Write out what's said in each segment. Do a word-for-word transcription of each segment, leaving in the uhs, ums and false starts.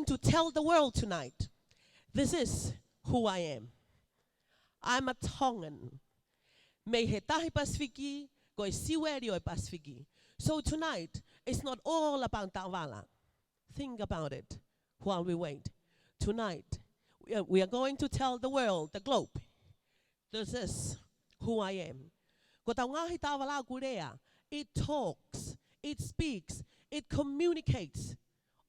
to tell the world tonight, this is who I am. I'm a Tongan. Mei he Tahi Pasifiki, ko e siueli ʻo e Pasifiki. So tonight, it's not all about Taʻovala. Think about it while we wait. Tonight, we are, we are going to tell the world, the globe, this is who I am. Ko ʻetau ngaahi taʻovala ʻoku lea, it talks, it speaks, it communicates.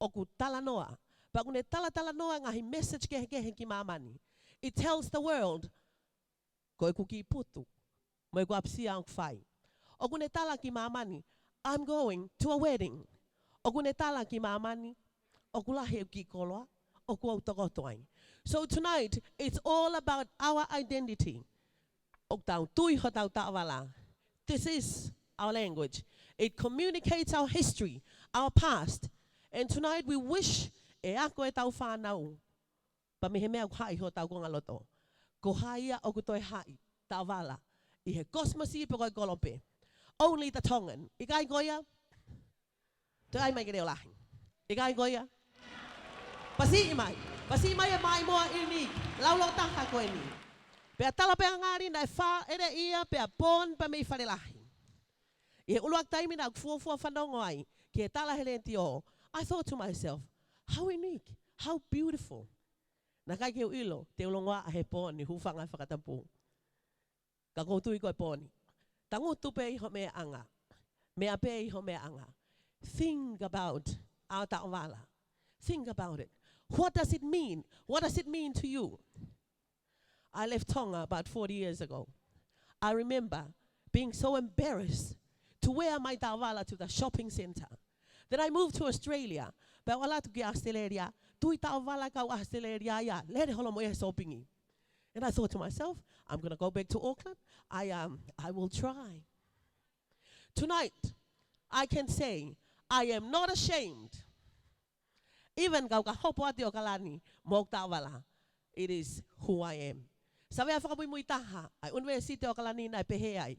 ʻOku talanoa. Pea ʻoku ne talatalanoa ngaahi message kehekehe ki māmani. It tells the world, ko ʻeku kiʻi putu, mo ʻeku ʻapisia ʻoku fai. ʻOku ne tala ki māmani, I'm going to a wedding. ʻOku ne tala ki māmani, ʻoku lahi ʻeku kiʻi koloa, ʻoku ou tokoto ai. So tonight, it's all about our identity. ʻOku tau tui hotau taʻovala. This is our language. It communicates our history, our past. And tonight we wish ʻe ako ʻetau fānau. Pea mei he meʻa ʻoku haʻi hotau konga loto. Ko hai ia ʻoku toe haʻi taʻovala ʻi he kosimosi pe ko e kolope. Only the Tongan. ʻIkai ko ia? Toe ʻai mai ke leʻo lahi. ʻIkai ko ia? Pasiʻi mai. Pasiʻi mai e maʻimoa ʻi ni. Laulau taha ko eni. Pea tala pē ʻa Ngali naʻe fāʻeleʻi ia pea pōni pea mei Fale Lahi. ʻI he ʻuluaki taimi naʻa ku fuofua fanongo ai ki he tala he letiō, I thought to myself, how unique, how beautiful. Naʻe ʻikai ke u ʻilo te u longoaʻa he pōni, hūfanga he fakatapu. Ka ʻoku ou tui ko e pōni. Tangutu pē ʻi ho meʻaʻanga. Meʻa pē ʻi ho meʻaʻanga. Think about our taʻovala. Think about it. What does it mean? What does it mean to you? I left Tonga about forty years ago. I remember being so embarrassed to wear my taʻovala to the shopping centre. Then I moved to Australia. Pea u ʻalu atu ki ʻAositelēlia, tui taʻovala kau ʻAositelēlia ia, lele holo mo ia he sōpingi. And I thought to myself, I'm gonna go back to Auckland. I, um, I will try. Tonight, I can say, I am not ashamed. Even kau ka hopo atu ʻi ʻAokalani mo ʻeku taʻovala. It is who I am. Savea fakamuimui taha ʻa e ʻUnivēsiti ʻAokalani naʻe pehē ai,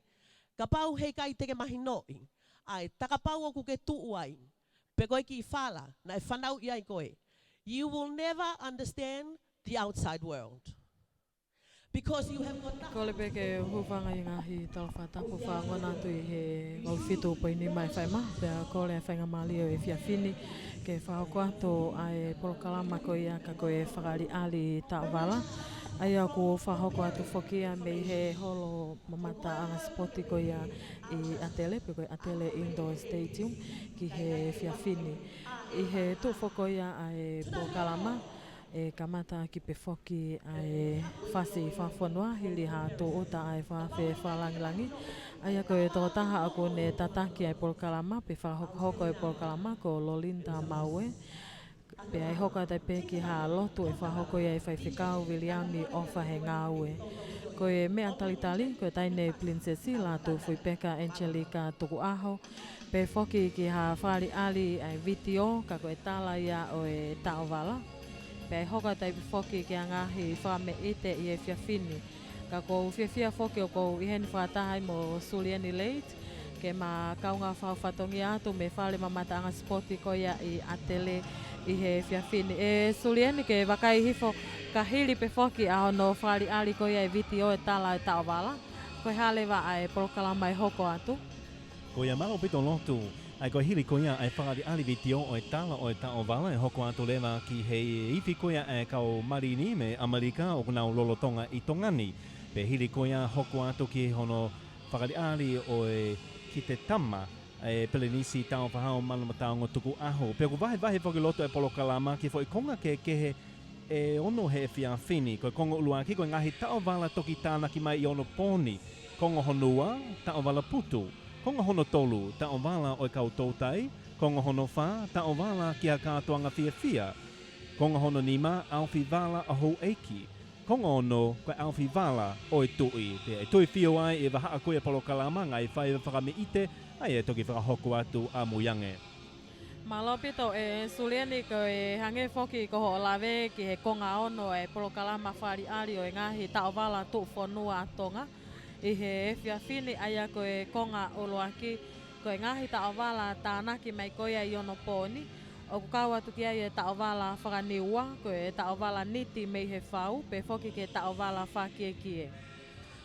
kapau heʻikai te ke mahinoʻi ʻa e takapau ʻoku ke tuʻu ai, pe ko e kiʻi fala naʻe fanauʻi ai koe, you will never understand the outside world. Because you have got nothing. Kole pē ke u hūfanga ʻi he ngaahi tala fakatapu fakaongo atu ʻi he valu fitu poini nima ʻe fai mai, pea kole ʻa e faingamālie ʻo e efiafi ni ke fakahoko atu ʻa e polokalama ko ia ka ko e Fakaʻaliʻali Taʻovala. ʻA ia ʻoku fakahoko atu foki ia mei he holo mamataʻanga sipoti ko ia ʻi ʻAtele, pe ko e ʻAtele Indoor Stadium, ki he efiafi ni. ʻI he tuʻu foki ko ia ʻa e polokalama, ʻe kamata ʻaki pē foki ʻa e fasi fakafonua hili ha tūʻuta ʻa e fakaafe fakalāngilangi. ʻA ia ko e tokotaha ʻoku ne tataki ʻa e polokalama pe fakahokohoko e polokalama ko Lolinda Maue. Pea ʻe hoko atu ai pē ki ha lotu ʻe fakahoko ia ʻe Faifekau Viliami ʻOfa Hengāue. Ko e meʻa talitali, ko e taʻahine Pilinisesi Lātūfuipeka Angelika Tukuʻaho, pehē foki ki ha fakaʻaliʻali ʻa e vitiō ka ko e tala ia ʻo e taʻovala. Pea ʻe hoko atu ai pē foki ki ha ngaahi fakameʻite ʻi he efiafi ni. Ka ʻoku ou fiefia foki ʻoku ou ʻi heni fakataha ai mo Sulieni Leit, ke ma kaungā fakafatongia atu mei he fale mamataʻanga sipoti ko ia ʻi ʻAtele ʻi he efiafi ni. ʻE Sulieni, ke vakai hifo ka hili pē foki ʻa hono fakaʻaliʻali ko ia e vitiō e tala e taʻovala, ko e hā leva ʻa e polokalama ʻe hoko atu? Ko ia, mālō ʻaupito Lotu. ʻA ia ko e hili ko ia ʻa e fakaʻaliʻali vitiō ʻo e tala ʻo e taʻovala ʻe hoko atu leva ki he ifi ko ia ʻa e kau Malini mei ʻAmelika ʻoku nau lolotonga ʻi Tonga ni. Pea hili ko ia hoko atu ki hono fakaʻaliʻali ʻo e kite tama ʻa e Pelenisi Tāufaʻāhau Manumatāongo Tukuʻaho. Pea ʻoku vahevahe foki Lotu e polokalama ki he foʻi konga kehekehe ʻe ono he efiafi ni. Ko e konga ʻuluaki, ko e ngaahi taʻovala toki tānaki mai ʻi onopooni. Konga hono ua, taʻovala putu. Konga hono tolu, taʻovala ʻo e kau toutai. Konga hono fā, taʻovala ki ha kātoanga fiefia. Konga hono nima, ʻaofi vala ʻa houʻeiki. Konga ono, ko e ʻaofi vala ʻo e tuʻi. Pea ʻe tuifio ai ʻi he vahaʻa ko ia e polokalama ngaahi faiva fakameʻite, ʻa ia ʻe toki fakahoko atu ʻamui ange. Mālō ʻaupito ʻe Sulieni, ko e hangē foki ko hoʻo lave ki he konga ono e polokalama fakaʻaliʻali ʻo e ngaahi taʻovala tuʻufonua ʻa Tonga ʻi he efiafi ni, ʻa ia ko e konga ʻuluaki, ko e ngaahi taʻovala tānaki mai ko ia ʻi onopooni. ʻOku kau atu ki ai e taʻovala fakaniua, ko e taʻovala niti mei he fau, pea foki ki he taʻovala fakiekie.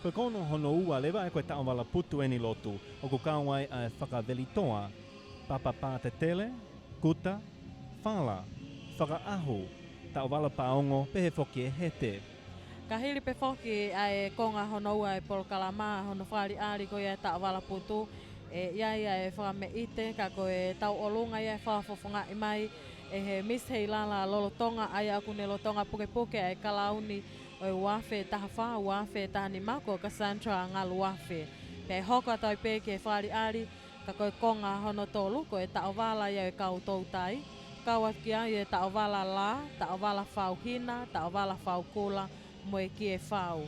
Ko e konga hono ua leva ʻa ia ko e taʻovala putu eni Lotu, ʻoku kau ai ʻa e fakavelitoa, papa pātetele, kuta, fala, fakaʻahu, taʻovala paongo, pehē foki e hete. Ka hili pē foki ʻa e konga hono ua e polokalama, hono fakaʻaliʻali ko ia e taʻovala putu, ʻe ʻi ai ʻa e fakameʻite, ka ko e tauʻolunga ia ʻe fakafofongaʻi mai ʻe he Miss Heilala lolotonga, ʻa ia ʻoku ne lolotonga pukepuke ʻa e kalauni ʻo e ua afe taha fā, ua afe taha nima, ko Cassandra Ngaluafe. Pea ʻe hoko atu ai pē ki he fakaʻaliʻali, ka ko e konga hono tolu, ko e taʻovala ia ʻo e kau toutai, kau atu ki ai e taʻovala lā, taʻovala fauhina, taʻovala faukula, mo e kie fau.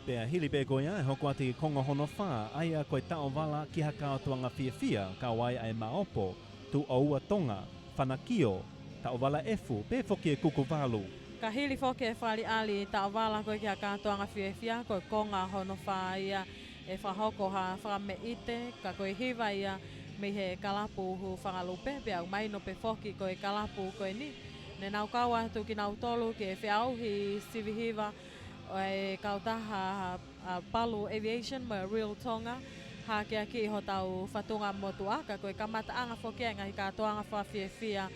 Pea hili pē ko ia ʻe hoko atu ki he konga hono fā, ʻa ia ko e taʻovala ki ha kātoanga fiefia, kau ai ʻa e maopo, tuʻo ua Tonga, fanakio, taʻovala efu, pehē foki e kuku valu. Ka hili foki e fakaʻaliʻali taʻovala ko ē ki ha kātoanga fiefia, ko e konga hono fā ia ʻe fakahoko ha fakameʻite, ka ko e hiva ia mei he kalapu Hūfangalupe, pea ʻoku mahino pē foki ko e kalapu ko eni, ne nau kau atu kinautolu ke feʻauhi sivi hiva ʻo e kautaha ʻa Palu Aviation mo e Royal Tonga, hakeakiʻi hotau fatunga motuʻa, ka ko e kamataʻanga foki ʻa e ngaahi kātoanga fakafiefia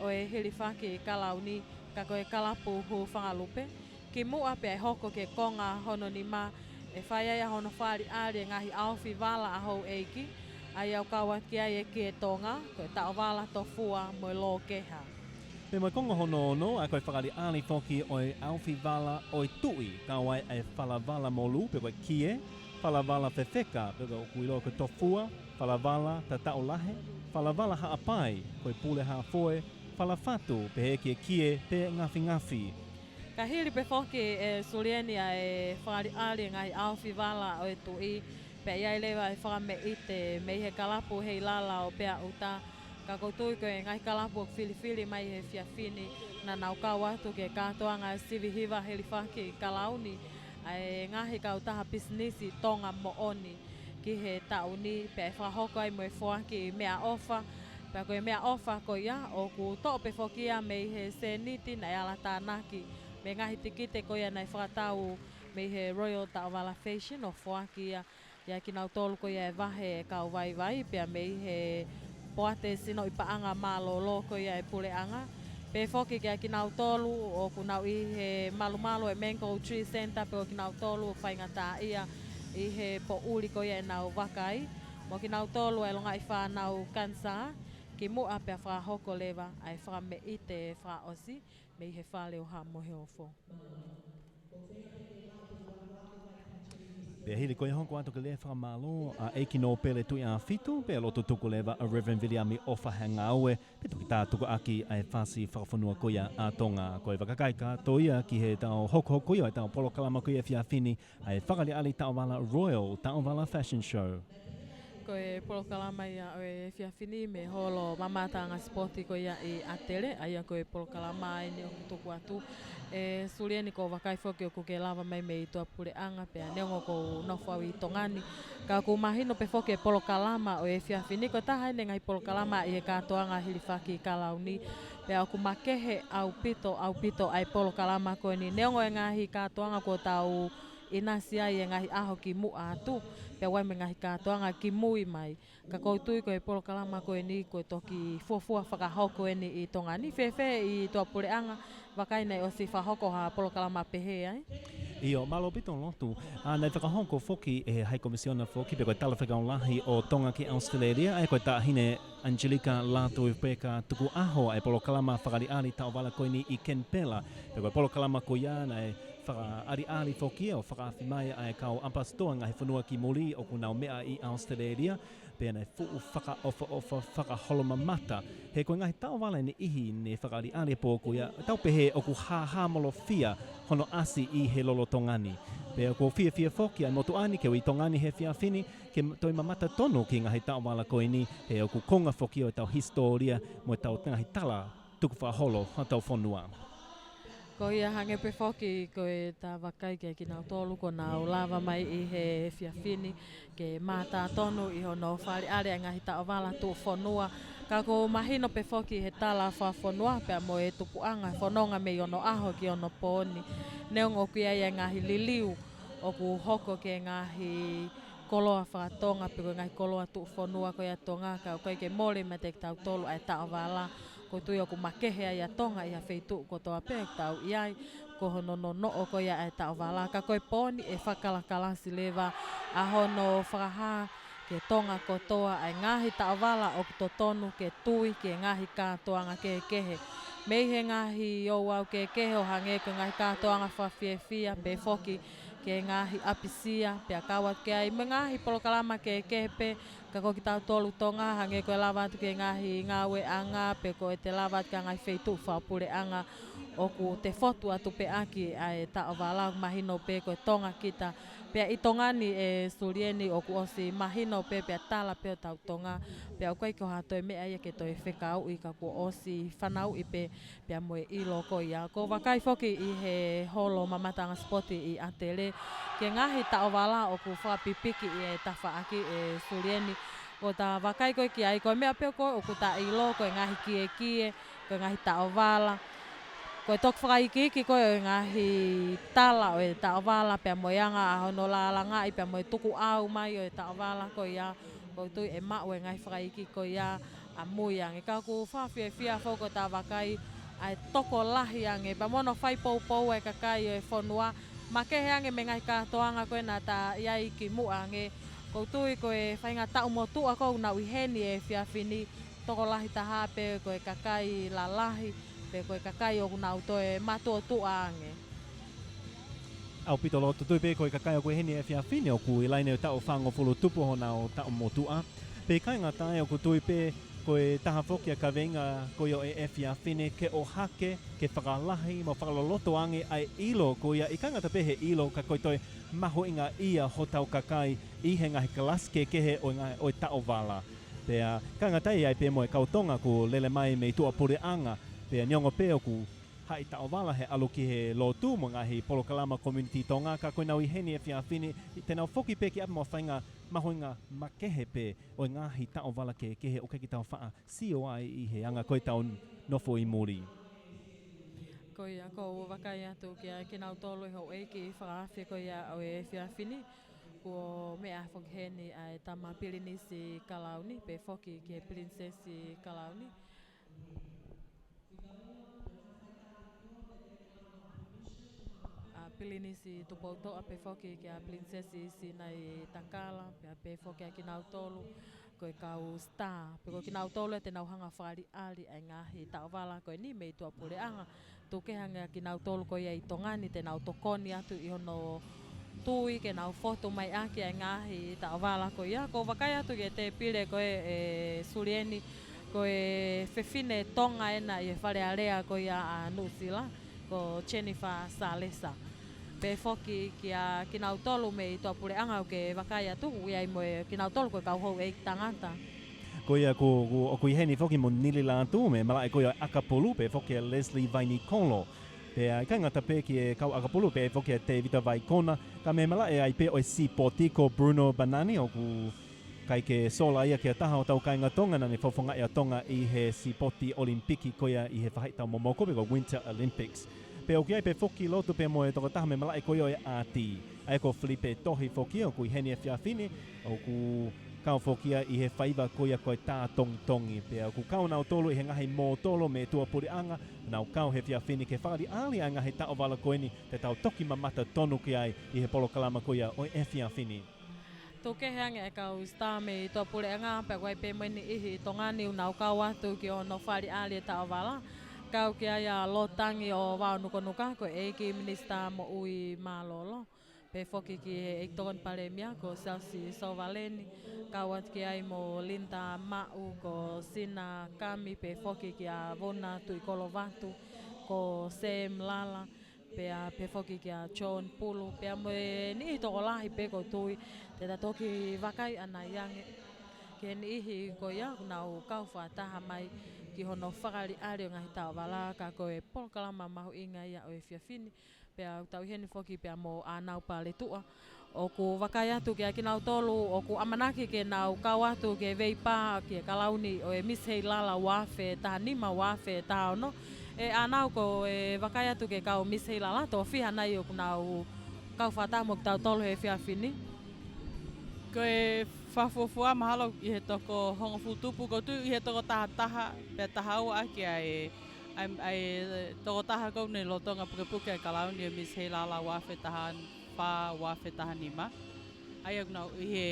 ʻo e hilifaki kalauni, ka ko e kalapu Hūfangalupe. Kimuʻa pea ʻe hoko ki he konga hono nima, ʻe fai ai ʻa hono fakaʻaliʻali e ngaahi ʻaofi vala ʻa houʻeiki, ʻa ia ʻoku kau atu ki ai e kie Tonga, ko e taʻovala tofua mo e lōkeha. Pea mo e konga hono ono, ʻa ia ko e fakaʻaliʻali foki ʻo e ʻaofi vala ʻo e tuʻi, kau ai ʻa e falavala molū, pe ko e kie, falavala fefeka, pe ko e ʻoku ʻiloa ko e tofua, falavala tataʻolahe, falavala haʻapai, ko e pule hāfoe, falafatu, pehē ki he kie, pe ngafingafi. Ka hili pē foki ʻe Sulieni ʻa e fakaʻaliʻali e ngaahi ʻaofi vala ʻo e tuʻi, pea ʻi ai leva e fakameʻite mei he kalapu Heilala ʻo Peauta, ka ʻoku ou tui ko e ngaahi kalapu ʻoku filifili mai he efiafi ni, naʻa nau kau atu ki he kātoanga sivi hiva hilifaki kalauni ʻa e ngaahi kautaha pisinisi Tonga moʻoni ki he taʻu ni, pea ʻe fakahoko ai mo e foaki meʻaʻofa, pea ko e meʻaʻofa ko ia ʻoku toʻo pē foki ia mei he sēniti naʻe ala tānaki mei he ngaahi tikite ko ia naʻe fakatau mei he Royal Taʻovala Fashion ʻo foaki ia ʻia kinautolu ko ia ʻe vahe e kau vaivai, pea mei he poate sinoʻi paʻanga mālōlō ko ia e puleʻanga. Pehē foki kiate kinautolu ʻoku nau ʻi he malumalu e Mango Tree Centre, pe ko kinautolu faingataʻaʻia ʻi he poʻuli ko ia ʻenau vakai, mo kinautolu e longaʻi fānau kanisā, kimuʻa pea fakahoko leva ʻa e fakameʻite fakaʻosi mei he fale ʻo Haʻa Moheofo. Pea hili ko ia hoko atu ke lea fakamālō ʻa ʻEiki Nōpele Tuʻiʻāfitu, pea lotu tuku leva ʻa Reverend Viliami ʻOfa Hangaue, pea toki tātukuʻaki ʻa e fasi fakafonua ko ia ʻa Tonga. Ko e vaka kākā ko ia ki heʻetau hokohoko ia ʻo ʻetau polokalama ko ia efiafi ni, ʻa e fakaʻaliʻali taʻovala Royal, taʻovala fashion show. Ko e polokalama ia ʻo e efiafi ni mei he holo mamataʻanga sipoti ko ia ʻi ʻAtele, ʻa ia ko e polokalama eni ʻoku tuku atu. ʻE Sulieni, ʻoku ou vakai foki ʻoku ke lava mai mei tuʻapuleʻanga, pea neongo ʻoku ou nofo au ʻi Tonga ni, ka ʻoku mahino pē foki e polokalama ʻo e efiafi ni ko e taha eni e ngaahi polokalama ʻi he kātoanga hilifaki kalauni, pea ʻoku makehe ʻaupito, ʻaupito ʻa e polokalama ko eni, neongo e ngaahi kātoanga kuo tau ʻinasi ai e ngaahi ʻaho kimuʻa atu, pea ʻoku ʻi ai mo e ngaahi kātoanga kimui mai. Ka ʻoku ou tui ko e polokalama ko eni ko e toki fuofua fakahoko eni ʻi Tonga ni. Fēfē ʻi tuʻapuleʻanga, vakai naʻe ʻosi fakahoko ha polokalama pehē ai? ʻIo, mālō ʻaupito Lotu. ʻA, naʻe fakahoko foki ʻe he High Commissioner foki, pe ko e Talafekau Lahi ʻo Tonga ki ʻAositelēlia, ʻa ia ko e Taʻahine Angelika Lātūfuipeka Tukuʻaho, ʻa e polokalama fakaʻaliʻali taʻovala ko eni ʻi Kenipela. Pea ko e polokalama ko ia naʻe fakaʻaliʻali foki ʻo fakaafe mai ʻa e kau ʻapasitoa ngaahi fonua ki muli ʻoku nau meʻa ʻi ʻAositelēlia, pea naʻe fuʻu fakaʻofoʻofa fakaholomamata. He ko e ngaahi taʻovala ʻe niʻihi ne fakaʻaliʻali he pō ko ia, tau pehē ʻoku hāhāmolofia hono ʻasi ʻi he lolotonga ni. Pea ʻoku ou fiefia foki ʻa e motuʻa ni ke u ʻi Tonga ni he efiafi ni, ke toe mamata tonu ki he ngaahi taʻovala ko eni, he ʻoku konga foki ʻo ʻetau hisitōlia mo ʻetau ngaahi tala tukufakaholo hotau fonua. Ko ia hangē pē foki ko ʻeta vakai kia kinautolu kuo nau lava mai ʻi he efiafi ni ke mātā tonu ʻi hono faleʻi ʻa e ngaahi taʻovala tuʻufonua. Ka ʻoku mahino pē foki he tala fakafonua pea mo e tupuʻanga fononga mei onoʻaho ki onopō ni. Neongo ʻoku ʻi ai e ngaahi liliu ʻoku hoko ki he ngaahi koloa fakatonga pe ko e ngaahi koloa tuʻufonua ko ia ʻa Tonga, ka ʻoku ʻikai ke mole meiate kitautolu ʻa e taʻovala. ʻOku ou tui ʻoku makehe ai ʻa Tonga ʻi ha feituʻu kotoa pē ʻoku tau ʻi ai, ko hono nonoʻo ko ia ʻa e taʻovala. Ka ko e pō ni ʻe fakakalakalasi leva ʻa hono fakahā ki Tonga kotoa ʻa e ngaahi taʻovala ʻoku totonu ke tui ki he ngaahi kātoanga kehekehe. Mei he ngaahi ouau kehekehe ʻo hangē ko e ngaahi kātoanga fakafiefia pea foki ki he ngaahi ʻapisia, pea kau atu ki ai mo e ngaahi polokalama kehekehe pē, ka ko kitautolu Tonga, hangē ko e lava atu ki he ngaahi ngāueʻanga, pe ko ʻete lava atu ki he ngaahi feituʻu fakapuleʻanga, ʻoku te fotu atu pē ʻaki ʻa e taʻovala, mahino pē ko e Tonga kita. Pea ʻi Tonga ni ʻe Sulieni ʻoku ʻosi mahino pē pea tala pē ʻo tau Tonga, pea ʻoku ʻikai ko ha toe meʻa ia ke toe fekauʻi ka kuo ʻosi fanauʻi pē pea mo e ʻilo ko ia. ʻOku ou vakai foki ʻi he holo mamataʻanga sipoti ʻi ʻAtele ki he ngaahi taʻovala ʻoku fakapipiki ʻi he tafaʻaki ʻe Sulieni. ʻOku ta vakai ko ē ki ai, ko e meʻa pē ko ē ʻoku ta ʻilo, ko e ngaahi kiekie, ko e ngaahi taʻovala. Ko e toki fakaikiiki ko ē ʻo e ngaahi tala ʻo e taʻovala pea mo e anga ʻa hono lālangaʻi pea mo e tukuʻau mai ʻo e taʻovala ko ia. ʻOku ou tui ʻe maʻu e ngaahi fakaikiiki ko ia ʻamui ange. Ka ʻoku fakafiefia foki ʻo ta vakai ʻa e tokolahi ange pea mo hono fai poupou ʻa e kakai ʻo e fonua, makehe ange mei he ngaahi kātoanga ko ē naʻa ta ʻi ai kimuʻa ange. ʻOku ou tui ko e faʻahinga taʻu motuʻa ko ē ʻoku nau ʻi heni he efiafi ni, tokolahi taha pē ko e kakai lalahi, pe ko e kakai ʻoku nau toe matuʻotuʻa ange. ʻAupito loto, tui pē ko e kakai ʻoku ʻi heni he efiafi ni ʻoku ʻi laine ʻo e taʻu fāngofulu tupu honau taʻu motuʻa. Pea ʻikai ngata ai, ʻoku tui pē ko e taha foki ʻa e kaveinga ko ia ʻo e efiafi ni ke ʻohake, ke fakalahi mo fakaloloto ange ʻa e ʻilo ko ia, ʻikai ngata pē he ʻilo ka ko e toe mahuʻingaʻia hotau kakai ʻi he ngaahi kalasi kehekehe ʻo e ngaahi, ʻo e taʻovala. Pea ʻikai ngata ai, ʻi ai pē mo e kau Tonga kuo lele mai mei tuʻapuleʻanga, pea neongo pē ʻoku haʻi taʻovala he ʻalu ki he lotu mo e ngaahi polokalama community Tonga, ka ko ʻenau ʻi heni he efiafi ni, te nau foki pē ki ʻapi mo ha faʻahinga mahuʻinga makehe pē ʻo e ngaahi taʻovala kehekehe ʻoku ʻikai ke tau faʻa sio ai ʻi he anga ko ē ʻetau nofo ʻi muli. Ko ia, ʻoku ou vakai atu kia kinautolu e houʻeiki fakaafe ko ia ʻo e efiafi ni, kuo meʻa foki heni ʻa e tama Pilinisi Kalauni, pea foki ki he Pilinisesi Kalauni. ʻA Pilinisi Tupoutoʻa pea foki kia Pilinisesi Sinaitakala, pea pehē foki ʻa kinautolu ko e kau star, pea ko kinautolu ia te nau hanga fakaliʻali ʻa e ngaahi taʻovala ko eni mei tuʻapuleʻanga. Tuku kehe ange ʻa kinautolu ko ia ʻi Tonga ni te nau tokoni atu ʻi hono tui ke nau fotu mai ʻaki ʻa e ngaahi taʻovala ko ia. ʻOku ou vakai atu ki he tēpile ko ē ʻe Sulieni, ko e fefine Tonga ena ʻi he Fale Alea ko ia ʻa Nuʻusila, ko Jennifer Salesa. Pea foki kia kinautolu mei tuʻapuleʻanga ʻoku ke vakai atu, ʻoku ʻi ai mo e kinautolu ko e kau houʻeiki tangata. Ko ia, ko, ko, ʻoku ʻi heni foki mo Nili Lātū mei he malaʻe ko ia ʻo e ʻakapulu, pea foki ʻa Leslie Vainikolo. Pea ʻikai ngata pē ki he kau ʻakapulu, pea foki ʻa Tevita Vaikona, ka mei he malaʻe ai pē ʻo e sipoti ko Bruno Banani, ʻoku ʻikai ke sola ia ki ha taha hotau kāinga Tonga naʻa ne fofongaʻi ʻa Tonga ʻi he sipoti ʻOlimipiki ko ia ʻi he faʻahitaʻu momoko pe ko e Winter Olympics. Pea ʻoku ʻi ai pē foki lotu pea mo e tokotaha mei he malaʻe ko ia ʻo e ʻāti, ʻa ia ko Filipe Tohi foki ʻoku ʻi heni he efiafi ni, ʻoku kau foki ia ʻi he faiva ko ia ko e tā tongitongi. Pea ʻoku kau nautolu ʻi he ngaahi mōtolo mei tuʻapuleʻanga, nau kau he efiafi ni ke fakaliʻali ʻa e ngaahi taʻovala ko eni te tau toki mamata tonu ki ai ʻi he polokalama ko ia ʻo e efiafi ni. Tuku kehe ange ʻa e kau star mei tuʻapuleʻanga, pea ʻoku ʻi ai pē mo e niʻihi Tonga ni ʻoku nau kau atu ki hono fakaliʻali e taʻovala. Kau ki ai ʻa Lotangi ʻo Vaonukonuka, ko e ʻEiki Minisitā Moʻui Mālōlō. Pea foki ki he ʻEiki Tokoni Palēmia ko Siaosi Sovaleni, kau atu ki ai mo Linda Maʻu, ko Sina Kami, pea foki kia Vona Tuʻikolovatu, ko Sam Lala, pea pea foki kia John Pulu, pea mo e niʻihi tokolahi pē ʻoku ou tui te ta toki vakai ʻanai ange ki he niʻihi ko ia ʻoku nau kau fakataha mai ki hono fakaʻaliʻali ʻo e ngaahi taʻovala, ka ko e polokalama mahuʻinga ia ʻo e efiafi ni. Pea ʻoku tau ʻi heni foki pea mo ʻAnau Paletuʻa. ʻOku vakai atu kia kinautolu ʻoku ʻamanaki ke nau kau atu ki he veipā ki he kalauni ʻo e Miss Heilala ua afe taha nima, ua afe taha ono. ʻE ʻAnau, ko e vakai atu ki he kau Miss Heilala, toko fiha nai ʻoku nau kau fakataha mo kitautolu he efiafi ni? Ko e fakafuofua mahalo ʻi he toko hongofulu tupu, ʻoku ou tui ʻi he toko taha taha, pea taha ua ʻaki ʻa e, ʻa e, ʻa e toko taha ʻoku ne lolotonga pukepuke ʻa e kalauni ʻo e Miss Heilala ua afe taha fā, ua afe taha nima. ʻA ia ʻoku nau ʻi he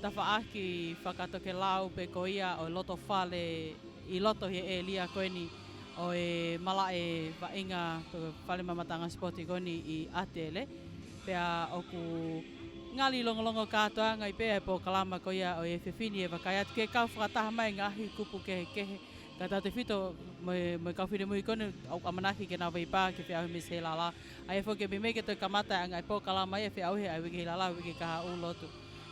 tafaʻaki fakatokelau pē ko ia ʻo e loto fale ʻi loto ʻi he ʻēlia ko eni ʻo e malaʻe vaʻinga pe ko e fale mamataʻanga sipoti ko eni ʻi ʻAtele. Pea ʻoku ngali longolongo kātoanga ai pē ʻa e polokalama ko ia ʻo e efiafi ni ʻe vakai atu ke kau fakataha mai ngaahi kupu kehekehe. Kae tautefito mo e, mo e kau finemui ko eni ʻoku ʻamanaki ke nau veipā ki he feʻauhi Miss Heilala. ʻA ia foki ʻe meimei ke toe kamata ʻa e ngaahi polokalama ia ʻe feʻauhi ʻa e uike Heilala, uike kahaʻu lotu.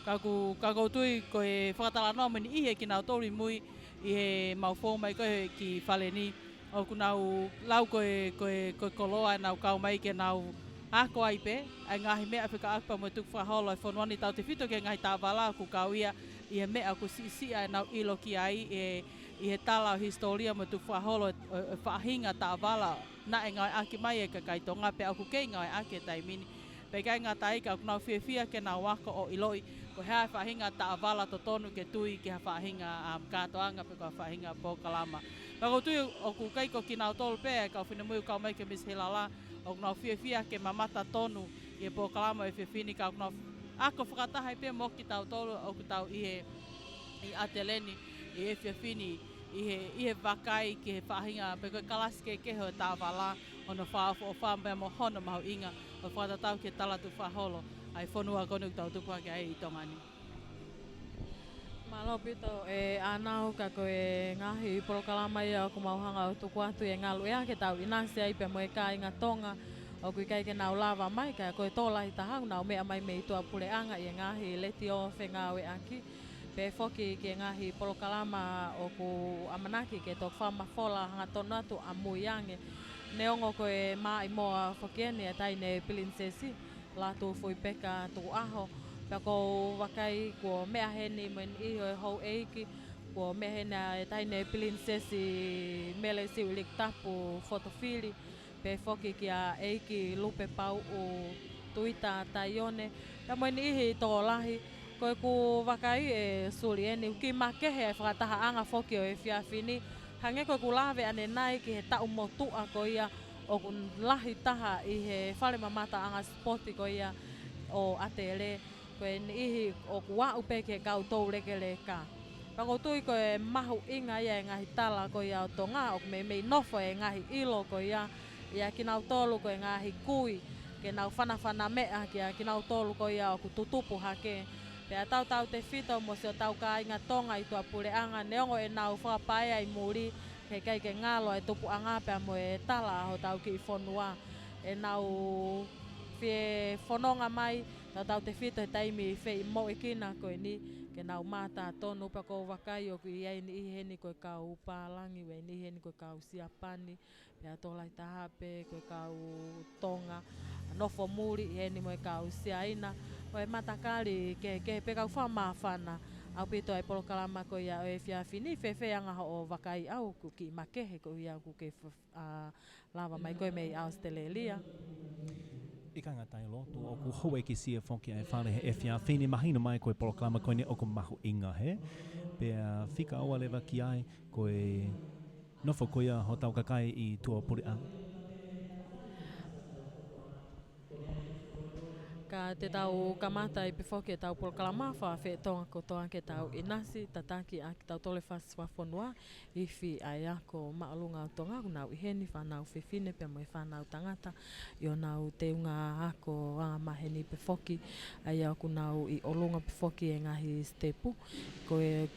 Ka ʻoku, ka ʻoku ou tui ko e fakatalanoa mo e niʻihi ʻe kinautolu ʻi mui ʻi heʻemau fou mai ko ē ki fale ni, ʻoku nau lau ko e, ko e, ko e koloa ʻenau kau mai ke nau ako ai pē ʻa e ngaahi meʻa fekauʻaki pea mo e tukufakaholo ʻa e fonua ni, tautefito ki he ngaahi taʻovala ʻoku kau ia ʻi he meʻa ʻoku siʻisiʻi ʻenau ʻilo ki ai ʻi he, ʻi he tala ʻo e hisitōlia mo e tukufakaholo ʻo e, ʻo e faʻahinga taʻovala naʻe ngāueʻaki mai ʻe he kakai Tonga pea ʻoku kei ngāueʻaki he taimi ni. Pea ʻikai ngata ai, ka ʻoku nau fiefia ke nau ako ʻo ʻiloʻi ko e hā e faʻahinga taʻovala totonu ke tui ki ha faʻahinga, um, kātoanga pe ko ha faʻahinga polokalama. Pea ʻoku ou tui ʻoku ʻikai ko kinautolu pē ʻa e kau finemui ʻoku kau mai ki he Miss Heilala, ʻoku nau fiefia ke mamata tonu ʻi he polokalama ʻo e efiafi ni, ka ʻoku nau ako fakataha ai pē mo kitautolu ʻoku tau ʻi he, ʻi ʻAtele ni ʻi he efiafi ni, ʻi he, ʻi he vakai ki he faʻahinga pe ko e kalasi kehekehe ʻo e taʻovala, hono fakaʻofoʻofa pea mo hono mahuʻinga ʻo fakatatau ki he tala tukufakaholo ʻa e fonua ko eni ʻoku tau tupu hake ai ʻi Tonga ni. Mālō ʻaupito ʻe ʻAnau, ka ko e ngaahi polokalama ia ʻoku mau hanga ʻo tuku atu ʻi he ngaluʻea ke tau ʻinasi ai pea mo e kāinga Tonga ʻoku ʻikai ke nau lava mai, ka ko e tokolahi taha ʻoku nau meʻa mai mei tuʻapuleʻanga ʻi he ngaahi letiō fengāueʻaki, pehē foki ki he ngaahi polokalama ʻoku ʻamanaki ke toki fakamafola hangatonu atu ʻamui ange. Neongo ko e maʻimoa foki eni ʻa e Taʻahine Pilinisesi Lātūfuipeka Tukuʻaho, pea ʻoku ou vakai kuo meʻa heni mo e niʻihi ʻo e houʻeiki, kuo meʻa heni ʻa e Taʻahine Pilinisesi Mele Siuʻilikutapu Fotofili, pehē foki kia ʻEiki Lupepauʻu Tuita Taione, pea mo e niʻihi tokolahi. Ko ʻeku vakai ʻe Sulieni, ʻoku kiʻi makehe ʻa e fakatahaʻanga foki ʻo e efiafi ni, hangē ko ʻeku lave ʻanenai ki he taʻu motuʻa ko ia ʻoku lahi taha ʻi he fale mamataʻanga sipoti ko ia ʻo ʻAtele, ko e niʻihi ʻoku aʻu pē ki he kau toulekeleka. Pea ʻoku ou tui ko e mahuʻinga ia e ngaahi tala ko ia ʻo Tonga, ʻoku meimei nofo e ngaahi ʻilo ko ia ʻia kinautolu ko e ngaahi kui, ke nau fanafana meʻa kia kinautolu ko ia ʻoku tutupu hake. Pea tautautefito mo siʻotau kāinga Tonga ʻi tuʻapuleʻanga, neongo ʻenau fakapaea ʻi muli, he ʻikai ke ngalo e tupuʻanga pea mo e tala ʻa hotau kiʻi fonua. ʻEnau fie fononga mai, tautautefito he taimi feʻimoʻuekina ko eni, ke nau mātā tonu. Pea ʻoku ou vakai ʻoku ʻi ai e niʻihi heni ko e kau pālangi, ʻi ai e niʻihi heni ko e kau Siapani, pea tokolahi taha pē ko e kau Tonga, nofo muli ʻi heni mo e kau Siaina, mo e matakali kehekehe pē. Kau fakamāfana ʻaupito ʻa e polokalama ko ia ʻo e efiafi ni. Fēfē anga hoʻo vakai, ʻoku kiʻi makehe koeʻuhi ʻoku ke f-, ʻa, lava mai koe mei ʻAositelēlia? ʻIkai ngata ai, lotu ʻoku houʻeikisiʻi foki ʻa e fale he efiafi ni, mahino mai ko e polokalama ko eni ʻoku mahuʻinga, hē? Pea fika ua leva ki ai, ko e nofo ko ia hotau kakai ʻi tuʻapuleʻanga. Ka te tau kamata ai pē foki ʻetau polokalama, fakafetongi kotoa ke tau ʻinasi, tataki ʻa kitautolu e fasi fakafonua, ifi ʻa e ako māʻolunga ʻo Tonga, ʻoku nau ʻi heni, fānau fefine pea mo e fānau tangata, ʻi honau teunga ako angamaheni pē foki, ʻa ia ʻoku nau ʻi ʻolunga pē foki e ngaahi sitepu. Ko e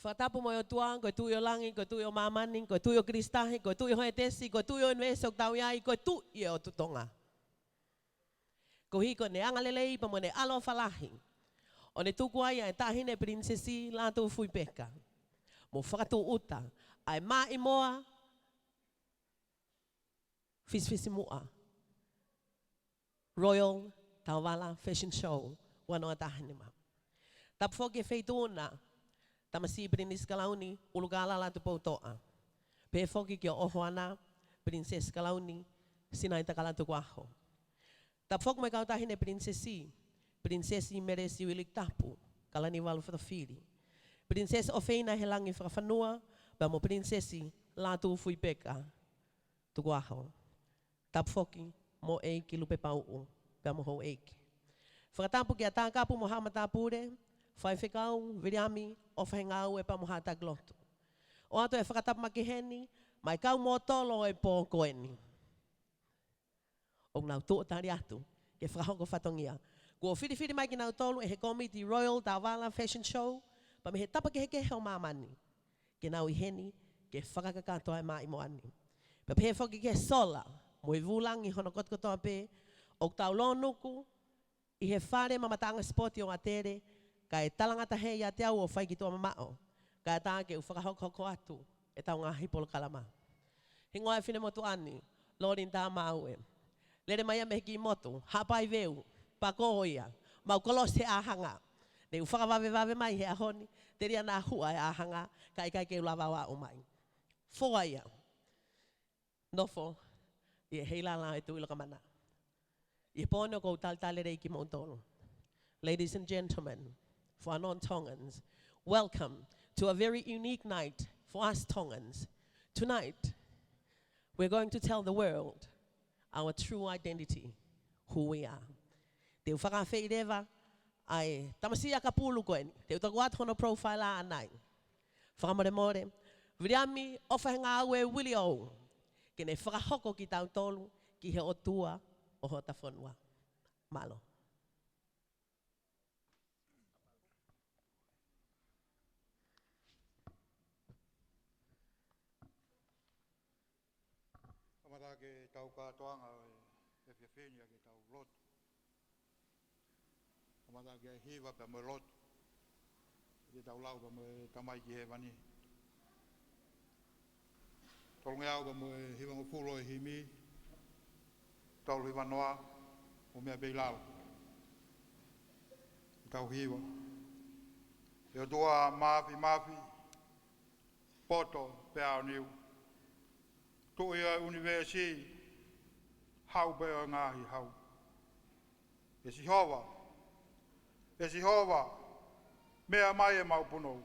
Fakatapu mo e ʻOtua, ko e Tuʻi ʻo langi, ko e Tuʻi ʻo māmani, ko e Tuʻi ʻo Kilisitahi, ko e Tuʻi ʻo hētesi, ko e Tuʻi ʻo ʻunivēsi ʻoku tau ʻi ai, ko e Tuʻi ʻo e ʻOtu Tonga. Koeʻuhi ko ʻene angalelei pea mo ʻene ʻaloʻofa lahi, ʻo ne tuku ai ʻa e Taʻahine Pilinisesi Lātūfuipeka, mo fakatūʻuta ʻa e Maʻimoa Fisifisimuʻa Royal Tauvala Fashion Show ua noa taha nima. Tapu foki e Feituʻuna Tamasiʻi Pilinisi Kalauni ʻUlukālala Tupoutoʻa. Pehē foki kia ʻOhoana Pilinisesi Kalauni Sinaitakala Tukuʻaho. Tapu foki mo e kau Taʻahine Pilinisesi, Pilinisesi Melesi Uiliki Tapu Kalaniuvalu Fotofili, Pilinisesi ʻOfeina Helangi Fakafanua, pea mo Pilinisesi Lātūfuipeka Tukuʻaho. Tapu foki mo ʻEiki Lupe Pauʻu, pea mo houʻeiki. Fakatapu kia Takapu mo Haʻa Matāpule, Faifekau Viliami ʻOfahengaue pea mo Haʻa Taki Lotu. ʻOatu e fakatapu makehe ni maʻa e kau mōtolo ʻo e pō ko eni ʻoku nau tuʻo tali atu ke fakahoko fatongia. Kuo filifili mai kinautolu ʻe he kōmiti Royal Tauvala Fashion Show pea mei he tapa kehekehe ʻo māmani ke nau ʻi heni ke fakakakato ʻa e Maʻimoa ni. Pea pehē foki ki he sola mo e vūlangi hono kotokotoa pē ʻoku tau lōnuku ʻi he fale mamataʻanga sipoti ʻo ʻAtele, kae talangata hē ʻiate au ʻo fai ki tuʻa mamaʻo, kae ʻatā ke u fakahokohoko atu ʻetau ngaahi polokalama. Hingoa e finemotuʻa ni, Lolinita Maue. Lele mai ia mei he kiʻi motu Haʻapai Veu, pea ko ia, mau kolosi he ʻāhanga. Ne u fakavavevave mai he ʻaho ni, telia naʻa huʻa e ʻāhanga, kae ʻikai ke u lava ʻo aʻu mai. Foa ia, nofo ʻi he heilala ʻo e Tuʻi Lokamana. ʻI he pō ni ʻoku ou talitali lelei kimoutolu. Ladies and gentlemen, for our non-Tongans, welcome to a very unique night for us Tongans. Tonight, we're going to tell the world our true identity, who we are. Te u fakaafeʻi leva ʻa e tamasiʻi ʻakapulu ko eni. Te u toki ʻoatu hono profile ʻanai. Fakamolemole, Viliami ʻOfahengaue Viliou, ke ne fakahoko kitautolu ki he ʻOtua ʻo hota fonua. Mālō. Kamata ke tau kātoanga ʻo e efiafi ni ʻa ke tau lotu. Kamata ke hiva pea mo e lotu. Ke tau lau pea mo e Tamai ki hēvani. Tolungeau pea mo e hivangofulu ʻo e himi. Tolu hiva noa, ʻo meʻa pē ʻi lalo. Tau hiva. ʻE ʻOtua māfimafi, poto pea ʻaoniu. Tuʻi ʻo e ʻunivēsi, hau pē ʻo e ngaahi hau. ʻE Sihova, ʻe Sihova, meʻa mai ʻemau punou.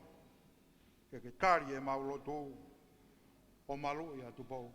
Ke ke tali ʻemau lotu, ʻo maluʻi ʻa Tupou.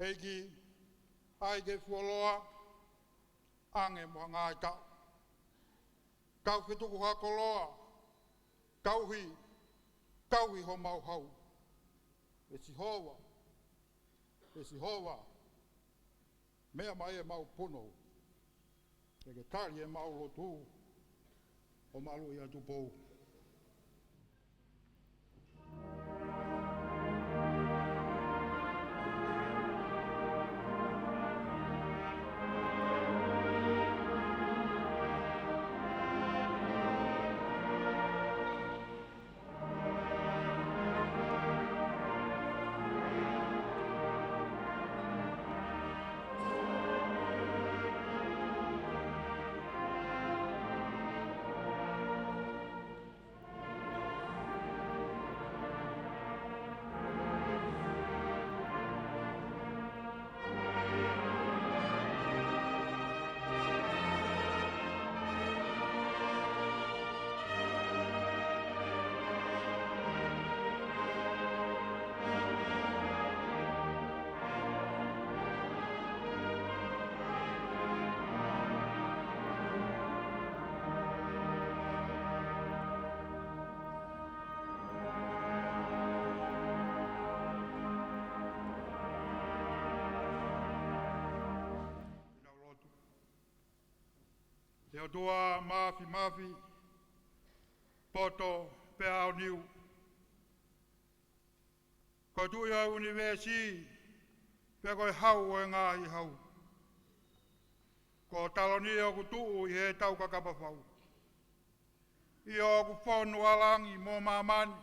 ʻEiki, ʻai ke fuoloa ange mo ha ngaahi taʻu. Tau fetuku ha koloa, tauhi, tauhi homau hau. ʻE Sihova, ʻe Sihova, meʻa mai ʻemau punou. Ke ke tali ʻemau lotu, ʻo maluʻi ʻa Tupou. ʻOtua Māfimafi, poto pea aoniu. Ko e Tuʻi ʻo e ʻunivēsi, pea ko e Hau ʻo e ngaahi hau. Ko ho taloni ʻoku tuʻu ʻi he taukakapa fau. ʻIo, ʻoku fonu ʻa langi mo māmani,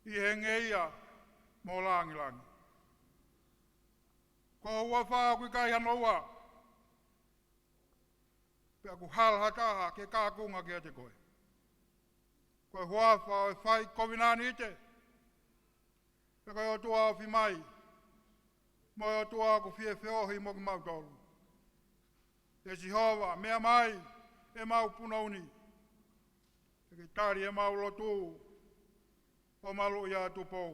ʻi he ngeia mo langilangi. Ko ho huafa ʻoku ʻikai hano ua, pea ʻoku hala ha taha ke kaunga kiate koe. Ko e huafa ʻo e fai kovinānite, pea ko e ʻOtua ofi mai, mo e ʻOtua ʻoku fie feohi mo kimautolu. ʻE Sihova, meʻa mai ʻemau punou ni, ke ke tali ʻemau lotu ʻo maluʻi ʻa Tupou.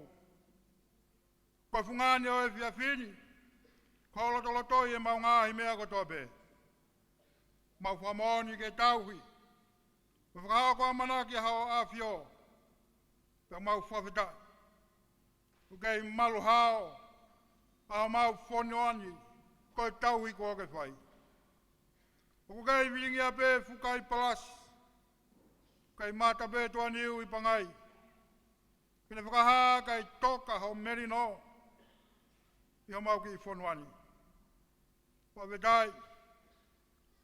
Ko e fungani ʻo e efiafi ni, ko e lotolotoi ʻemau ngaahi meʻa kotoa pē. Mau fakamoʻoni ke tauhi mo fakahoko ʻamanaki ʻa Hoʻo ʻAfio, pea mau fakafetaʻi. ʻOku kei malu hao ʻa homau fonua ni, ko e tauhi kuo ke fai. ʻOku kei vilingia pē fuka ʻi palasi, kei mata pē tuʻaniu ʻi pangai, ke ne fakahā kae toka ho melino ʻi homau kiʻi fonua ni. Fakafetaʻi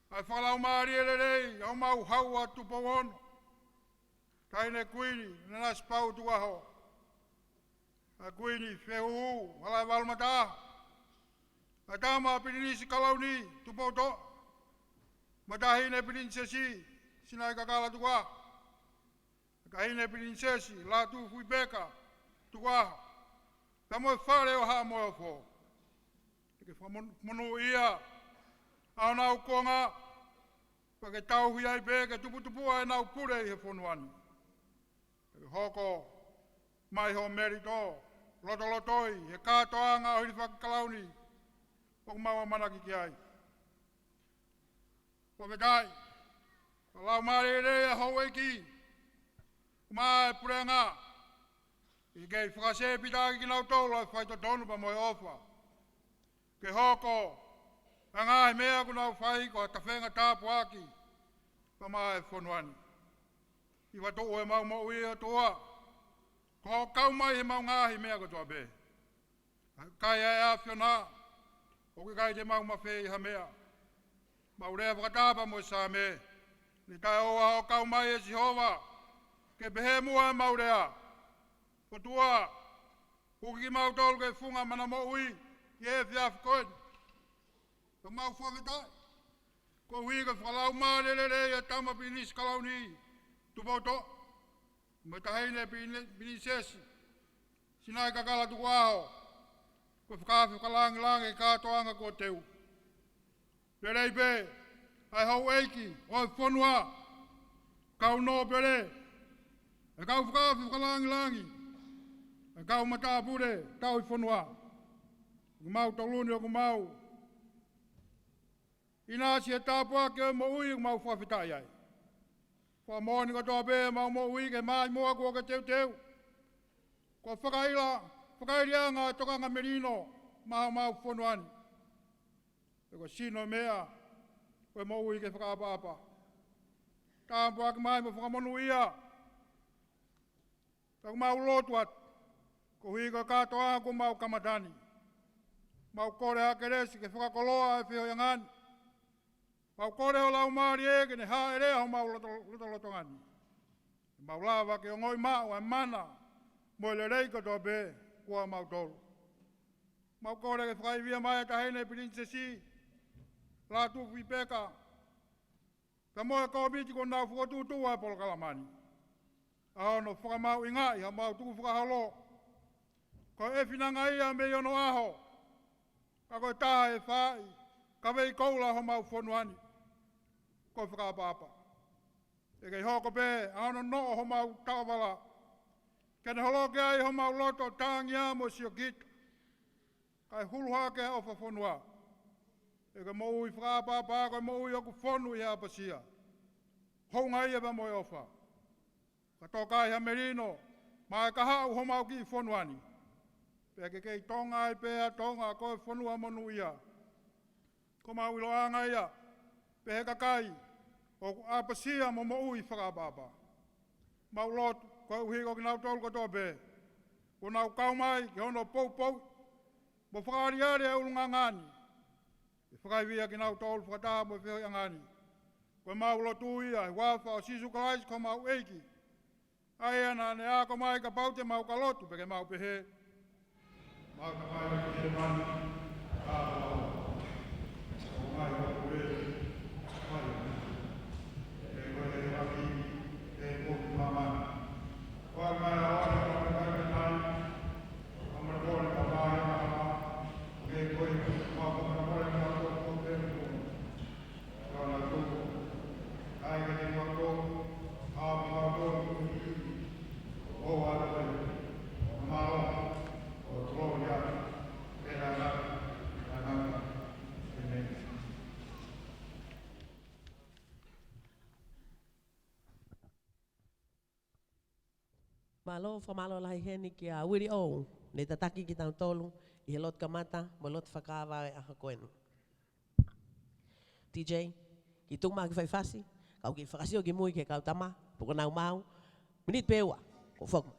ʻa e fakalaumālie lelei ʻa homau Hau ʻa Tupou Ono, Taʻahine Kuini Nanasipauʻu Tukuʻaho, ʻa e Kuini Fehuhu Halaevalu Mataʻaho, ʻa e Tama Pilinisi Kalauni Tupoutoʻa, mo e Taʻahine Pilinisesi Sinaʻikakala Tukuʻaho, ʻa e Taʻahine Pilinisesi Lātūfuipeka Tukuʻaho, pea mo e Fale ʻo Haʻa Moheofo. Ke ke fakamonūʻia ʻa honau kuonga, pea ke tauhi ai pē ke tuputupuʻa ʻenau pule ʻi he fonua ni. Ke ke hoko mai ho melino, lotolotoi he kātoanga ʻo e hilifaki kalauni ʻoku mau ʻamanaki ki ai. Fakafetaʻi ʻa e laumālie lelei ʻa e houʻeiki, mo e puleʻanga, ʻi he kei fakasēpitaʻaki kinautolu ʻa e faitotonu pea mo e ʻofa, ke hoko ʻa e ngaahi meʻa ʻoku nau fai ko ha tafenga tāpuaki pea maʻa e fonua ni. ʻI he tuʻu ʻemau moʻui, ʻOtua, ko hoʻo kau mai heʻemau ngaahi meʻa kotoa pē. ʻA e kai ʻa e ʻAfiona, ʻoku ʻikai te mau mafeia ha meʻa. Mau lea fakataha pea mo e Saame, ne taʻeʻoua hoʻo kau mai, ʻe Sihova, ke pehē muʻa ʻemau lea. ʻOtua, uki kimautolu ki he funga mana moʻui ʻi he efiafi ko eni. Pea mau fakafetaʻi koeʻuhi ko e fakalaumālie lelei ʻa e Tama Pilinisi Kalauni Tupoutoʻa, mo e Taʻahine Pilini-, Pilinisesi Sinaʻikakala Tukuʻaho, ko e fakaafe fakalangilangi ki he kātoanga kuo teu. Lelei pē ʻa e houʻeiki ʻo e fonua, kau nōpele, ʻa e kau fakaafe fakalangilangi, ʻa e kau matāpule tauhi fonua. Ko kimautolu ni ʻoku mau ʻinasi he tāpuaki ʻo e moʻui, ʻoku mau fakafetaʻi ai. Fakamoʻoni kotoa pē ʻemau moʻui ki he maʻimoa kuo ke teuteu, ko e fakaila, fakailiʻanga ʻo e tokanga melino maʻa homau fonua ni. Pea ko e sino meʻa ʻo e moʻui ke fakaʻapaʻapa. Tāpuaki mai mo fakamonūʻia. Pea ʻoku mau lotu atu koeʻuhi ko e kātoanga kuo mau kamata ni. Mau kole ha kelesi ke fakakoloa e feohiʻanga ni. Mau kole ho Laumālie ke ne hāʻele ʻi homau loto-, lotolotonga ni, ke mau lava ke ongoʻi maʻu ʻa e mana mo e lelei kotoa pē kuo mautolu. Mau kole ke fakaivia mai ʻa e Taʻahine Pilinisesi Lātūfuipeka, pea mo e kōmiti kuo nau fokotuʻutuʻu ʻa e polokalama ni, ʻa hono fakamahuʻingaʻi haʻamau tukufakaholo. Ko e finanga ia mei onoʻaho, ka ko e taha ʻe fai, ka veikoula homau fonua ni. Ko e fakaʻapaʻapa. ʻE kei hoko pē ʻa hono noʻo homau taʻovala, ke ne holoki ai homau loto tāngia mo siokita, kae hulu hake ʻa e ʻofa fonua. ʻE ke moʻui fakaʻapaʻapa, ko e moʻui ʻoku fonu ʻi he ʻapasia, houngaʻia pea mo e ʻofa. Ka toka ai ha melino maʻa e kahaʻu homau kiʻi fonua ni, pea ke kei Tonga ai pē ʻa Tonga ko e fonua monūʻia. Ko homau ʻiloʻanga ia pē he kakai ʻoku ʻapasia mo moʻui fakaʻapaʻapa. Mau lotu, koeʻuhi ko kinautolu kotoa pē kuo nau kau mai ki hono poupou mo fakaaliali e ʻulungaanga ni, ʻe fakaivia kinautolu fakataha mo e feohiʻanga ni. Ko ʻemau lotu ia ʻi he huafa ʻo Sīsū Kalaisi ko homau ʻEiki, ʻa ia naʻa ne ako mai kapau te mau ka lotu pea ke mau pehē: Mau Tamai ʻoku ʻi hēvani, ʻa ho ʻofa ke hoko mai ho puleʻanga, ke hoko mai ho ʻafio ʻi he potu ʻo māmani. Ko ʻemau ʻaho ni ʻo e ʻaho ni, ʻo mau kole ka mai ʻa ke ko e mau kole ka mau kole. Mālō, fakamālō lahi heni kia Willie O, ne tataki kitautolu ʻi he lotu kamata mo e lotu fakavaʻe ʻaho ko eni. T J, kiʻi tuku mai ha kiʻi fai fasi, kau kiʻi fakasio ki mui ki he kau tama, pea ko ʻenau maau, miniti pē ua, ko foki.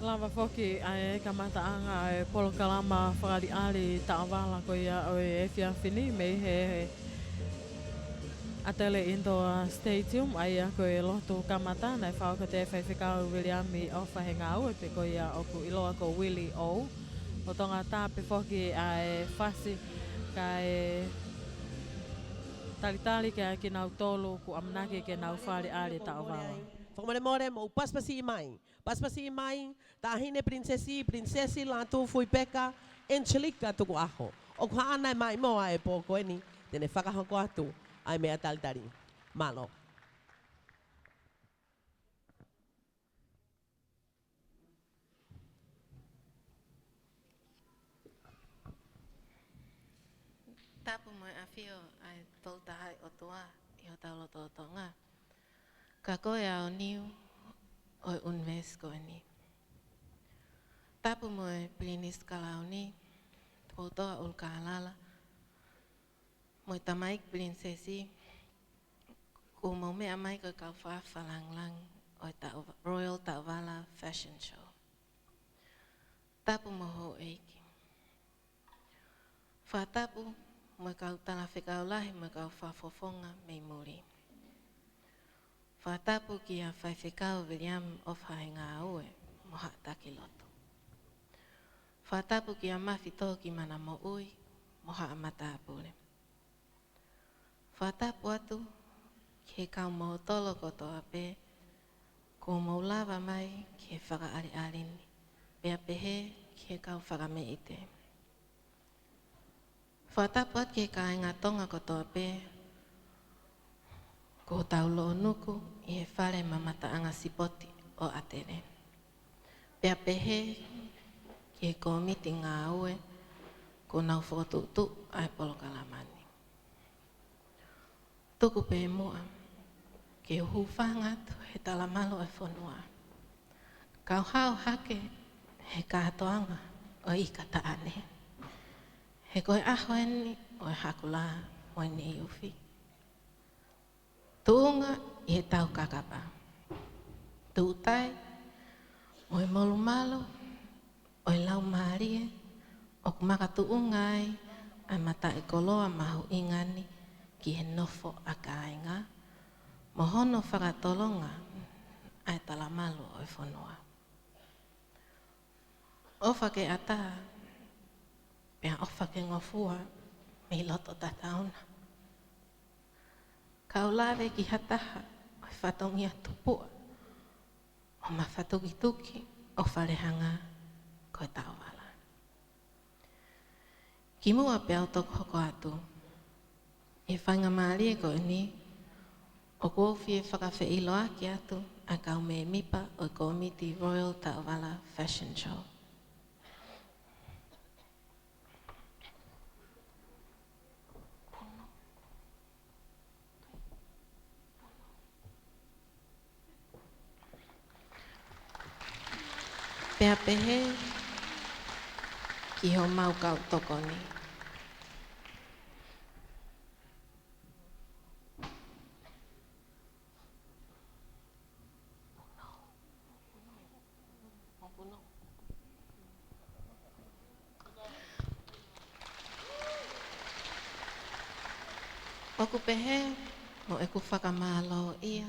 Lava foki ʻa e kamataʻanga ʻa e polokalama fakaʻaliʻali taʻovala ko ia ʻo e efiafi ni mei he ʻAtele Indoor Stadium, ʻa ia ko e lotu kamata naʻe fakaʻosi ʻe he faifekau Viliami ʻOfa Hengāue, pea ko ia ʻoku ʻiloa ko Willie O. ʻOku tau ngata pē foki ʻa e fasi kae talitali kia kinautolu ʻoku ʻamanaki ke nau fakaʻaliʻali taʻovala. Fakamolemole, mou pasipasi mai. Pasipasi mai, Taʻahine Pilinisesi, Pilinisesi Lātūfuipeka Angelica Tukuʻaho. ʻOku haʻana e maʻimoa ʻa e pō ko eni, te ne fakahoko atu ʻa e meʻa talitali. Mālō. Tapu mo e ʻafio ʻa e Tolu Tahaʻi ʻOtua ʻi hotau lotolotonga. Ka ko e aoniu ʻo e ʻunivēsi ko eni. Tapu mo e Pilinisi Kalauni, Toutou ʻUlukālala, mo e Tamaiki Pilinisesi, kuo mou meʻa mai ko e kau fakafakalāngilangi ʻo e Taʻo-, Royal Taʻovala Fashion Show. Tapu mo houʻeiki. Fakatapu mo e kau talafekau lahi mo e kau fakafofonga mei muli. Fakatapu kia Faifekau Viliami ʻOfa Hengāue mo haʻa taki lotu. Fakatapu kia Mafi Toki Manamoʻui mo haʻa matāpule. Fakatapu atu ki he kau mōtolo kotoa pē kuo mou lava mai ki he fakaʻaliʻali ni, pea pehē ki he kau fakameʻite. Fakatapu atu ki he kāinga Tonga kotoa pē kuo tau lōnuku ʻi he fale mamataʻanga sipoti ʻo ʻAtele. Pea pehē ki he kōmiti ngāue kuo nau fokotuʻutuʻu ʻa e polokalama ni. Tuku pē muʻa ke u hūfanga atu he talamalu ʻo e fonua, kau hao hake he kātoanga ʻo e ika taʻane. He ko e ʻaho eni ʻo e hakulā mo e neiufi. Tuʻunga ʻi he tau kakapa, tūtai mo e molumalu ʻo e laumālie ʻoku makatuʻunga ai ʻa e mataʻikoloa mahuʻinga ni ki he nofo ʻa kāinga, mo hono fakatolonga ʻa e talamalu ʻo e fonua. ʻOfa ke ʻatā, pea ʻofa ke ngofua mei loto tatauna. Kau lave ki ha taha ʻo e fatongia tupuʻa ʻo Mafatukituki ʻo Falehanga ko e taʻovala. Kimuʻa pea u toki hoko atu ʻi he faingamālie ko eni, ʻoku ou fie fakafeʻiloaki atu ʻa e kau mēmipa ʻo e kōmiti Royal Taʻovala Fashion Show. Pea pehē ki homau kau tokoni. ʻOku pehē mo ʻeku fakamālōʻia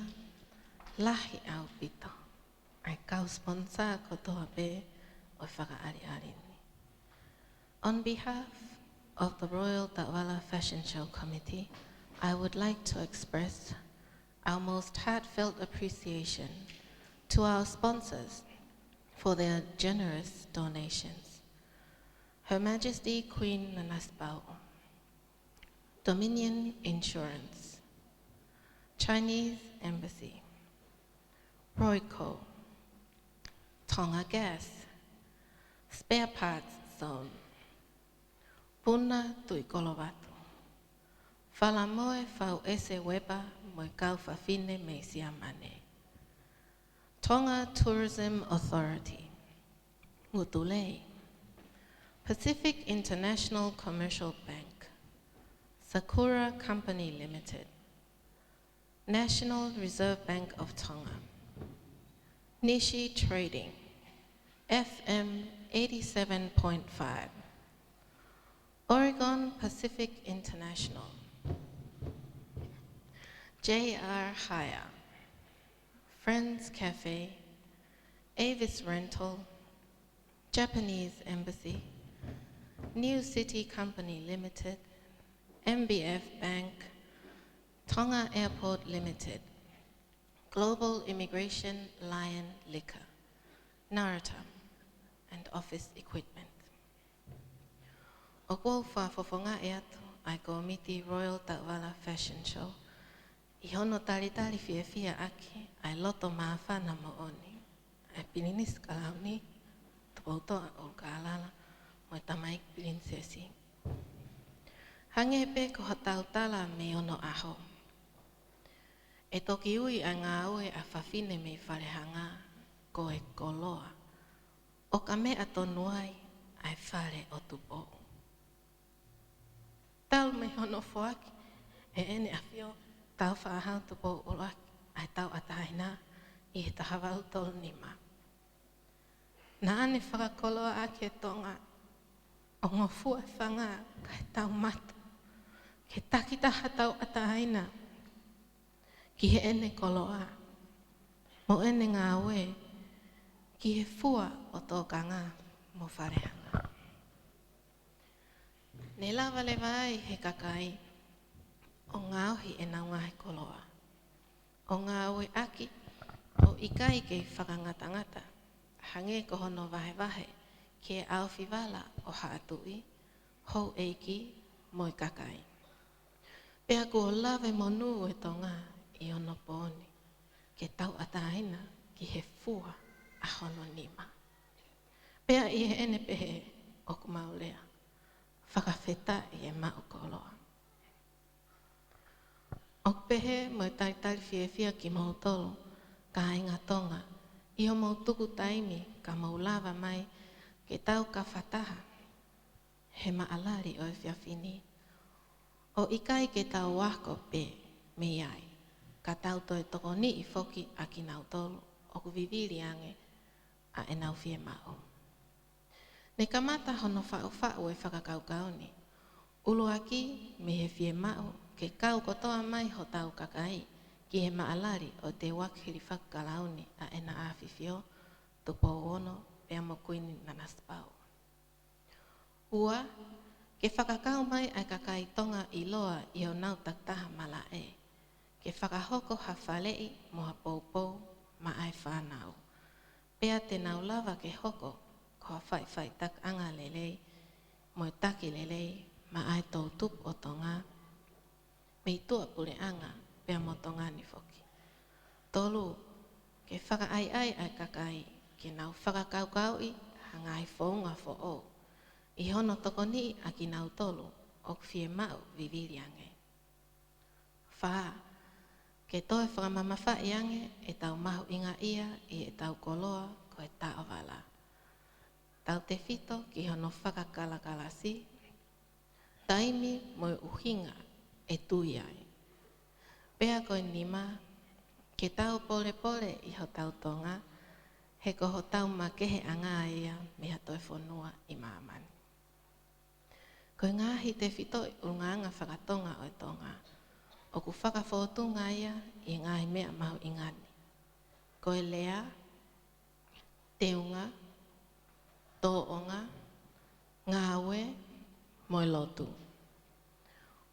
lahi ʻaupito ʻa e kau sponsor kotoa pē ʻo e fakaʻaliʻali ni. On behalf of the Royal Taʻovala Fashion Show Committee, I would like to express our most heartfelt appreciation to our sponsors for their generous donations. Her Majesty Queen Nanasipauʻu, Dominion Insurance, Chinese Embassy, Royco, Tonga Gas, Spare Parts Zone, Puna Tuʻikolovatu, Falamoe Fauʻese Uepa mo e kau fafine mei Siamane, Tonga Tourism Authority, Ngutu Lei, Pacific International Commercial Bank, Sakura Company Limited, National Reserve Bank of Tonga, Nishi Trading, F M eighty-seven point five, Oregon Pacific International, J R Hire, Friends Cafe, Avis Rental, Japanese Embassy, New City Company Limited, M B F Bank, Tonga Airport Limited, Global Immigration, Lion Liquor, Naratam, and Office Equipment. ʻOku ou fakafofongaʻi atu ʻa e Kōmiti Royal Taʻovala Fashion Show ʻi hono talitali fiefia ʻaki ʻa e loto māfana moʻoni ʻa e Pilinisi Kalauni, Tupoutoʻa ʻUlukālala, mo e Tamaiki Pilinisesi. Hangē pē ko hotau tala mei onoʻaho, ʻe toki ui ʻa e ngāue ʻa fafine mei Falehanga ko e koloa, ʻo ka meʻa tonu ai ʻa e Fale ʻo Tupou. Talu mei hono foaki ʻe ʻEne ʻAfio Tāufaʻāhau Tupou ʻUluaki ʻa e tauʻatāina ʻi he taha valu tolu nima, naʻa ne fakakoloa ʻaki e Tonga, ʻo ngofua e fanga kae tau matu ke takitaha tauʻatāina ki heʻene koloa mo ʻene ngāue ki he fua ʻo Tokanga mo Falehanga. Ne lava leva ai he kakai ʻo ngaohi ʻenau ngaahi koloa, ʻo ngāueʻaki, ʻo ʻikai kei fakangatangata, hangē ko hono vahevahe ki he ʻaofi vala ʻo Haʻa Tuʻi, houʻeiki mo e kakai. Pea kuo lave monū e Tonga ʻi onopooni ke tauʻatāina ki he fua ʻa hono nima. Pea ʻi heʻene pehē, ʻoku mau lea, fakafetaʻi e maʻu koloa. ʻOku pehē mo e talitali fiefia kimoutolu kāinga Tonga ʻi hoʻomou tuku taimi ka mou lava mai ke tau kafataha he maʻalali ʻo e efiafi ni, ʻo ʻikai ke tau ako pē mei ai, ka tau toe tokoniʻi foki ʻa kinautolu ʻoku vivili ange ʻa ʻenau fiemaʻu. Ne kamata hono faʻufaʻu e fakakaukau ni ʻuluaki mei he fiemaʻu ke kau kotoa mai hotau kakai ki he maʻalali ʻo e Teuaki Hilifaki Kalauni ʻa ʻEna ʻAfifio Tupou Ono pea mo Kuini Nanasipauʻu. Ua, ke fakakau mai ʻa e kakai Tonga ʻiloa ʻi honau takitaha malaʻe ke fakahoko ha faleʻi mo ha poupou maʻa e fānau, pea te nau lava ke hoko ko ha faʻifaʻitakiʻanga lelei mo e taki lelei maʻa e toʻutupu ʻo Tonga mei tuʻapuleʻanga pea mo Tonga ni foki. Tolu, ke fakaʻaiʻai ʻa e kakai ke nau fakakaukauʻi ha ngaahi founga foʻou ʻi hono tokoniʻi ʻa kinautolu ʻoku fiemaʻu vivili ange. Fā, ke toe fakamamafaʻi ange ʻetau mahuʻingaʻia ʻi heʻetau koloa ko e taʻovala, tautefito ki hono fakakalakalasi, taimi mo e ʻuhinga ʻe tui ai. Pea ko e nima, ke tau polepole ʻi hotau Tonga He ko hotau makeheʻanga ia mei ha toe fonua ʻi māmani. Ko e ngaahi tefitoʻi ʻulungaanga fakatonga ʻo e Tonga ʻoku fakafōtunga ia ʻi he ngaahi meʻa mahuʻinga ni. Ko e lea, teunga, tōʻonga, ngāue, mo e lotu.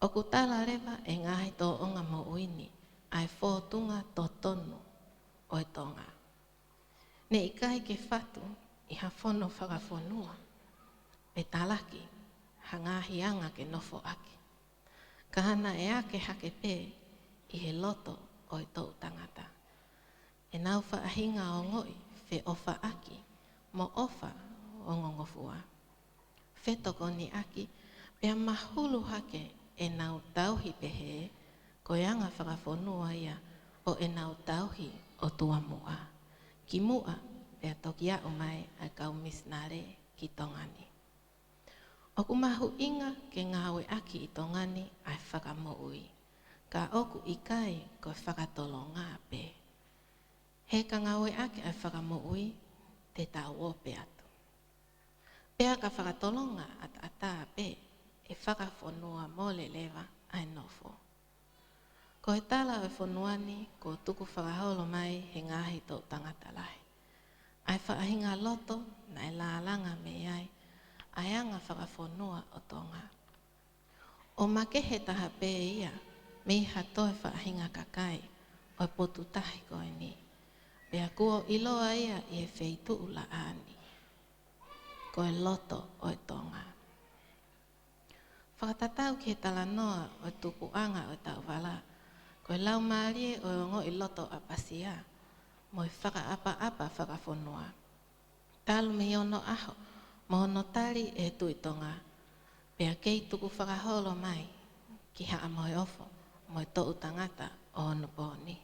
ʻOku tala leva ʻe he ngaahi tōʻonga moʻui ni ʻa e fōtunga totonu ʻo e Tonga. Ne ʻikai ke fatu ʻi ha fono fakafonua pe talaki ha ngaahi anga ke nofo ʻaki. Ka naʻe ake hake pē ʻi he loto ʻo e toʻu tangata ʻenau faʻahinga ongoʻi feʻofaʻaki mo ʻofa ongongofua, fetokoniʻaki, pea mahulu hake ʻenau tauhi pehē ko e anga fakafonua ia ʻo ʻenau tauhi ʻo tuamuʻa, kimuʻa pea toki aʻu mai ʻa e kau misinale ki Tonga ni. ʻOku mahuʻinga ke ngāueʻaki ʻi Tonga ni ʻa e fakamoʻui, ka ʻoku ʻikai ko e fakatolonga pē. He ka ngāueʻaki ʻa e fakamoʻui, te tau ope atu. Pea ka fakatolonga ʻataʻatā pē, ʻe fakafonua mole leva ʻa e nofo. Ko e tala ʻo e fonua ni kuo tukufakaholo mai he ngaahi toʻu tangata lahi ʻa e faʻahinga loto naʻe lālanga mei ai ʻa e anga fakafonua ʻo Tonga. ʻO makehe taha pē ia mei ha toe faʻahinga kakai ʻo e potu tahi ko eni, pea kuo ʻiloa ia ʻi he feituʻu laʻā ni ko e loto ʻo e Tonga. Fakatatau ki he talanoa ʻo e tupuʻanga ʻo e taʻovala, ko e laumālie ʻo e ongoʻi loto ʻapasia mo e fakaʻapaʻapa fakafonua, talu mei onoʻaho mo hono tali ʻe he Tuʻi Tonga, pea kei tukufakaholo mai ki Haʻa Moheofo mo e toʻu tangata ʻo onopooni.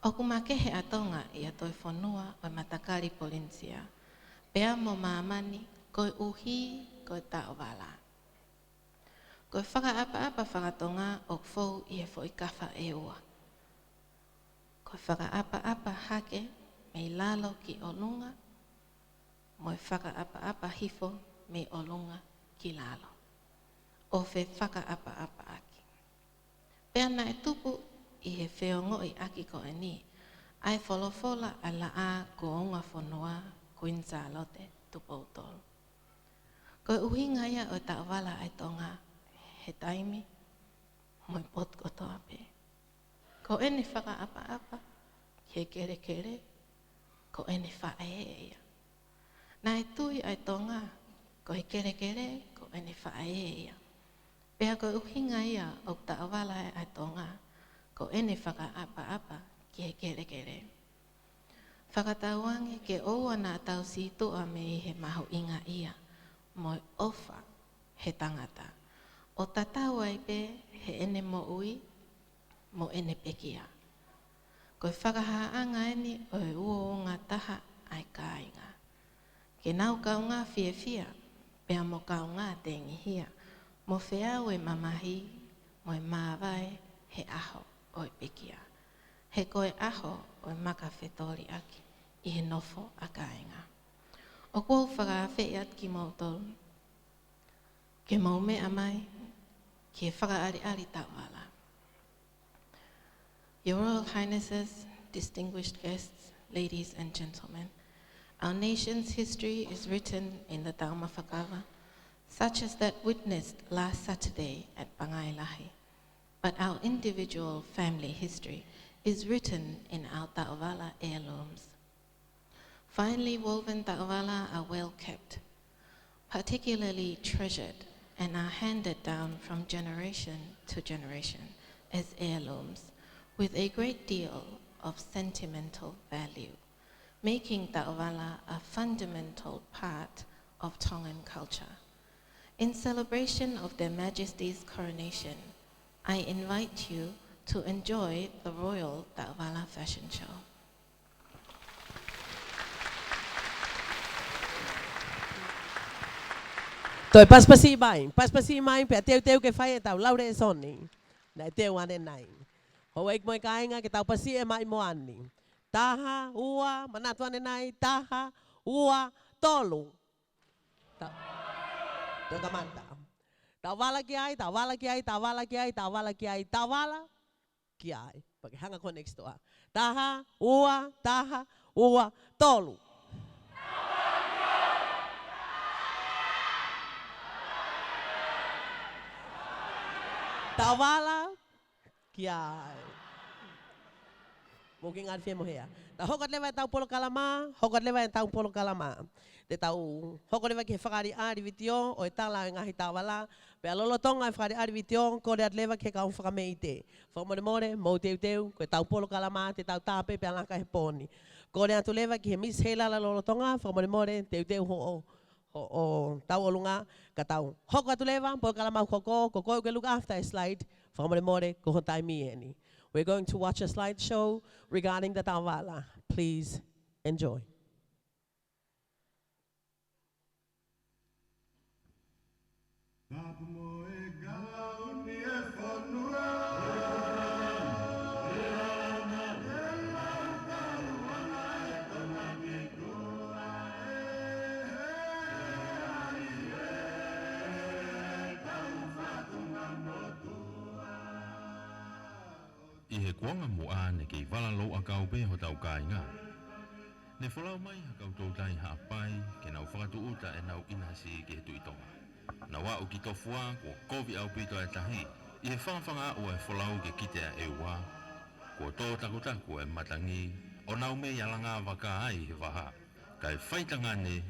ʻOku makehe ʻa Tonga ʻi ha toe fonua ʻo e matakali Polinisia pea mo māmani koeʻuhi ko e taʻovala. Ko e fakaʻapaʻapa fakatonga ʻoku fou ʻi he foʻi kafa ʻe ua. Ko e fakaʻapaʻapa hake mei lalo ki ʻolunga, mo e fakaʻapaʻapa hifo mei ʻolunga ki lalo, ʻo fefakaʻapaʻapaʻaki. Pea naʻe tupu ʻi he feongoʻiʻaki ko eni ʻa e folofola ʻa e Laʻā kuo Ungafonua, Kuini Sālote Tupou Tolu. Ko e ʻuhinga ia ʻo e taʻovala ʻa e Tonga he taimi mo e potu kotoa pē. Ko ʻene fakaʻapaʻapa ki he kelekele, ko ʻene faʻē ia. Naʻe tui ʻa e Tonga ko e kelekele ko ʻene faʻē ia. Pea ko e ʻuhinga ia ʻoku taʻovala ai ʻa e Tonga, ko ʻene fakaʻapaʻapa ki he kelekele. Fakatauange ke ʻoua naʻa tau sītuʻa mei he mahuʻingaʻia mo e ʻofa he tangata, ʻo tatau ai pē heʻene moʻui mo ʻene pekia. Ko e fakahāʻanga eni ʻo e uouongataha ʻa e kāinga, ke nau kaungā fiefia pea mo kaungā tengihia, mo feau e mamahi mo e māvae he ʻaho ʻo e pekia. He ko e ʻaho ʻo e makafetoliʻaki ʻi he nofo ʻa kāinga. ʻOku ou fakaafeʻi atu kimoutolu ke mou meʻa mai ki he fakaʻaliʻali taʻovala. Your Royal Highnesses, distinguished guests, ladies and gentlemen, our nation's history is written in the taumafakava, such as that witnessed last Saturday at Pangai Lahi. But our individual family history is written in our taʻovala heirlooms. Finely woven taʻovala are well kept, particularly treasured, and are handed down from generation to generation as heirlooms with a great deal of sentimental value, making taʻovala a fundamental part of Tongan culture. In celebration of Their Majesties' coronation, I invite you to enjoy the Royal Taʻovala Fashion Show. Toe pasipasi mai, pasipasi mai, pea teuteu ke fai ʻetau lau lēsoni. Naʻe teu ʻanenai. Houʻeiki mo e kāinga, ke tau pasi e mai mo ani. Taha, ua, manatu ʻanenai, taha, ua, tolu. Ta-, toe kamata. Taʻovala ki ai, taʻovala ki ai, taʻovala ki ai, taʻovala ki ai, taʻovala ki ai. Pea ke hanga ko ē next door. Taha, ua, taha, ua, tolu. Taʻovala ki ai. Mou ke ngāue fiefia mo hea. Tau hoko atu leva ʻetau polokalama, hoko atu leva ʻetau polokalama. Te tau hoko leva ki he fakaʻaliʻali vitiō ʻo e tala ʻo e ngaahi taʻovala. Pea lolotonga e fakaʻaliʻali vitiō, kole atu leva ki he kau fakameʻite. Fakamolemole, mou teuteu, ko ʻetau polokalama te tau tāpē pea laka he pō ni. Kole atu leva ki he Miss Heilala lolotonga, fakamolemole, teuteu hoʻo, hoʻo tauʻolunga, ka tau hoko atu leva, polokalama ʻoku hoko, ko koe ʻoku ke look after e slide, fakamolemole, ko ho taimi eni. We're going to watch a slideshow regarding the taʻovala. Please enjoy. Tapu mo e kalauni e fonua. ʻI he kuonga muʻa ne kei vala louʻakau pē hotau kāinga. Ne folau mai ha kau toutai Haʻapai ke nau fakatūʻuta ʻenau ʻinasi ki he Tuʻi Tonga. Nau aʻu ki Tofua kuo kovi ʻaupito e tahi. ʻI he fangafanga aʻu e folau ke kite ʻa ʻEua, kuo tō takutaku e matangi, ʻo nau mei alanga vaka ai he vaha. Kae faitangane,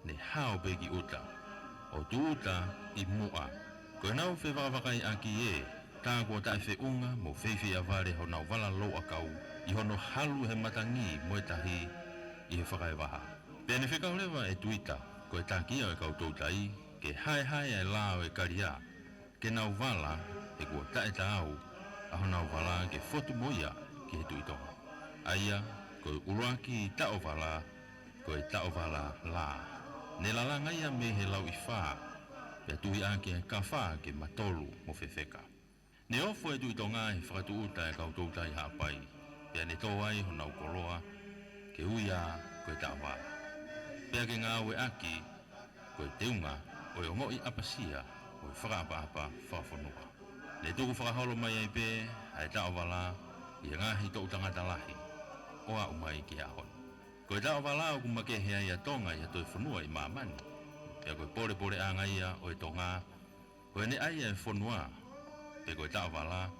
ne hao pē ki ʻuta, ʻo tūʻuta ʻi muʻa. Ko ʻenau fevakavakaiʻaki ē, tā kuo taʻefeʻunga mo feifeiʻavale honau vala louʻakau ʻi hono halu he matangi mo e tahi ʻi he fakaevaha. Pea ne fekau leva e tuita, ko e taki ia ʻo e kau toutai, ke haehae e lao e kalia, ke nau vala, he kuo taʻetaau ʻa honau vala ke fotu mo ia ki he Tuʻi Tonga. ʻA ia, ko e ʻuluaki taʻovala, ko e taʻovala lā. Ne lalanga ia mei he lauʻifā, pea tuiʻaki e kafā ke matolu mo fefeka. Ne ofo e Tuʻi Tonga he fakatūʻuta e kau toutai Haʻapai, pea ne tō ai honau koloa, ke ui ia ko e taʻovala. Pea ke ngāueʻaki, ko e teunga ʻo e ongoʻi ʻapasia ʻo e fakaʻapaʻapa fakafonua. Ne tuku fakaholo mai ai pē ʻa e taʻovala ʻi he ngaahi toʻu tangata lahi ʻo aʻu mai ki he ʻaho ni. Ko e taʻovala ʻoku makehe ai ʻa Tonga ʻi ha toe fonua ʻi māmani. Pea ko e polepoleʻanga ia ʻo e Tonga, ko ʻene ʻai e fonua, pe ko e taʻovala,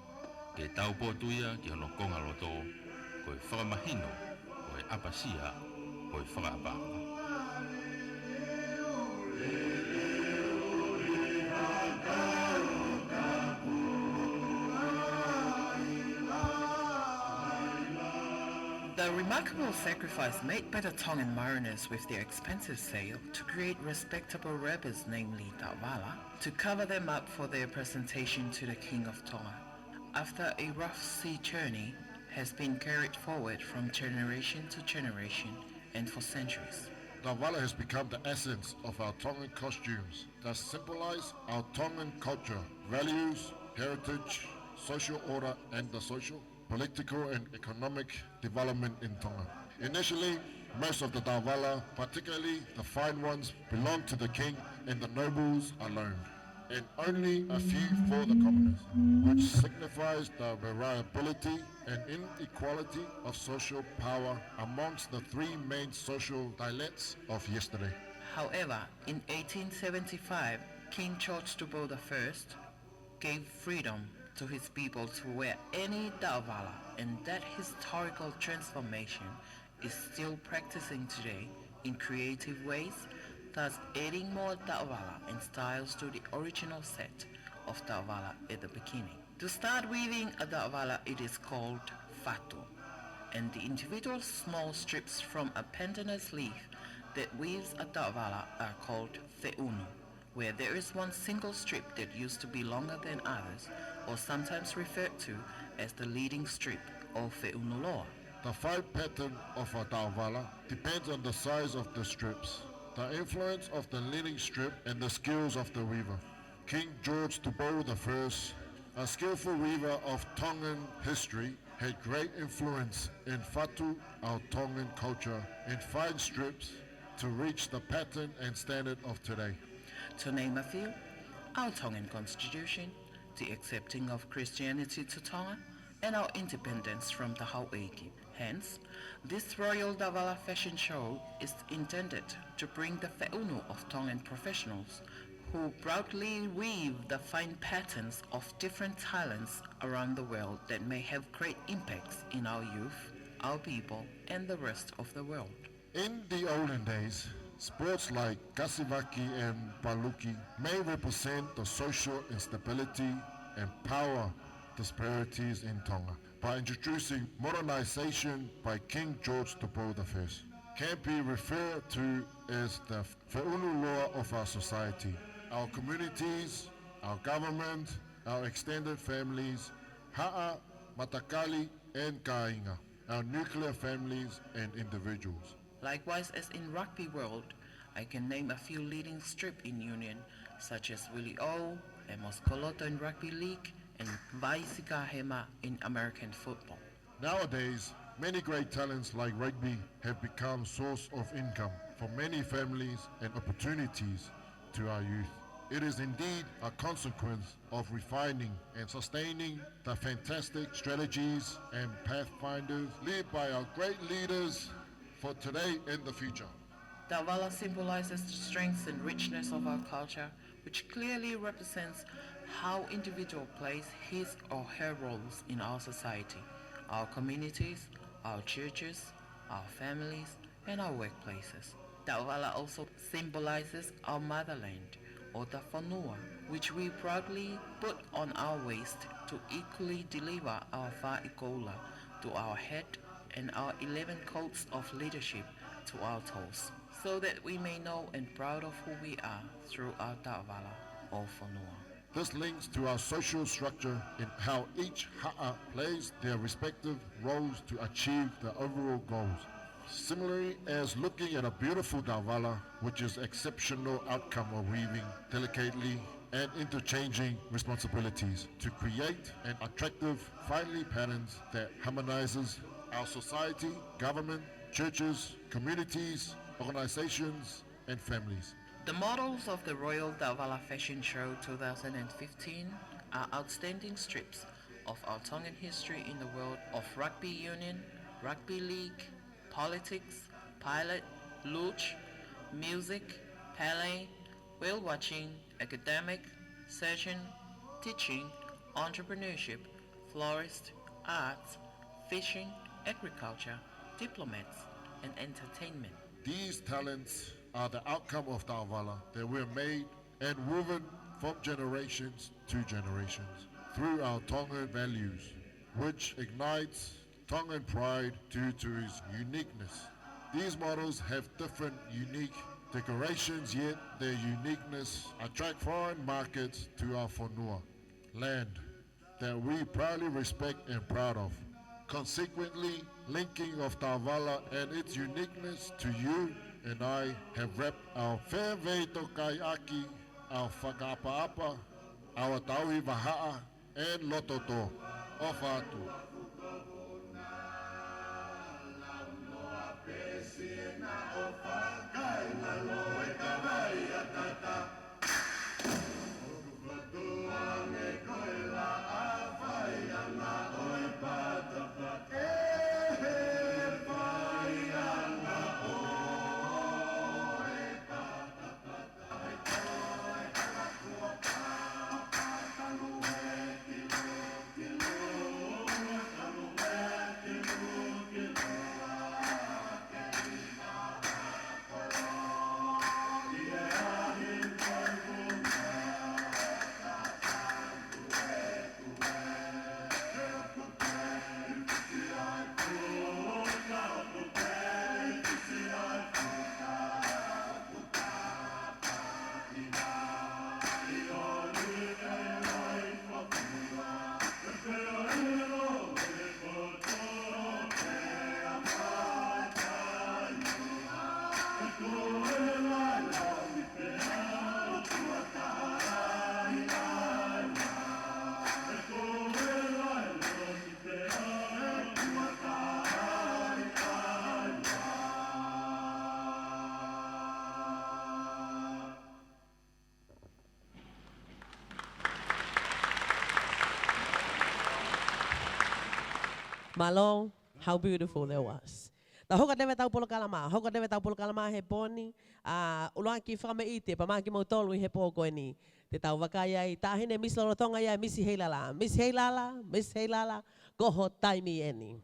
ke taupotu ia ki hono kongaloto, ko e fakamahino ʻo e ʻapasia ʻo e fakaʻapaʻapa. The remarkable sacrifice made by the Tongan mariners with their expensive sail to create respectable wrappers, namely taʻovala, to cover them up for their presentation to the King of Tonga after a rough sea journey has been carried forward from generation to generation and for centuries. Taʻovala has become the essence of our Tongan costumes that symbolize our Tongan culture, values, heritage, social order, and the social, political, and economic development in Tonga. Initially, most of the taʻovala, particularly the fine ones, belonged to the king and the nobles alone, and only a few for the commoners, which signifies the variability and inequality of social power amongst the three main social dialects of yesterday. However, in eighteen seventy-five, King George Tupou the First gave freedom to his people to wear any taʻovala, and that historical transformation is still practicing today in creative ways, thus adding more taʻovala and styles to the original set of taʻovala at the beginning. To start weaving a taʻovala, it is called fatu, and the individual small strips from a pandanus leaf that weaves a taʻovala are called feʻunu, where there is one single strip that used to be longer than others, or sometimes referred to as the leading strip or feʻunu loa. The fine pattern of a taʻovala depends on the size of the strips, the influence of the leading strip, and the skills of the weaver. King George Tupou the First, a skillful weaver of Tongan history, had great influence in fatu, our Tongan culture, and fine strips to reach the pattern and standard of today. To name a few, our Tongan constitution, the accepting of Christianity to Tonga, and our independence from the Hauʻeiki. Hence, this Royal Davala Fashion Show is intended to bring the feʻunu of Tongan professionals who proudly weave the fine patterns of different talents around the world that may have great impacts in our youth, our people, and the rest of the world. In the olden days, sports like kasivaki and paluki may represent the social instability and power disparities in Tonga. By introducing modernization by King George Tupou the First, can be referred to as the feʻunu loa of our society, our communities, our government, our extended families, haʻa, matakali, and kāinga, our nuclear families and individuals. Likewise, as in rugby world, I can name a few leading strip in union, such as Willie O, Amos Koloto in rugby league, and Vaisi Kahema in American football. Nowadays, many great talents like rugby have become source of income for many families and opportunities to our youth. It is indeed a consequence of refining and sustaining the fantastic strategies and pathfinders led by our great leaders for today and the future. Davala symbolizes the strength and richness of our culture, which clearly represents how individual plays his or her roles in our society, our communities, our churches, our families, and our workplaces. Davala also symbolizes our motherland, or the fonua, which we proudly put on our waist to equally deliver our faʻi koula to our head and our eleven codes of leadership to our toes, so that we may know and proud of who we are through our davala or fonua. This links to our social structure in how each haʻa plays their respective roles to achieve the overall goals. Similarly, as looking at a beautiful davala, which is exceptional outcome of weaving delicately and interchanging responsibilities to create an attractive, finely patterns that harmonizes our society, government, churches, communities, organizations, and families. The models of the Royal Davala Fashion Show two thousand and fifteen are outstanding strips of our Tongan history in the world of rugby union, rugby league, politics, pilot, luge, music, ballet, whale watching, academic, surgeon, teaching, entrepreneurship, florist, arts, fishing, agriculture, diplomats, and entertainment. These talents are the outcome of davala that were made and woven from generations to generations through our Tongan values, which ignites Tongan pride due to its uniqueness. These models have different unique decorations, yet their uniqueness attract foreign markets to our fonua, land that we proudly respect and proud of. Consequently, linking of davala and its uniqueness to you and I have wrapped our fēvei tokaiaki, our fakaʻapaʻapa, our tauhi vahaʻa, and loto tō. ʻOfa atu. Mālō, how beautiful that was. Tau hoko atu leva ʻetau polokalama, hoko atu leva ʻetau polokalama he pō ni, ʻa, ʻuluaki fakameʻite, pea maʻa kimoutolu ʻi he pō ko eni. Te tau vakai ai, taʻahine Misi lolotonga ia, Misi Heilala. Misi Heilala, Misi Heilala, ko ho taimi eni.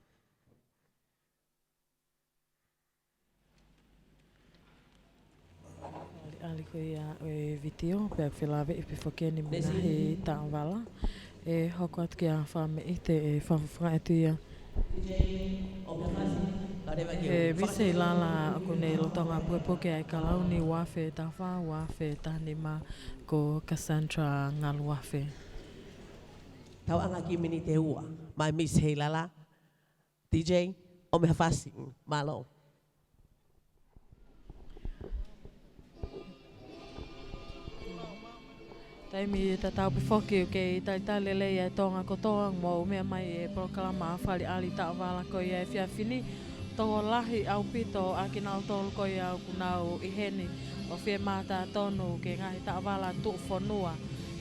ʻAliʻali ko ia ʻo e vitiō, pea felāveʻi pē foki eni mo e ngaahi taʻovala. ʻE hoko atu ki he fakameʻite, ʻe fakafofongaʻi atu ia. He Misi Heilala ʻoku ne lolotonga pukepuke ʻa e kalauni ua afe taha fā, ua afe taha nima, ko Cassandra Ngaluafe. Tau ʻanga ki he miniti ʻe ua, maʻa e Misi Heilala. D J, ʻomai ha fasi, mālō. Taimi tatau pē foki ʻoku kei talitali lelei ʻa e Tonga kotoa mo e meʻa mai e polokalama fakaʻaliʻali taʻovala ko ia he efiafi ni. Tokolahi ʻaupito ʻa kinautolu ko ia ʻoku nau ʻi heni ʻo fiemātā tonu ki he ngaahi taʻovala tuʻufonua.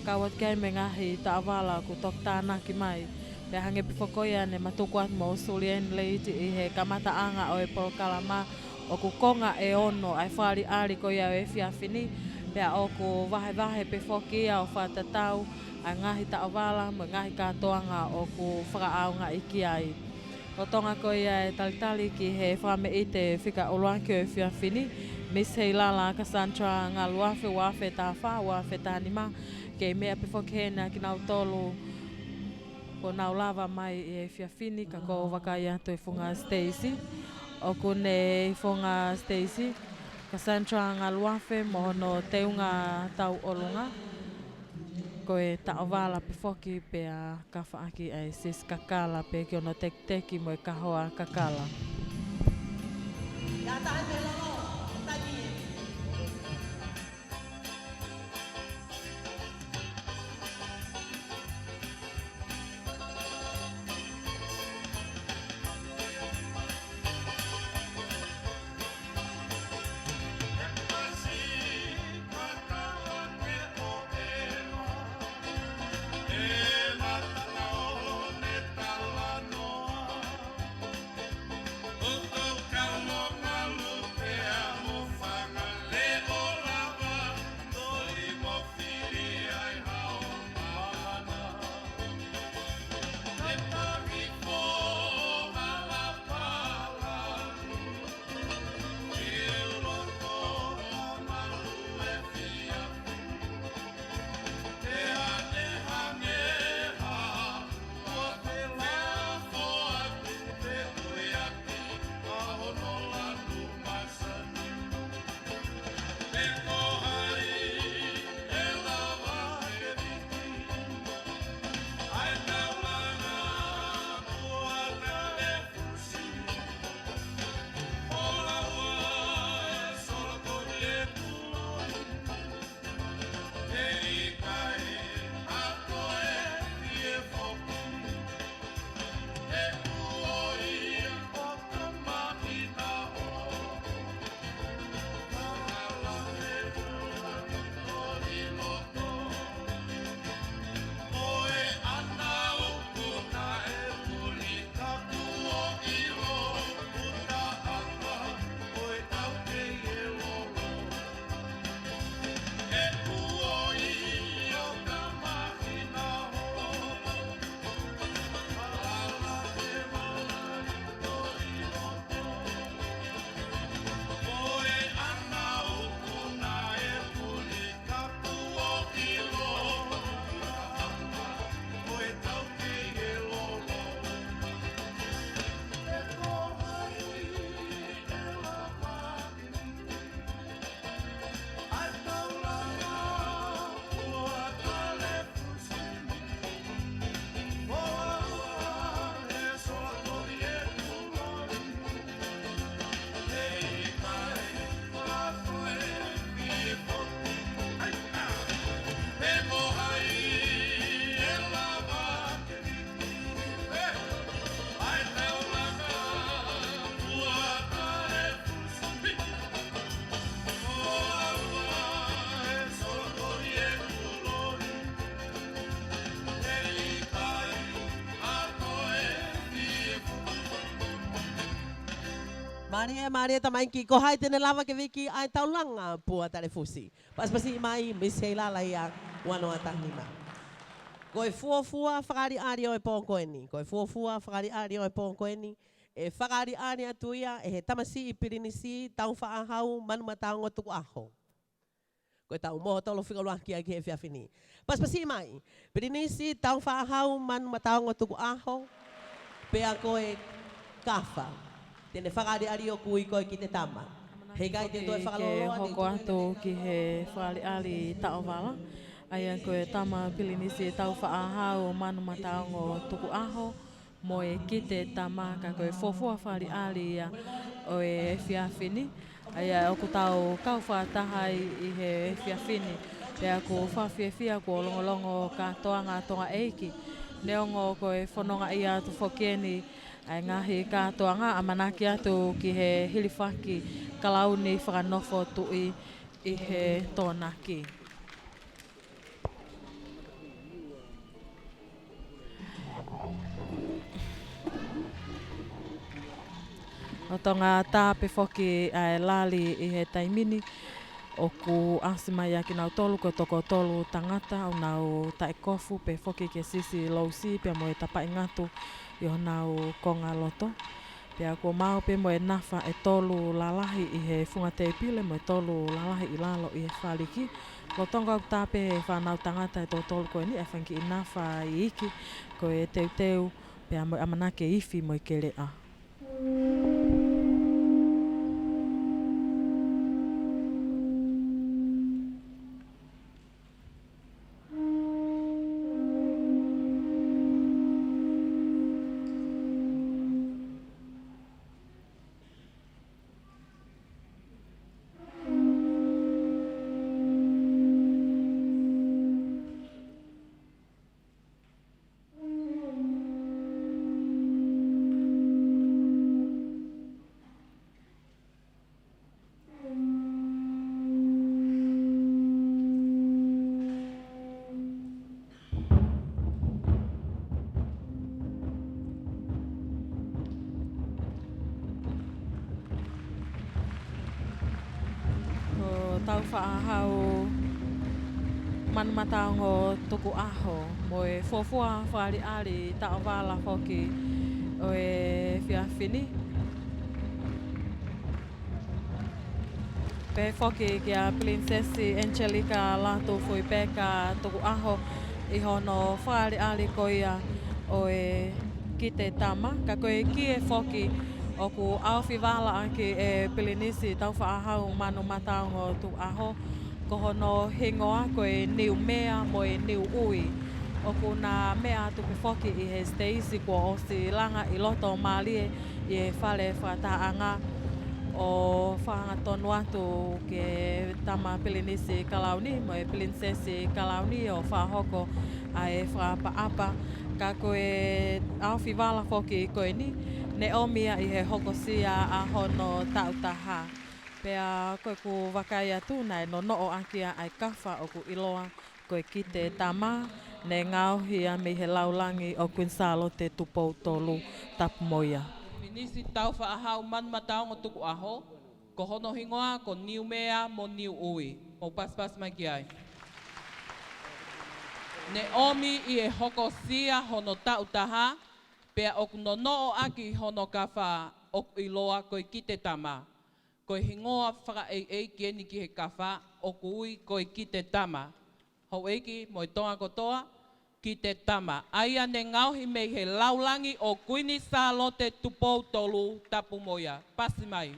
Kau atu ki ai mo e ngaahi taʻovala ʻoku toki tānaki mai. Pea hangē pē foki ko ia ne ma tuku atu mo Sulieni Leiti ʻi he kamataʻanga ʻo e polokalama, ʻoku konga ʻe ono ʻa e fakaʻaliʻali ko ia ʻo e efiafi ni, pea ʻoku vahevahe pē foki ia ʻo fakatatau ʻa e ngaahi taʻovala mo e ngaahi kātoanga ʻoku fakaʻaongaʻi ki ai. Lolotonga ko ia e talitali ki he fakameʻite fika ʻuluaki ʻo e efiafi ni, Misi Heilala Cassandra Ngaluafe, ua afe taha fā, ua afe taha nima, kei meʻa pē foki heni ʻa kinautolu kuo nau lava mai he efiafi ni, ka ʻoku ou vakai atu he funga siteisi. ʻOku ne funga siteisi Cassandra Ngaluafe mo hono teunga tauʻolunga. Ko e taʻovala pē foki pea kafaʻaki ʻa e Siasi Kakala pē ki hono tekiteki mo e kahoa kakala. Mālie, mālie tamaiki, ko hai te ne lava ke viki ʻa e taulanga pua talefusi. Pasipasi mai, Miss Heilala ia, ua noa taha nima. Ko e fuofua fakaʻaliʻali ʻo e pō ko eni. Ko e fuofua fakaʻaliʻali ʻo e pō ko eni, ʻe fakaʻaliʻali atu ia ʻe he tamasiʻi Pilinisi Taufaʻāhau Manumataongo Tukuʻaho. Ko e taʻu moho tolu fika ʻuluaki ia ki he efiafi ni. Pasipasi mai, Pilinisi Taufaʻāhau Manumataongo Tukuʻaho, pea ko e kafa te ne fakaʻaliʻali ʻoku ui ko e Kite Tama. Heʻikai te toe fakalōloa, te hoko atu ki he fakaʻaliʻali taʻovala. ʻA ia ko e tama Pilinisi Taufaʻāhau Manumataongo Tukuʻaho mo e Kite Tama, ka ko e fuofua fakaʻaliʻali ia ʻo e efiafi ni. ʻA ia ʻoku tau kau fakataha ai ʻi he efiafi ni. Pea ʻoku fakafiefia kuo longolongo kātoanga Tonga ʻEiki. Neongo ko e fononga ia atu foki eni ʻa e ngaahi kātoanga, ʻamanaki atu ki he hilifaki kalauni fakanofo tuʻi ʻi he Tōnaki. ʻO Tonga tā pē foki ʻa e lali ʻi he taimi ni, ʻoku ʻasi mai ʻa kinautolu ko e toko tolu tangata ʻoku nau taʻekofu pē foki ke sisi lousi pea mo e tapaʻi ngatu ʻi honau konga loto. Pea kuo maʻu pē mo e nafa ʻe tolu lalahi ʻi he funga tēpile mo e tolu lalahi ʻi lalo ʻi he faliki. Lolotonga ʻoku tā pē ʻe he fānau tangata ʻe toko tolu ko eni ʻa e fanga kiʻi nafa iiki ko e teuteu pea mo e ʻamanaki ke ifi mo e keleʻa. Ko Taufaʻāhau Manumataongo Tukuʻaho mo e fuofua fakaʻaliʻali taʻovala foki ʻo e efiafi ni. Pehē foki kia Pilinisesi Angelika Lātūfuipeka Tukuʻaho ʻi hono fakaʻaliʻali ko ia ʻo e Kite Tama, ka ko e kie foki ʻoku ʻaofi vala ʻaki ʻe Pilinisi Taufaʻāhau Manumataongo Tukuʻaho, ko hono hingoa ko e Niumea mo e Niuʻui. ʻOku na meʻa atu pē foki ʻi he siteisi kuo ʻosi langa ʻi loto mālie ʻi he fale fakatahaʻanga, ʻo fakahangatonu atu ki he tama Pilinisi Kalauni mo e Pilinisesi Kalauni ʻo fakahoko ʻa e fakaʻapaʻapa. Ka ko e ʻaofi vala foki ko eni, ne ʻomi ia ʻi he hokosia ʻa hono taʻu taha. Pea ko ʻeku vakai atu naʻe nonoʻo ʻaki ia ʻa e kafa ʻoku ʻiloa ko e Kite Tama, ne ngaohi ia mei he Laulangi ʻo Kuini Sālote Tupou Tolu, tapu mo ia. Pilinisi Taufaʻāhau Manumataongo Tukuʻaho, ko hono hingoa ko Niumea mo Niuʻui. Mou pasipasi mai ki ai. Ne ʻomi ʻi he hokosia hono taʻu taha, pea ʻoku nonoʻo ʻaki hono kafa ʻoku ʻiloa ko e Kite Tama. Ko e hingoa fakaʻeiʻeiki eni ki he kafa ʻoku ui ko e Kite Tama. Houʻeiki mo e Tonga kotoa, Kite Tama. ʻA ia ne ngaohi mei he Laulangi ʻo Kuini Sālote Tupou Tolu, tapu mo ia. Pasi mai.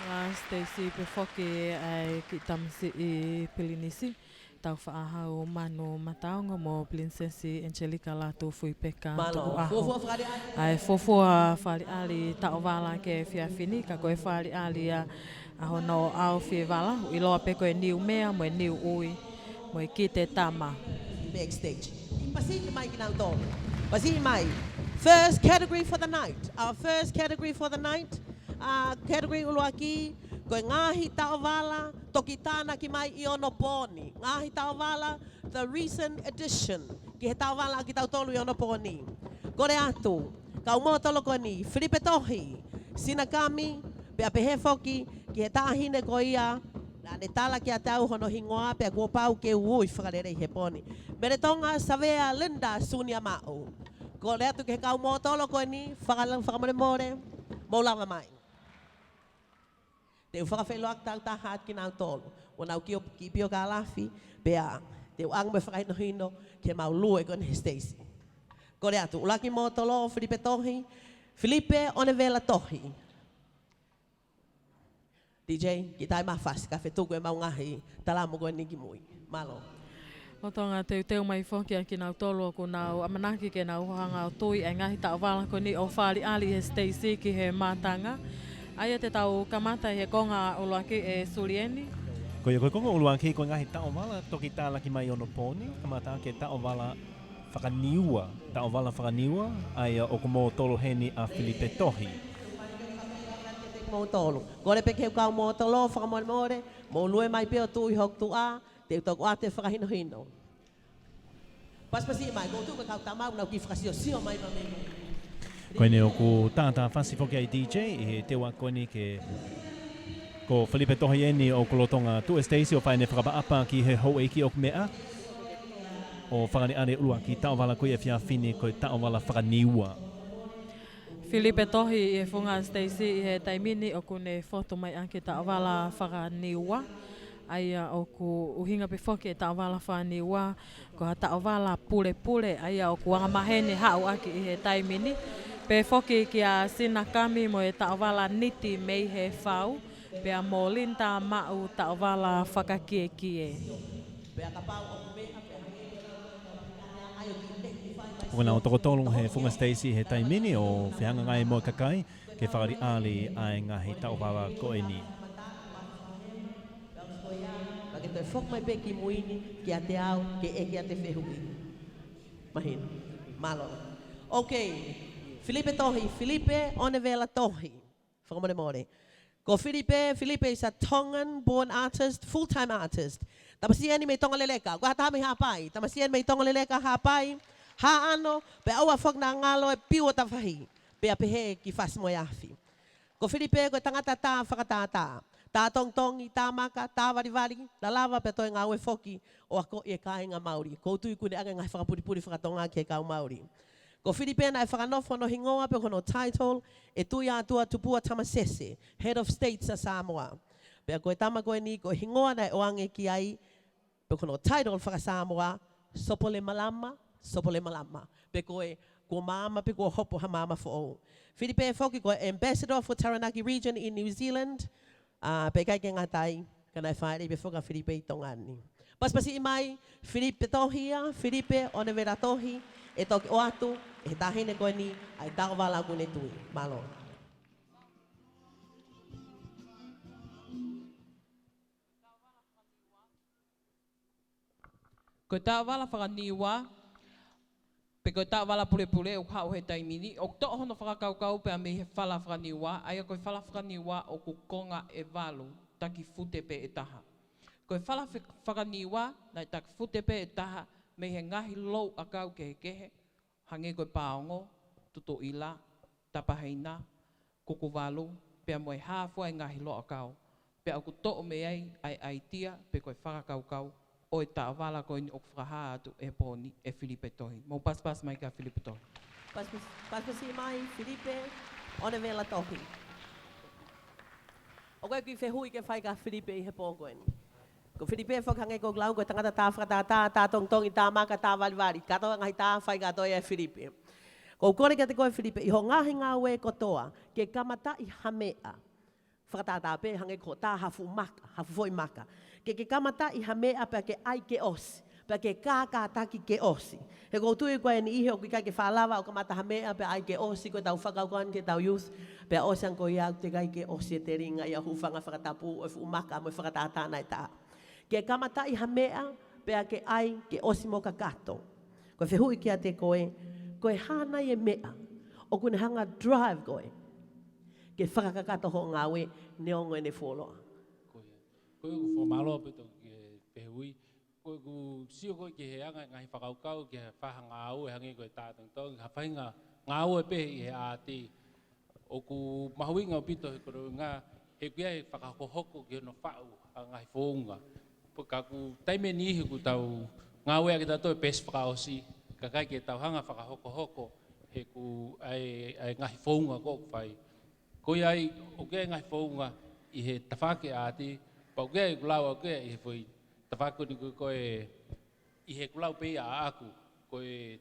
Ngā siteisi pē foki ʻa e kiʻi tamasiʻi Pilinisi Taufaʻāhau Manumataongo mo Pilinisesi Angelika Lātūfuipeka Tukuʻaho. ʻA e fuofua fakaʻaliʻali taʻovala ki he efiafi ni, ka ko e fakaʻaliʻali ia ʻa hono ʻaofi vala, ʻiloa pē ko e Niumea mo e Niuʻui, mo e Kite Tama. Backstage. Pasi mai kinautolu. Pasi mai. First category for the night. Our first category for the night. Uh, category ʻuluaki, ko e ngaahi taʻovala toki tānaki mai ʻi onopooni. Ngaahi taʻovala, the recent edition, ki he taʻovala ʻa kitautolu ʻi onopooni. Kole atu, kau mōtolo ko eni, Filipe Tohi, Sinakami, pea pehē foki ki he taʻahine ko ia naʻa ne tala kiate au hono hingoa pea kuo pau ke u ui fakalelei he pō ni. Meletonga Savea Linda Suniamaʻu. Kole atu ki he kau mōtolo ko eni, fakala-, fakamolemole, mou lava mai. Te u fakafeʻiloaki takitaha atu kinautolu. ʻOku nau kiʻi ʻo, kiʻi pio ka lafi, pea te u ʻange mo e fakahinohino ke mau lue ko eni he siteisi. Kole atu, ʻuluaki mōtolo, Filipe Tohi, Filipe ʻOnevela Tohi. D J, kiʻi taimi fasi kae fetuku ʻemau ngaahi talamo ko eni ki mui. Mālō. Lolotonga teuteu mai foki ʻa kinautolu ʻoku nau ʻamanaki ke nau hanga ʻo tui ʻa e ngaahi taʻovala ko eni ʻo fakaʻaliʻali he siteisi ki he mātanga. ʻA ia te tau kamata ʻi he konga ʻuluaki, ʻe Sulieni. Ko ia ko e konga ʻuluaki ko e ngaahi taʻovala toki tālaki mai ʻi onopooni, kamata ki he taʻovala faka-Niua, taʻovala faka-Niua, ʻa ia ʻoku mōtolo heni ʻa Filipe Tohi. Mōtolo. Kole pē ki he kau mōtolo, fakamolemole, mou lue mai pē ʻo tuʻu ʻi hoku tuʻa, te u toki ʻoatu e fakahinohino. Pasipasi mai, ko u tuʻu ko e kau tama ʻoku nau kiʻi fakasiosio mai ma mei. Ko eni ʻoku tātāfasi foki ai D J ʻi he teu ako ko eni ke ko Filipe Tohi eni ʻoku lolotonga tuʻu he siteisi ʻo fai ʻene fakaʻapaʻapa ki he houʻeiki ʻoku meʻa ʻo fakaʻaliʻali ʻuluaki taʻovala ko ia he efiafi ni ko e taʻovala faka-Niua. Filipe Tohi ʻi he funga siteisi ʻi he taimi ni ʻoku ne fotu mai ʻaki e taʻovala faka-Niua. ʻA ia ʻoku ʻuhinga pē foki e taʻovala faka-Niua ko ha taʻovala pulepule, ʻa ia ʻoku angamaheni haʻu ʻaki ʻi he taimi ni. Pehē foki kia Sinakami mo e taʻovala niti mei he fau, pea mo Linda Maʻu taʻovala fakakiekie. ʻOku nau toko tolu he funga siteisi he taimi ni ʻo fehangahangai mo e kakai ke fakaʻaliʻali ʻa e ngaahi taʻovala ko eni. Pea ke toe foki mai pē ki mui ni kiate au, ke ʻeke atu e fehuʻi. Mahino. Mālō. Ok. Filipe Tohi, Filipe ʻOnevela Tohi. Fakamolemole. Ko Filipe, Filipe is a Tongan born artist, full-time artist. Tamasiʻi eni mei Tonga Leleka. Ko ha taha mei Haʻapai. Tamasiʻi eni mei Tonga Leleka, Haʻapai. Haʻano, pea ʻoua foki naʻa ngalo e piu ʻo tafahi. Pea pehē ki fasi mo e afi. Ko Filipe ko e tangata tā fakatātā, tā tongitongi, tā maka, tā valivali, lalava pea toe ngāue foki ʻo akoʻi e kāinga Mauli. ʻOku ou tui ʻoku ne ʻange ngaahi fakapulipuli fakatonga ki he kau Mauli. Ko Filipe naʻe fakanofo hono hingoa pe ko hono title ʻe Tuiatua Tupua Tamasese, Head of State ʻa Samoa. Pea ko e tama ko eni ko e hingoa naʻe ʻoange ki ai pe ko hono title faka-Samoa, Sopolemalama, Sopolemalama. Pe ko e kuo maama pe kuo hopo ha maama foʻou. Filipe foki ko e Ambassador for Taranaki Region in New Zealand, ʻa, pea ʻikai ke ngata ai, ka naʻe fāʻeleʻi pē foki ʻa Filipe ʻi Tonga ni. Pasipasi mai, Filipe Tohi ia, Filipe ʻOnevela Tohi, ʻe toki ʻoatu ʻe he taʻahine ko eni ʻa e taʻovala ʻoku ne tui. Mālō. Ko e taʻovala faka-Niua, pe ko e taʻovala pulepule ʻoku haʻu he taimi ni, ʻoku toʻo hono fakakaukau pea mei he fala faka-Niua, ʻa ia ko e fala faka-Niua ʻoku konga ʻe valu, taki fute pē ʻe taha. Ko e fala fe-, faka-Niua, naʻe taki fute pē ʻe taha, mei he ngaahi lou ʻakau kehekehe, hangē ko e pāongo, tutuʻila, tapaheina, kukuvalu, pea mo e hā fua e ngaahi lou ʻakau. Pea ʻoku toʻo mei ai ʻa e ʻaitia pe ko e fakakaukau ʻo e taʻovala ko eni ʻoku fakahā atu he pō ni ʻe Filipe Tohi. Mou pasipasi mai kia Filipe Tohi. Pasipasi, pasipasi mai Filipe ʻOnevela Tohi. ʻOku ʻi ai e kiʻi fehuʻi ke fai kia Filipe ʻi he pō ko eni. Ko Filipe foki hangē ko ʻeku lau ko e tangata tā fakatātā, tā tongitongi, tā maka, tā valivali. Kātoa e ngaahi tā fai kātoa ia ʻe Filipe. ʻOku ou kole kiate koe Filipe, ʻi hoʻo ngaahi ngāue kotoa, ke kamataʻi ha meʻa. Fakatātā pē hangē ko e tā ha fuʻu maka, ha fuʻu foʻi maka. Ke, ke kamataʻi ha meʻa pea ke ʻai ke ʻosi, pea ke kākātaki ke ʻosi. He ʻoku ou tui ko e niʻihi ʻoku ʻikai ke faʻa lava ʻo kamata ha meʻa pea ʻai ke ʻosi, ko ʻetau fakakaukau eni ki heʻetau youth, pea ʻosi ange ko ia ʻoku teʻeki ai ke ʻosi e telinga ia hūfanga fakatapu ʻo e fuʻu maka mo e fakatātā naʻe tā. Ke kamataʻi ha meʻa, pea ke ʻai ke ʻosi mo kakato. Ko e fehuʻi kiate koe, ko e hā nai e meʻa ʻoku ne hanga drive koe ke fakakakato hoʻo ngāue neongo ʻene fuoloa? Ko ia. Ko ia, ʻoku fakamālō ʻaupito ki he fehuʻi. Ko ʻeku sio ko ē ki he anga e ngaahi fakakaukau ki he faʻahinga ngāue hangē ko e tātongitongi, ha faʻahinga ngāue pē ʻi he ʻāti. ʻOku mahuʻinga ʻaupito he koloa, he ʻoku ʻi ai e fakahokohoko ki hono faʻu ʻa e ngaahi founga. Pea ka ʻoku taimi ʻe niʻihi ʻoku tau ngāueʻaki ʻe tautolu e peesi fakaʻosi, kae ʻikai ke tau hanga ʻo fakahokohoko he ʻoku ʻi ai, ʻi ai e ngaahi founga ʻoku fai. Ko ia ai, ʻoku ʻi ai e ngaahi founga ʻi he tafaʻaki ʻāti, pea ʻoku ʻi ai ʻeku lau ʻoku ʻi ai ʻi he foʻi tafaʻaki ko eni ko ē, ʻi heʻeku lau pē ia ʻaʻaku, ko e,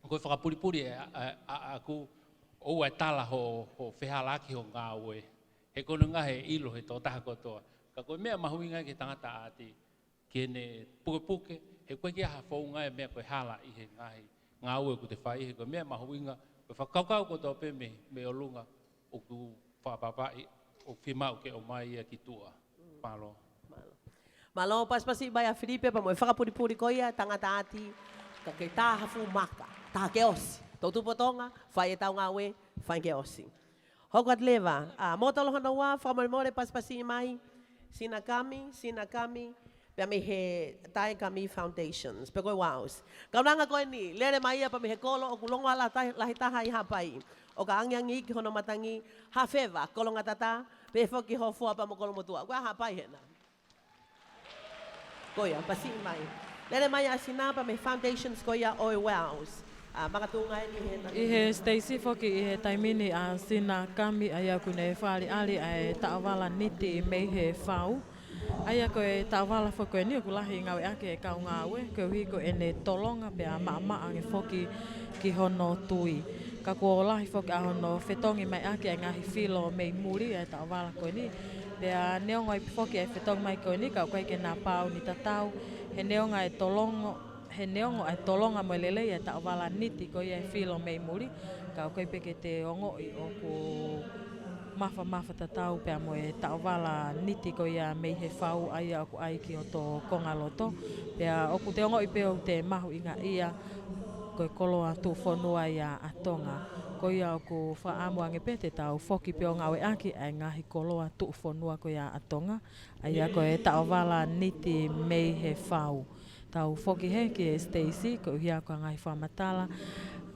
ko e fakapulipuli ʻa, ʻa, ʻaʻaku, ʻoua ʻe tala hoʻo, hoʻo fehālaaki hoʻo ngāue. He ko hono ʻuhinga he ʻilo ʻe he tokotaha kotoa. Ka ko e meʻa mahuʻinga ki he tangata ʻāti, ke ne pukepuke, he ʻoku ʻikai ke ʻi ai ha founga ʻe meʻa ko e hala ʻi he ngaahi ngāue ʻoku te fai, he ko e meʻa mahuʻinga, ko e fakakaukau kotoa pē mei, mei ʻolunga, ʻoku fakaʻapaʻapaʻi, ʻoku fiemaʻu ke ʻomai ia ki tuʻa. Mālō. Mālō. Mālō, pasipasi mai ʻa Filipe, pea mo e fakapulipuli ko ia, tangata ʻāti, ka ke tā ha fuʻu maka, tā ke ʻosi. Toʻu Tuʻi ʻo Tonga, fai ʻetau ngāue, fai ke ʻosi. Hoko atu leva, ʻa, mōtolo hono ua, fakamolemole, pasipasi mai, Sina Kami, Sina Kami, pea mei he Tae Kami Foundations, pe ko e WOWS. Kaunanga ko eni, lele mai ia pea mei he kolo, ʻoku longoaʻa lahi ta-, lahi taha ʻi Haʻapai. ʻOka angiangi ki hono matangi, ha feva, Kolongatata, pehē foki ho fua pea mo Kolomotuʻa. ʻOku ʻi ai Haʻapai hena. Ko ia, pasipasi mai. Lele mai ʻa Sina pea mei he foundations ko ia ʻo e WOWS. ʻA, makatuʻunga eni he na- ʻI he Stacy foki ʻi he taimi ni ʻa Sina Kami, ʻa ia ʻoku ne fakaʻaliʻali ʻa e taʻovala Niti mei he Fau. ʻA ia ko e taʻovala foki ko eni ʻoku lahi ngāueʻaki ʻe he kau ngāue, koeʻuhi ko ʻene tolonga pea maʻamaʻa ange foki ki hono tui. Ka kuo lahi foki ʻa hono fetongi mai ʻaki ʻa e ngaahi filo mei muli ʻa e taʻovala ko eni. Pea neongo ai pē foki ʻa e fetongi mai ko eni, ka ʻoku ʻikai ke na pāuni tatau, he neongo ʻa e tolongo, he neongo ʻa e tolonga mo e lelei ʻa e taʻovala Niti ko ia ʻi he filo mei muli, ka ʻoku ʻikai pē ke te ongoʻi ʻoku māfamafa tatau pea mo e taʻovala Niti ko ia mei he Fau ʻa ia ʻoku ʻai ki hoto kongaloto. Pea ʻoku te ongoʻi pē ʻoku te mahuʻingaʻia ko e koloa tuʻufonua ia ʻa Tonga. Ko ia ʻoku fakaʻamu ange pē te tau foki pē ʻo ngāueʻaki ʻa e ngaahi koloa tuʻufonua ko ia ʻa Tonga. ʻA ia ko e taʻovala Niti mei he Fau. Tau foki heni ki he Stacy, koeʻuhi ko e ngaahi fakamatala,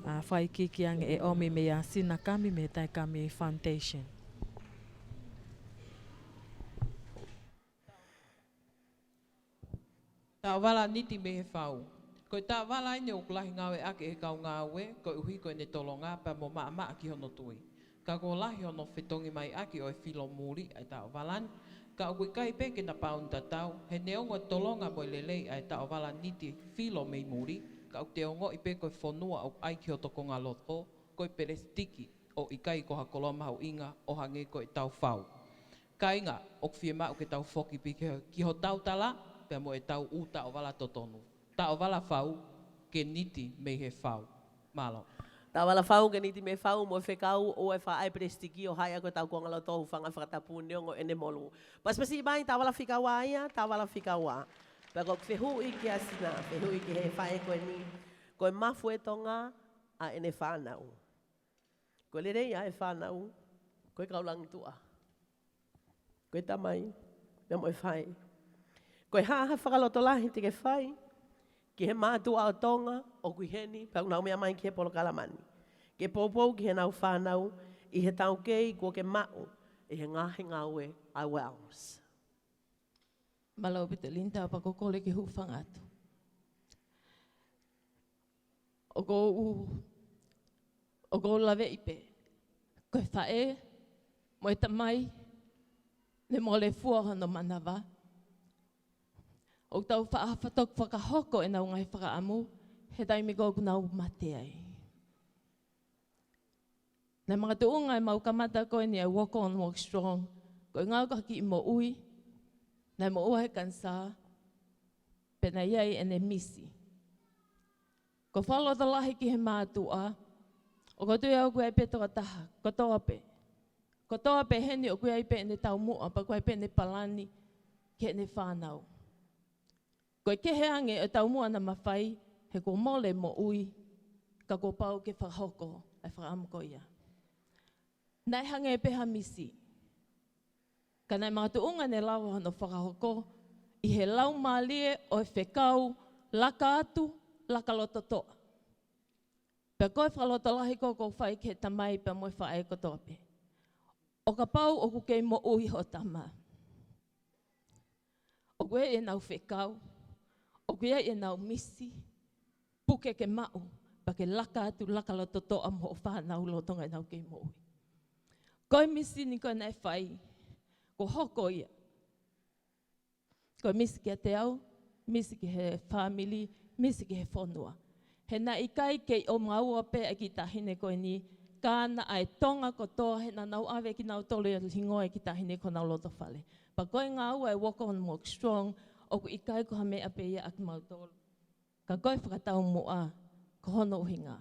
ʻa, fakaikiiki ange ʻe ʻomi meia Sina Kami mei he Tae Kami Foundation. Taʻovala Niti mei he Fau. Ko e taʻovala eni ʻoku lahi ngāueʻaki ʻe he kau ngāue, koeʻuhi ko ʻene tolonga pea mo maʻamaʻa ki hono tui. Ka kuo lahi hono fetongi mai ʻaki ʻo e filo muli ʻa e taʻovala ni, ka ʻoku ʻikai pē ke na pāuni tatau, he neongo e tolonga mo e lelei ʻa e taʻovala Niti filo mei muli, ka ʻoku te ongoʻi pē ko e fonua ʻoku ʻai ki hoto kongaloto, ko e pelesitiki ʻo ʻikai ko ha koloa mahuʻinga ʻo hangē ko ʻetau fau. Kāinga, ʻoku fiemaʻu ke tau foki pē ki, ki hotau tala, pea mo ʻetau ʻū taʻovala totonu. Taʻovala fau, ke niti mei he fau. Mālō. Taʻovala fau, ke niti mei he fau, mo e fekau, ʻoua ʻe fakaʻai pelesitiki ʻo haʻi ʻaki hotau kongaloto, hūfanga he fakatapu neongo ʻene molū. Pasipasi mai, taʻovala fika ua ia, taʻovala fika ua. Pea ko ʻeku fehuʻi kia Sina, fehuʻi ki he faʻē ko eni, ko e mafu ʻe Tonga ʻa ʻene fānau. Ko e lelei ʻa e fānau, ko e kau langituʻa. Ko e tamai, pea mo e faʻē. Ko e hā ha fakalotolahi te ke fai ki he mātuʻa ʻo Tonga ʻoku ʻi heni, pea ʻoku nau meʻa mai ki he polokalama ni, ke poupou ki heʻenau fānau ʻi he taukei kuo ke maʻu ʻi he ngaahi ngāue ʻa e WOWS. Mālō ʻaupito Linda, pea ʻoku ou kole ke hūfanga atu. ʻOku ou, ʻoku ou laveʻi pē ko e faʻē mo e tamai ne mole fua hono manava. ʻOku tau faʻa fatoku fakahoko ʻenau ngaahi fakaʻamu he taimi ko ē ʻoku nau mate ai. Naʻe makatuʻunga ʻemau kamata ko eni ʻa e Walk On, Walk Strong, ko e ngāue ko ē ki he moʻui, naʻe moʻua he kanisā, pea naʻe ʻi ai ʻene misi. Ko e fakalotolahi ki he mātuʻa, ʻoku ou tui au ʻoku ʻi ai pē tokotaha, kotoa pē. Kotoa pē heni ʻoku ʻi ai pē ʻene taumuʻa, pea ʻoku ʻi ai pē ʻene palani ki heʻene fānau. Ko e kehe ange ʻa e taumuʻa naʻa ma fai, he kuo mole moʻui, ka kuo pau ke fakahoko ʻa e fakaʻamu ko ia. Naʻe hangē pē ha misi. Ka naʻe makatuʻunga ʻene lava hono fakahoko ʻi he laumālie ʻo e fekau laka atu, laka loto toʻa. Pea ko e fakalotolahi ko ē ʻoku ou fai ki he tamai pea mo e faʻē kotoa pē. ʻO kapau ʻoku kei moʻui hoʻo tama, ʻoku ʻi ai ʻenau fekau, ʻoku ʻi ai ʻenau misi, puke ke maʻu, pea ke laka atu, laka loto toʻa mo hoʻo fānau lolotonga ʻenau kei moʻui. Ko e misi ni ko ē naʻe fai, kuo hoko ia ko e misi kiate au, misi ki he fāmili, misi ki he fonua. He naʻe ʻikai ke ʻi ʻo maua pē ʻa e kiʻi taʻahine ko eni, ka naʻe ʻa e Tonga kotoa, he naʻa nau ʻave kinautolu ʻi he hingoa ʻo e kiʻi taʻahine ki honau loto fale. Pea ko e ngāue ʻa e Walk On, Walk Strong, ʻoku ʻikai ko ha meʻa pē ia ʻa kimautolu. Ka ko e fakataumuʻa, ko hono ʻuhinga,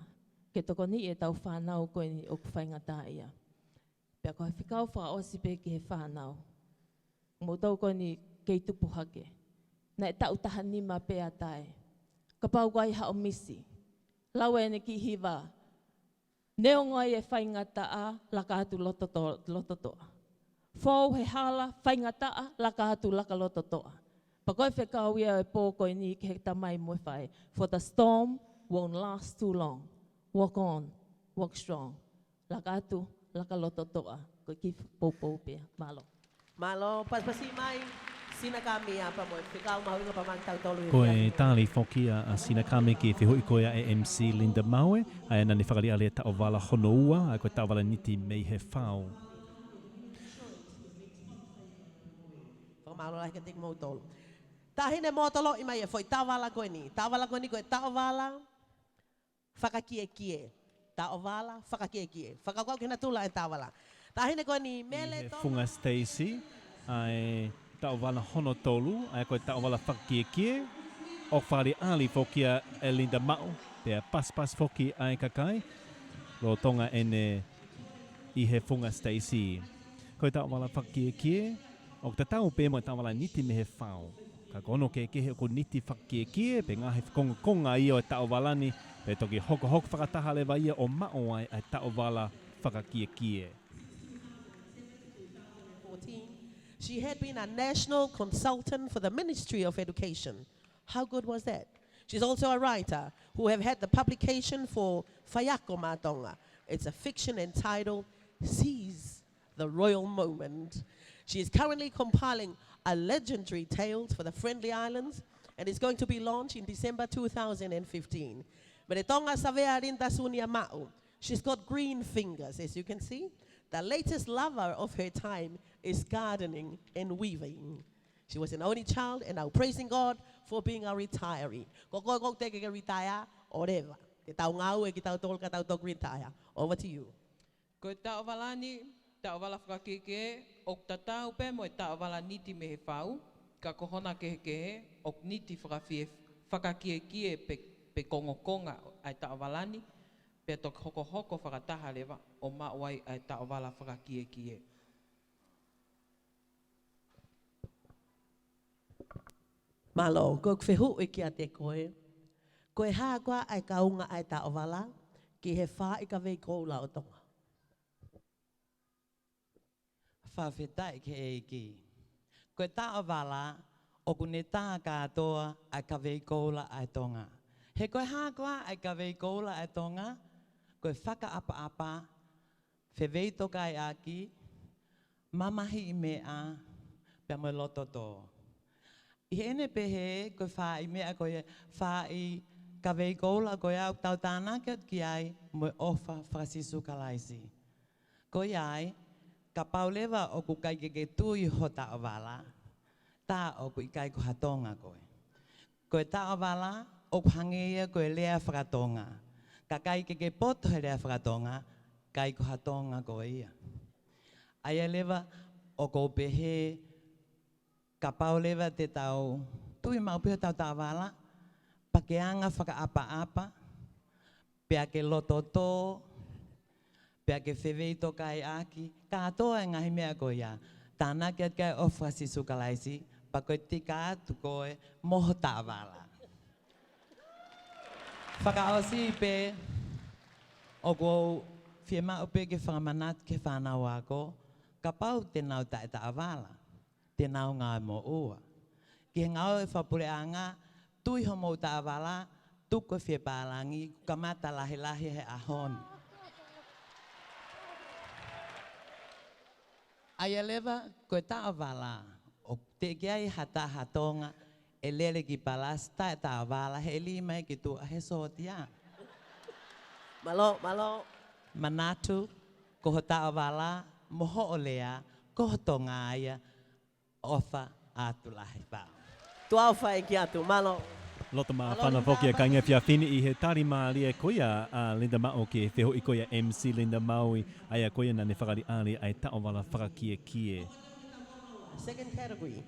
ke tokoniʻi ʻetau fānau ko eni ʻoku faingataʻaʻia. Pea ko e fekau fakaʻosi pē ki he fānau. Moutolu ko eni kei tupu hake. Naʻe taʻu taha nima pē ʻa tae. Kapau ʻoku ʻi ai haʻo misi, lau ʻene kiʻi hiva. Neongo ai e faingataʻa, laka atu loto to-, loto toʻa. Fou he hala, faingataʻa, laka atu, laka loto toʻa. Pea ko e fekau ia ʻo e pō ko eni ki he tamai mo e faʻē. For the storm won't last too long. Walk on, walk strong. Laka atu, laka loto toʻa. Ko e kiʻi poupou pē ia. Mālō. Mālō, pasipasi mai, Sina Kami, ʻa pea mo e fekau mahuʻinga pea mo kitautolu he efiafi ni. Ko e tali foki ia ʻa Sina Kami ki he fehuʻi ko ia ʻa e M C Linda Maue, ʻa ia naʻa ne fakaʻaliʻali e taʻovala hono ua, ʻa ia ko e taʻovala Niti mei he Fau. Fakamālō lahi kiate kimoutolu. Taʻahine Mōtolo, ʻomai e foʻi taʻovala ko eni. Taʻovala ko eni ko e taʻovala fakakiekie. Taʻovala fakakiekie. Fakakaukau ki he natula e taʻovala. Taʻahine ko eni, ʻi he Mele Tonga. Funga Stacy, ʻa e taʻovala hono tolu, ʻa ia ko e taʻovala fakakiekie, ʻoku fakaʻaliʻali foki ia ʻe Linda Maʻu, pea pasipasi foki ʻa e kakai, lolotonga ʻene ʻi he Funga Stacy. Ko e taʻovala fakakiekie, ʻoku tatau pē mo e taʻovala Niti mei he Fau. Ka ko hono kehekehe ʻoku niti fakakiekie, pea ngaahi fekongokonga ia ʻo e taʻovala ni, pea toki hokohoko fakataha leva ia ʻo maʻu ai ʻa e taʻovala fakakiekie. She had been a national consultant for the Ministry of Education. How good was that? She's also a writer who have had the publication for Faiako Maʻa Tonga. It's a fiction entitled Seize the Royal Moment. She is currently compiling a legendary tales for the Friendly Islands and is going to be launched in December two thousand and fifteen. Mele Tonga Savea Linda Sunia Maʻu. She's got green fingers, as you can see. The latest lover of her time is gardening and weaving. She was an only child and now praising God for being a retiree. Ko koe ʻoku teʻeki ke retire, ʻo leva. Te tau ngāue kitautolu ka tau toki retire. Over to you. Ko e taʻovala ni, taʻovala fakakiekie, ʻoku tatau pē mo e taʻovala Niti mei he Fau, ka ko hona kehekehe, ʻoku niti fakafie-, fakakiekie pe, pe kongokonga ʻa e taʻovala ni, pea toki hokohoko fakataha leva ʻo maʻu ai ʻa e taʻovala fakakiekie. Mālō, ko ʻeku fehuʻi kiate koe. Ko e hā koā ʻa e kaunga ʻa e taʻovala ki he faaʻi kavei koula ʻo Tonga? Fakafetaʻi ki he ʻEiki. Ko e taʻovala ʻoku ne tā kātoa ʻa e kavei koula ʻa e Tonga. He ko e hā koā ʻa e kavei koula ʻa e Tonga? Ko e fakaʻapaʻapa, feveitokaiʻaki, mamahiʻi meʻa, pea mo e loto tō. ʻI heʻene pehē, ko e faaʻi meʻa ko ia, faaʻi kavei koula ko ia ʻoku tau tānaki atu ki ai mo e ʻofa faka-Sīsū Kalaisi. Ko ia ai, kapau leva ʻoku ʻikai ke ke tui ho taʻovala, tā ʻoku ʻikai ko ha Tonga koe. Ko e taʻovala, ʻoku hangē ia ko e lea faka-Tonga. Ka ʻikai ke ke poto he lea faka-Tonga, ʻikai ko ha Tonga koe ia. ʻA ia leva, ʻoku ou pehē, kapau leva te tau tui maʻu pē hotau taʻovala, pea ke anga fakaʻapaʻapa, pea ke loto tō, pea ke feveitokaiʻaki, kātoa e ngaahi meʻa ko ia. Tānaki atu ki ai ʻofa Sīsū Kalaisi, pea ko e tika atu koe mo ho taʻovala. Fakaʻosi pē, ʻoku ou fiemaʻu pē ke fakamanatu ki he fānau ako, kapau te nau taʻetaʻovala, te nau ngāue moʻua. Ki he ngāue fakapuleʻanga, tui homou taʻovala, tuku e fie pālangi, kamata lahilahi he ʻaho ni. ʻA ia leva, ko e taʻovala, ʻoku teʻeki ai ha taha Tonga ʻe lele ki Palasi taʻe taʻovala, he ʻe lī mai ki tuʻa he sōtia. Mālō, mālō. Manatu, ko ho taʻovala, mo hoʻo lea, ko ho Tonga ia, ʻofa atu lahi pau. Tuʻa ʻofa ʻeiki atu, mālō. Loto māfana foki e kāinga he efiafi ni ʻi he tali mālie ko ia ʻa Linda Maʻu ki he fehuʻi ko ia M C Linda Maui, ʻa ia ko ia naʻa ne fakaʻaliʻali ʻa e taʻovala fakakiekie. Second category.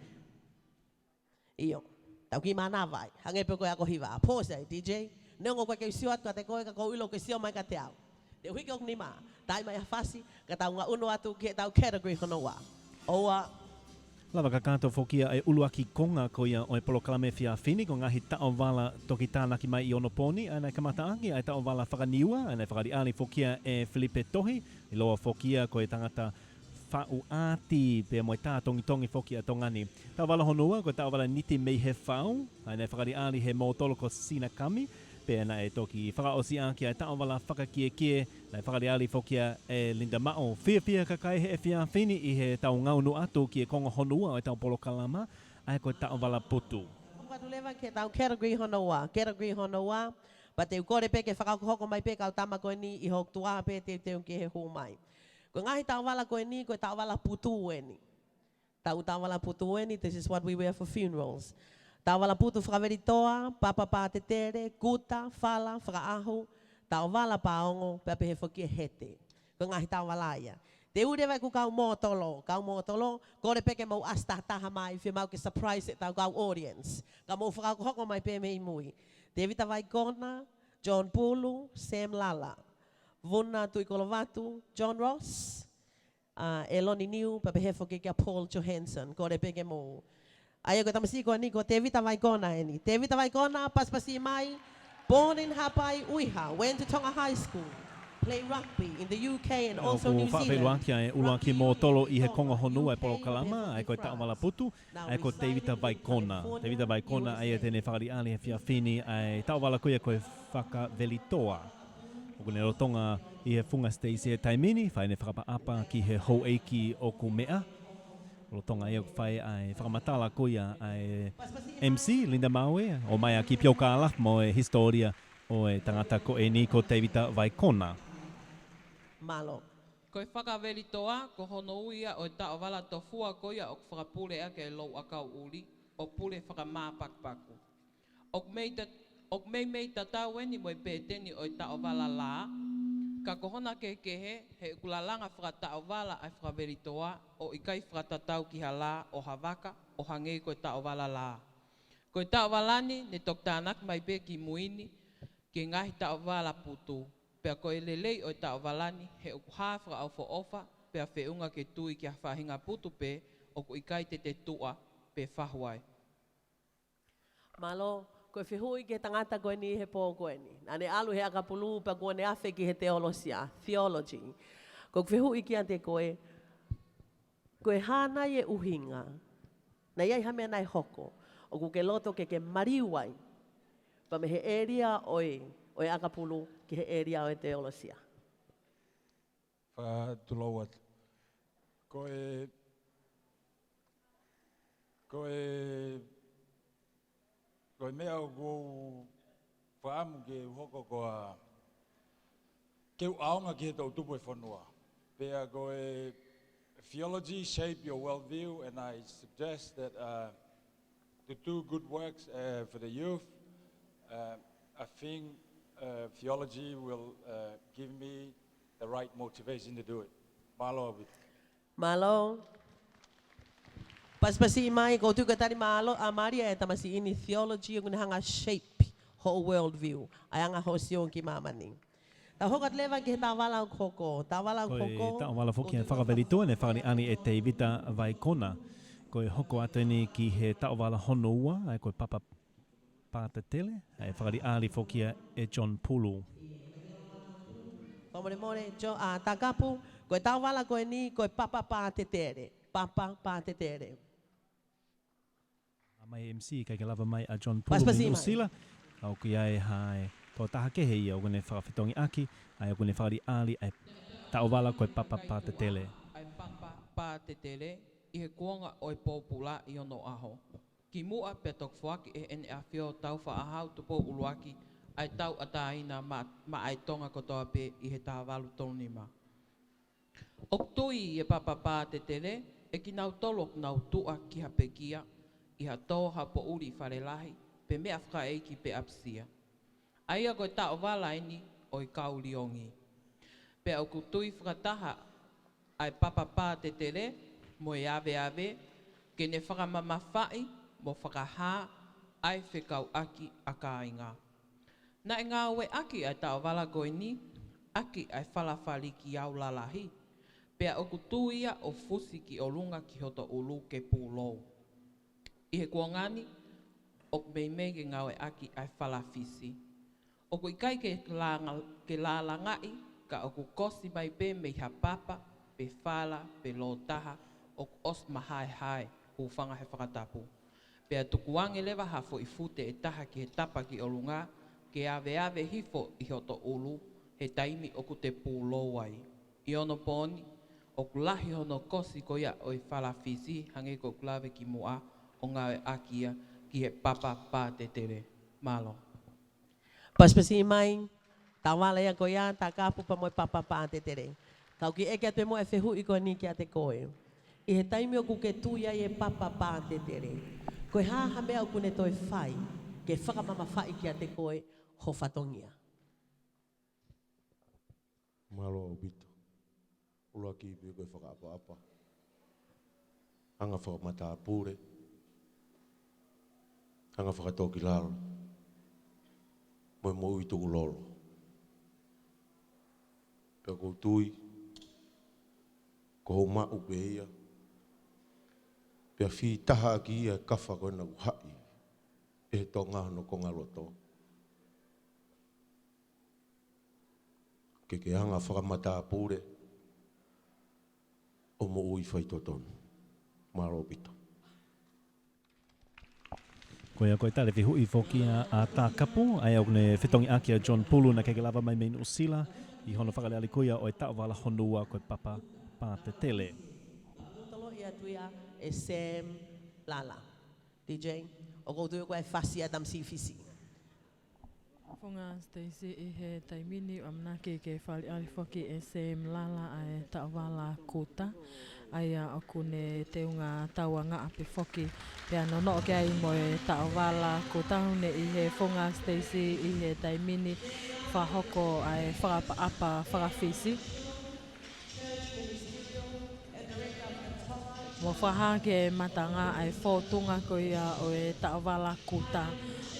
ʻIo. Tau kiʻi mānava ai. Hangē pē ko e ako hiva. Pause ai, D J. Neongo ko e ke sio atu kiate koe ka ʻoku ou ʻilo ʻoku ke sio mai kiate au. Te u hiki hoku nima, tai mai ha fasi, ka tau ngaʻunu atu ki heʻetau category hono ua. ʻOua. Lava kakato foki ia e ʻuluaki konga ko ia ʻo e polokalama he efiafi ni, ko e ngaahi taʻovala toki tānaki mai ʻi onopooni, ʻa ia naʻe kamataʻaki ʻa e taʻovala fakaniua, ʻa ia naʻe fakaʻaliʻali foki ia ʻe Filipe Tohi, ʻiloa foki ia ko e tangata faʻu ʻāti pea mo e tā tongitongi foki ʻa Tonga ni. Taʻovala hono ua, ko e taʻovala Niti mei he Fau, ʻa ia naʻe fakaʻaliʻali he mōtolo ko Sina Kami, pea naʻe toki fakaʻosi ʻaki ʻa e taʻovala fakakiekie, naʻe fakaʻaliʻali foki ia ʻe Linda Maʻu. Fiefia kakai he efiafi ni ʻi heʻetau ngaʻunu atu ki he konga hono ua ʻo ʻetau polokalama, ʻa ia ko e taʻovala putu. Hoko atu leva ki heʻetau category hono ua, category hono ua, pea te u kole pē ke fakahokohoko mai pē kau tama ko eni ʻi hoku tuʻa pē teuteu ki he hū mai. Ko e ngaahi taʻovala ko eni, ko e taʻovala putu eni. Tau taʻovala putu eni, this is what we wear for funerals. Taʻovala putu fakavelitoa, papa pātetele, kuta, fala, fakaʻaho, taʻovala paongo, pea pehē foki e hete. Ko e ngaahi taʻovala ia. Te u ʻoatu leva ʻeku kau mōtolo, kau mōtolo, kole pē ke mou ʻasi tahataha mai, fiemaʻu ke surprise ʻetau kau audience. Ka mou fakahokohoko mai pē mei mui. Tevita Vaikona, John Pulu, Sam Lala. Vuna Tuʻikolovatu, John Ross, ʻa ʻEloni Niu, pea pehē foki kia Paul Johansson, kole pē ke mou. ʻA ia ko e tamasiʻi ko eni ko Tevita Vaikona eni. Tevita Vaikona, pasipasi mai, born in Haʻapai, ʻUiha, went to Tonga High School, play rugby in the U K and also New Zealand. ʻOku faʻa feʻiloaki ʻa e ʻuluaki mōtolo ʻi he konga hono ua ʻo e polokalama, ʻa ia ko e taʻovala putu, ʻa ia ko Tevita Vaikona. Tevita Vaikona, ʻa ia te ne fakaʻaliʻali he efiafi ni ʻa e taʻovala ko ia ko e fakavelitoa. ʻOku ne lolotonga ʻi he funga siteisi he taimi ni, fai ʻene fakaʻapaʻapa ki he houʻeiki ʻoku meʻa. Lolotonga ia ʻoku fai ʻa e fakamatala ko ia ʻa e M C, Linda Maui, ʻo mai ʻa ki Pio Kala mo e hisitōlia ʻo e tangata ko eni ko Tevita Vaikona. Mālō. Ko e fakavelitoa, ko hono ui ia ʻo e taʻovala tofua ko ia ʻoku fakapule ʻaki e louʻakau ʻuli, ʻo pule fakamāpakupaku. ʻOku mei ta-, ʻoku meimei tatau eni mo e pēteni ʻo e taʻovala lā, ka ko hona kehekehe, he ʻoku lalanga fakataʻovala ʻa e fakavelitoa, ʻo ʻikai fakatatau ki ha lā ʻo ha vaka, ʻo hangē ko e taʻovala lā. Ko e taʻovala ni, ne toki tānaki mai pē ki mui ni, ki he ngaahi taʻovala putu. Pea ko e lelei ʻo e taʻovala ni, he ʻoku hā fakaʻofoʻofa, pea feʻunga ke tui ki ha faʻahinga putu pē, ʻoku ʻikai te te tuʻa pe fahu ai. Mālō, ko e fehuʻi ki he tangata ko eni he pō ko eni. Naʻa ne ʻalu he ʻakapulu pea kuo ne afe ki he teolosia, theology. Ko e fehuʻi kiate koe, ko e hā nai e ʻuhinga, naʻe ʻi ai ha meʻa naʻe hoko, ʻoku ke loto ke ke maliu ai, pea mei he ʻēlia ʻo e, ʻo e ʻakapulu ki he ʻēlia ʻo e teolosia. Fakatulou atu. Ko e, ko e, ko e meʻa ʻoku ou fakaʻamu ke u hoko ko e ke u ʻaonga ki he toʻutupu e fonua. Pea ko e theology shape your worldview, and I suggest that, uh, to do good works, uh, for the youth, uh, I think, uh, theology will, uh, give me the right motivation to do it. Mālō ʻaupito. Mālō. Pasipasi mai, ko e tuʻu ka tali mālō, ʻa Malia e tamasiʻi ni theology, ʻoku ne hanga shape hoʻo worldview, ʻa e anga hoʻo sio ki māmani. Tau hoko atu leva ki he taʻovala ʻoku hoko, taʻovala ʻoku hoko. Ko e taʻovala foki ʻa e fakavelitoa ne fakaʻaliʻali ʻe Tevita Vaikona. Ko e hoko atu eni ki he taʻovala hono ua, ʻa ia ko e papa pātetele, ʻa ia fakaʻaliʻali foki ia ʻe John Pulu. Fakamolemole, John, ʻa, Takapu, ko e taʻovala ko eni, ko e papa pātetele. Papa pātetele. Mai M C, ʻikai ke lava mai ʻa John Pulu mei Nuʻusila. ʻOku ʻi ai ha tokotaha kehe ia ʻoku ne fakafetongiʻaki, ʻa ia ʻoku ne fakaliʻali ʻa e taʻovala ko e Papa Pātetele. ʻA e Papa Pātetele, ʻi he kuonga ʻo e pōpula ʻi onoʻaho. Kimuʻa pea toki foaki ʻe Heʻene ʻAfio Tāufaʻāhau Tupou ʻUluaki ʻa e tauʻatāina maʻa, maʻa e Tonga kotoa pē ʻi he taha valu tolu nima. ʻOku tui ʻe Papa Pātetele ʻe kinautolu ʻoku nau tuʻa ki ha pekia, ʻi ha tō, ha poʻuli ʻi Falelahi, pe meʻafakaʻeiki pe ʻapisia. ʻA ia ko e taʻovala eni ʻo e kau liongi. Pea ʻoku tui fakataha ʻa e Papa Pātetele mo e aveave ke ne fakamamafaʻi mo fakahā ʻa e fekauʻaki ʻa kāinga. Naʻe ngāueʻaki ʻa e taʻovala ko eni ʻaki ʻa e fala faliki au lalahi, pea ʻoku tū ia ʻo fusi ki ʻolunga ki hoto ʻulu ke pūlou. ʻI he kuonga ni, ʻoku meimei ke ngāueʻaki ʻa e fala fisi. ʻOku ʻikai ke langa-, ke lālangaʻi, ka ʻoku kosi mai pē mei ha papa, pe fala, pe lōtaha, ʻoku ʻosi mahaehae, hūfanga he fakatapu. Pea tukuange leva ha foʻi fute ʻe taha ki he tapa ki ʻolunga, ke aveave hifo ʻi hoto ʻulu, he taimi ʻoku te pūlou ai. ʻI onopooni, ʻoku lahi hono kosi ko ia ʻo e fala fisi, hangē ko ʻeku lave kimuʻa, ʻo ngāueʻaki ia ki he Papa Pātetele. Mālō. Pasipasi mai, taʻovala ia ko ia, Takapu pea mo e Papa Pātetele. Ka ʻoku ʻeke atu ʻe moʻe fehuʻi ko eni kiate koe. ʻI he taimi ʻoku ke tui ai ʻe Papa Pātetele, ko e hā ha meʻa ʻoku ne toe fai ke fakamamafaʻi kiate koe ho fatongia? Mālō ʻaupito. ʻUluaki pē ko e fakaʻapaʻapa. Anga fakamatāpule. Anga fakatōkilalo. Mo e moʻui tukulolo. Pea ʻoku ou tui, ko hoʻo maʻu pē ia. Pea fītaha ʻaki ia e kafa ko ena ʻoku haʻi ʻe he Tonga hono konga loto. Ke ke anga fakamatāpule ʻo moʻui faitotonu. Mālō ʻaupito. Ko ia ko e tali fehuʻi foki ʻa, ʻa Takapu, ʻa ia ʻoku ne fetongiʻaki ʻa John Pulu naʻe ʻikai ke lava mai mei Nuʻusila, ʻi hono fakaliʻali ko ia ʻo e taʻovala hono ua ko e Papa Pātetele. Tolo ia atu ia ʻe Sam Lala. D J, ʻoku ou tui ko e fasi ʻa Tamasiʻi Fisi. Funga Stacy, ʻi he taimi ni ʻamanaki ke faliʻali foki ʻe Sam Lala ʻa e taʻovala kuta. ʻA ia ʻoku ne teunga tauangaʻa pē foki. Pea nonoʻo ki ai mo e taʻovala kuta, ʻoku ne ʻi he Funga Stacy ʻi he taimi ni fakahoko ʻa e fakaʻapaʻapa faka-Fisi. Mo fakahā ki he matanga ʻa e fōtunga ko ia ʻo e taʻovala kuta.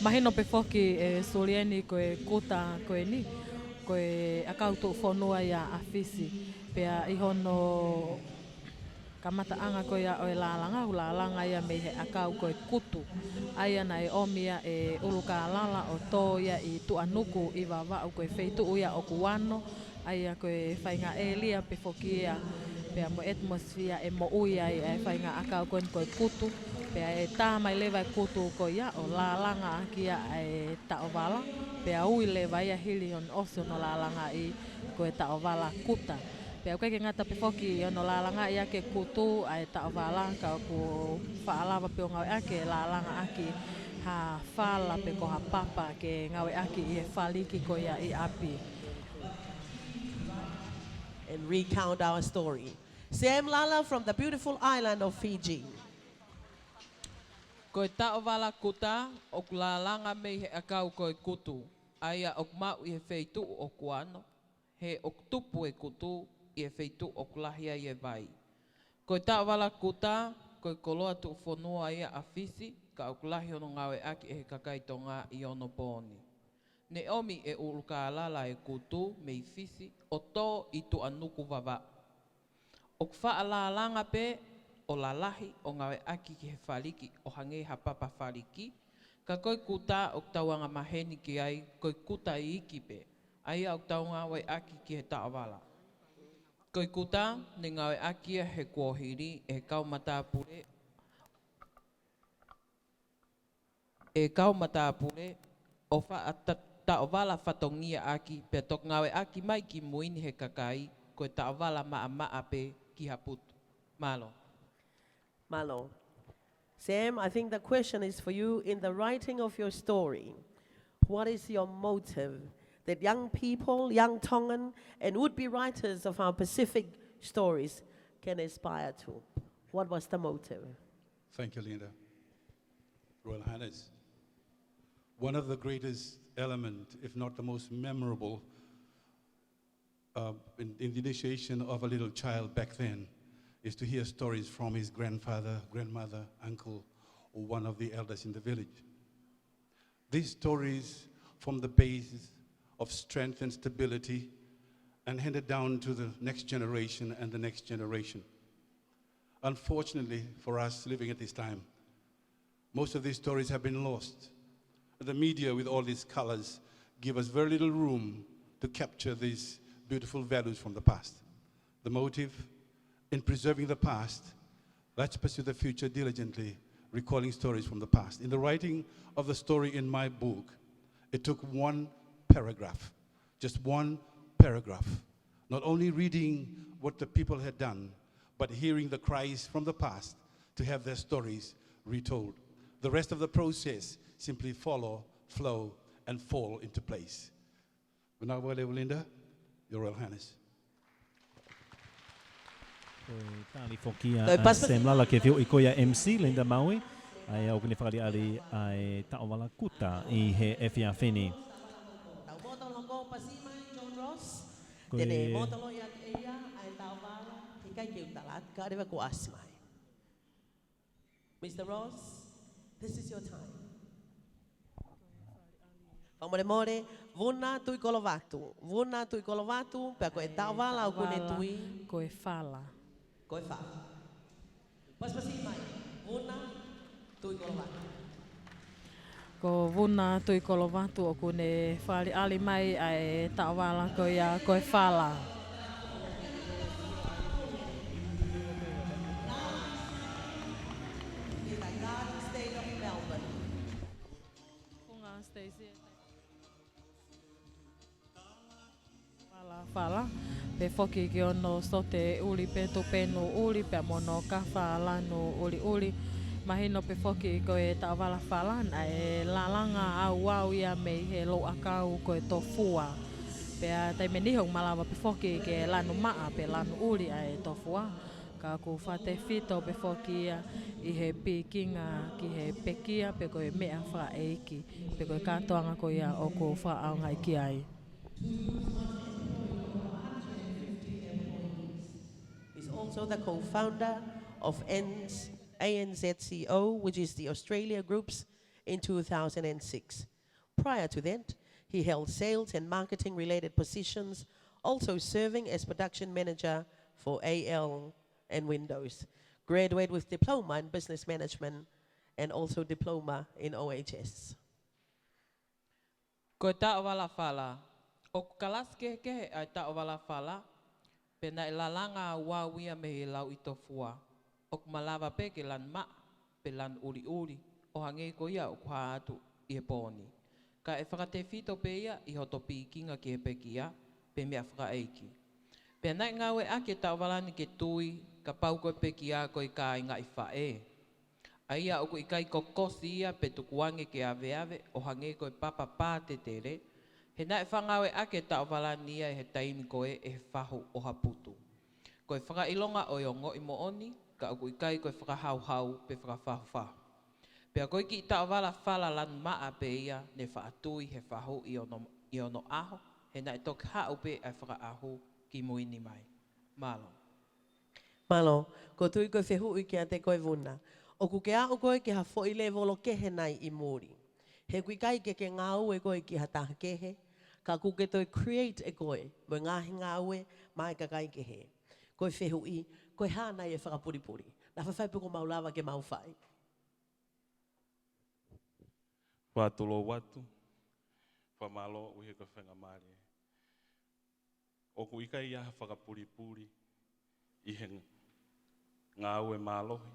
Mahino pē foki ʻe Sulieni ko e kuta ko eni, ko e ʻakau tuʻufonua ia ʻa Fisi. Pea ʻi hono kamataʻanga ko ia ʻo e lālanga, ʻoku lālanga ia mei he ʻakau ko e kutu. ʻA ia naʻe ʻomi ia ʻe ʻUlukālala ʻo tō ia ʻi Tuʻanuku ʻi Vavaʻu, ko e feituʻu ia ʻoku ano, ʻa ia ko e faʻahinga ʻēlia pē foki ia, pea mo e atmosphere ʻe moʻui ai ʻa e faʻahinga ʻakau ko eni ko e kutu, pea ʻe tā mai leva e kutu ko ia ʻo lālanga ʻaki ia ʻa e taʻovala, pea ui leva ia hili hono ʻosi hono lālangaʻi ko e taʻovala kuta. Pea ʻoku ʻikai ke ngata pē foki ʻi hono lālangaʻi ʻaki e kutu ʻa e taʻovala, ka ʻoku faʻa lava pē ʻo ngāueʻaki e lālanga ʻaki ha fala pe ko ha papa ke ngāueʻaki ʻi he faliki ko ia ʻi ʻapi. And recount our story. Sam Lala from the beautiful island of Fiji. Ko e taʻovala kuta ʻoku lālanga mei he ʻakau ko e kutu, ʻa ia ʻoku maʻu ʻi he feituʻu ʻoku ano, he ʻoku tupu e kutu ʻi he feituʻu ʻoku lahi ai e vai. Ko e taʻovala kuta, ko e koloa tuʻufonua ia ʻa Fisi, ka ʻoku lahi hono ngāueʻaki ʻe he kakai Tonga ʻi onopooni. Ne ʻomi ʻe ʻUlukālala e kutu mei Fisi ʻo tō ʻi Tuʻanuku, Vavaʻu. ʻOku faʻa lālanga pē ʻo lalahi ʻo ngāueʻaki ki he faliki ʻo hangē ha papa faliki, ka ko e kuta ʻoku tau angamaheni ki ai ko e kuta iiki pē, ʻa ia ʻoku tau ngāueʻaki ki he taʻovala. Ko e kuta ne ngāueʻaki ia he kuohili ʻe he kau matāpule ʻe kau matāpule ʻo faʻa ta-, taʻovala fatongia ʻaki pea toki ngāueʻaki mai ki mui ni he kakai ko e taʻovala maʻamaʻa pē ki ha putu. Mālō. Mālō. Sam, I think the question is for you. In the writing of your story, what is your motive that young people, young Tongan, and would-be writers of our Pacific stories can aspire to? What was the motive? Thank you, Linda. Royal Highness, one of the greatest element, if not the most memorable, uh, in, in the initiation of a little child back then, is to hear stories from his grandfather, grandmother, uncle, or one of the elders in the village. These stories form the basis of strength and stability and handed down to the next generation and the next generation. Unfortunately for us living at this time, most of these stories have been lost. The media, with all these colors, give us very little room to capture these beautiful values from the past. The motive in preserving the past, let's pursue the future diligently, recalling stories from the past. In the writing of the story in my book, it took one paragraph, just one paragraph, not only reading what the people had done, but hearing the cries from the past to have their stories retold. The rest of the process simply follow, flow, and fall into place. Vunau Vale Linda, Your Royal Highness. Ko e tali foki ia ʻa Sam Lala ke fehuʻi ko ia M C Linda Maui, ʻa ia ʻoku ne fakaʻaliʻali ʻa e taʻovala kuta ʻi he efiafi ni. Tau mōtolo hoko pasi mai, John Ross. Ko e mōtolo ia ʻe ia ʻa e taʻovala, ʻikai ke u tala atu, ka ʻoua leva kuo ʻasi mai. Mister Ross, this is your time. Fakamolemole, Vuna Tuʻikolovatu. Vuna Tuʻikolovatu, pea ko e taʻovala ʻoku ne tui ko e fala. Ko e fala. Pasipasi mai, Vuna Tuʻikolovatu. Ko Vuna Tuʻikolovatu ʻoku ne fakaʻaliʻali mai ʻa e taʻovala ko ia ko e fala. Fala, fala. Pea foki ki hono sote ʻuli pe tupenu ʻuli pea mo hono kafa lanu ʻuliʻuli. Mahino pē foki ko e taʻovala fala naʻe lalanga auau ia mei he louʻakau ko e tofua. Pea taimi ʻe niʻihi ʻoku malava pē foki ke lanu maʻa pe lanu ʻuli ʻa e tofua. Ka ʻoku fakatefito pē foki ia ʻi he pikinga ki he pekia pe ko e meʻa fakaʻeiki pe ko e kātoanga ko ia ʻoku fakaʻaongaʻi ki ai. Is also the co-founder of N-, A N Z C O, which is the Australia Groups, in two thousand and six. Prior to that, he held sales and marketing related positions, also serving as production manager for A L and Windows. Graduate with diploma in business management and also diploma in O H S. Ko e taʻovala fala. ʻOku kalasi kehekehe ʻa e taʻovala fala, pea naʻe lalanga auau ia mei he lauʻi tofua. ʻOku malava pē ke lanu maʻa, pe lanu ʻuliʻuli, ʻo hangē ko ia ʻoku hā atu ʻi he pō ni. Ka ʻe fakatefito pē ia ʻi hoto pikinga ki he pekia, pe meʻa fakaʻeiki. Pea naʻe ngāueʻaki e taʻovala ni ke tui, kapau ko e pekia ko e kāinga ʻi faʻē. ʻA ia ʻoku ʻikai kokosi ia pe tukuange ke aveave ʻo hangē ko e papa pātetele, he naʻe fakangāueʻaki e taʻovala ni ia ʻi he taimi ko ē ʻe he fahu ʻo ha putu. Ko e fakaʻilonga ʻo e ongoʻi moʻoni, ka ʻoku ʻikai ko e fakahauhau pe fakafahufahu. Pea ko e kiʻi taʻovala fala lanu maʻa pē ia ne faʻa tui he fahu ʻi onoʻaho, he naʻe toki haʻu pē ʻa e fakaʻahu ki mui ni mai. Mālō. Mālō, ʻoku ou tui ko e fehuʻi kiate koe Vuna. ʻOku ke aʻu koe ki ha foʻi lēvolo kehe nai ʻi muli? He ʻoku ʻikai ke ke ngāue koe ki ha taha kehe, ka ʻoku ke toe create ʻe koe mo e ngaahi ngāue maʻa e kakai kehe. Ko e fehuʻi, ko e hā nai e fakapulipuli? Naʻa faifai pē kuo mau lava ke mau fai. Fakalotolahi atu, fakamālō ʻi he ko e faingamālie. ʻOku ʻikai ha fakapulipuli ʻi he ngāue mālohi,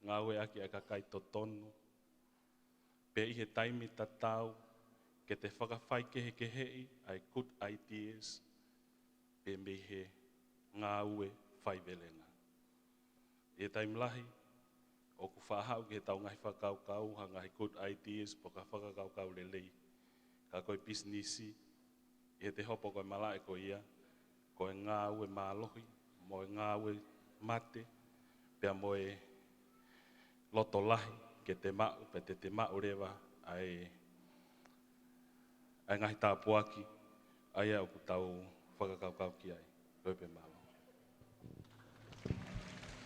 ngāueʻaki ʻa e kakai totonu, pea ʻi he taimi tatau ke te fakafaikehekeheʻi ʻa e good ideas pē mei he ngāue faivelenga. ʻI he taimi lahi, ʻoku faʻa haʻu ki heʻetau ngaahi fakakaukau ha ngaahi good ideas pe ko ha fakakaukau lelei. Ka ko e pisinisi, ʻi heʻete hopo ko e malaʻe ko ia, ko e ngāue mālohi, mo e ngāue mate, pea mo e loto lahi ke te maʻu, pea te te maʻu leva ʻa e, ʻa e ngaahi tāpuaki, ʻa ia ʻoku tau fakakaukau ki ai. Ko ia pē, mālō.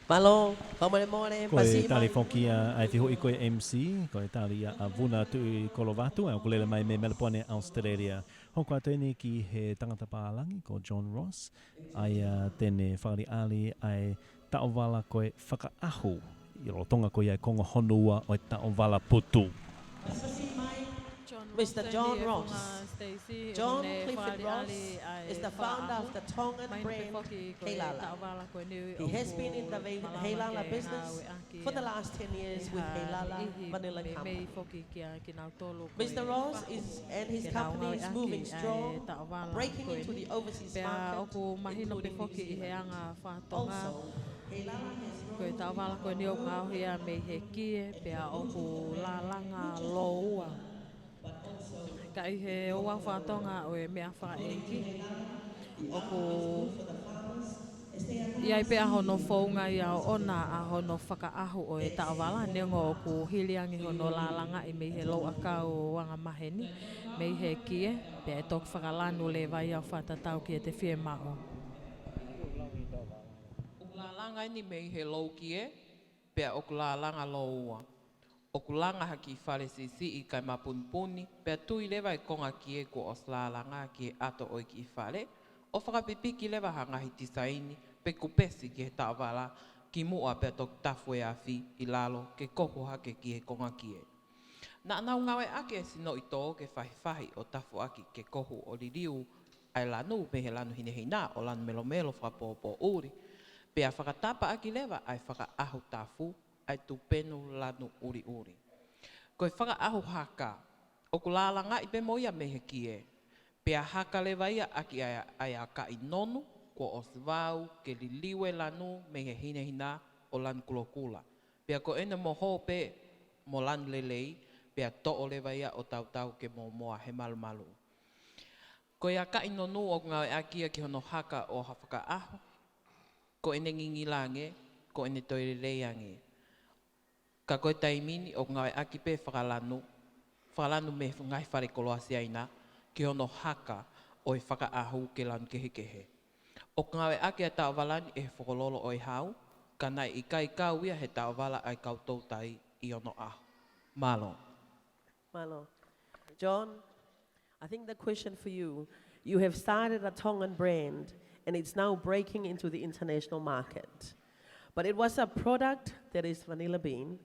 Mālō, fakamolemole, Ko e Pasi tali Mai. foki ia ʻa e fehuʻi ko e M C, ko e tali ia ʻa Vuna Tuʻikolovatu, ʻa ia ʻoku lele mai mei Melepone, ʻAositelēlia. Hoko atu eni ki he tangata pālangi, ko John Ross, ʻa ia te ne fakaʻaliʻali ʻa e taʻovala ko e fakaʻahu, ʻi lolotonga ko ia e konga hono ua ʻo e taʻovala putu. Mister John Ross. John Clifford Ross is the founder of the Tongan brand Heilala. He has been in the Heilala business for the last ten years with Heilala Vanilla Company. Mister Ross is, and his company is moving strong, breaking into the overseas market, including New Zealand. Also, Heilala has grown Ko e taʻovala ko eni ʻoku ngaohi ia mei he kie, pea ʻoku lālanga lōua. Ka ʻi he ouau faka-Tonga ʻo e meʻa fakaʻeiki, ʻoku ʻi ai pē ʻa hono founga ia ʻoʻona ʻa hono fakaʻahu ʻo e taʻovala, neongo ʻoku hili ange hono lālangaʻi mei he louʻakau angamaheni, mei he kie, pea ʻe toki fakalanu leva ia ʻo fakatatau ki heʻete fiemaʻu. ʻOku lālanga eni mei he loukie, pea ʻoku lālanga lōua. ʻOku langa ha kiʻi fale siʻisiʻi kae mapunipuni, pea tui leva e konga kie kuo ʻosi lālanga ki he ʻato ʻo e kiʻi fale, ʻo fakapipiki leva ha ngaahi tisaini pe kupesi ki he taʻovala, kimuʻa pea toki tafu e afi ʻi lalo ke kohu hake ki he konga kie. Naʻa nau ngāueʻaki e sinoʻi tō ke fahifahi ʻo tafuʻaki ke kohu ʻo liliu ʻa e lanu mei he lanu hinehina ʻo lanu melomelo fakapōpōʻuli, pea fakatapaʻaki leva ʻa e fakaʻahu tafu, ʻa e tupenu lanu ʻuliʻuli. Ko e fakaʻahu haka, ʻoku lālangaʻi pē mo ia mei he kie, pea haka leva ia ʻaki ʻa e, ʻa e akaʻi nonu, kuo ʻosi vau ke liliu e lanu mei he hinehina ʻo lanu kulokula. Pea ko ʻene moho pē mo lanu lelei, pea toʻo leva ia ʻo tautau ke mōmoa he malumalu. Ko e akaʻi nonu ʻoku ngāueʻaki ia ki hono haka ʻo ha fakaʻahu, ko ʻene ngingila ange, ko ʻene toe lelei ange. Ka ko e taimi ni ʻoku ngāueʻaki pē fakalanu, fakalanu mei he ngaahi fale koloa Siaina ki hono haka ʻo e fakaʻahu ke lanu kehekehe. ʻOku ngāueʻaki ʻa e taʻovala ni ʻe he fokololo ʻo e hau, ka naʻe ʻikai kau ia he taʻovala ʻa e kau toutai ʻi onoʻaho. Mālō. Mālō. John, I think the question for you, you have started a Tongan brand and it's now breaking into the international market. But it was a product that is vanilla bean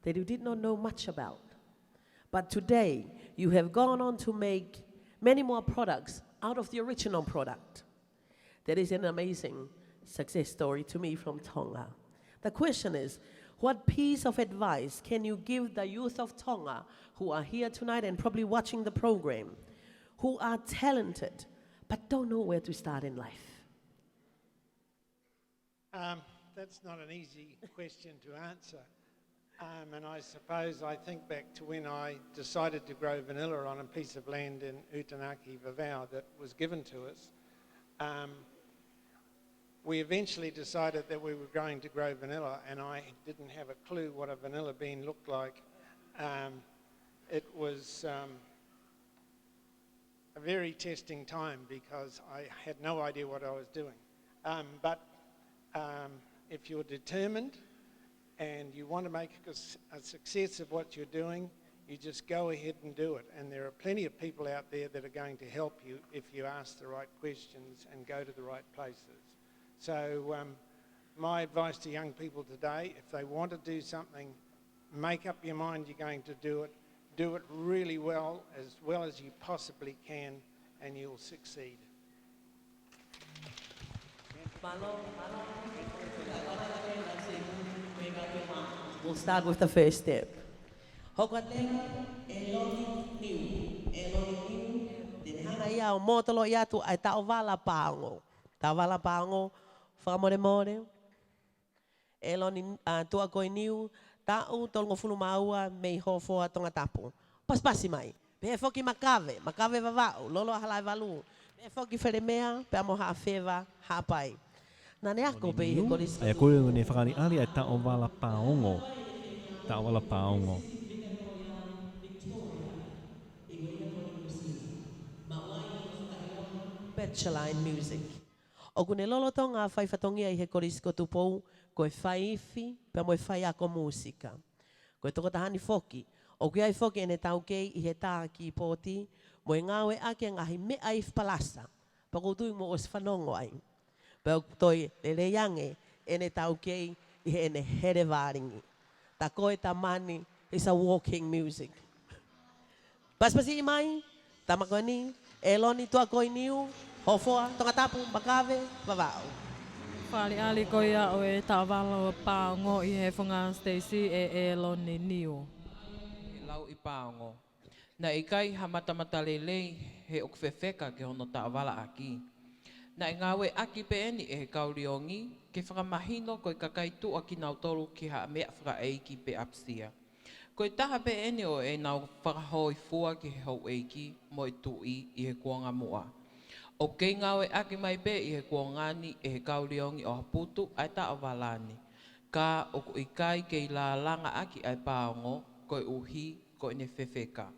that you did not know much about. But today, you have gone on to make many more products out of the original product. That is an amazing success story to me from Tonga. The question is, what piece of advice can you give the youth of Tonga who are here tonight and probably watching the program, who are talented but don't know where to start in life? Um, that's not an easy question to answer. Um, and I suppose I think back to when I decided to grow vanilla on a piece of land in Utanaki, Vavau, that was given to us. Um, we eventually decided that we were going to grow vanilla, and I didn't have a clue what a vanilla bean looked like. Um, it was, um, a very testing time because I had no idea what I was doing. Um, but, um, if you're determined and you want to make a s-, a success of what you're doing, you just go ahead and do it. And there are plenty of people out there that are going to help you if you ask the right questions and go to the right places. So, um, my advice to young people today, if they want to do something, make up your mind you're going to do it. Do it really well, as well as you possibly can, and you'll succeed. We'll start with the first step. Hoko atu leva ʻEloni Niu. ʻEloni Niu, te ne hanga ia ʻo mōtoloʻi atu ʻa e taʻovala paongo. Taʻovala paongo, fakamolemole. ʻEloni, ʻa, Tuʻakoi Niu, taʻu tolungofulu mā ua, mei Hofoa, Tongatapu. Pasipasi mai. Pehē foki Makave, Makave Vavaʻu, Lolo ʻAhalaevalu. Pehē foki Felemea, pea mo Haʻafeva Haʻapai. Naʻa ne ako pē ʻi he Niu, kolisi. ʻA ia ko ia ne fakaʻaliʻali ʻa e taʻovala paongo. Taʻovala paongo. Bachelor in Music. ʻOku ne lolotonga fai fatongia ʻi he Kolisi ko Tupou, ko e fai ifi, pea mo e fai ako mūsika. Ko e tokotaha ni foki, ʻoku ʻi ai foki ʻene taukei ʻi he tā kīpooti, mo e ngāueʻaki e ngaahi meʻa ifi palasa, pea ʻoku ou tui mo ʻosi fanongo ai. Pea ʻoku toe lelei ange ʻene taukei ʻi heʻene hele vālingi. Tā ko e tamani is a walking music. Pasipasi mai, tama ko eni, ʻEloni Tuʻakoi Niu, Hofoa, Tongatapu, Makave Vavaʻu. Fakaʻaliʻali ko ia ʻo e taʻovala paongo ʻi he Funga Stacy ʻe ʻEloni Niu. He lauʻi paongo. Naʻe ʻikai ha matamata lelei he ʻoku fefeka ki hono taʻovala ʻaki. Naʻe ngāueʻaki pē eni ʻe he kau liongi ke fakamahino ko e kakai tuʻa kinautolu ki ha meʻa fakaʻeiki pe ʻapisia. Ko e taha pē eni ʻo ʻenau fakahōifua ki he houʻeiki mo e tuʻi ʻi he kuonga muʻa. ʻOku kei ngāueʻaki mai pē ʻi he kuonga ni ʻe he kau liongi ʻo Haputu ʻa e taʻovala ni. Ka ʻoku ʻikai kei lālangaʻaki ʻa e paongo koeʻuhi ko ʻene fefeka.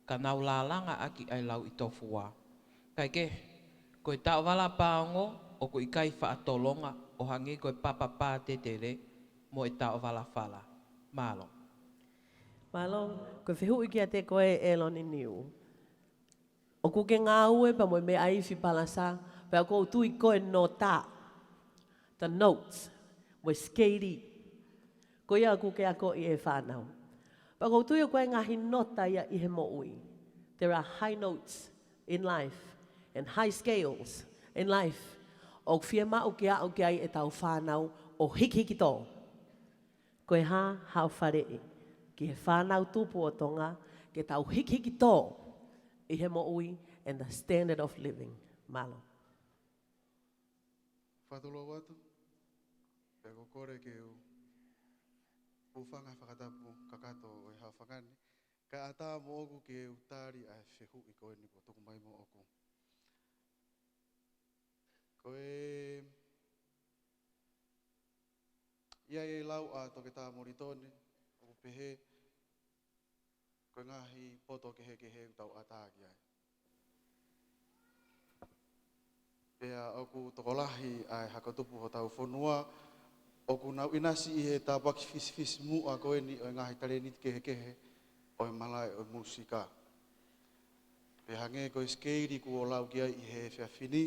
Ka nau lālangaʻaki ʻa e lauʻitofua. Kaekehe, ko e taʻovala paongo ʻoku ʻikai faʻa tolonga ʻo hangē ko e papa pātetele mo e taʻovala fala. Mālō. Mālō, ko e fehuʻi kiate koe ʻEloni Niu. ʻOku ke ngāue pea mo e meʻa ifi palasa, pea ʻoku ou tui ko e nota, the notes, mo e skeili. Ko ia ʻoku ke akoʻi e fānau. Pea ʻoku ou tui ʻoku ʻi ai e ngaahi nota ia ʻi he moʻui. There are high notes in life and high scales in life. ʻOku fiemaʻu ke aʻu ki ai ʻetau fānau ʻo hikihiki tō. Ko e hā haʻo faleʻi ki he fānau tupu ʻo Tonga ke tau hikihiki tō ʻi he moʻui and the standard of living. Mālō. Fakatulou atu, pea ko e kole ke u hūfanga he fakatapu kakato ʻo e haʻofanga ni, kae ʻatā moʻoku ke u tali ʻa e fehuʻi ko eni kuo tuku mai moʻoku. Ko e, ʻi ai e lau ʻa Toketā Molitoni, ʻoku pehē, ko e ngaahi poto kehekehe ʻoku tau ʻatā ki ai. Pea ʻoku tokolahi ʻa e hako tupu hotau fonua, ʻoku nau ʻinasi ʻi he tāpuaki fisifisimuʻa ko eni ʻo e ngaahi talēniti kehekehe ʻo e malaʻe ʻo e mūsika. Pea hangē ko e skeili kuo lau ki ai ʻi he efiafi ni,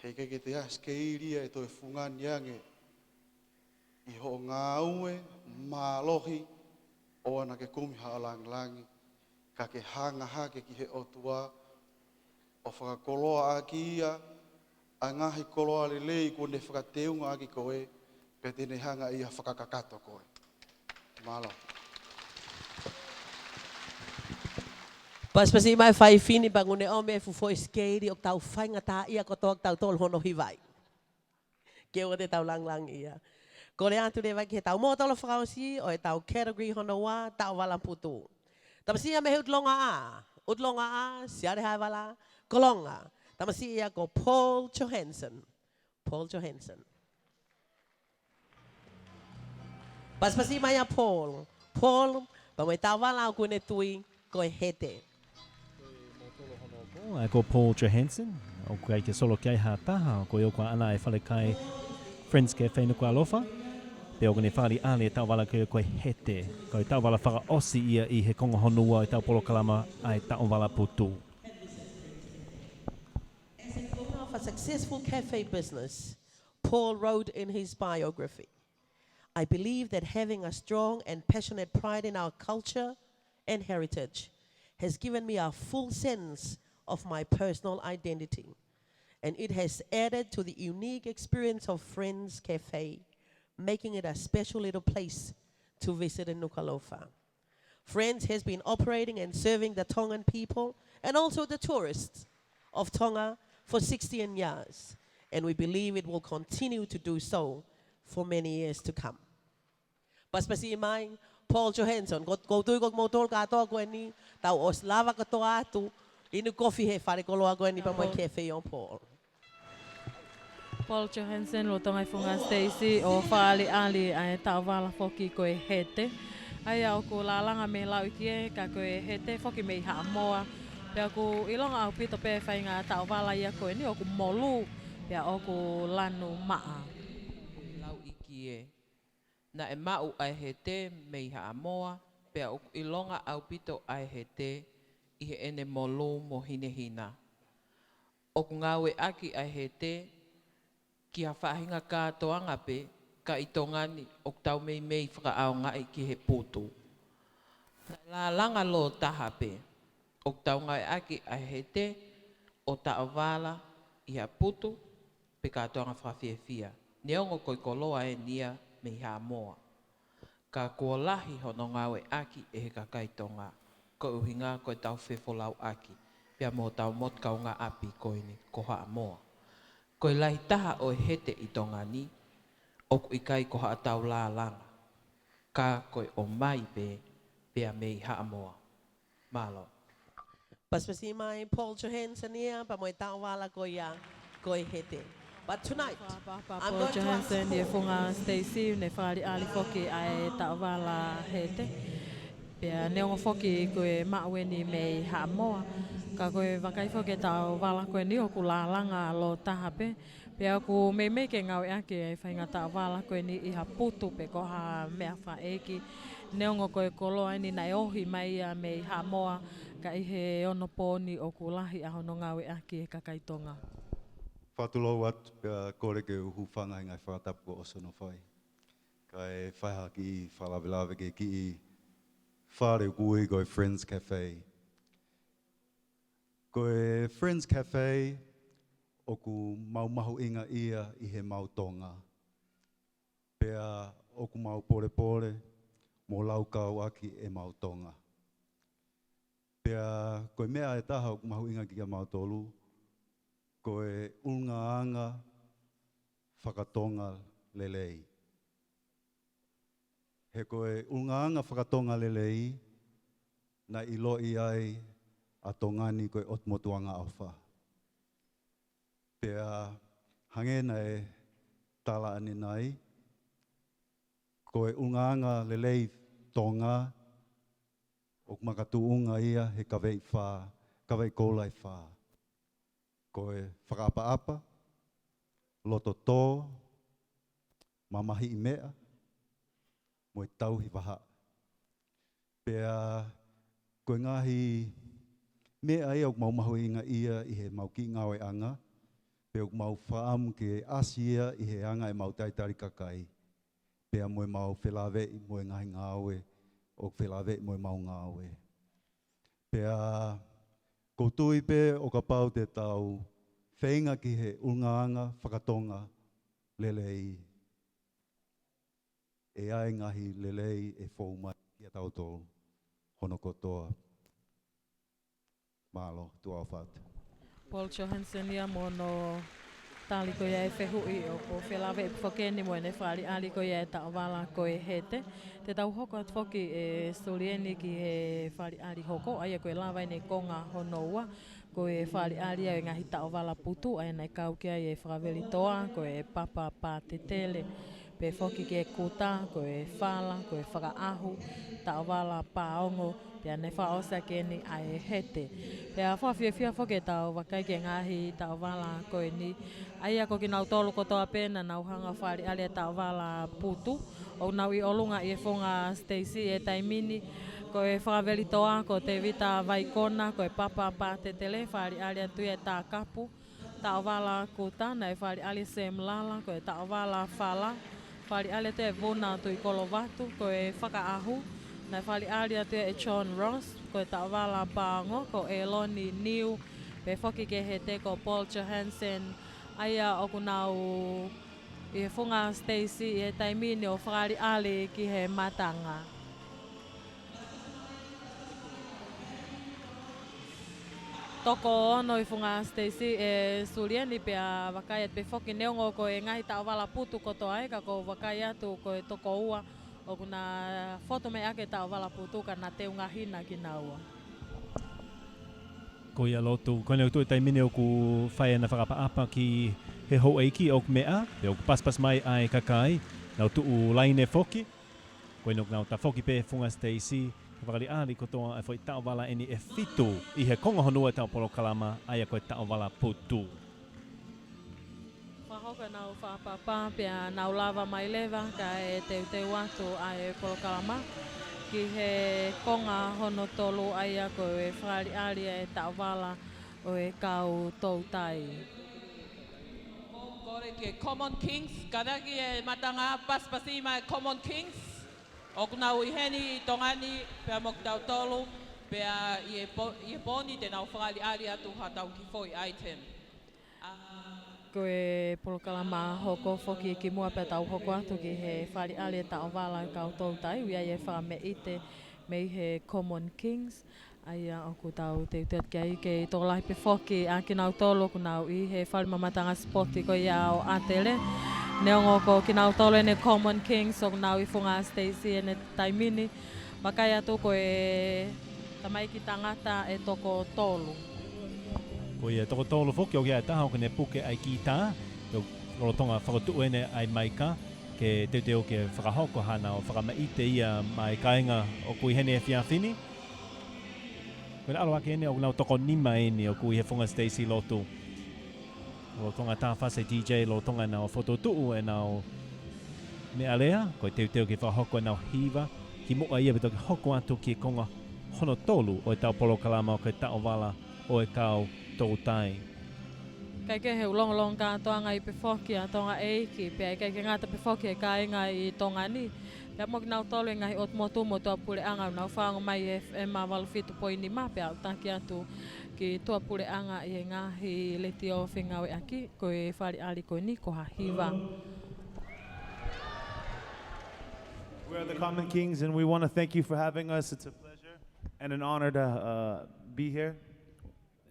heʻikai ke toe ʻi ai ha skeili ia ʻe toe fungani ange ʻi hoʻo ngāue mālohi ʻoua naʻa ke kumi haʻo langilangi, ka ke hanga hake ki he ʻOtua ʻo fakakoloaʻaki ia ʻa e ngaahi koloa lelei kuo ne fakateungaʻaki koe, pea te ne hanga ia ʻo fakakakato koe. Mālō. Pasipasi mai fai fini pea ʻoku ne ʻomai e fuʻu foʻi skeili ʻoku tau faingataʻaʻia kotoa kitautolu hono hiva ai. Ke ʻoua te tau langilangiʻia. Kole atu leva ki heʻetau mōtolo fakaʻosi ʻo ʻetau category hono ua, taʻovala putu. Tamasiʻi ia mei he ʻUtulonga ʻA, ʻUtulonga ʻA, Siale Haevala, Kolonga. Tamasiʻi ia ko Paul Johansson. Paul Johansson. Pasipasi mai ʻa Paul. Paul, pea mo e taʻovala ʻoku ne tui ko e Hete. ʻA ia ko Paul Johansson, ʻoku ʻikai ke solo ki ai ha taha, ko ia ʻoku ʻaʻana e falekai Friends Cafe Nukuʻalofa, pea ʻoku ne fakaʻaliʻali e taʻovala ko ia ko e Hete, ko e taʻovala fakaʻosi ia ʻi he konga hono ua ʻo ʻetau polokalama ʻa e taʻovala putu. As an owner of a successful cafe business, Paul wrote in his biography, "I believe that having a strong and passionate pride in our culture and heritage has given me a full sense of my personal identity, and it has added to the unique experience of Friends Cafe, making it a special little place to visit in Nukuʻalofa." Friends has been operating and serving the Tongan people and also the tourists of Tonga for sixteen years, and we believe it will continue to do so for many years to come. Pasipasi mai, Paul Johansson, ko, ko tui ko moutolu kātoa ko eni, tau ʻosi lava kotoa atu, inu kofi he falekoloa ko eni pea mo e Paul. Cafe on Paul. Paul Johansson, lolotonga e Funga Stacy, ʻo fakaʻaliʻali ʻa e taʻovala foki ko e hete. ʻA ia ʻoku lālanga mei Lauʻikie, ka ko e hete foki mei Haʻamoa. Pea ʻoku ʻilonga ʻaupito pē faʻahinga taʻovala ia ko eni ʻoku molū, pea ʻoku lanu maʻa. Lauʻikie. Naʻe maʻu ʻa e hete mei Haʻamoa, pea ʻoku ʻilonga ʻaupito ʻa e hete ʻi heʻene molū mo hinehina. ʻOku ngāueʻaki ʻa e hete ki ha faʻahinga kātoanga pē, ka ʻi Tonga ni ʻoku tau meimei fakaʻaongaʻi ki he putu. Naʻe lālanga lōtaha pē, ʻoku tau ngāueʻaki ʻa e hete ʻo taʻovala ʻi ha putu pe kātoanga fakafiefia, neongo ko e koloa eni ia mei Haʻamoa. Ka kuo lahi hono ngāueʻaki ʻe he kakai Tonga, ko e ʻuhinga ko ʻetau fefolauʻaki pea mo hotau motu kaungāʻapi ko eni ko Haʻamoa. Ko e lahi taha ʻo e hete ʻi Tonga ni, ʻoku ʻikai ko haʻatau lālanga, ka ko e ʻomai pē pea mei Haʻamoa. Mālō. Pasipasi mai Paul Johansson ia, pea mo e taʻovala ko ia, ko e hete. But tonight, Papa I'm Paul going to ask Johansson ia Paul. Funga Stacy, ne fakaʻaliʻali foki ʻa e taʻovala hete. Pea neongo foki ko e maʻu eni mei Haʻamoa, ka ko e vakai foki e taʻovala ko eni ʻoku lālanga lōtaha pē. Pea ʻoku meimei ke ngāueʻaki e faʻahinga taʻovala ko eni ʻi ha putu pe ko ha meʻa fakaʻeiki. Neongo ko e koloa eni naʻe ohi mai ia mei Haʻamoa, ka ʻi he onopō ni ʻoku lahi ʻa hono ngāueʻaki ʻe he kakai Tonga. Fakatulou atu pea kole ke u hūfanga he ngaahi fakatapu kuo ʻosi hono fai. Kae fai ha kiʻi fakalavelave ki he kiʻi fale ʻoku ui ko e Friends Cafe. Ko e Friends Cafe ʻoku mau mahuʻingaʻia ʻi he mau Tonga. Pea ʻoku mau polepole mo laukau ʻaki e mau Tonga. Pea ko e meʻa ʻe taha ʻoku mahuʻinga kia mautolu, ko e ʻulungaanga fakatonga lelei. He ko e ʻulungaanga fakatonga lelei, naʻe ʻiloʻi ai ʻa Tonga ni ko e ʻotu motuʻanga ʻofa. Pea hangē naʻe tala ʻanenai, ko e ʻulungaanga lelei Tonga, ʻoku makatuʻunga ia he kaveʻi fā, kaveʻi koula ʻe fā. Ko e fakaʻapaʻapa, loto tō, mamahiʻi meʻa, mo e tauhi vahaʻa. Pea ko e ngaahi meʻa ia ʻoku mau mahuʻingaʻia ʻi he mau kiʻi ngāueʻanga, pea ʻoku mau fakaʻamu ke ʻasi ia ʻi he anga e mau talitali kakai. Pea mo e mau felāveʻi mo e ngaahi ngāue ʻoku felāveʻi mo e mau ngāue. Pea kou tui pē ʻo kapau te tau feinga ki he ʻulungaanga fakatonga lelei, ʻe ʻi ai e ngaahi lelei ʻe fou mai kia tautolu hono kotoa. Mālō, tuʻa ʻofa atu. Paul Johansson ia mo hono tali ko ia e fehuʻi ʻoku felāveʻi foki eni mo ʻene fakaʻaliʻali ko ia e taʻovala ko e hete. Te tau hoko atu foki ʻe Sulieni ki he fakaʻaliʻali hoko, ʻa ia ko e lava eni e konga hono ua, ko e fakaʻaliʻali ʻo e ngaahi taʻovala putu, ʻa ia naʻe kau ki ai e fakavelitoa, ko e papa pātetele, pea foki ki he kuta, ko e fala, ko e fakaʻahu, taʻovala paongo, pea ne fakaʻosi ʻaki eni ʻa e hete. Pea fakafiefia foki ʻetau vakai ki he ngaahi taʻovala ko eni. ʻA ia ko kinautolu kotoa pē naʻa nau hanga ʻo fakaʻaliʻali e taʻovala putu, ʻoku nau ʻi ʻolunga ʻi he Funga Stacy he taimi ni, ko e fakavelitoa, ko Tevita Vaikona, ko e papa pātetele, fakaʻaliʻali atu ia e tākapu, taʻovala kuta, naʻe fakaʻaliʻali Sam Lala, ko e taʻovala fala, fakaʻaliʻali atu e Vuna Tuʻikolovatu, ko e fakaʻahu, naʻe fakaʻaliʻali atu ʻe John Ross, ko e taʻovala paongo, ko ʻEloni Niu, pea foki ki he hete ko Paul Johansson, ʻa ia ʻoku nau ʻi he Funga Stacy ʻi he taimi ni ʻo fakaʻaliʻali ki he matanga. Toko ono ʻi Funga Stacy ʻe Sulieni, pea vakai atu pē foki neongo ko e ngaahi taʻovala putu kotoa ē, ka ʻoku ou vakai atu ko e toko ua ʻoku na fotu mai ʻaki e taʻovala putu ka na teunga hina kinaua. Ko ia Lotu, ko ʻene tuʻu he taimi ni ʻoku fai ʻena fakaʻapaʻapa ki he houʻeiki ʻoku meʻa, pea ʻoku pasipasi mai ʻa e kakai, nau tuʻu laine foki. Ko ʻeni ʻoku nau tafoki pē Funga Stacy, ke fakaʻaliʻali kotoa e foʻi taʻovala ʻeni ʻe fitu ʻi he konga hono ua ʻetau polokalama, ʻa ia ko e taʻovala putu. Fakahoko ʻenau fakaʻapaʻapa pea nau lava mai leva kae teuteu atu ʻa e polokalama ki he konga hono tolu, ʻa ia ko e fakaʻaliʻali e taʻovala ʻo e kau toutai. Kole ki he Common Kings, kātaki e matanga pasipasi mai Common Kings. ʻOku nau ʻi heni ʻi Tonga ni, pea mo kitautolu, pea ʻi he pō-, ʻi he pō ni te nau fakaʻaliʻali atu haʻatau kiʻi foʻi item. Ko e polokalama hoko foki ki muʻa pea tau hoko atu ki he fakaʻaliʻali e taʻovala kau toutai, ʻoku ʻi ai e fakameʻite mei he Common Kings, ʻa ia ʻoku tau teuteu ki ai. Kei tokolahi pē foki ʻa kinautolu ʻoku nau ʻi he fale mamatanga sipoti ko ia ʻo ʻAtele. Neongo ko kinautolu ʻeni Common Kings ʻoku nau ʻi Funga Stacy ʻi he taimi ni, vakai atu ko e tamaiki tangata ʻe toko tolu. Ko ia toko tolu foki, ʻoku ʻi ai e taha ʻoku ne puke ʻa e kītā, ʻo lolotonga fokotuʻu ʻeni ʻa e maika, ke teuteu ke fakahoko haʻanau fakameʻite ia maʻa e kāinga ʻoku ʻi heni he efiafi ni. Ko e ʻalu hake ʻeni ʻoku nau toko nima ʻeni ʻoku ʻi he Funga Stacy Lotu. Lolotonga tā fasi e D J, lolotonga ʻenau fokotuʻu ʻenau meʻalea, ko e teuteu ke fakahoko ʻenau hiva, kimuʻa ia pea toki hoko atu ki he konga hono tolu ʻo ʻetau polokalama ko e taʻovala ʻo e kau toutai. ʻIkai ke he ʻū longolongo kātoanga ʻi pē foki ʻa Tonga ʻEiki, pea ʻikai ke ngata pē foki he kāinga ʻi Tonga ni, pea mo kinautolu e ngaahi ʻotu motu mo tuʻapuleʻanga ʻoku nau fāongo mai ʻi he F M valu fitu poini nima, pea ʻoku taki atu ki tuʻapuleʻanga ʻi he ngaahi letiō fengāueʻaki, ko e fakaʻaliʻali ko ʻeni ko ha hiva. We are the Common Kings, and we wanna thank you for having us. It's a pleasure and an honor to, uh, be here.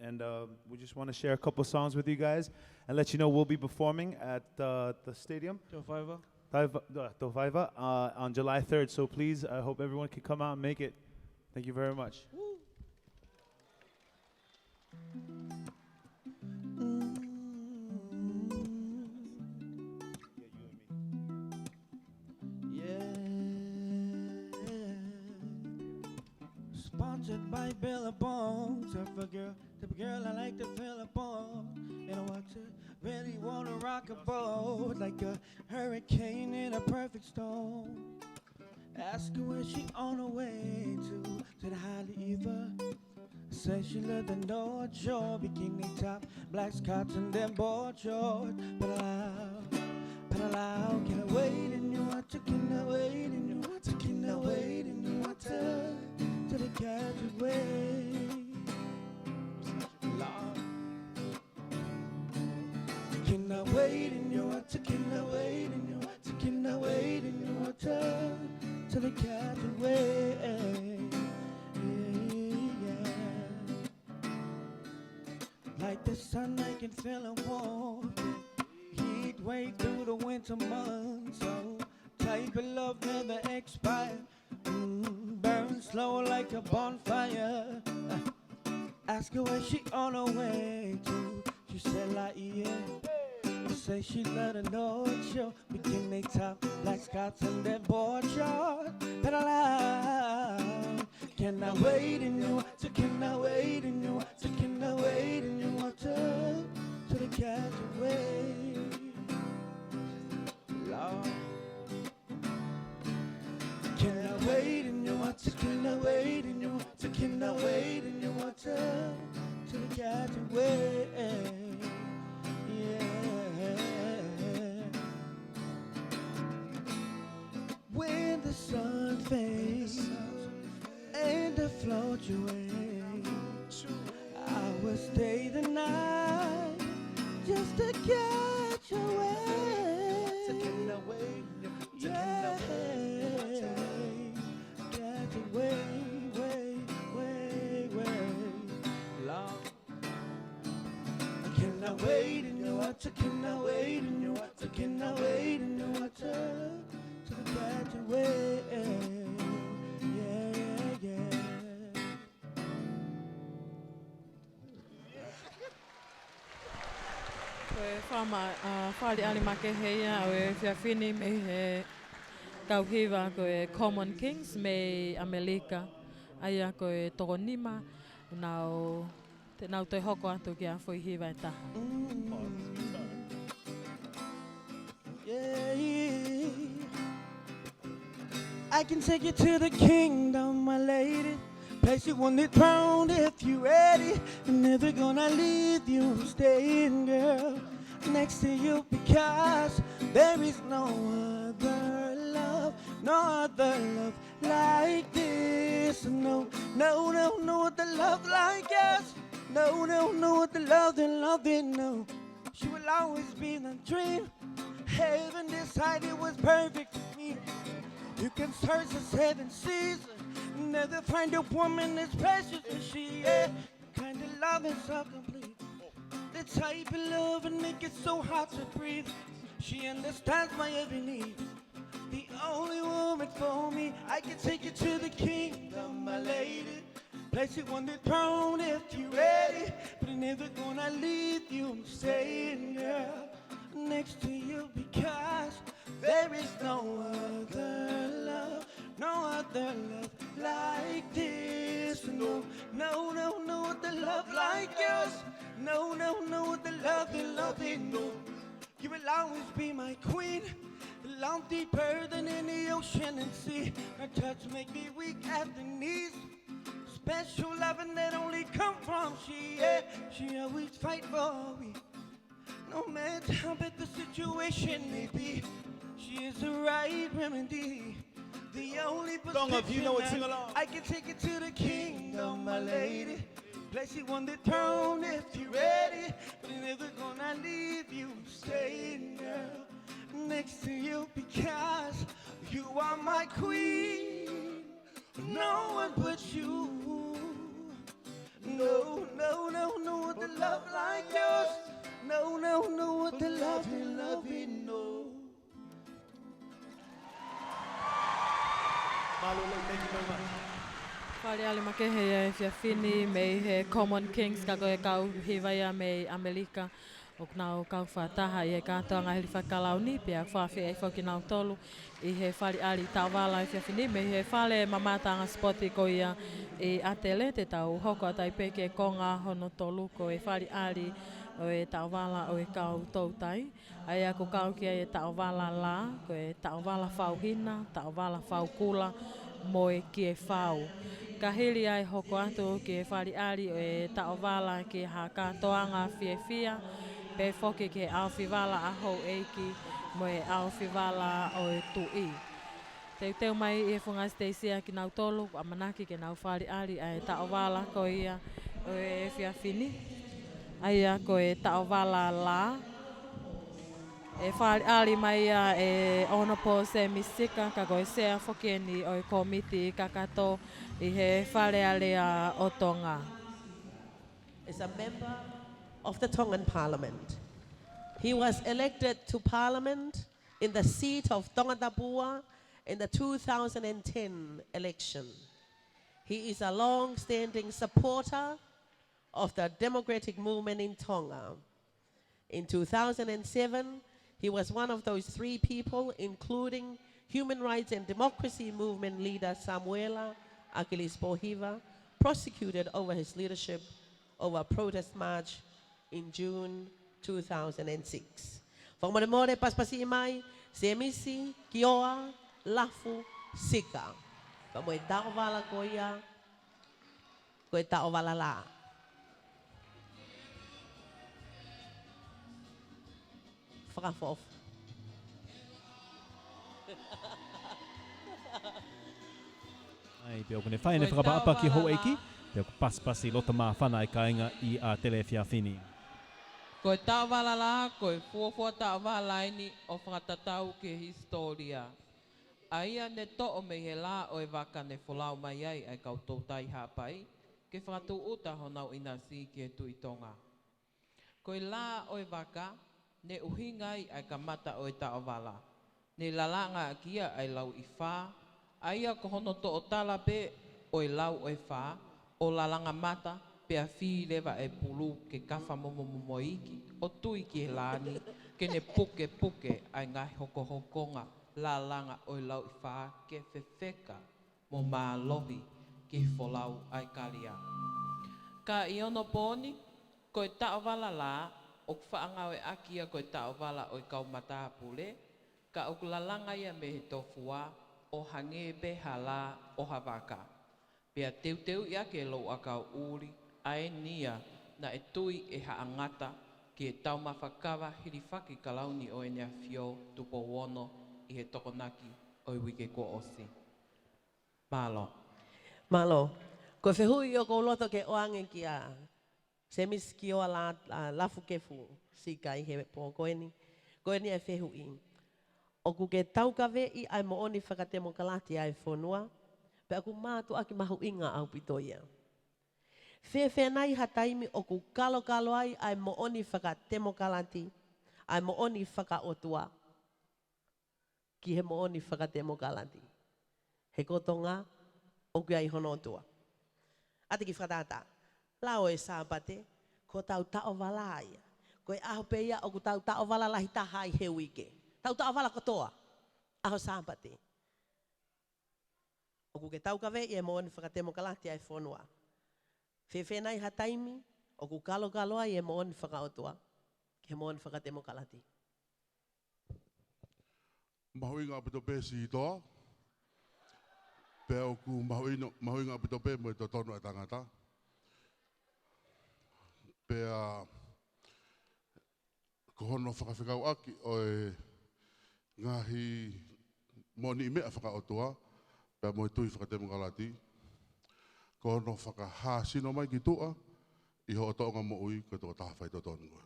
And, uh, we just wanna share a couple songs with you guys and let you know we'll be performing at, uh, the stadium. Tō Faiva. Tō Faiva, uh, Tō Faiva, uh, on July third. So please, I hope everyone can come out and make it. Thank you very much. Yeah. Sponsored by Billabong. Type of girl, type of girl I like to feel upon. And I watch her really wanna rock a boat like a hurricane in a perfect storm. Ask her where she on her way to, to the Haleiwa. Say she love the North Shore, bikini top, black scots and them board shorts. But I, but I, can I wade in your water, can I wade in your water, can I wade in your water till it catch away? Lord. Can I wade in your water? Can I wade in your water? Can I wade in your water till it catch away? Yeah, yeah. Like the sun, I can feel a warmth. Heat wave through the winter months. So type of love never expire. Mm, burn slow like a bonfire. Uh, ask her where she on her way to. She said, Laie. Say she love the North Shore. Bikini top, black scots and that board short. But I lie. Can I wade in your water? Can I wade in your water? Can I wade in your water till it catch away? Lord. Can I wade in your water? Can I wade in your water? Can I wade in your water till it catch away? Yeah. When the sun fades and the float away, I will stay the night just to catch a wave. Yeah. Catch a wave, wave, wave, wave. Long. So can I wait in your water? Can I wait in your water? To the graduate. Yeah, yeah, yeah. Ko e fama, ʻa, faliʻali makehe ia ʻo e efiafi ni mei he kau hiva ko e Common Kings mei ʻAmelika. ʻA ia ko e toko nima, nau, te nau toe hoko atu ki ha foʻi hiva ʻe taha. Yeah. I can take you to the kingdom, my lady. Place you on the throne if you ready. I'm never gonna leave you, I'm staying, girl, next to you, because there is no other love, no other love like this. No, no, no, no other love like us. No, no, no other love than love, no. She will always be the dream. Heaven decided was perfect for me. You can search the seven seas, never find a woman as precious as she, yeah. The kind of love is so complete. The type of love that make it so hard to breathe. She understands my every need. The only woman for me. I can take you to the kingdom, my lady. Place you on the throne if you ready. But I'm never gonna leave you, I'm staying, girl, next to you, because there is no other love, no other love like this. No, no, no, no other love like yours. No, no, no other love than love, no. You will always be my queen. Love deeper than any ocean and sea. Her touch make me weak at the knees. Special loving that only come from she, yeah. She always fight for me. No matter how bad the situation may be, she is the right remedy. The only Tonga, if you know it, sing along. I can take it to the kingdom, my lady. Place you on the throne if you ready. But I'm never gonna leave you, I'm staying, girl, next to you, because you are my queen. No one but you. No, no, no, no other love like yours. No, no, no other love than love, no. Mālō, thank you very much. Faliʻali makehe ia ʻo e efiafi ni mei he Common Kings, ka ko e kau hiva ia mei ʻAmelika. ʻOku nau kau fakataha ʻi he kātoanga hili fakakalauni, pea fakafeʻiloaki foki kinautolu ʻi he faliʻali taʻovala ʻo e efiafi ni mei he fale mamata ʻanga sipoti ko ia ʻi ʻAtele. Te tau hoko atu ai pē ki he konga hono tolu, ko e faliʻali ʻo e taʻovala ʻo e kau toutai. ʻA ia ʻoku kau ki ai e taʻovala lā, ko e taʻovala fau hina, taʻovala fau kula, mo e kie fau. Ka hili ai hoko atu ki he faliʻali ʻo e taʻovala ki ha kātoanga fiefia, pehē foki ki he ʻaofivala ʻa houʻeiki mo e ʻaofivala ʻo e tuʻi. Teuteu mai ʻi he funga siteisia kinautolu, ʻoku ʻamanaki ke nau faliʻali ʻa e taʻovala ko ia ʻo e efiafi ni. ʻA ia ko e taʻovala lā. ʻE faliʻali mai ia ʻe Honourable Semi Sika, ka ko e sea foki eni ʻo e kōmiti kakato ʻi he Fale Alea ʻo Tonga. Is a member of the Tongan Parliament. He was elected to Parliament in the seat of Tongatapu in the two thousand and ten election. He is a long-standing supporter of the democratic movement in Tonga. In two thousand and seven, he was one of those three people, including human rights and democracy movement leader Samuela Achilles Pohiva, prosecuted over his leadership over a protest march in June two thousand and six. Fakamolemole, pasipasi mai, Semisi Kioa Lafu Sika. Pea mo e taʻovala ko ia, ko e taʻovala lā. Fakaʻofoʻofa. ʻAi, pea ʻoku ne fai ʻene fakaʻapaʻapa ki houʻeiki, pea ʻoku pasipasi loto māfana e kāinga ʻi ʻAtele he efiafi ni. Ko e taʻovala lā, ko e fuofua taʻovala eni ʻo fakatatau ki he hisitōlia. ʻA ia ne toʻo mei he lā ʻo e vaka ne folau mai ai ʻa e kau toutai Haʻapai, ke fakatūʻuta honau ʻinasi ki he Tuʻi Tonga. Ko e lā ʻo e vaka, Ne ʻuhinga ai ʻa e kamata ʻo e taʻovala. Ne lalanga ʻaki ia ʻa e lauʻifā, ʻa ia ko hono toʻotala pē ʻo e lau ʻo e fā, ʻo lalanga mata, pea fī leva e pulu ke kafa momomomo iiki, ʻo tui ki he lāni, ke ne pukepuke ʻa e ngaahi hokohokonga lalanga ʻo e lauʻifā ke fefeka mo mālohi ki he folau ʻa e kalia. Ka ʻi onopooni, ko e taʻovala lā, ʻoku faʻa ngāueʻaki ia ko e taʻovala ʻo e kau matāpule, ka ʻoku lalanga ia mei he tofua, ʻo hangē pē ha lā ʻo ha vaka. Pea teuteuʻi ʻaki e Louʻakau ʻuli, ʻa eni ia naʻe tui ʻe Haʻa Ngata ki he taumafa kava hilifaki kalauni ʻo ʻEne ʻAfio Tupou Ono ʻi he Tokonaki ʻo e uike kuo ʻosi. Mālō. Mālō. Ko e fehuʻi ʻoku ou loto ke ʻoange kia Semisi Kioa La-, a, Lafukefu Sika ʻi he pō ko eni. Ko eni e fehuʻi. ʻOku ke taukaveʻi ʻa e moʻoni fakatemokalati ʻa e fonua, pea ʻoku mātuʻaki mahuʻinga ʻaupito ia. Fēfē nai ha taimi ʻoku kalokalo ai ʻa e moʻoni fakatemokalati, ʻa e moʻoni fakaʻotua, ki he moʻoni fakatemokalati? He ko Tonga, ʻoku ʻi ai hono ʻOtua. ʻAtiki fakatātā. Lao e Sāpate, ko hotau taʻovala ia. Ko e ʻaho pē ia ʻoku tau taʻovala lahi taha ai he uike. Tau taʻovala kotoa. ʻAho Sāpate. ʻOku ke taukaveʻi e moʻoni fakatemokalati ʻa e fonua. Fēfē nai ha taimi, ʻoku kalokalo ai e moʻoni fakaʻotua, ki he moʻoni fakatemokalati? Mahuʻinga ʻaupito pē Sitoa. Pea ʻoku mahuʻinga, mahuʻinga ʻaupito pē mo e totonu ʻa e tangata. Pea ko hono fakafekauʻaki ʻo e ngaahi moʻoniʻi meʻa fakaʻotua, pea mo e tui fakatemokalati, ko hono fakahāsino mai ki tuʻa ʻi hoʻo tōʻonga moʻui ko e tokotaha faitotonu koe.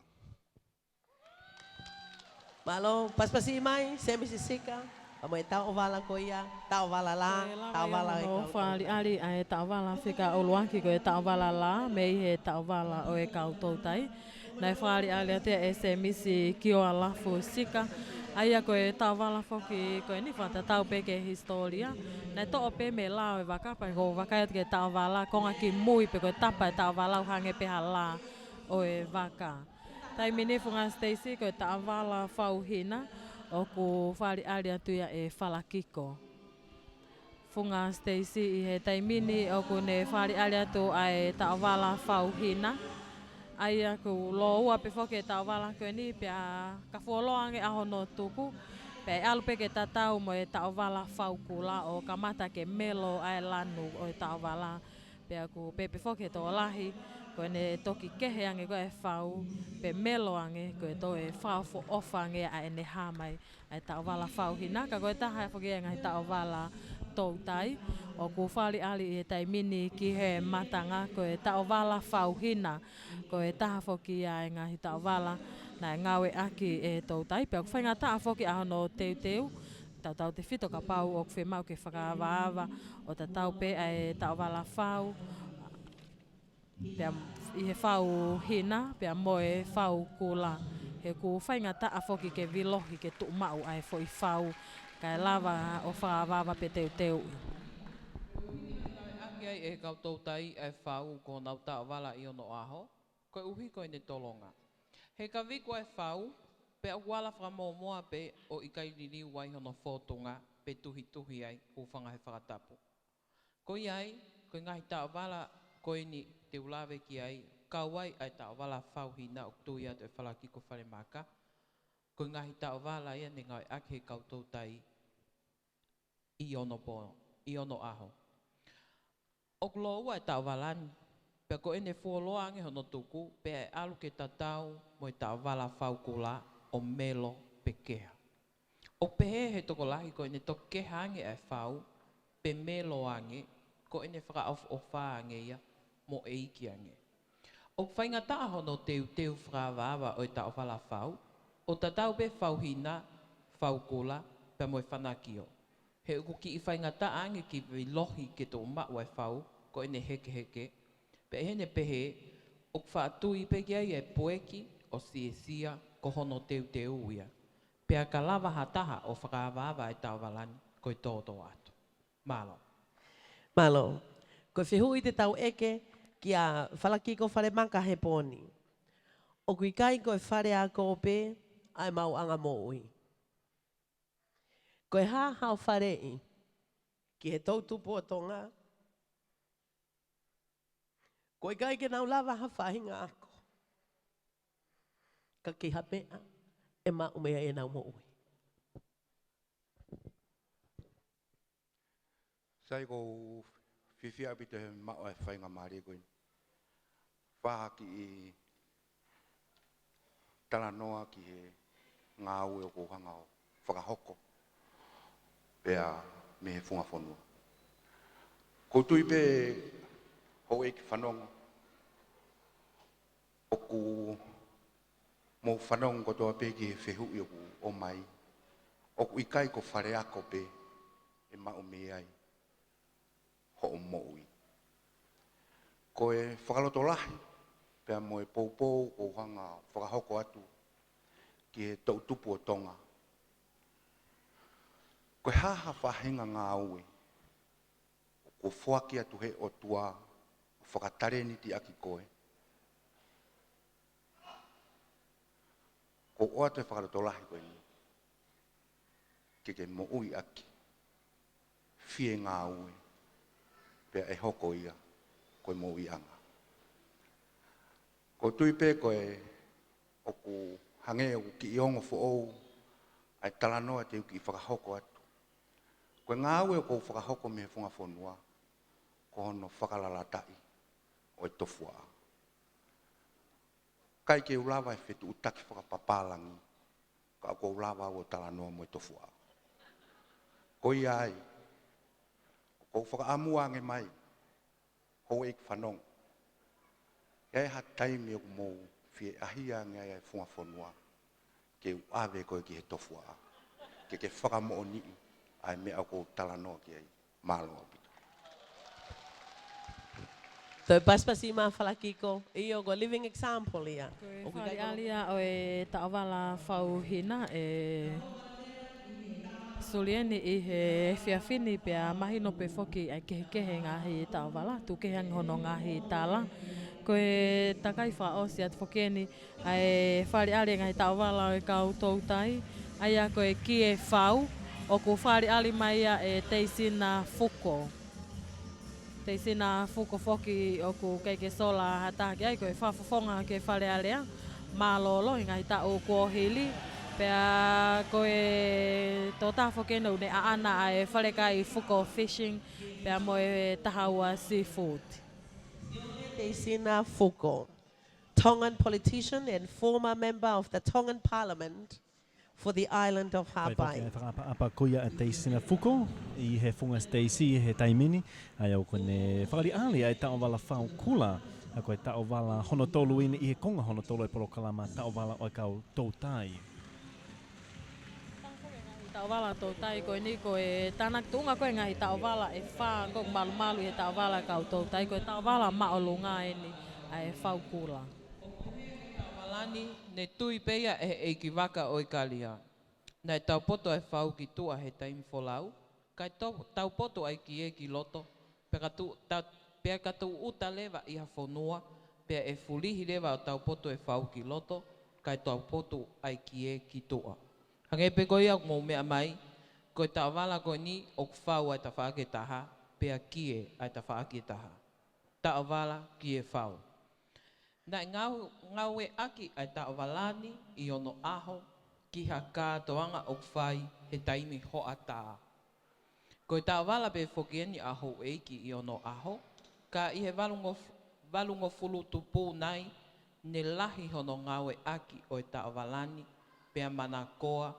Mālō, pasipasi mai, Semisi Sika, pea mo e taʻovala ko ia, taʻovala lā, ko e lava ia taʻovala ʻo e hono kau fakaʻaliʻali ʻa e taʻovala fika ʻuluaki ko e taʻovala lā, mei he taʻovala ʻo e kau toutai. Naʻe fakaʻaliʻali atu ia ʻe Semisi Kioa Lafu Sika, ʻa ia ko e taʻovala foki ko eni fakatatau pē ki he hisitōlia. Naʻe toʻo pē mei he lā ʻo e vaka, pea ko e vaka ia ki he taʻovala, konga ki mui pe ko e tapa e taʻovala ʻoku hangē pē ha lā ʻo e vaka. Taimi ni Funga Stacy ko e taʻovala fau hina, ʻoku fakaʻaliʻali atu ia ʻe Falakiko. Funga Stacy ʻi he taimi ni ʻoku ne fakaʻaliʻali atu ʻa e taʻovala fau hina. ʻA ia ʻoku lōua pē foki e taʻovala ko eni pea ka fuoloa ange ʻa hono tuku, pea ʻe ʻalu pē ke tatau mo e taʻovala fau kula ʻo kamata ke melo ʻa e lanu ʻo e taʻovala. Pea ʻoku pehē pē foki he tokolahi, ko ʻene toki kehe ange ko ē e fau, pea melo ange, ko e toe fakaʻofoʻofa ange ʻa ʻene hā mai ʻa e taʻovala fau hina, ka ko e taha foki ia e ngaahi taʻovala toutai. ʻOku fakaʻaliʻali ʻi he taimi ni ki he matanga ko e taʻovala fau hina, ko e taha foki ia e ngaahi taʻovala naʻe ngāueʻaki ʻe he toutai, pea ʻoku faingataʻa foki ʻa hono teuteu, tautautefito kapau ʻoku fiemaʻu ke fakaavaava, ʻo tatau pē ʻa e taʻovala fau, pea ʻi he fau hina, pea mo e fau kula. He ʻoku faingataʻa foki ke vilohi ke tuʻumaʻu ʻa e foʻi fau, kae lava ʻo fakaavaava pe teuteu. ʻAki ai ʻe he kau toutai ʻa e fau ko honau taʻovala ʻi onoʻaho, koeʻuhi ko ʻene tolonga. He ka viku ʻa e fau, pea ʻoku ala fakamōmoa pē ʻo ʻikai liliu ai hono fōtunga, pe tuhituhi ai, hūfanga he fakatapu. Ko ia ai, ko e ngaahi taʻovala ko eni te u lave ki ai, kau ai ʻa e taʻovala fau hina ʻoku tui atu ʻe Falakiko Falemaka, ko e ngaahi taʻovala ia ne ngāueʻaki ʻe he kau toutai ʻi onopo-, ʻi onoʻaho. ʻOku lōua e taʻovala ni, pea ko ʻene fuoloa ange hono tuku, pea ʻe ʻalu ke tatau mo e taʻovala fau kula ʻo melo pe keha. ʻOku pehē ʻe he tokolahi ko ʻene toki keha ange ʻa e fau, pe melo ange, ko ʻene fakaʻofoʻofa ange ia mo ʻeiki ange. ʻOku faingataʻa hono teuteu fakaavaava ʻo e taʻovala fau, ʻo tatau pē fau hina, fau kula, pea mo e fanakio. He ʻoku kiʻi faingataʻa ange ke vilohi ke tuʻumaʻu ʻa e fau, ko ʻene hekeheke. Pea ʻi heʻene pehē, ʻoku faʻa tui pē ki ai e poeki ʻo Siesia, ko hono teuteu ia. Pea ka lava ha taha ʻo fakaavaava e taʻovala ni, ko e tōtōatu. Mālō. Mālō. Ko e fehuʻi te tau ʻeke kia Falakiko Falemaka he pō ni. ʻOku ʻikai ko e fale ako pē ʻa e maʻuʻanga moʻui. Ko e hā haʻo faleʻi ki he toʻutupu ʻo Tonga? ʻOku ʻikai ke nau lava ha faʻahinga ako. Ka ki ha meʻa ʻe maʻu mei ai ʻenau moʻui. Sai, ʻoku ou fiefia ʻaupito he maʻu ʻa e faingamālie ko eni. Fai ha kiʻi talanoa ki he ngāue ʻoku ou hanga ʻo fakahoko pea mei he funga fonua. ʻOku ou tui pē houʻeiki fanongo, ʻoku mou fanongo kotoa pē ki he fehuʻi ʻoku ʻomai. ʻOku ʻikai ko fale ako pē ʻe maʻu mei ai hoʻo moʻui. Ko e fakalotolahi pea mo e poupou ʻoku ou hanga ʻo fakahoko atu ki he toʻutupu ʻo Tonga. Ko e hā ha faʻahinga ngāue ʻoku foaki atu he ʻOtua ʻo fakatalēniti ʻaki koe? ʻOku ou ʻoatu e fakalotolahi ko eni ke ke moʻui ʻaki, fie ngāue, pea ʻe hoko ia ko e moʻuiʻanga. ʻOku ou tui pē ko e ʻoku hangē ʻoku kiʻi ongo foʻou ʻa e talanoa te u kiʻi fakahoko atu. Ko e ngāue ʻoku ou fakahoko mei he funga fonua, ko hono fakalalataki ʻo e tofuaʻa. ʻIkai ke u lava e fetuʻutaki fakapapālangi, ka ʻoku ou lava au ʻo talanoa mo e tofuaʻa. Ko ia ai, ʻoku ou fakaʻamu ange mai, houʻeiki fanongo, ʻe ʻi ai ha taimi ʻoku mou fie ʻaʻahi ange ai ʻa e funga fonua, ke u ʻave koe ki he tofuaʻa, ke ke fakamoʻoniʻi ʻa e meʻa ʻoku ou talanoa ki ai. Mālō ʻaupito. Toe pasipasi mai Falakiko, ʻio, ko e living example ia. Ko e ʻoku ʻikai faleʻi ʻa e taʻovala fau hina ʻe Sulieni ʻi he efiafi ni, pea mahino pē foki ʻa e kehekehe ngaahi taʻovala, tuku kehe ange hono ngaahi tala. Ko e takai fakaʻosi atu foki eni, ʻa e faleʻi ʻa e ngaahi taʻovala ʻo e kau toutai, ʻa ia ko e kie fau, ʻoku faleʻi mai ia ʻe Teisina Fuko. Teisina Fuko foki ʻoku ʻikai ke sola ha taha ki ai, ko e fakafofonga ki he Fale Alea mālōlō ʻi he ngaahi taʻu kuo hili. Pea ko e tokotaha foki eni ʻoku ne ʻaʻana ʻa e falekai Fuko Fishing, pea mo e Tahaua Seafood. Teisina Fuko, Tongan politician and former member of the Tongan Parliament for the island of Haʻapai. Fai foki e fakaʻapaʻapa ko ia ʻa Teisina Fuko ʻi he funga siteisi he taimi ni, ʻa ia ʻoku ne fakaʻaliʻali ʻa e taʻovala fau kula, ʻa ia ko e taʻovala hono tolu eni ʻi he konga hono tolu ʻo e polokalama taʻovala ʻo e kau toutai. Taʻovala toutai ko eni ko e tānaki tuʻunga ko e ngaahi taʻovala ʻe fā ʻoku malumalu ʻi he taʻovala kau toutai, ko e taʻovala māʻolunga eni ʻa e fau kula. Taʻovala ni, ne tui pē ia ʻe he ʻeikivaka ʻo ʻIkalia. Naʻe taupotu ʻa e fau ki tuʻa he taimi folau, kae tau-, taupotu ʻa e kie ki loto, pea ka tu-, ta-, pea ka tūʻuta leva ʻi ha fonua, pea ʻe fulihi leva ʻo taupotu e fau ki loto, kae taupotu ʻa e kie ki tuʻa. Hangē pē ko ia ʻoku mou meʻa mai, ko e taʻovala ko eni ʻoku fau ʻa e tafaʻaki ʻe taha, pea kie ʻa e tafaʻaki ʻe taha. Taʻovala kie fau. Naʻe ngau-, ngāueʻaki ʻa e taʻovala ni ʻi onoʻaho ki ha kātoanga ʻoku fai he taimi hoʻatā. Ko e taʻovala pē foki eni ʻa houʻeiki ʻi onoʻaho, ka ʻi he valungof-, valungofulu tupu nai, ne lahi hono ngāueʻaki ʻo e taʻovala ni, pea manakoa,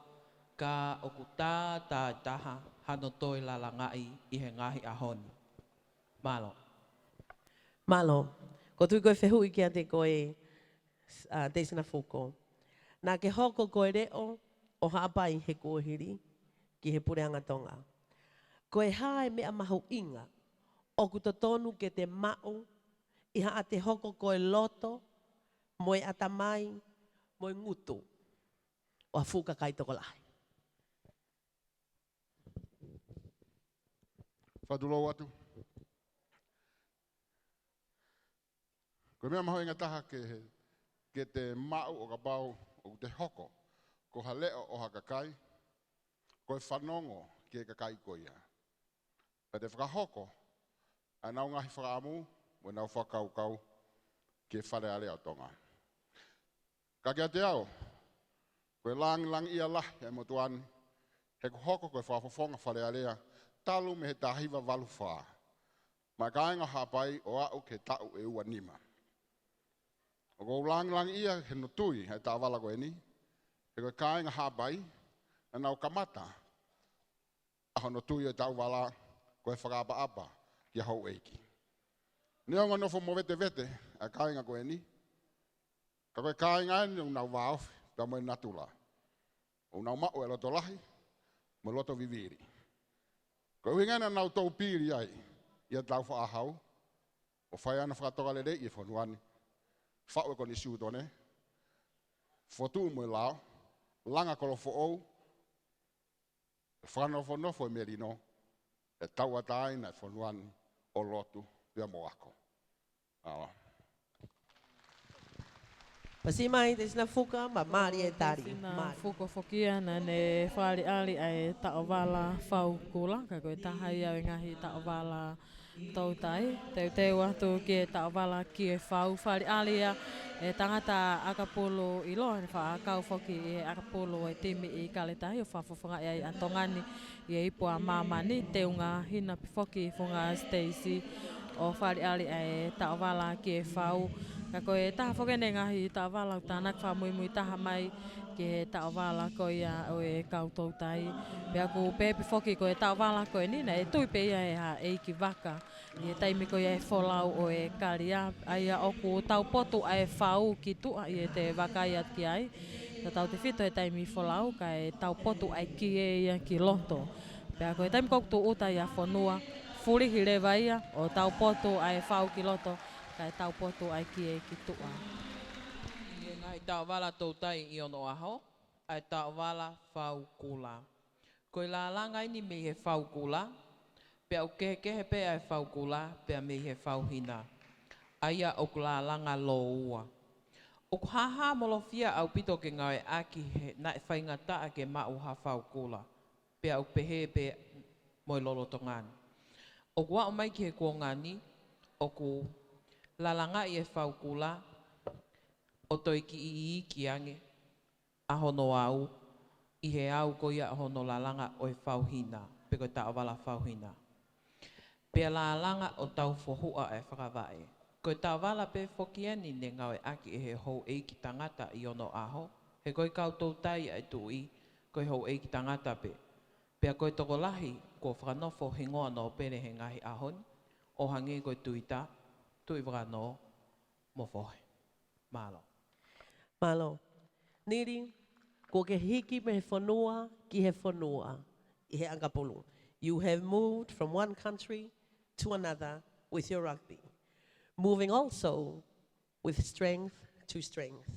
ka ʻoku tātātaha hano toe lalangaʻi ʻi he ngaahi ʻaho ni. Mālō. Mālō. ʻOku ou tui ko e fehuʻi kiate koe, ʻa, Teisina Fuko. Naʻa ke hoko ko e leʻo ʻo Haʻapai he kuohili ki he Puleʻanga Tonga. Ko e hā e meʻa mahuʻinga ʻoku totonu ke te maʻu ʻi haʻate hoko ko e loto, mo e ʻatamai, mo e ngutu ʻo ha fuʻu kakai tokolahi. Fakatulou atu. Ko e meʻa mahuʻinga taha ke, ke te maʻu ʻo kapau ʻoku te hoko ko ha leʻo ʻo ha kakai, ko e fanongo ki he kakai ko ia. Pea te fakahoko ʻa ʻenau ngaahi fakaʻamu mo ʻenau fakakaukau ki he Fale Alea ʻo Tonga. Ka kiate au, ko e langilangiʻia lahi ʻa e motuʻa ni, he kuo hoko ko e fakafofonga Fale Alea talu mei he taha hiva valu fā, maʻa e kāinga Haʻapai ʻo aʻu ki he taʻu ʻe ua nima. ʻOku ou langilangiʻia he ʻoku tui ʻa e taʻovala ko eni, he ko e kāinga Haʻapai naʻa nau kamata ʻa hono tui ʻo e taʻovala ko e fakaʻapaʻapa ki ha houʻeiki. Neongo e nofo movetevete ʻa e kāinga ko eni, ka ko e kāinga eni ʻoku nau vāofi pea mo e natula. ʻOku nau maʻu e loto lahi mo e loto vivili. Ko e ʻuhinga ia naʻa nau toutou pili ai ʻi he Taufaʻāhau, ʻo fai ʻa e fakatoka lelei ʻi he fonua ni, faʻu e konisitūtone, fokotuʻu mo e lao, langa kolo foʻou, fakanofonofo e melino, ʻe tauʻatāina e fonua ni ʻo lotu pea mo ako. Mālō. Pasi mai, Tēsina Fuka, ma Malie Tali. Tēsina Fuka foki ia naʻa ne fakaʻaliʻali ʻa e taʻovala Faukula, ka ko e taha ia ʻo e ngaahi taʻovala toutai. Teuteu atu ki he taʻovala Kiefau, fakaʻaliʻali ia ʻe he tangata ʻakapulu ʻiloa, ne faʻa kau foki ʻi he ʻakapulu ʻo e timi ʻi Kaletahi ʻo fakafofongaʻi ai ʻa Tonga ni ʻi he ipu ʻa māmani, Teunga Hina pea foki Funga Stacy, ʻo fakaʻaliʻali ʻa e taʻovala Kiefau. Ka ko e taha foki eni e ngaahi taʻovala ʻoku tānaki fakamuimui taha mai ki he taʻovala ko ia ʻo e kau toutai. Pea ʻoku pehē pē foki ko e taʻovala ko eni naʻe tui pē ia ʻe ha ʻeikivaka ʻi he taimi ko ia ʻo e folau ʻo e kalia, ʻa ia ʻoku taupotu ʻa e fau ki tuʻa ʻi heʻete vakai atu ki ai. Tautautefito he taimi folau, kae taupotu ʻa e kie ia ki loto. Pea ko e taimi ko ē ʻoku tūʻuta ai ʻa fonua, fulihi leva ia ʻo taupotu ʻa e fau ki loto, kae taupotu ʻa e kie ki tuʻa. ʻI he ngaahi taʻovala toutai ʻi onoʻaho, ʻa e taʻovala Faukula. Ko e lālanga eni mei he faukula, pea ʻoku kehekehe pē ʻa e faukula pea mei he fauhina, ʻa ia ʻoku lālanga lōua. ʻOku hāhāmolofia ʻaupito ke ngāueʻaki he naʻe faingataʻa ke maʻu ha faukula, pea ʻoku pehē pē mo e lolotonga ni. ʻOku aʻu mai ki he kuonga ni, ʻoku lālangaʻi e faukula ʻo toe kiʻi iiki ange ʻa hono au ʻi he au ko ia ʻo hono lālanga ʻo e fauhina, pe ko e taʻovala fauhina. Pea lālanga ʻo taufohuʻa e fakavaʻe. Ko e taʻovala pē foki eni ne ngāueʻaki ʻe he houʻeiki tangata ʻi onoʻaho, he ko e kau toutai ʻa e tuʻi, ko e houʻeiki tangata pē. Pea ko e tokolahi kuo fakanofo hingoa nōpele he ngaahi ʻaho ni, ʻo hangē ko e Tuita, Tuʻivakanō, mo Fohe. Mālō. Mālō. Nili, kuo ke hiki mei he fonua ki he fonua ʻi he ʻakapulu. You have moved from one country to another with your rugby, moving also with strength to strength.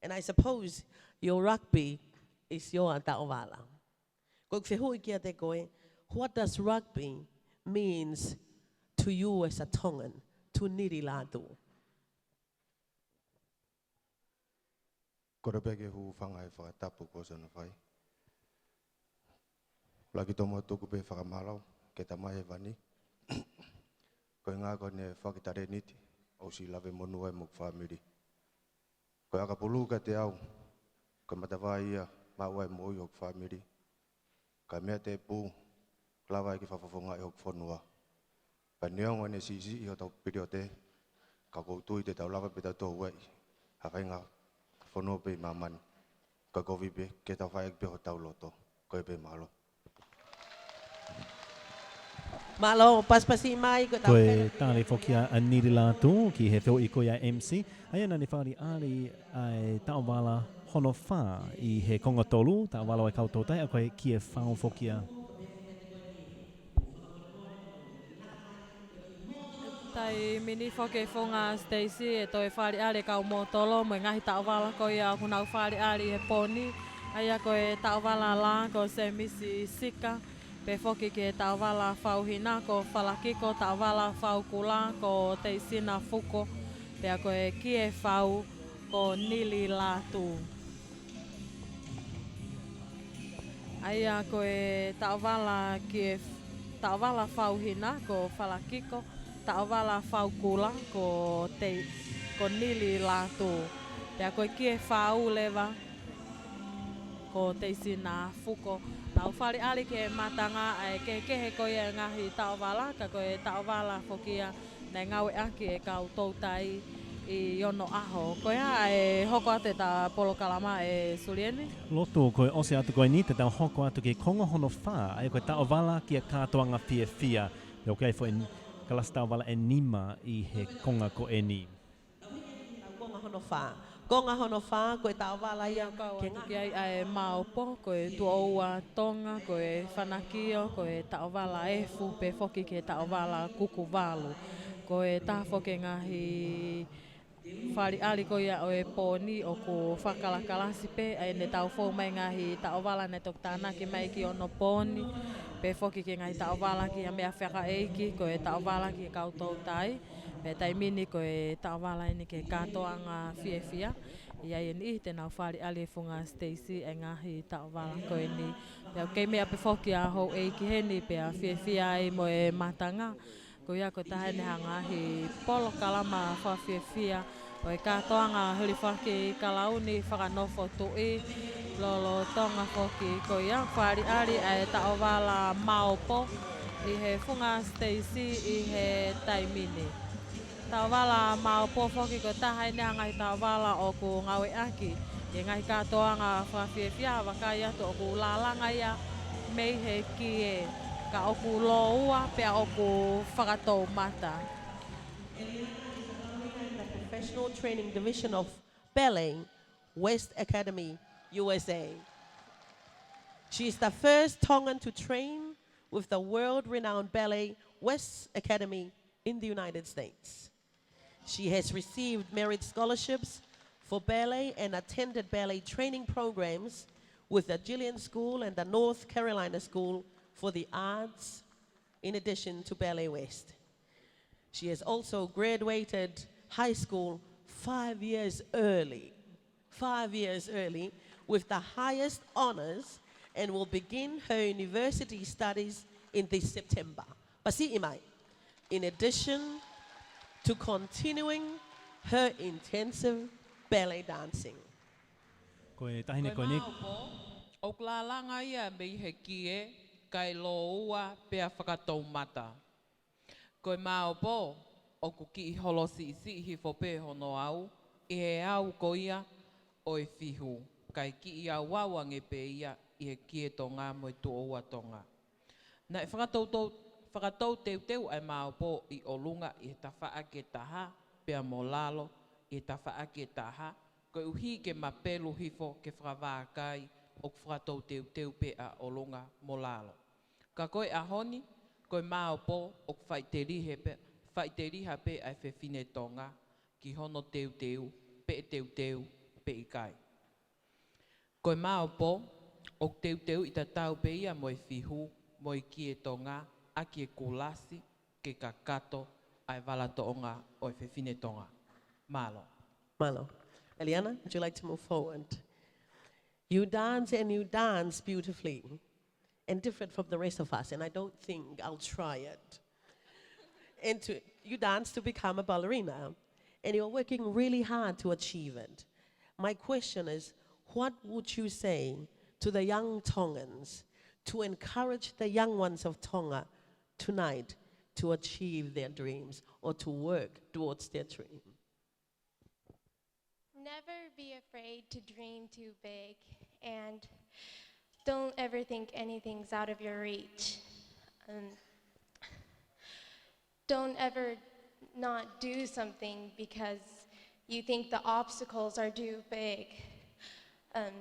And I suppose your rugby is your taʻovala. Ko ʻeku fehuʻi kiate koe, what does rugby means to you as a Tongan, to Nili Lātū? Kole pē ke u hūfanga he fakatapu kuo ʻosi hono fai. ʻUluaki, tomuʻa tuku pē fakamālō ki he Tamai Hēvani, koeʻuhinga ko ʻene foaki talēniti ʻo ʻosi lave monū ai mo hoku fāmili. Ko e ʻakapulu kiate au, ko e matavai ia maʻu ai e moʻui hoku fāmili. Ka meʻa tēpū, lava ai ke fakafofongaʻi hoku fonua. Pea neongo ʻene siʻisiʻi hotau piliote, ka ʻoku ou tui te tau lava pē tautolu ʻo ʻi ha faʻahinga fonua pē ʻi māmani. Ka kovi pē ke tau fai ʻaki pē hotau loto. Ko ia pē, mālō. Mālō, pasipasi mai, ko e tau Ko e tali foki ʻa Nili Lātū ki he fehuʻi ko ia ʻa e M C, ʻa ia naʻa ne fakaʻaliʻali ʻa e taʻovala hono fā ʻi he konga tolu, taʻovala ʻo e kau toutai, ʻa ia ko e Kiefau foki ia. Taimi ni foki, Funga Stacy, ʻe toe fakaʻaliʻali e kau mōtolo mo e ngaahi taʻovala ko ia ʻoku nau fakaʻaliʻali he pō ni, ʻA ia ko e taʻovala lā ko Semisi Sika, pea foki ki he taʻovala fau hina ko Falakiko, taʻovala fau kula ko Teisina Fuko, pea ko e kie fau ko Nili Lātū. ʻA ia ko e taʻovala kie, taʻovala fau hina ko Falakiko, taʻovala fau kula ko Tei, ko Nili Lātū. Pea ko e kie fau leva ko Teisina Fuko. Nau faliʻali ki he matanga ʻa e kehekehe ko ia e ngaahi taʻovala, ka ko e taʻovala foki ia naʻe ngāueʻaki e kau toutai ʻi onoʻaho. Ko ia ʻa e hoko atu ʻeta polokalama ʻe Sulieni. Lotu, ko e ʻosi atu ko eni te tau hoko atu ki he konga hono fā, ʻa ia ko e taʻovala ki he kātoanga fiefia. Pea ʻoku ʻi ai foʻi kalasi taʻovala ʻe nima ʻi he konga ko eni. Konga hono fā. Konga hono fā, ko e taʻovala ia kau ke atu ngā ki ai ʻa e Maopo, ko e Tuʻoua Tonga, ko e Fanakio, ko e taʻovala efu, pea foki ki he taʻovala kuku valu. Ko e taha foki e ngaahi faliʻali ko ia ʻo e pō ni ʻoku fakakalakalasi pē, ʻa ia ne tau fou mai ngaahi taʻovala ne toki tānaki mai ki onopooni, pea foki ki he ngaahi taʻovala ki ha meʻa fakaʻeiki, ko e taʻovala ki he kau toutai. Pea taimi ni ko e taʻovala eni ki he kātoanga fiefia. ʻI ai e niʻihi te nau faliʻali e funga siteisi e ngaahi taʻovala ko eni. Pea ʻoku kei meʻa pē foki ʻa houʻeiki heni pea fiefia ai mo e matanga. Ko ia ko e taha eni ha ngaahi polokalama fakafiefia ʻo e kātoanga hilifaki kalauni fakanofo tuʻi lolotonga foki. Ko ia faliʻali ʻa e taʻovala Maopo ʻi he funga siteisi ʻi he taimi ni. Taʻovala Maopo foki ko e taha eni ha ngaahi taʻovala ʻoku ngāueʻaki ʻi he ngaahi kātoanga fakafiefia, vakai atu ʻoku lālanga ia mei he kie ka ʻoku lōua pea ʻoku fakatoumata. The Professional Training Division of Ballet, West Academy, U S A. She is the first Tongan to train with the world-renowned ballet West Academy in the United States. She has received merit scholarships for ballet and attended ballet training programs with the Jillian School and the North Carolina School for the Arts, in addition to Ballet West. She has also graduated high school five years early, five years early, with the highest honors, and will begin her university studies in this September. Pasiʻi mai. In addition to continuing her intensive ballet dancing. Ko e taha eni ko eni. Ko e Maopo, ʻoku lālanga ia mei he kie, kae lōua pea fakatoumata. Ko e Maopo, ʻoku kiʻi holo siʻisiʻi hifo pē hono au ʻi he au ko ia ʻo e fihu, kae kiʻi auau ange pē ia ʻi he kie Tonga mo e tuʻoua Tonga. Naʻe fakatoutou-, fakatouteuteu ʻa e Maopo ʻi ʻolunga ʻi he tafaʻaki ʻe taha, pea mo lalo ʻi he tafaʻaki ʻe taha, koeʻuhi ke mapelu hifo ke fakavakai ʻoku fakatouteuteu pē ʻa ʻolunga mo lalo. Ka ko e ʻaho ni, ko e Maopo ʻoku faʻiteliha pē, faʻiteliha pē ʻa e fefine Tonga ki hono teuteu, pe ʻe teuteu, pe ʻikai. Ko e Maopo ʻoku teuteuʻi tatau pē ia mo e fihu, mo e kie Tonga, ʻaki e kulasi ke kakato ʻa e vala toʻonga ʻo e fefine Tonga. Mālō. Mālō. Eliana, would you like to move forward? You dance and you dance beautifully and different from the rest of us, and I don't think I'll try it. And to, you dance to become a ballerina, and you're working really hard to achieve it. My question is, what would you say to the young Tongans to encourage the young ones of Tonga tonight to achieve their dreams or to work towards their dream? Never be afraid to dream too big, and don't ever think anything's out of your reach. Um, don't ever not do something because you think the obstacles are too big. Um,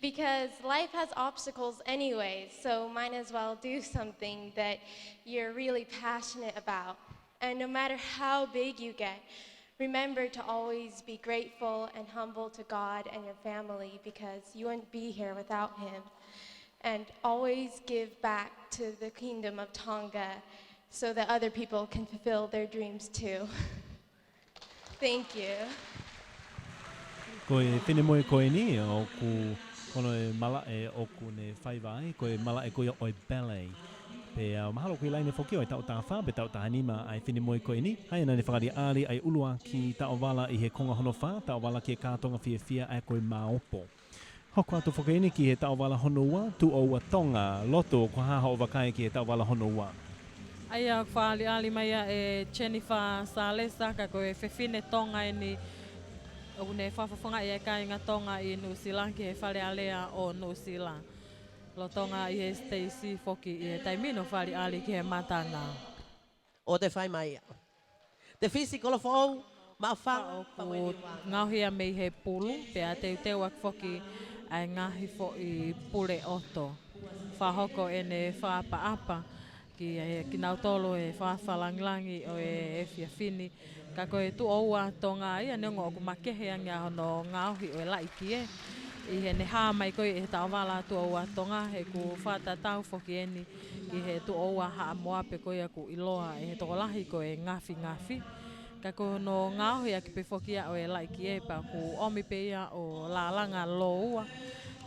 because life has obstacles anyway, so might as well do something that you're really passionate about. And no matter how big you get, Remember to always be grateful and humble to God and your family, because you wouldn't be here without him. And always give back to the Kingdom of Tonga so that other people can fulfill their dreams too. Thank you. Ko e finemui ko eni, ʻoku, ko hono malaʻe ʻoku ne fai ai, ko e malaʻe ko ia ʻo e ballet. Pea mahalo ʻoku ʻi ai ʻene foki ʻo e taʻu taha fā pe taʻu taha nima ʻa e finemui ko eni, ʻa ia naʻa ne fakaʻaliʻali ʻa e ʻuluaki taʻovala ʻi he konga hono fā, taʻovala ki he kātoanga fiefia ʻa ia ko e māopo. Hoko atu foki eni ki he taʻovala hono ua, Tuʻo Ua Tonga. Loto, ko e hā hoʻo vakai ki he taʻovala hono ua? ʻA ia ʻoku fakaʻaliʻali mai ia ʻe Jennifer Salesa, ka ko e fefine Tonga eni ʻoku ne fakafofongaʻi ʻa e kāinga Tonga ʻi Nuʻusila ki he Fale Alea ʻo Nuʻusila. Lolotonga ʻi he siteisi foki ʻi he taimi ni ʻo fakaʻaliʻali ki he matanga. ʻOua te fai mai ia. Te Fisi Kolofoʻou, maʻu fanga, ʻoku ngaohi ia mei he pulu, pea teuteu ʻaki foki ʻa e ngaahi foʻi pule ʻoto. Fakahoko ʻene fakaʻapaʻapa ki he, kinautolu he fakafalangilangi ʻo e efiafi ni. Ka ko e Tuʻo Ua Tonga ia, neongo ʻoku makehe ange ʻa hono ngaohi ʻo e laʻikie, ʻi heʻene hā mai ko ia ʻi he taʻovala Tuʻo Ua Tonga, he ʻoku fakatatau foki eni ki he Tuʻo Ua Haʻamoa, pea ko ia ʻoku ʻiloa ʻe he tokolahi ko e Ngafingafi. Ka ko hono ngaohi ʻaki pē foki ia ʻo e laʻikie, pea ʻoku ʻomi pē ia ʻo lālanga lōua,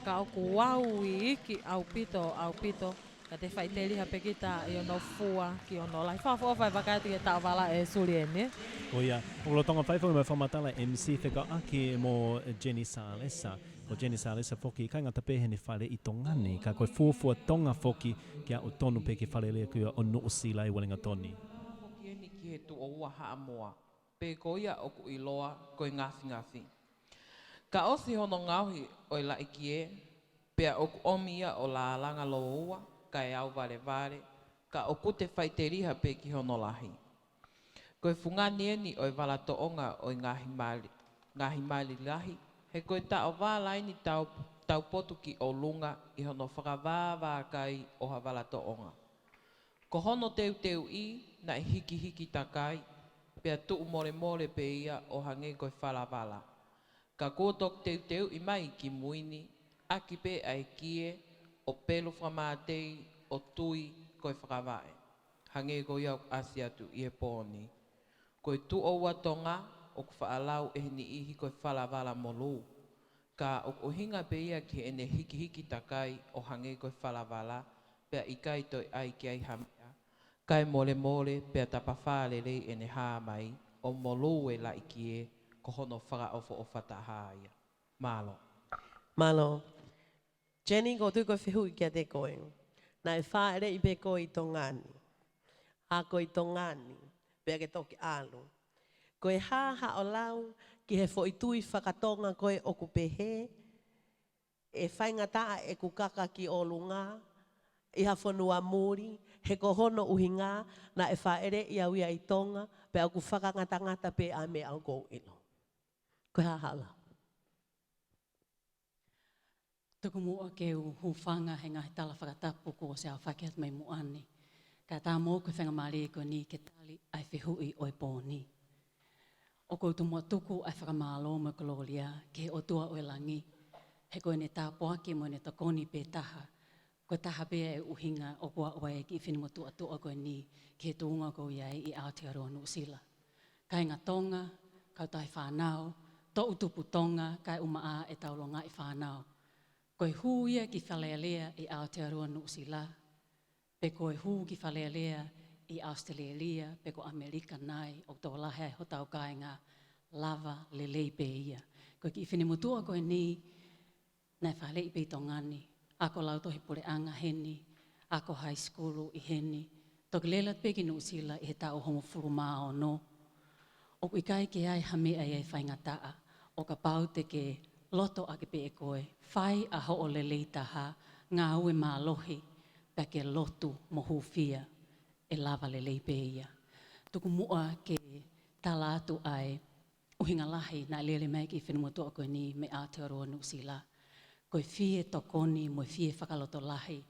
ka ʻoku au iiki ʻaupito, ʻaupito, ka te faʻiteliha pē kita ʻi hono fua ki hono lahi. Fakaʻofoʻofa e vakai atu ki he taʻovala, ʻe Sulieni. Ko ia, ʻoku lolotonga fai foki mo e fakamatala ʻa e M C fekauʻaki mo Jenny Salesa. Ko Jenny Salesa foki, ʻikai ngata pē heʻene faleʻi Tonga ni, ka ko e fuofua Tonga foki ke aʻu tonu pē ki he Fale Alea ko ia ʻo Nuʻusila ʻi Uelingatoni. Foki eni ki he Tuʻo Ua Haʻamoa, pe ko ia ʻoku ʻiloa ko e Ngafingafi. Ka ʻosi hono ngaohi ʻo e laʻikie, pea ʻoku ʻomi ia ʻo lālanga lōua, kae au valevale, ka ʻoku te faʻiteliha pē ki hono lahi. Ko e fungani eni ʻo e vala toʻonga ʻo e ngaahi mali, ngaahi mali lahi, he ko e taʻovala eni tau, taupotu ki ʻolunga ʻi hono fakavāvākai ʻo ha vala toʻonga. Ko hono teuteuʻi naʻe hikihiki takai, pea tuʻu molemole pē ia ʻo hangē ko e falavala. Ka kuo toki teuteuʻi mai ki mui ni, ʻaki pē ʻa e kie, ʻo pelu fakamātei, ʻo tui ko e fakavaʻe. Hangē ko ia ʻoku ʻasi atu ʻi he pō ni. Ko e Tuʻo Ua Tonga, ʻoku faʻa lau ʻe he niʻihi ko e falavala molū. Ka ʻoku ʻuhinga pē ia ki heʻene hikihiki takai ʻo hangē ko e falavala, pea ʻikai toe ʻai ki ai ha meʻa, kae molemole pea tapafā lelei ʻene hā mai, ʻo molū e laʻikie, ko hono fakaʻofoʻofa taha ia. Mālō. Mālō. Jenny, ʻoku ou tui ko e fehuʻi kiate koe. Naʻe fāʻeleʻi pē koe ʻi Tonga ni. Ako ʻi Tonga ni, pea ke toki ʻalu. Ko e hā haʻo lau ki he foʻi tui faka-Tonga ko ē ʻoku pehē, ʻe faingataʻa ʻeku kaka ki ʻolunga ʻi ha fonua muli, he ko hono ʻuhinga naʻe fāʻeleʻi au ia ʻi Tonga, pea ʻoku fakangatangata pē ʻa e meʻa ʻoku ou ʻilo. Ko e hā haʻo lau? Tuku muʻa ke u hūfanga he ngaahi tala fakatapu kuo ʻosi aofaki atu mai muʻa ni. Kae ʻatā moʻoku e faingamālie ko eni ke tali ʻa e fehuʻi ʻo e pō ni. ʻOku ou tomuʻa tuku ʻa e fakamālō mo e kolōlia ki he ʻOtua ʻo e langi, he ko ʻene tāpuaki mo ʻene tokoni pē taha, ko e taha pē ʻa e ʻuhinga ʻoku aʻu ai e kiʻi finemotuʻa ko eni ki he tuʻunga ʻoku ou ʻi ai ʻi Aotearoa Nuʻusila. Kāinga Tonga, kautaha fānau, toʻu tupu Tonga, kae ʻumaʻā ʻetau longaʻi fānau. Ko e hū ia ki Fale Alea ʻi Aotearoa Nuʻusila, pe ko e hū ki Fale Alea ʻi ʻAositelēlia, pe ko ʻAmelika nai, ʻoku tokolahi ai hotau kāinga, lava lelei pē ia. Ko e kiʻi finemotuʻa ko eni, naʻe fāʻeleʻi pē ʻi Tonga ni, ako lautohi puleʻanga heni, ako high school ʻi heni, toki lele atu pē ki Nuʻusila ʻi he taʻu hongofulu mā ono. ʻOku ʻikai ke ʻi ai ha meʻa ia ʻe faingataʻa, ʻo kapau te ke loto ʻaki pē ʻe koe, fai ʻa hoʻo lelei taha, ngāue mālohi, pea ke lotu mo hūfia, ʻe lava lelei pē ia. Tuku muʻa ke tala atu ʻa e ʻuhinga lahi naʻe lele mai ki he finemotuʻa ko eni mei Aotearoa Nuʻusila. Ko e fie tokoni mo e fie fakalotolahi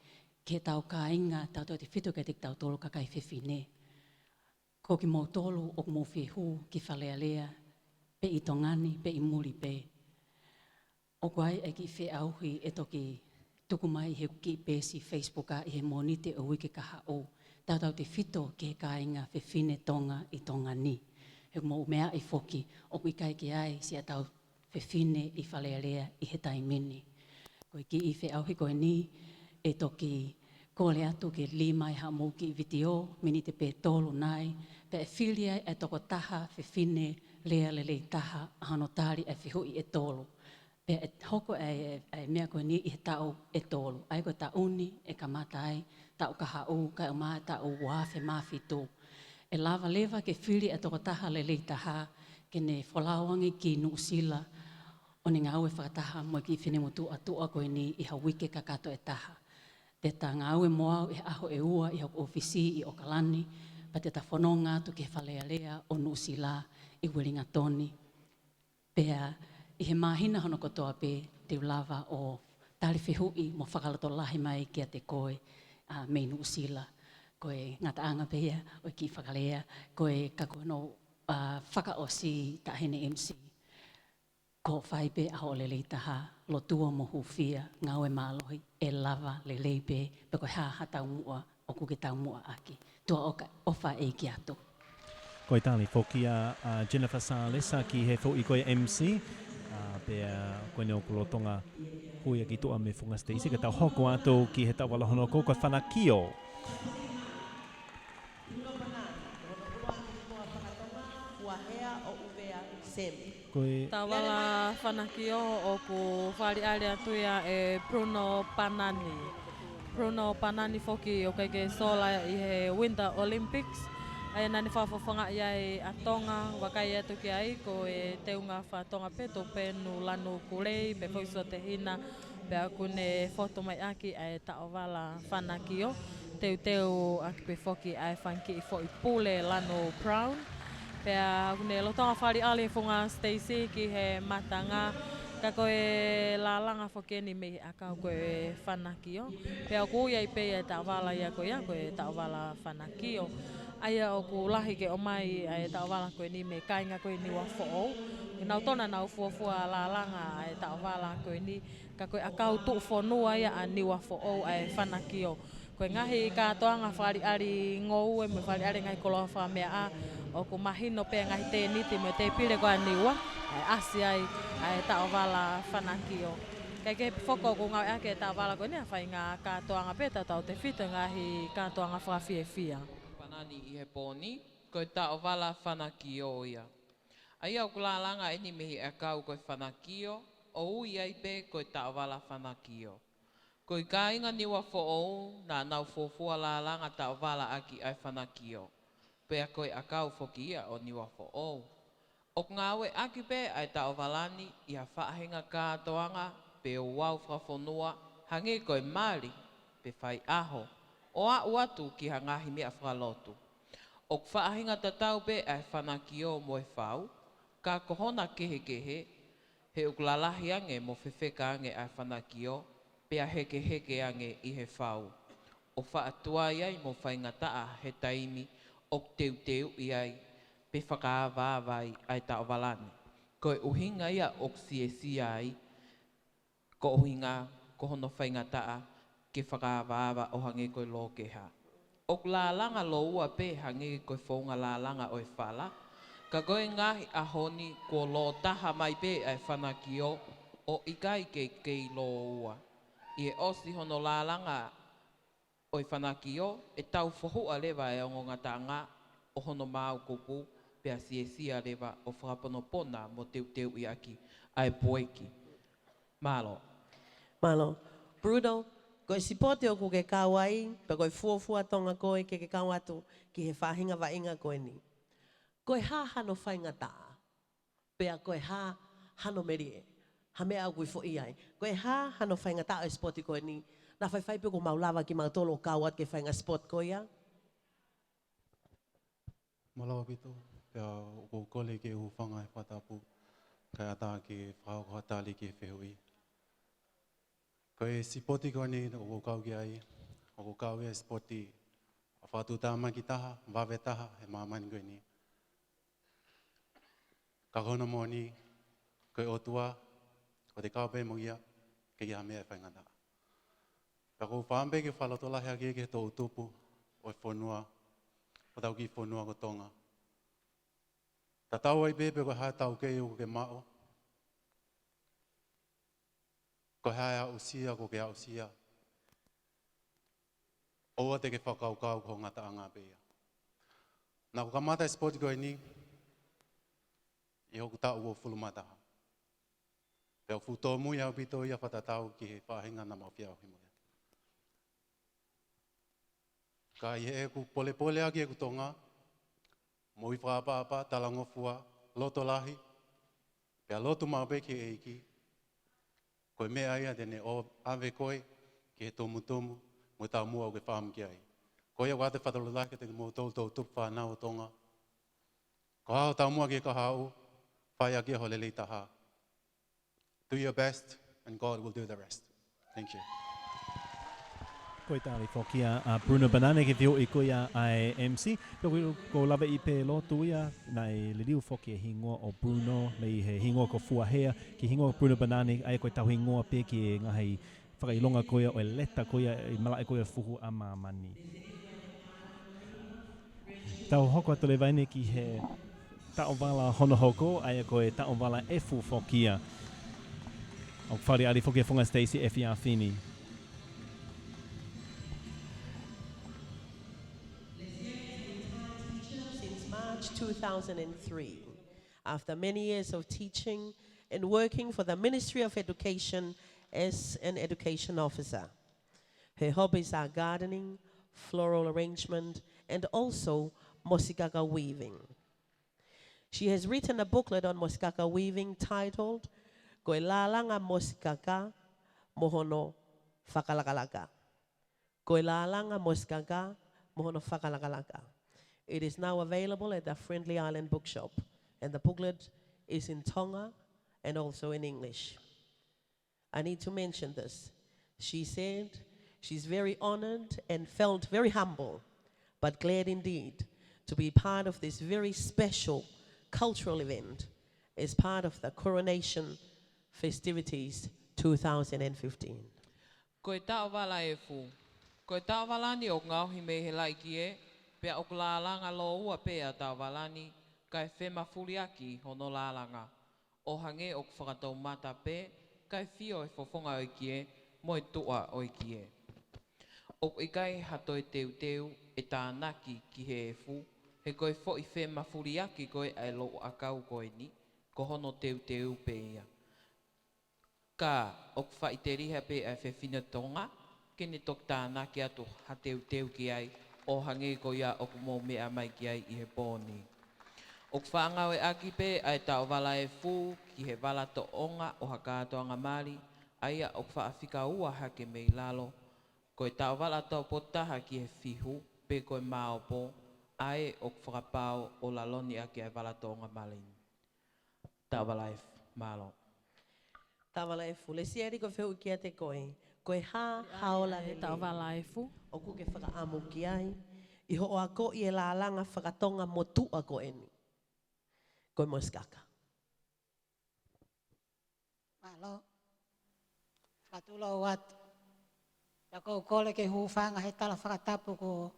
ki heʻetau kāinga, tautautefito kiate kitautolu kakai fefine. Ko kimoutolu ʻoku mou fie hū ki Fale Alea, pe ʻi Tonga ni, pe ʻi muli pē. ʻOku ʻi ai e kiʻi feʻauhi ʻe toki tuku mai he kiʻi peesi Facebook ʻi he Mōnite ʻo e uike kahaʻu. Tautautefito ki he kāinga fefine Tonga ʻi Tonga ni. He mou meaʻi foki, ʻoku ʻikai ke ʻi ai siʻa tau fefine ʻi Fale Alea ʻi he taimi ni. Ko e kiʻi feʻauhi ko eni, ʻe toki kole atu ke lī mai haʻamou kiʻi vitiō, miniti pē tolu nai, pea ʻe fili ai e tokotaha fefine lea lelei taha ʻa hono tali e fehuʻi ʻe tolu. Pea ʻe hoko e, e, e meʻa ko eni ʻi he taʻu ʻe tolu. ʻA ia ko e taʻu ni ʻe kamata ai, taʻu kahaʻu, kae ʻuma taʻu ua afe mā fitu. ʻE lava leva ke fili e tokotaha lelei taha, ke ne folau ange ki Nuʻusila, ʻo ne ngāue fakataha mo e kiʻi finemotuʻa tuʻa ko eni ʻi ha uike kakato ʻe taha. Te ta ngāue mo au ʻi he ʻaho ʻe ua ʻi hoku ʻōfisi ʻi ʻOkalani, pea te ta fononga atu ki he Fale Alea ʻo Nuʻusila ʻi Uelingatoni. Pea ʻi he māhina hono kotoa pē te u lava ʻo tali fehuʻi mo fakalotolahi mai kiate koe, ʻa, mei Nuʻusila. Ko e ngataʻanga pē ia ʻo e kiʻi fakalea, ko e ka ko hono, ʻa, fakaʻosi Taʻahine M C. Ko e fai pē ʻaho lelei taha, lotua mo hūfia, ngāue mālohi, ʻe lava lelei pē, pe ko e hā ha taumuʻa ʻoku ke taumuʻa ʻaki. Tuʻa ʻofa ʻeiki atu. Ko e tali foki ʻa, ʻa Jennifer Salesa ki he foʻi ko e M C, ʻa, pea ko eni ʻoku lolotonga hui ʻaki tuʻa mei he funga siteisi, ka tau hoko atu ki he taʻovala hono ua, ko e fanakio. Ko e taʻovala fanakio ʻoku fakaʻaliʻali atu ia ʻe Bruno Panani. Bruno Panani foki ʻoku ʻikai ke sola ʻi he Winter Olympics. ʻA ia naʻa ne fakafofongaʻi ai ʻa Tonga, vakai atu ki ai, ko e teunga faka-Tonga pē, Tupenu Lanu Kulei, pea foki Siotehina, pea ʻoku ne fotu mai ʻaki ʻa e taʻovala fanakio, teuteu ʻaki pē foki ʻa e fanga kiʻi foʻi pule Lanu Brown. Pea ʻoku ne lolotonga fakaʻaliʻali he funga siteisi ki he matanga, ka ko e lālanga foki eni mei he ʻakau ko e fanakio. Pea ʻoku ui ai pē ʻa e taʻovala ia ko ia, ko e taʻovala fanakio. ʻA ia ʻoku lahi ke ʻomai ʻa e taʻovala ko eni mei he kāinga ko ē Niua Foʻou. Ke nau tonu ʻenau fuofua lālanga ʻa e taʻovala ko eni, ka ko e ʻakau tuʻufonua ia ʻa Niua Foʻou ʻa e fanakio. Ko e ngaahi kātoanga fakaʻaliʻali ngoue mo e fakaʻaliʻali ngaahi koloa fakameaʻa, ʻoku mahino pē ngaahi tēniti mo e tēpile ko ē ʻa Niua, ʻe ʻasi ai ʻa e taʻovala fanakio. Kae kehe pē foki ʻoku ngāueʻaki e taʻovala ko eni ʻa e faʻahinga kātoanga pē tautautefito ngaahi kātoanga fakafiefia. Panani ʻi he pō ni, ko e taʻovala fanakio ia. ʻA ia ʻoku lālanga eni mei he ʻakau ko e fanakio, ʻo ui ai pē ko e taʻovala fanakio. Ko e kāinga Niua Foʻou, naʻa nau fuofua lālanga taʻovala ʻaki ʻa e fanakio. Pea ko e ʻakau foki ia ʻo Niua Foʻou. ʻOku ngāueʻaki pē ʻa e taʻovala ni ʻi ha faʻahinga kātoanga pe ouau fakafonua, hangē ko e mali, pe faiʻaho, ʻo aʻu atu ki ha ngaahi meʻa fakalotu. ʻOku faʻahinga tatau pē ʻa e fanakio mo e fau, ka ko hona kehekehe, he ʻoku lalahi ange mo fefeka ange ʻa e fanakio, pea hekeheke ange ʻi he fau. ʻO faʻa tuai ai mo faingataʻa he taimi ʻoku teuteuʻi ai, pe fakaavaava ai ʻa e taʻovala ni. Ko e ʻuhinga ia ʻoku siesia ai, ko e ʻuhinga ko hono faingataʻa ke fakaavaava ʻo hangē ko e lōkeha. ʻOku lālanga lōua pē hangē ko e founga lālanga ʻo e fala, ka ko e ngaahi ʻaho ni kuo lōtaha mai pē ʻa e fanakio ʻo ʻikai ke kei lōua. ʻI he ʻosi hono lālanga ʻo e fanakio, ʻe tau fohuʻa leva e ongongataʻanga ʻo hono māukupu, pea siesia leva ʻo fakaponopona mo teuteuʻi ʻaki ʻa e poeki. Mālō. Mālō. Bruno, ko e sipoti ʻoku ke kau ai, pe ko e fuofua Tonga ko ē ke ke kau atu ki he faʻahinga vaʻinga ko eni. Ko e hā hano faingataʻa? Pea ko e hā hano melie? Ha meʻa ʻoku ʻi foʻi ai. Ko e hā hano faingataʻa ʻo e sipoti ko eni? Naʻa faifai pē kuo mau lava kimautolu ʻo kau atu ki he faʻahinga sipoti ko ia. Mālō ʻaupito, pea ʻoku ou kole ke u hūfanga he fakatapu, kae ʻatā ke fakahoko ha tali ki he fehuʻi. Ko e sipoti ko eni ʻoku ou kau ki ai, ʻoku kau ia he sipoti ʻa e fakatuʻutāmaki taha, vave taha, he māmani ko eni. Ka ko hono moʻoni, ko e ʻOtua, ko te kau pē mo ia, ke ia meʻa e faingataʻa. Pea ʻoku ou fakaʻamu pē ke fakalotolahi ʻaki ki he toʻu tupu ʻo e fonua, ʻo tau ki fonua ko Tonga. Tatau ai pē pe ko e hā e taukei ʻoku ke maʻu, ko e hā e aʻusia ʻoku ke aʻusia, ʻoua te ke fakakaukau ko ho ngataʻanga pē ia. Naʻa ku kamata e sipoti ko eni ʻi hoku taʻu uofulu mā taha. Pea ʻoku fuʻu tōmui ʻaupito ia fakatatau ki he faʻahinga naʻa mau feʻauhi mo ia. Ka ʻi heʻeku polepole ʻaki ʻeku Tonga, moʻui fakaʻapaʻapa, talangofua, loto lahi, pea lotu maʻu pē ki he ʻEiki, ko e meʻa ia te ne ʻave koe ki he tumutumu mo e taumuʻa ʻoku ke fakaʻamu ki ai. Ko ia ʻoku ou ʻoatu e fakalotolahi kiate kimoutolu toʻu tupu fānau ʻo Tonga. Ko e hā ho taumuʻa ki he kahaʻu, fai ʻaki ho lelei taha. Do your best, and God will do the rest. Thank you. Ko e tali foki ia ʻa Bruno Banane ke fehuʻi ko ia ʻa e M C. Pea ko, ko lava ʻi pē lotu ia, naʻe liliu foki e hingoa ʻo Bruno, mei he hingoa ko Fuahea, ki he hingoa ko Bruno Banane, ʻa ia ko e tauhingoa pē ki he ngaahi fakaʻilonga ko ia ʻo e leta ko ia ʻi malaʻe ko ia fuhu ʻa māmani. Tau hoko atu leva eni ki he taʻovala hono hoko, ʻa ia ko e taʻovala efu foki ia. ʻOku fakaʻaliʻali foki e Funga Stacy ʻEfi Afini. Since March two thousand and three, after many years of teaching and working for the Ministry of Education as an education officer. Her hobbies are gardening, floral arrangement, and also mosikaka weaving. She has written a booklet on mosikaka weaving titled Ko e Lālanga Mosikaka mo Hono Fakalakalaka. Ko e Lālanga Mosikaka mo Hono Fakalakalaka. It is now available at the Friendly Island Bookshop, and the booklet is in Tonga and also in English. I need to mention this. She said she's very honored and felt very humble, but glad indeed to be part of this very special cultural event as part of the coronation festivities two thousand and fifteen. Ko e taʻovala efu. Ko e taʻovala ni ʻoku ngaohi mei he laikie, pea ʻoku lālanga lōua pē ʻa e taʻovala ni, kae femafuliʻaki hono lālanga. ʻO hangē ʻoku fakatoumata pē, kae fio e fofonga ʻo e kie, mo e tuʻa ʻo e kie. ʻOku ʻikai ha toe teuteu ʻe tānaki ki he efu, he ko e foʻi femafuliʻaki ko ē ʻa e loʻu ʻakau ko eni, ko hono teuteu pē ia. Ka ʻoku faʻiteliha pē ʻa e fefine Tonga, ke ne toki tānaki atu ha teuteu ki ai, ʻo hangē ko ia ʻoku mou meʻa mai ki ai ʻi he pō ni. ʻOku faʻa ngāueʻaki pē ʻa e taʻovala efu ki he vala toʻonga ʻo ha kātoanga mali, ʻa ia ʻoku faʻa fika ua hake mei lalo, ko e taʻovala taupotu taha ki he fihu, pe ko e maopo, ʻa ē ʻoku fakapao ʻo laloni ʻaki ʻa e vala toʻonga mali ni. Taʻovala efu, mālō. Taʻovala efu, Lesieli, ko e fehuʻi kiate koe. Ko e hā ha ola lelei taʻovala efu ʻoku ke fakaʻamu ki ai ʻi hoʻo akoʻi e lālanga faka-Tonga motuʻa ko eni, ko e mosikaka? Mālō. Fakatulou atu. Pea ʻoku ou kole ke u hūfanga he tala fakatapu kuo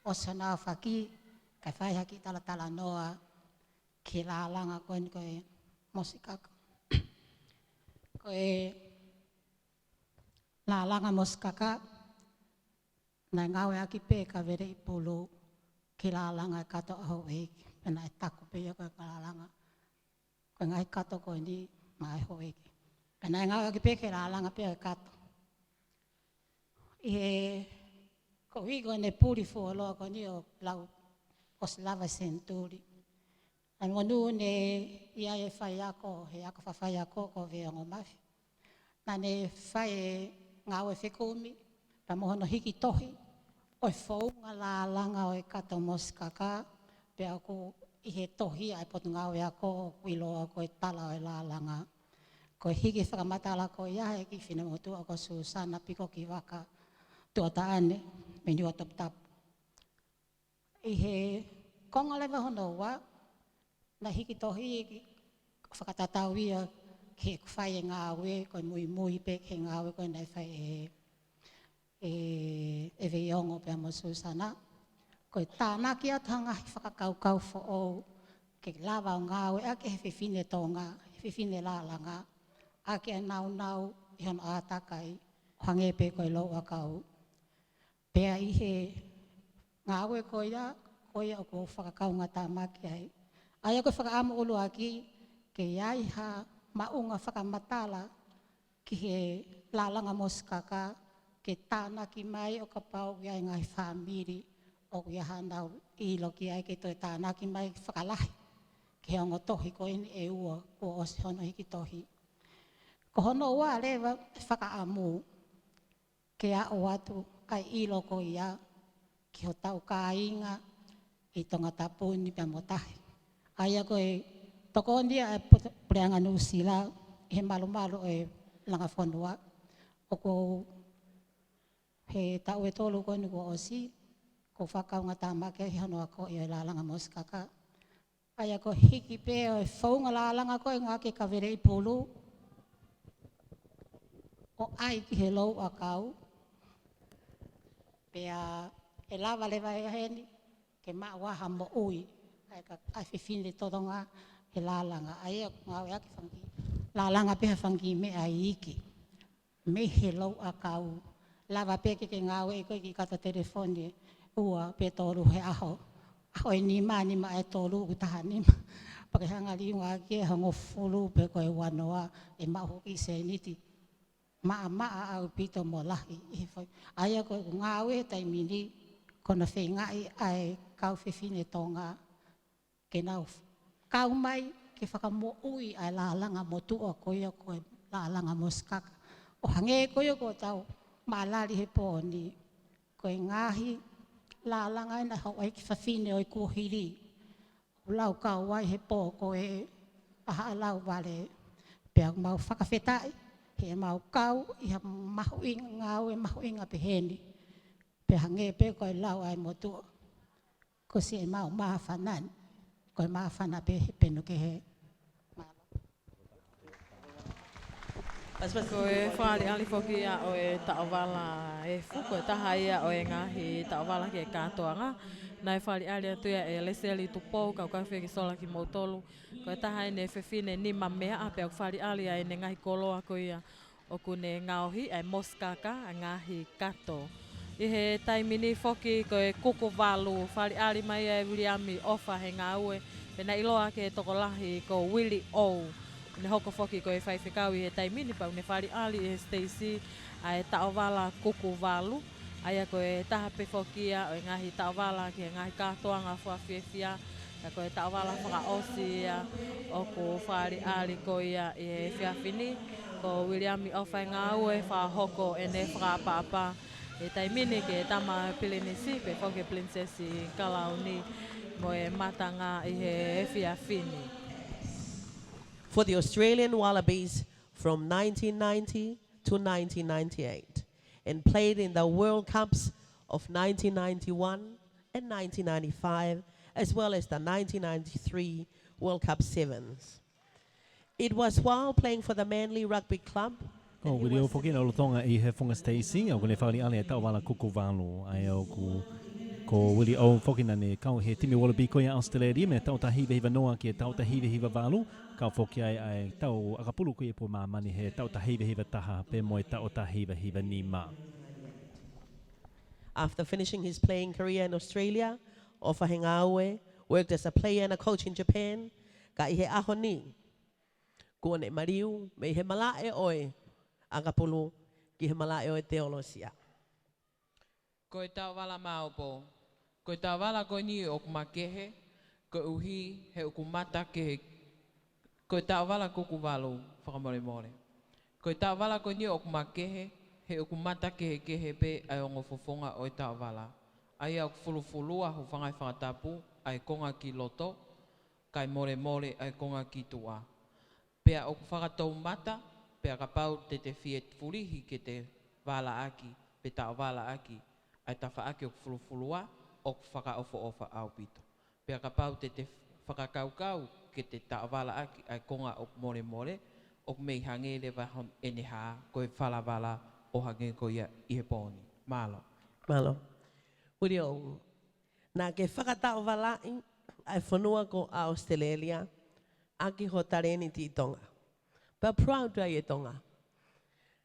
ʻosi hono aofaki, kae fai ha kiʻi talatalanoa ki he lālanga ko eni ko e mosikaka. Ko e lālanga mosikaka, naʻe ngāueʻaki pē ʻe Kaveleʻi Pulu ki he lālanga e kato ʻa houʻeiki. Pea naʻe taku pē ia ko e lālanga, ko e ngaahi kato ko eni maʻa e houʻeiki. Pea naʻe ngāueʻaki pē ki he lālanga pē ʻo e kato. ʻI he koeʻuhi ko ʻene puli fuoloa ko eni ʻo lau ʻosi lava e senituli. Naʻe monū ne ʻi ai e faiako, he ako fafaiako ko Veongomafi. Naʻa ne fai e ngāue fekumi, pea mo hono hiki tohi ʻo e founga lālanga ʻo e kato mosikaka, pea ʻoku ʻi he tohi ʻa e Potungāue Ako ʻoku ʻiloa ko e Tala ʻo e Lālanga. Ko e hiki fakamatala ko ia ʻe he kiʻi finemotuʻa ko Susana Piko Kivaka Tuʻataʻane mei Niuatoputapu. ʻI he konga leva hono ua, naʻe hiki tohi ki, fakatatau ia ki heʻeku fai e ngāue, ko e muimui pē ki he ngāue ko ē naʻe fai ʻe, ʻe, ʻe Veiongo pea mo Susana. Ko e tānaki atu ha ngaahi fakakaukau foʻou ke lava ʻo ngāueʻaki he fefine Tonga, he fefine lālanga, ʻaki e nāunau ʻi hono ʻātakai, ʻo hangē pē ko e louʻakau. Pea ʻi he ngāue ko ia, ko ia ʻoku ou fakakaungatāmaki ai. ʻA ia ko e fakaʻamu ʻuluaki, ke ʻi ai ha maʻuʻanga fakamatala ki he lālanga mosikaka, ke tānaki mai ʻo kapau ʻoku ʻi ai e ngaahi fāmili ʻoku ʻi ai haʻanau ʻilo ki ai, ke toe tānaki mai fakalahi ki he ongo tohi ko eni ʻe ua kuo ʻosi hono hiki tohi. Ko hono ua leva e fakaʻamu, ke aʻu atu ʻa e ʻilo ko ia ki hotau kāinga ʻi Tongatapu ni pea mo tahi. ʻA ia ko e tokoni ia ʻa e Pu-, Puleʻanga Nuʻusila ʻi he malumalu ʻo e langa fonua. ʻOku ou, he taʻu ʻe tolu ko eni kuo ʻosi, ʻoku ou fakakaungatāmaki ai hono akoʻi ʻo e lālanga mosikaka. ʻA ia ko e hiki pē ʻo e founga lālanga ko ē ngāue ke kaveleʻi pulu, ʻo ʻai ki he louʻakau, pea ʻe lava leva ʻe heni ke maʻu ha moʻui ʻa e ka-, ʻa e fefine Tonga he lālanga. ʻA ia ʻoku ngāueʻaki fanga kiʻi lālanga pē ha fanga kiʻi meʻa iiki mei he louʻakau. Lava pē ke ke ngāueʻi koe kiʻi kato telefoni ʻe ua pe tolu he ʻaho. ʻAho ʻe nima, nima ʻe tolu, ʻoku taha nima. Pea ke hanga ʻo liunga ʻaki e hongofulu pe ko e uanoa, ʻe maʻu hoʻo kiʻi sēniti. Maʻamaʻa ʻaupito mo lahi ʻi he fai. ʻA ia ko ʻeku ngāue he taimi ni, ko hono feingaʻi ʻa e kau fefine Tonga ke nau kau mai ke fakamoʻui ʻa e lālanga motuʻa ko ia ko e lālanga mosikaka. ʻO hangē ko ia ko ʻetau maʻalali he pō ni, ko e ngaahi lālanga ʻena hau ai ki fafine ʻo e kuohili. ʻOku lau kau ai he pō ko ē ʻa Haʻa Lauvale. Pea mau fakafetaʻi heʻemau kau ʻi ha mahuʻinga ngāue mahuʻinga pehē ni. Pea hangē pē ko e lau ʻa e motuʻa, ko siʻemau māfana ni, ko e māfana pē he penu kehe. Ko e fakaʻaliʻali foki ia ʻo e taʻovala efu, ko e taha ia ʻo e ngaahi taʻovala ki he kātoanga. Naʻe fakaʻaliʻali atu ia ʻe Leseli Tupou, kau kau fie ki sola kimoutolu. Ko e taha ʻene fefine nima meaʻa pea ʻoku fakaʻaliʻali ai ʻene ngaahi koloa ko ia ʻoku ne ngaohi ʻa e mosikaka, ʻa e ngaahi kato. ʻI he taimi ni foki ko e kuku valu, fakaʻaliʻali mai ʻe Viliami ʻOfa he ngāue, pea naʻe ʻiloa ki he tokolahi ko Willie O. Ne hoko foki ko e faifekau ʻi he taimi ni pea ʻoku ne fakaʻaliʻali ʻi he siteisi ʻa e taʻovala kuku valu. ʻA ia ko e taha pē foki ia ʻo e ngaahi taʻovala ki he ngaahi kātoanga fakafiefia. Ka ko e taʻovala fakaʻosi ia ʻoku fakaʻaliʻali ko ia ʻi he efiafi ni, ko Viliami ʻOfa he ngāue fakahoko ʻene fakaʻapaʻapa ʻi he taimi ni ki he tama pilinisi, pea foki Pilinisesi Kalauni mo e matanga ʻi he efiafi ni. For the Australian Wallabies from nineteen ninety to nineteen ninety-eight, and played in the World Cups of nineteen ninety-one and nineteen ninety-five, as well as the nineteen ninety-three World Cup Sevens. It was while playing for the Manly Rugby Club that he was Ko Willie O foki naʻe lolotonga ʻi he funga siteisi, ʻoku ne fakaʻaliʻali e taʻovala kuku valu, ʻa ia ʻoku, ko Willie O foki naʻa ne kau he timi Wallaby ko ia ʻAositelēlia mei he taʻu taha hiva hiva noa ki he taʻu taha hiva hiva valu, kau foki ai ʻa e tau ʻakapulu ko ia ʻi Māmani he taʻu taha hiva hiva taha pea mo e taʻu taha hiva hiva nima. After finishing his playing career in Australia, ʻOfa he ngāue worked as a player and a coach in Japan, ka ʻi he ʻaho ni, kuo ne maliu mei he malaʻe ʻo e ʻakapulu ki he malaʻe ʻo e teolosia. Ko e taʻovala maopoopo. Ko e taʻovala ko eni ʻoku makehe, koeʻuhi he ʻoku mata kehe. Ko e taʻovala kuku valu, fakamolemole. Ko e taʻovala ko eni ʻoku makehe, he ʻoku mata kehekehe pē ʻa e ongo fofonga ʻo e taʻovala. ʻA ia ʻoku fulufulua, hūfanga he fakatapu, ʻa e konga ki loto, kae molemole ʻa e konga ki tuʻa. Pea ʻoku fakatoumata, pea kapau te te fie fulihi ke te valaʻaki, pe taʻovalaʻaki ʻa e tafaʻaki ʻoku fulufulua, ʻoku fakaʻofoʻofa ʻaupito. Pea kapau te te fakakaukau ke te taʻovala ʻaki ʻa e konga ʻoku molemole, ʻoku mei hangē leva hon ʻene hā, ko e falavala ʻo hangē ko ia ʻi he pō ni. Mālō. Mālō. Uliō, naʻa ke fakataʻovalaʻi ʻa e fonua ko ʻAositelēlia ʻaki ho talēniti ʻi Tonga. Pea proud ai e Tonga.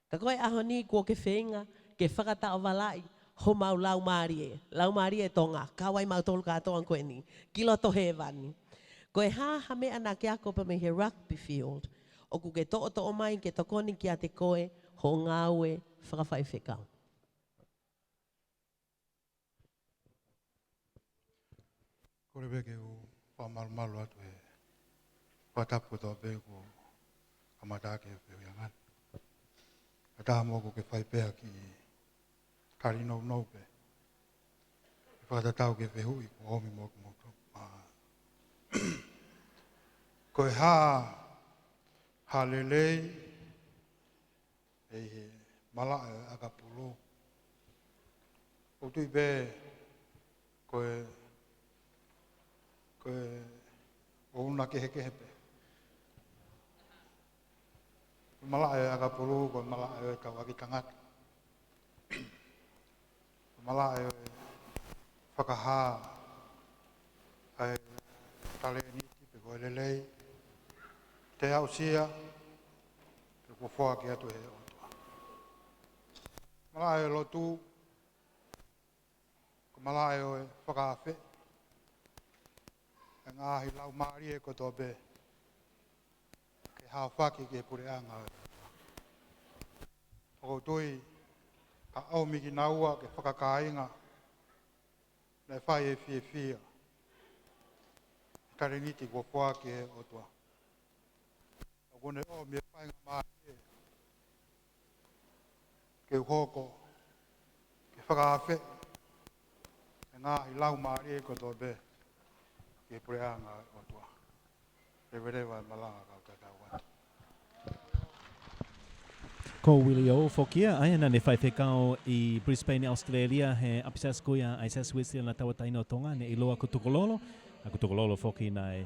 Ka ko e ʻaho ni kuo ke feinga ke fakataʻovalaʻi homau laumālie, laumālie Tonga, kau ai mautolu kātoa ko eni, ki loto hēvani. Ko e hā ha meʻa naʻa ke ako pē mei he rugby field, ʻoku ke toʻotoʻo mai ke tokoni kiate koe ho ngāue fakafaifekau? Kole pē ke u fakamalumalu atu he fakatapu kotoa pē kuo kamata ʻaki e fehuʻi ʻanga ni. Ka taha mo ʻoku ke fai pē ha kiʻi tali nounou pē. Ke fakatatau ki he fehuʻi kuo ʻomi mo kimoutolu. Ma, ko e hā ha lelei ʻi he malaʻe ʻo e ʻakapulu. ʻOku ou tui pē ko e, ko e ʻouna kehekehe pē. Ko e malaʻe ʻo e ʻakapulu, ko e malaʻe ʻo e tauʻaki tangata. Ko e malaʻe ʻo e fakahā ʻa e talēniti pe ko e lelei te aʻusia pe kuo foaki atu ʻe he ʻOtua. Malaʻe ʻo e lotu, ko e malaʻe ʻo e fakaafe ʻa e ngaahi laumālie kotoa pē ke haofaki ki he puleʻanga ʻo e ʻOtua. ʻOku ou tui ka ʻomi kinaua ke fakakāinga naʻe fai e fiefia he talēniti kuo foaki ʻe he ʻOtua. ʻOku ne ʻomi e faingamālie ke u hoko ke fakaafe e ngaahi laumālie kotoa pē ki he puleʻanga ʻo e ʻOtua. Leveleva e malanga kau tatau atu. Ko Willie O foki ia, ʻa ia naʻa ne faifekau ʻi Brisbane, Australia, he ʻapisiasi ko ia ʻa e Siasi Uēsiliana Tauʻatāina ʻo Tonga, ne ʻiloa ko Tukulolo, ʻa ko Tukulolo foki naʻe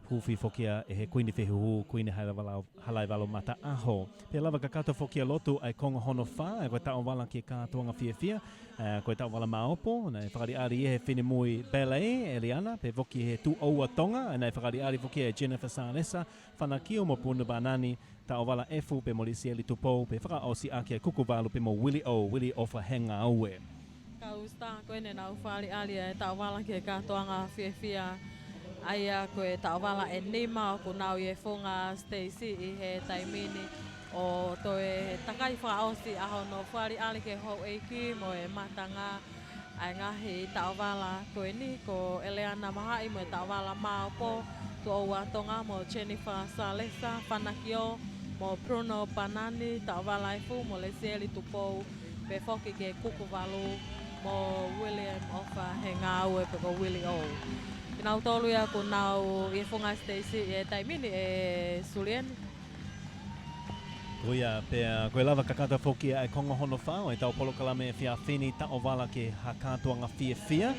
huufi foki ia ʻe he Kuini Fehuhu, Kuini Halaevalu, Halaevalu Mataʻaho. Pea lava kakato foki ia ʻo lotu ʻa e konga hono fā, ʻa ia ko e taʻovala ki he kātoanga fiefia, ʻa ia ko e taʻovala māopo, naʻe fakaʻaliʻali ia ʻe he finemui ballet, ʻEliana, pea foki ʻe he Tuʻoua Tonga, naʻe fakaʻaliʻali foki ʻe Jennifer Salesa, Fanakio mo Punu Banani, taʻovala efu pē mo Lisieli Tupou, pea fakaʻosi ʻaki ʻa e kuku valu pē mo Willie O, Willie ʻOfa Hengaue. Kau star ko eni naʻa nau fakaʻaliʻali ʻa e taʻovala ki he kātoanga fiefia, ʻa ia ko e taʻovala ʻe nima ʻoku nau ʻi he funga siteisi ʻi he taimi ni ʻo toe takai fakaʻosi ʻa hono fakaʻaliʻali ki he houʻeiki mo e matanga. ʻA e ngaahi taʻovala ko eni ko ʻEliana Mahaʻi mo e taʻovala māopo, Tuʻoua Tonga mo Jennifer Salesa, Fanakio mo Bruno Panani, taʻovala efu mo Lesieli Tupou, pea foki ki he kuku valu mo William ʻOfa Hengaue pe ko Willie O. Kinautolu ia ʻoku nau ʻi he funga siteisi ʻi he taimi ni, ʻe Sulieni. Ko ia, pea ko e lava kakato foki ʻa e konga hono fā ʻo ʻetau polokalama efiafi ni, taʻovala ki ha kātoanga fiefia.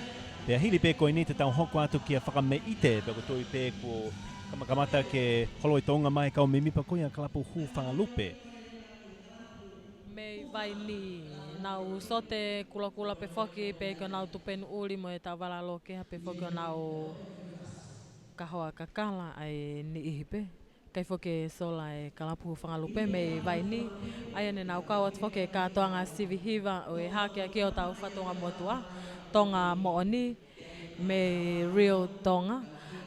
Pea hili pē ko eni te tau hoko atu ki ha fakameʻite, pea ʻoku ou tui pē kuo kamakamata ke holo ʻi Tonga mai e kau mēmipa ko ia ʻa e kalapu Hufangalupe. Mei Vaini, nau sote kulokula pē foki, pea ko ʻenau tupenu ʻuli mo e taʻovala lōkeha pē foki ʻo nau kahoa kakala ʻa e niʻihi pē. ʻIkai foki ke sola e kalapu Hufangalupe mei Vaini, ʻa ia ne nau kau atu foki he kātoanga sivi hiva ʻo e hakeakiʻi ʻo hotau fatongia motuʻa, Tonga Moʻoni, mei Rio Tonga.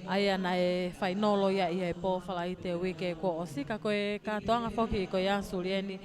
ʻA ia naʻe fainolo ia ʻi he pō Falaite uike kuo ʻosi, ka ko e kātoanga foki ko ia Sulieni,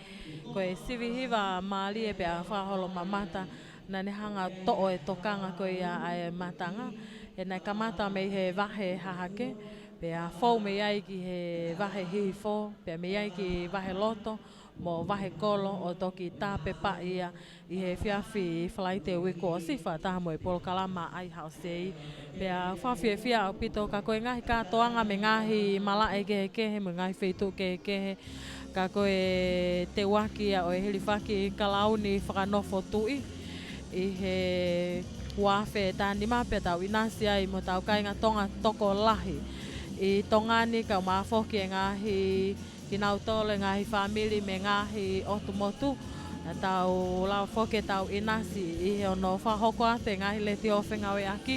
ko e sivi hiva mālie pea fakaholomamata, naʻa ne hanga ʻo toʻo e tokanga ko ia ʻa e matanga, he naʻe kamata mei he vahe hahake, pea fou mei ai ki he vahe hihifo, pea mei ai ki vahe loto mo vahe kolo, ʻo toki tāpepaʻi ia ʻi he efiafi Falaite uike kuo ʻosi fakataha mo e polokalama ʻAi Haʻo Sei. Pea fakafiefia ʻaupito, ka ko e ngaahi kātoanga mei he ngaahi malaʻe kehekehe, mei he ngaahi feituʻu kehekehe, ka ko e teuaki ia ʻo e hilifaki kalauni fakanofo tuʻi ʻi he ua afe taha nima pea tau ʻinasi ai mo hotau kāinga Tonga tokolahi ʻi Tonga ni, kae ʻumaʻā foki e ngaahi, kinautolu e ngaahi fāmili mei he ngaahi ʻotu motu. Naʻa tau lava foki ke tau ʻinasi ʻi hono fakahoko atu e ngaahi letiō fengāueʻaki.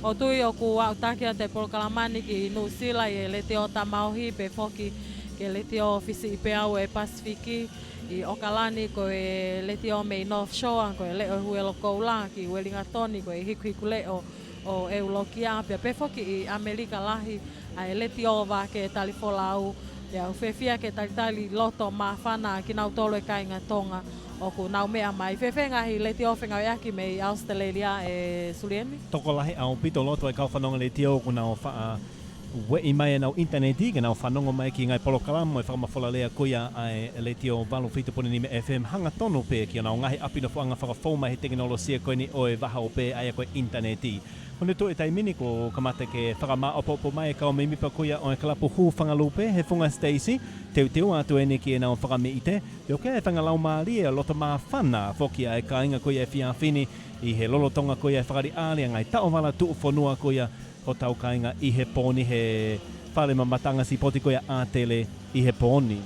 ʻOku ou tui ʻoku aʻutaki atu e polokalama ni ki Nuʻusila ʻi he letiō Tamaohi pea foki ki he letiō Fisiʻipeau ʻo e Pasifiki. ʻI ʻOkalani ko e letiō mei North Shore, ko e Leʻo ʻo e Huelo Koula, ki Uelingatoni ko e Hikuhiku Leʻo ʻo ʻEulokia, pea pehē foki ʻi ʻAmelika Lahi ʻa e letiō Vake Talifolau. Pea ʻoku fiefia ke talitali loto māfana kinautolu e kāinga Tonga ʻoku nau meʻa mai. Fēfē ngaahi letiō fengāueʻaki mei ʻAositelēlia, ʻe Sulieni? Tokolahi ʻaupito loto e kau fanongo letiō ʻoku nau faʻa ueʻi mai ʻenau ʻinitaneti ke nau fanongo mai ki he ngaahi polokalama mo e fakamafola lea ko ia ʻa e letiō valu fitu poini nima F M, hangatonu pē ki honau ngaahi ʻapi nofoʻanga fakafou mai he tekinolosia ko eni ʻo e vahaʻa ope, ʻa ia ko e ʻinitaneti. Ko hono tuʻu e taimi ni kuo kamata ke fakamāʻopoʻopo mai e kau mēmipa ko ia ʻo e kalapu Hūfangalupe he Funga Stacy, teuteu atu eni ki heʻenau fakameʻite, pea ʻoku ʻi ai e faʻahinga laumālie ʻo e loto māfana foki ʻa e kāinga ko ia he efiafi ni ʻi he lolotonga ko ia e fakaʻaliʻali ʻa e ngaahi taʻovala tuʻufonua ko ia hotau kāinga ʻi he pō ni, he fale mamataʻanga sipoti ko ia ʻAtele ʻi he pō ni.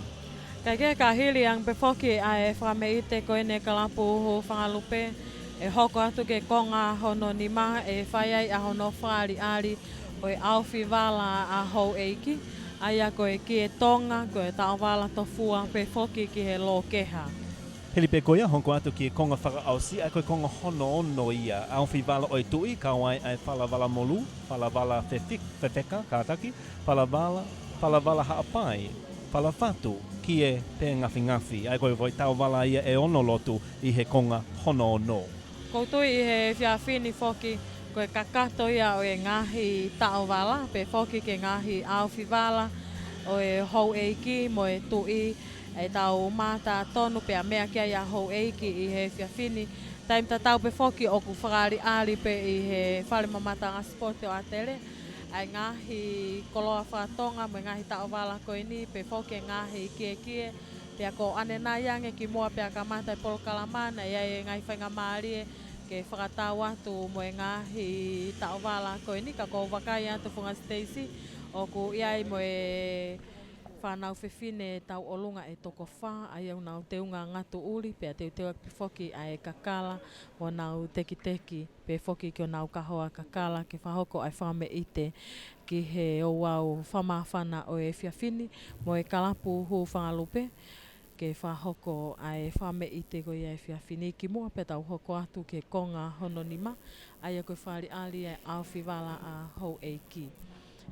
Kae kehe, ka hili ange pē foki ʻa e fakameʻite ko eni e kalapu Hūfangalupe, ʻe hoko atu ki he konga hono nima ʻe fai ai ʻa hono fakaʻaliʻali ʻo e ʻaofi vala ʻa houʻeiki, ʻa ia ko e Kie Tonga, ko e taʻovala tofua pē foki ki he Lōkeha. Hili pē ko ia, hoko atu ki he konga fakaʻosi, ʻa ia ko e konga hono ono ia, ʻaofi vala ʻo e tuʻi, kau ai ʻa e falavala molū, falavala fefik-, fefeka, kātaki, falavala, falavala haʻapai, falafatu, kie, pea ngafingafi. ʻA ia ko e foʻi taʻovala ia ʻe ono lotu ʻi he konga hono ono. ʻOku ou tui ʻi he efiafi ni foki ko e kakato ia ʻo e ngaahi taʻovala, pea foki ki he ngaahi ʻaofi vala ʻo e houʻeiki mo e tuʻi, ʻe tau mātā tonu pea meʻa ki ai ʻa houʻeiki ʻi he efiafi ni. Taimi tatau pē foki ʻoku fakaʻaliʻali pē ʻi he fale mamataʻanga sipoti ʻo ʻAtele ʻa e ngaahi koloa faka-Tonga mo e ngaahi taʻovala ko eni, pea foki e ngaahi kiekie. Pea ko ʻanenai ange kimuʻa pea kamata e polokalama, naʻe ʻi ai e ngaahi faingamālie ke fakatau atu mo e ngaahi taʻovala ko eni, ka ʻoku ou vakai atu Funga Stacy, ʻoku ʻi ai mo e fānau fefine tauʻolunga ʻe toko fā, ʻa ia ʻoku nau teunga ngatu ʻuli, pea teuteu pē foki ʻa e kakala mo ʻenau tekiteki, pea foki ki honau kahoa kakala ke fakahoko ʻa e fakameʻite ki he ouau fakamāfana ʻo e efiafi ni mo e kalapu Hūfangalupe, ke fakahoko ʻa e fakameʻite ko ia he efiafi ni kimuʻa pea tau hoko atu ki he konga hono nima, ʻa ia ko e fakaʻaliʻali ʻa e ʻaofi vala ʻa houʻeiki.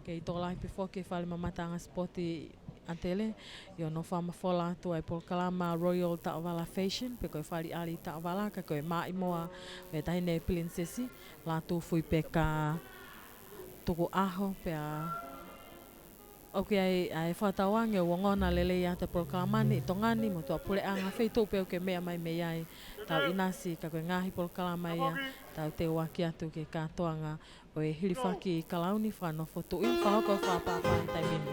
Kei tokolahi pē foki e fale mamataʻanga sipoti ʻAtele ʻi hono fakamafola atu ʻa e polokalama Royal Taʻovala Fashion, pe ko e fakaʻaliʻali taʻovala, ka ko e maʻimoa ʻo e Taʻahine Pilinisesi Lātūfuipeka Tukuʻaho, pea ʻoku ʻi ai ʻa e fakatauange ʻoku ongona lelei ʻa e polokalama ni ʻi Tonga ni mo tuʻapuleʻanga, feituʻu pē ʻoku ke meʻa mai mei ai. Tau ʻinasi, ka ko e ngaahi polokalama ia tau teuaki atu ki he kātoanga ʻo e hilifaki kalauni fakanofo tuʻi, fakahoko fakapapau he taimi ni.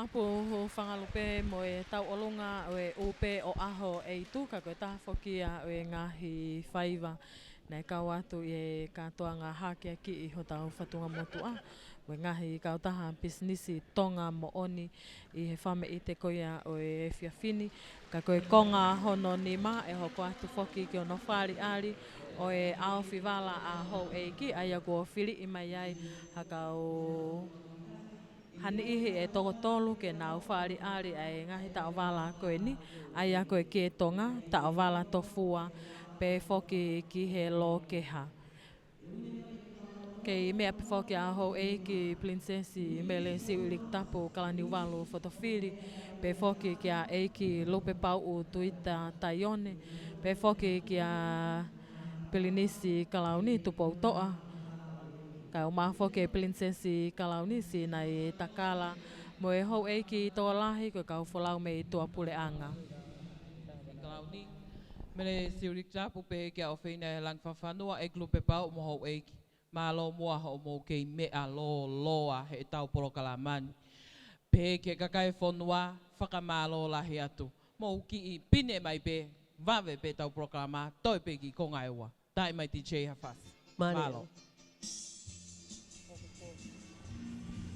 Pō ho fangalupe mo e tauʻolunga ʻo e ʻū pē ʻo ʻaho ʻe ʻi tuʻa, ka ko e taha foki ia ʻo e ngaahi faiva naʻe kau atu ʻi he kātoanga hakeakiʻi hotau fatunga motuʻa mo e ngaahi kautaha pisinisi Tonga moʻoni ʻi he fāmeʻite ko ia ʻo e efiafi ni. Ka ko e konga hono nima ʻe hoko atu foki ki hono fāʻaliʻali ʻo e ʻaofi vala ʻa houʻeiki, ʻa ia kuo filiʻi mai ai ha kau ha niʻihi ʻe toko tolu ke nau fāʻaliʻali ʻa e ngaahi taʻovala ko eni, ʻa ia ko e Kie Tonga, taʻovala tofua, pehē foki ki he lōkeha. Kei meʻa pē foki ʻa houʻeiki Pilinisesi Mele Siuʻilikutapu Kalaniuvalu Fotofili, pehē foki kia ʻEiki Lupepauʻu Tuita Taione, pehē foki kia Pilinisi Kalauni Tupoutoʻa, kae ʻumaʻā foki e Pilinisesi Kalauni Sinaitakala, mo e houʻeiki tokolahi ko e kau folau mei tuʻapuleʻanga. Kalauni, Mele Siuʻilikutapu pehē kia ʻofeina ʻi Langifafanua, ʻEiki Lupepauʻu mo houʻeiki. Mālō muʻa hoʻomou kei meʻa lōloa heʻetau polokalama ni. Pehē ki he kakai e fonua, fakamālō lahi atu. Mou kiʻi pine mai pē, vave pē ʻetau polokalama, toe pē ki he konga ʻe ua. Taaʻi mai D J ha fasi. Mālō. Mālō.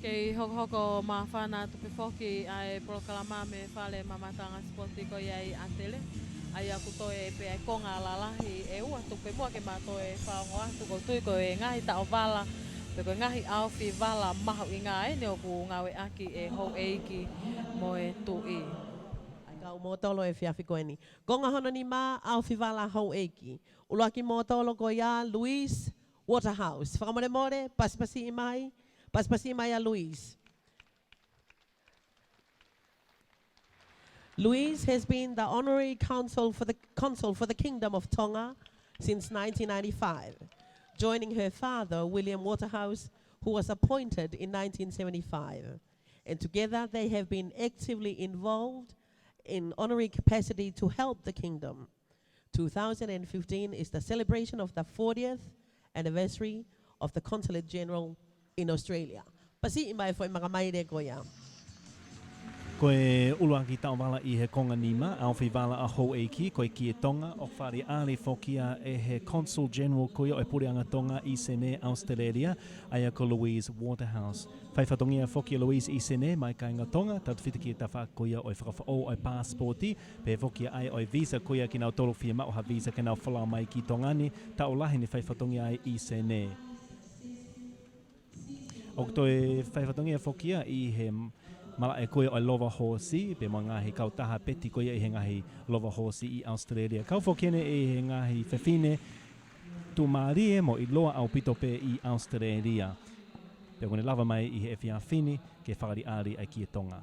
Kei hokohoko māfana atu pē foki ʻa e polokalama mei he fale mamataʻanga sipoti ko ia ʻi ʻAtele. ʻA ia ʻoku toe pē ʻa e konga lalahi ʻe ua, tuku pē muʻa ke ma toe fakaongo atu, ʻoku ou tui ko e ngaahi taʻovala, pe ko e ngaahi ʻaofi vala mahuʻinga eni ʻoku ngāueʻaki ʻe houʻeiki mo e tuʻi. ʻA e kau mōtolo he efiafi ko eni. Konga hono nima, ʻaofi vala houʻeiki. ʻUluaki mōtolo ko ia Louise Waterhouse. Fakamolemole, pasipasiʻi mai, pasipasiʻi mai ʻa Louise. Louise has been the honorary consul for the, consul for the Kingdom of Tonga since nineteen ninety-five, joining her father, William Waterhouse, who was appointed in nineteen seventy-five. And together they have been actively involved in honorary capacity to help the kingdom. Two thousand and fifteen is the celebration of the fortieth anniversary of the Consulate General in Australia. Pasiʻi mai e foʻi makamaile ko ia. Ko e ʻuluaki taʻovala ʻi he konga nima, ʻaofi vala ʻa houʻeiki, ko e Kie Tonga, ʻoku fāʻaliʻali foki ia ʻe he Consul General ko ia ʻo e Puleʻanga Tonga ʻi Senē, ʻAositelēlia, ʻa ia ko Louise Waterhouse. Fai fatongia foki ʻa Louise ʻi Senē maʻá e kāinga Tonga, tautefito ki he tafaʻaki ko ia ʻo e fakafoʻou ʻo e pāsipooti, pehē foki ki he ʻai ʻo e visa ko ia kinautolu ʻoku fiemaʻu ha visa ke nau folau mai ki Tonga ni, taʻu lahi ne fai fatongia ai ʻi Senē. ʻOku toe fai fatongia foki ia ʻi he malaʻe ko ia ʻo e lova hoosi, pea mo e ngaahi kautaha peti ko ia ʻi he ngaahi lova hoosi ʻi ʻAositelēlia. Kau foki eni ʻi he ngaahi fefine tuʻumālie mo ʻiloa ʻaupito pē ʻi ʻAositelēlia. Pea kuo ne lava mai ʻi he efiafi ni ke fāʻaliʻali ʻa e Kie Tonga.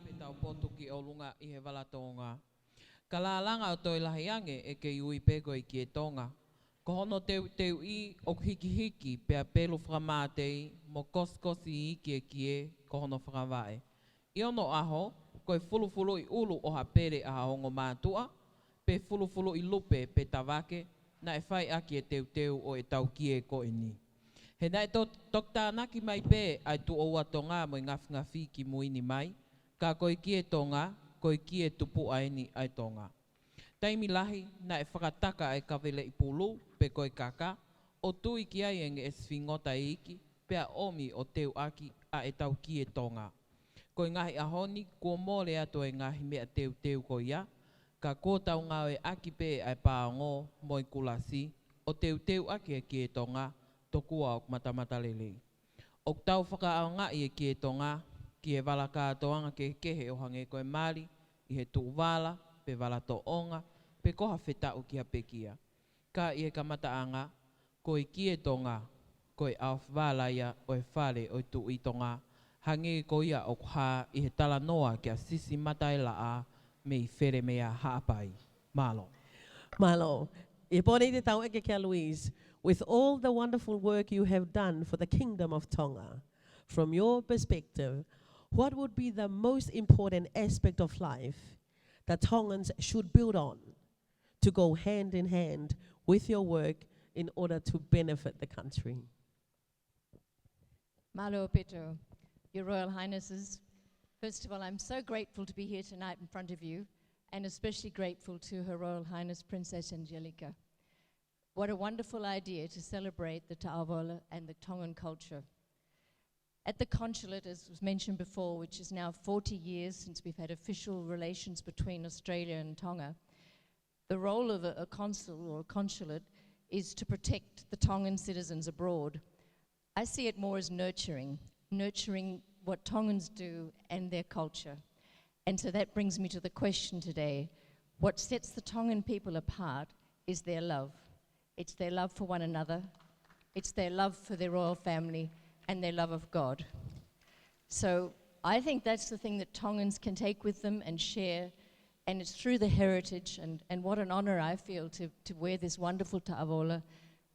Pea tau potu ki ʻolunga ʻi he vala Tonga. Ka lālanga ʻo toe lahi ange ʻe kei ui pē ko e Kie Tonga. Ko hono teuteuʻi ʻoku hikihiki pea pelu fakamātei mo kosikosi iiki e kie ko hono fakavaʻe. ʻI onoʻaho, ko e fulufuluʻi ʻulu ʻo ha pele ʻa ha ongo mātuʻa, pe fulufuluʻi lupe pe tavake, naʻe fai ʻaki e teuteu ʻo ʻetau kie ko eni. He naʻe to-, toki tānaki mai pē ʻa e tuʻoua Tonga mo e ngafingafi ki mui ni mai, ka ko e Kie Tonga, ko e kie tupuʻa eni ʻa e Tonga. Taimi lahi, naʻe fakataka ʻa e kaveleʻi pulu, pe ko e kaka, ʻo tui ki ai e ngeʻesi fingota iiki, pea ʻomi ʻo teuʻaki ʻa ʻetau kie Tonga. Ko e ngaahi ʻaho ni, kuo mole atu e ngaahi meʻa teuteu ko ia, ka kuo tau ngāueʻaki pē ʻa e pāongo mo e kulasi, ʻo teuteuʻaki e kie Tonga, tokua ʻoku matamatalelei. ʻOku tau fakaʻaongaʻi e kie Tonga ki he vala kātoanga kehekehe ʻo hangē ko e mali, ʻi he tuʻuvala, pe vala toʻonga, pe ko ha fetaʻu ki ha pekia. Ka ʻi he kamataʻanga, ko e kie Tonga, ko e ʻaofi vala ia ʻo e fale ʻo e Tuʻi Tonga, hangē ko ia ʻoku hā ʻi he talanoa kia Sisi Mataʻelaʻā mei Felemea Haʻapai. Mālō. Mālō. ʻI he pō ni te tau ʻeke kia Louise, with all the wonderful work you have done for the Kingdom of Tonga, from your perspective, what would be the most important aspect of life that Tongans should build on to go hand in hand with your work in order to benefit the country? Mālō Peto, Your Royal Highnesses, First of all, I'm so grateful to be here tonight in front of you, and especially grateful to Her Royal Highness Princess Angelika. What a wonderful idea to celebrate the Taʻovala and the Tongan culture. At the consulate, as was mentioned before, which is now forty years since we've had official relations between Australia and Tonga, the role of a, a consul or a consulate is to protect the Tongan citizens abroad. I see it more as nurturing, nurturing what Tongans do and their culture. And so that brings me to the question today. What sets the Tongan people apart is their love. It's their love for one another. It's their love for their royal family and their love of God. So I think that's the thing that Tongans can take with them and share. And it's through the heritage, and, and what an honour I feel to, to wear this wonderful taʻovala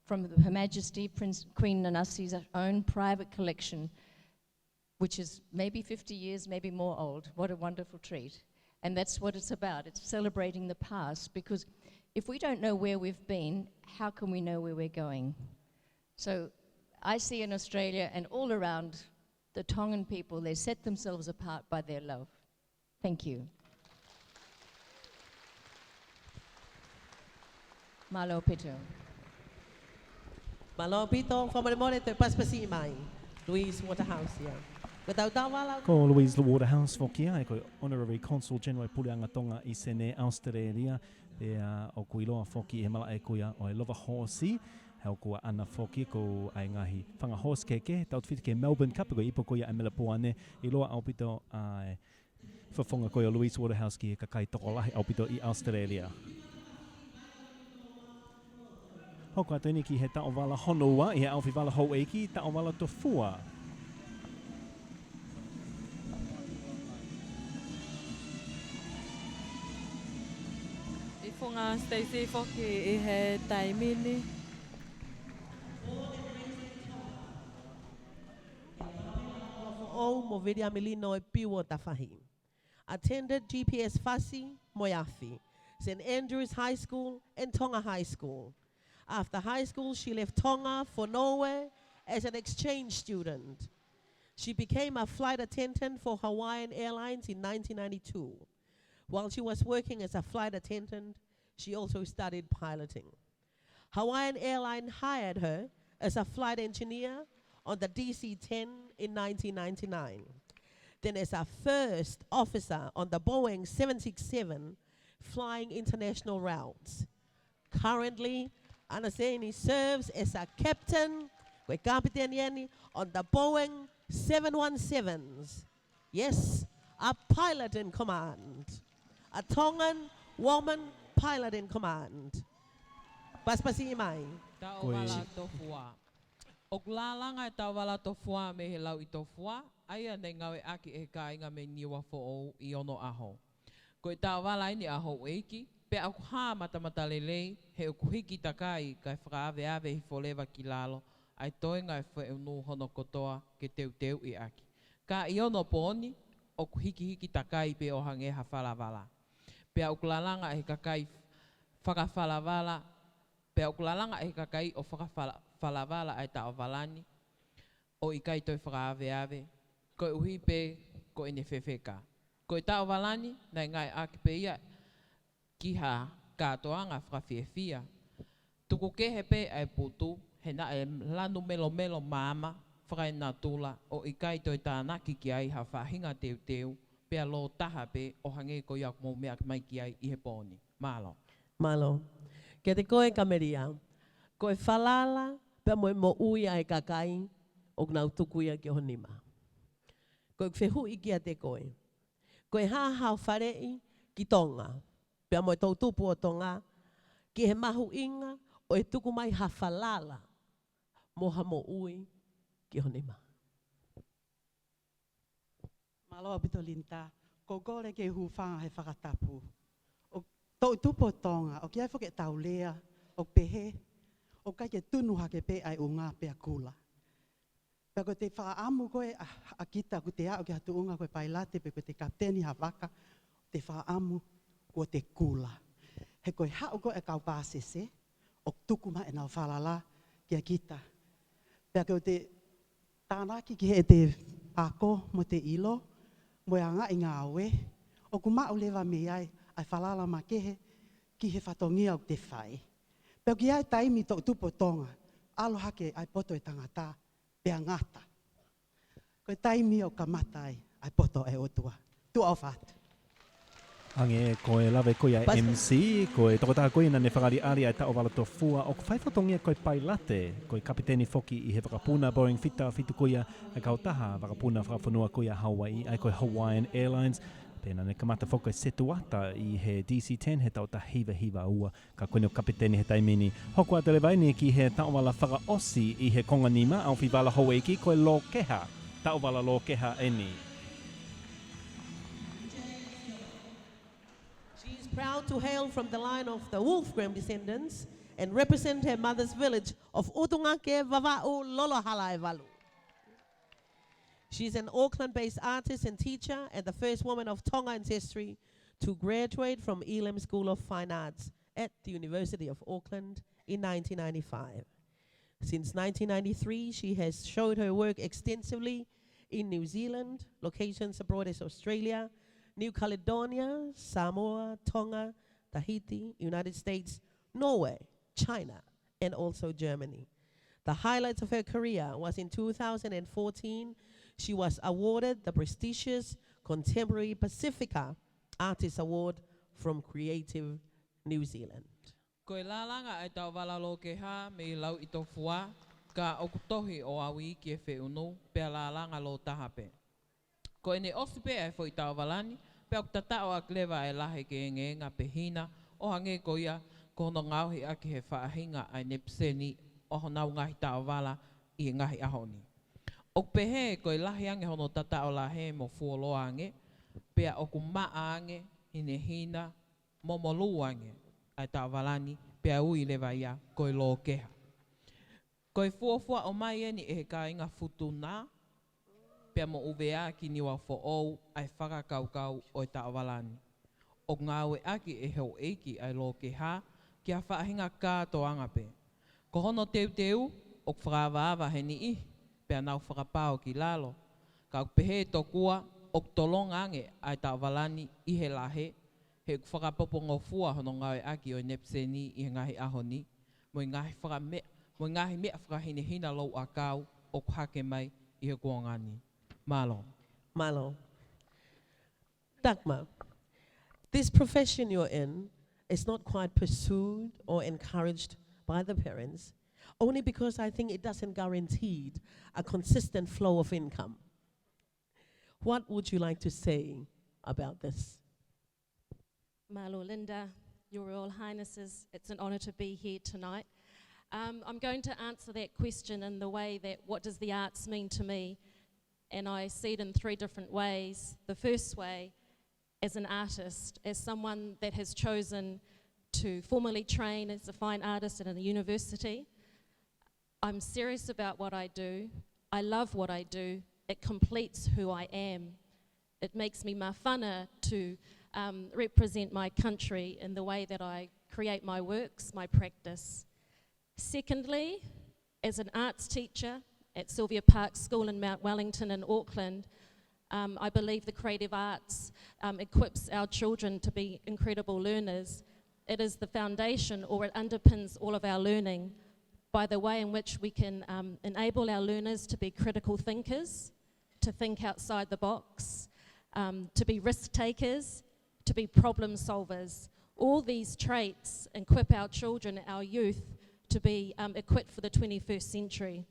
from Her Majesty Prince, Queen Nanasi's own private collection, which is maybe fifty years, maybe more old. What a wonderful treat. And that's what it's about. It's celebrating the past, because if we don't know where we've been, how can we know where we're going? So I see in Australia and all around the Tongan people, they set themselves apart by their love. Thank you. Mālō ʻaupito. Mālō ʻaupito, fakamolemole, toe pasipasi mai. Louise Waterhouse ia. Ko ʻetau taʻovala. Ko Louise Waterhouse foki ia, ʻa ia ko e Honorary Consul General ʻo e Puleʻanga Tonga ʻi Senē, Australia. Pea ʻoku ʻiloa foki ʻi he malaʻe ko ia ʻo e Lova Hoosi. He ʻoku ʻaʻana foki ko e ngaahi fanga hoosi kehekehe, tautefito ki he Melbourne Cup, ko e ipu ko ia ʻa Melepoane, ʻiloa ʻaupito ʻa e fofonga ko ia ʻo Louise Waterhouse ki he kakai tokolahi ʻaupito ʻi Australia. Hoko atu eni ki he taʻovala hono ua ʻi he ʻaofi vala houʻeiki, taʻovala tofua. ʻIfunga Stacey foki ʻi he taimi ni. ʻOu mo Viliami Lino ʻi Piuo Tafahi. Attended G P S Fasi mo e Afi, Saint Andrew's High School and Tonga High School. After high school, she left Tonga for Norway as an exchange student. She became a flight attendant for Hawaiian Airlines in nineteen ninety-two. While she was working as a flight attendant, she also studied piloting. Hawaiian Airlines hired her as a flight engineer on the D C ten in nineteen ninety-nine, then as a first officer on the Boeing seven six seven, flying international routes. Currently, Anaseni serves as a captain, ko e kapiteni eni, on the Boeing seven one sevens. Yes, a pilot in command. A Tongan woman pilot in command. Pasipasi mai. Taʻovala tofua. ʻOku lālanga e taʻovala tofua mei he lauʻi tofua, ʻa ia naʻe ngāueʻaki ʻe he kāinga mei Niuafoʻou ʻi onoʻaho. Ko e taʻovala eni ʻa houʻeiki, pea ʻoku hā matamatalelei, he ʻoku hiki takai kae fakaʻaveʻave hifo leva ki lalo, ʻa e toenga e feʻunu hono kotoa ke teuteuʻi ʻaki. Ka ʻi onopooni, ʻoku hikihiki takai pē ʻo hangē ha falavala. Pea ʻoku lālanga ʻe he kakai fakafalavala, pea ʻoku lālanga ʻe he kakai ʻo fakafala-, falavala ʻa e taʻovala ni, ʻo ʻikai toe fakaʻaveʻave, koeʻuhi pē ko ʻene fefeka. Ko e taʻovala ni, naʻe ngāueʻaki pē ia ki ha kātoanga fakafiefia. Tuku kehe pē ʻa e putu, he naʻe lanu melomelo maama fakaenatula ʻo ʻikai toe tānaki ki ai ha faʻahinga teuteu, pea lōtaha pē ʻo hangē ko ia ʻoku mou meʻa mai ki ai ʻi he pō ni. Mālō. Mālō. Kiate koe Kamelia, ko e falala pea mo e moʻui ʻa e kakai ʻoku nau tuku ia ki ho nima. Ko e fehuʻi kiate koe. Ko e hā haʻo faleʻi ki Tonga, pea mo e toʻutupu ʻo Tonga, ki he mahuʻinga ʻo e tuku mai ha falala mo ha moʻui ki ho nima. Mālō ʻaupito Linda, ʻoku ou kole ke u hūfanga he fakatapu. ʻO toʻutupu ʻo Tonga, ʻoku ʻi ai foki ʻetau lea ʻoku pehē, ʻoku ʻikai ke tunu hake pē ʻa e ʻunga pea kula. Pea ko ʻete fakaʻamu ko ē ʻa, ʻa kita ʻoku te aʻu ki ha tuʻunga ko e pailate pe ko ʻete kapiteni ha vaka, ʻoku te fakaʻamu kuo te kula. He ko e haʻu ko ē ʻa e kau pāsese, ʻoku tuku mai ʻenau falala kia kita. Pea ko ʻete tānaki ki heʻete ako mo ʻete ʻilo, mo e anga ʻi ngāue, ʻoku maʻu leva mei ai ʻa e falala makehe ki he fatongia ʻoku te fai. Pea ʻoku ʻi ai e taimi toʻutupu ʻo Tonga, ʻalu hake ʻa e poto ʻo e tangata, pea ngata. Ko e taimi ʻoku kamata ai ʻa e poto ʻa e ʻOtua. Tuʻa ʻofa atu. Hangē ko e lave ko ia ʻa e M C, ko e tokotaha ko ia naʻa ne fakaʻaliʻali ʻa e taʻovala tofua, ʻoku fai fatongia ko e pailate, ko e kapiteni foki ʻi he vakapuna Boeing fitā fitu ko ia ʻa e kautaha vakapuna fakafonua ko ia Hawaiʻi, ʻa ia ko e Hawaiian Airlines. Pea naʻa ne kamata foki e setuata ʻi he D C ten he taʻu taha hiva hiva ua, ka ko ʻene kapiteni he taimi ni. Hoko atu leva eni ki he taʻovala fakaʻosi ʻi he konga nima, ʻa e ʻofivala houʻeiki, ko e Lōkeha. Taʻovala Lōkeha eni. She is proud to hail from the line of the Wolfgram descendants and represent her mother's village of ʻUtungake, Vavaʻu, Lolohala ʻe Valu. She is an Auckland-based artist and teacher and the first woman of Tonga ancestry to graduate from Elam School of Fine Arts at the University of Auckland in nineteen ninety-five. Since nineteen ninety-three, she has showed her work extensively in New Zealand, locations abroad as Australia, New Caledonia, Samoa, Tonga, Tahiti, United States, Norway, China, and also Germany. The highlights of her career was in two thousand and fourteen, she was awarded the prestigious Contemporary Pasifika Artist Award from Creative New Zealand. Ko e lālanga ʻa e taʻovala Lōkeha mei Lauʻitofua, ka ʻoku tohi ʻo aʻu ki he feʻunu, pea lālanga lōtaha pē. Ko ʻene ʻosi pē ʻa e foʻi taʻovala ni, pea ʻoku tataʻo ʻaki leva ʻa e lahi e kēngēnga pe hina, ʻo hangē ko ia ko hono ngaohi ʻaki he faʻahinga ʻa e nepiseni ʻo honau ngaahi taʻovala ʻi he ngaahi ʻaho ni. ʻOku pehē ko e lahi ange hono tataʻo lahi mo fuoloa ange, pea ʻoku maʻa ange, hinehina, mo molū ange ʻa e taʻovala ni, pea ui leva ia ko e Lōkeha. Ko e fuofua ʻomai eni ʻe he kāinga Futuna pea mo ʻUvea ki Niuafoʻou ʻa e fakakaukau ʻo e taʻovala ni. ʻOku ngāueʻaki ʻe he houʻeiki ʻa e Lōkeha ki ha faʻahinga kātoanga pē. Ko hono teuteu, ʻoku fakaavaava he niʻihi, pea nau fakapao ki lalo. Ka ʻoku pehē tokua, ʻoku tolonga ange ʻa e taʻovala ni ʻi he lahi, he ʻoku fakapopongofua hono ngāueʻaki ʻo e nepiseni ʻi he ngaahi ʻaho ni, mo e ngaahi fakame-, mo e ngaahi meʻa fakahinehina louʻakau ʻoku hake mai ʻi he kuonga ni. Mālō. Mālō. Dagmar, this profession you're in is not quite pursued or encouraged by the parents, only because I think it doesn't guaranteed a consistent flow of income. What would you like to say about this? Mālō, Linda, Your Royal Highnesses, it's an honour to be here tonight. Um, I'm going to answer that question in the way that, what does the arts mean to me? And I see it in three different ways. The first way, as an artist, as someone that has chosen to formally train as a fine artist at a university, I'm serious about what I do. I love what I do. It completes who I am. It makes me māfana to, um, represent my country in the way that I create my works, my practice. Secondly, as an arts teacher at Sylvia Park School in Mount Wellington in Auckland, um, I believe the creative arts, um, equips our children to be incredible learners. It is the foundation, or it underpins all of our learning by the way in which we can, um, enable our learners to be critical thinkers, to think outside the box, um, to be risk takers, to be problem solvers. All these traits equip our children, our youth, to be, um, equipped for the twenty-first century.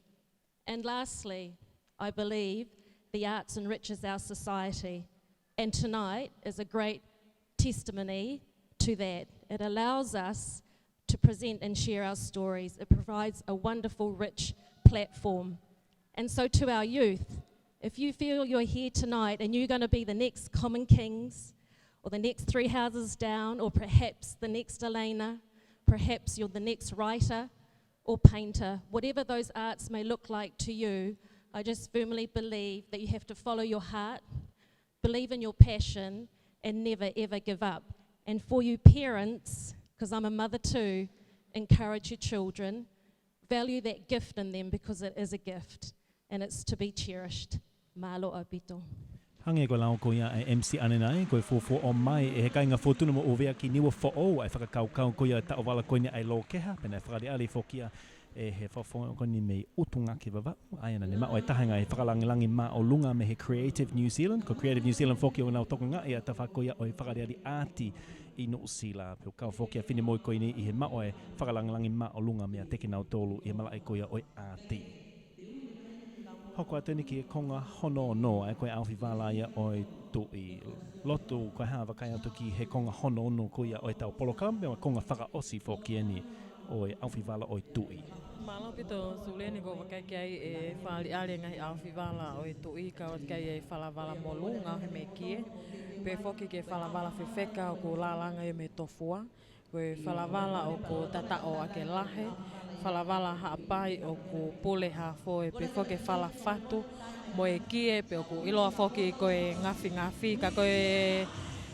And lastly, I believe the arts enriches our society, and tonight is a great testimony to that. It allows us to present and share our stories. It provides a wonderful, rich platform. And so to our youth, if you feel you're here tonight and you're gonna be the next Common Kings, or the next Three Houses Down, or perhaps the next Elena, perhaps you're the next writer or painter, whatever those arts may look like to you, I just firmly believe that you have to follow your heart, believe in your passion, and never ever give up. And for you parents, 'cause I'm a mother too, encourage your children, value that gift in them, because it is a gift and it's to be cherished. Mālō ʻaupito. Hangē ko e lau ko ia ʻa e M C ʻanenai, ko e fuofua ʻomai ʻe he kāinga Fōtuna mo ʻUvea ki Niuafoʻou ʻa e fakakaukau ko ia ʻo e taʻovala ko eni ʻa e Lōkeha, pea naʻe fakaʻaliʻali foki ia ʻe he fakafofonga ko eni mei ʻUtungakivavau, ʻa ia naʻa ne maʻu e taha e ngaahi fakalāngilangi māʻolunga mei he Creative New Zealand. Ko Creative New Zealand foki ʻoku nau tokangaʻi ʻa e tafaʻaki ko ia ʻo e fakaʻaliʻali ʻaati ʻi Nuʻu Sila, pea ʻoku kau foki ʻa e finemui ko eni ʻi he maʻu e fakalāngilangi māʻolunga meiate kinautolu ʻi he malaʻe ko ia ʻo e ʻaati. Hoko atu eni ki he konga hono ono, ʻa ia ko e ʻaofi vala ia ʻo e Tuʻi. Lotu, ko e hā e vakai atu ki he konga hono ono ko ia ʻo ʻetau polokalama, pea mo e konga fakaʻosi foki eni ʻo e ʻaofi vala ʻo e Tuʻi. Mālō ʻaupito Sulieni, ʻoku ou vakai ki ai ʻe fakaʻaliʻali e ngaahi ʻaofi vala ʻo e Tuʻi, kau atu ki ai e falavala molū, ngaohi mei kie, pehē foki ki he falavala fefeka ʻoku lālanga ia mei Tofua. Ko e falavala ʻoku tataʻo ʻaki e lahe, falavala Haʻapai ʻoku pule hāfoe, pehē foki e fala fatu mo e kie, pea ʻoku ʻiloa foki ko e ngafingafi, ka ko e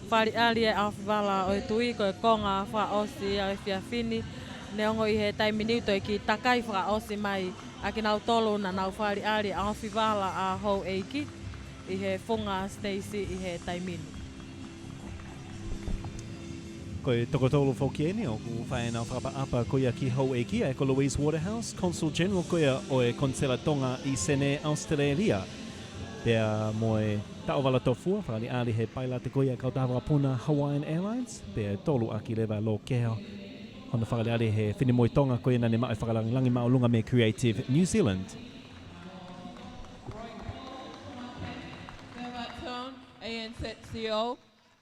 fakaʻaliʻali e ʻaofi vala ʻo e Tuʻi, ko e konga fakaʻosi ia ʻo e efiafi ni, neongo ʻi he taimi ni ʻoku toe kiʻi takai fakaʻosi mai ʻa kinautolu naʻa nau fakaʻaliʻali e ʻaofi vala ʻa Houʻeiki ʻi he funga Stacy ʻi he taimi ni. Ko e toko tolu foki eni ʻoku fai ʻenau fakaʻapaʻapa ko ia ki Houʻeiki, ʻa ia ko Louise Waterhouse, Consul General ko ia ʻo e Konisela Tonga ʻi Senē, ʻAositelēlia. Pea mo e taʻovala Tofua, fakaʻaliʻali ʻe he pailate ko ia e kautaha vakapuna Hawaiian Airlines, pea tolu ʻaki leva e Lōkeha, hono fakaʻaliʻali ʻe he finemui Tonga ko ia naʻa ne maʻu e fakalāngilangi māʻolunga mei Creative New Zealand. Tone, A N Z C O,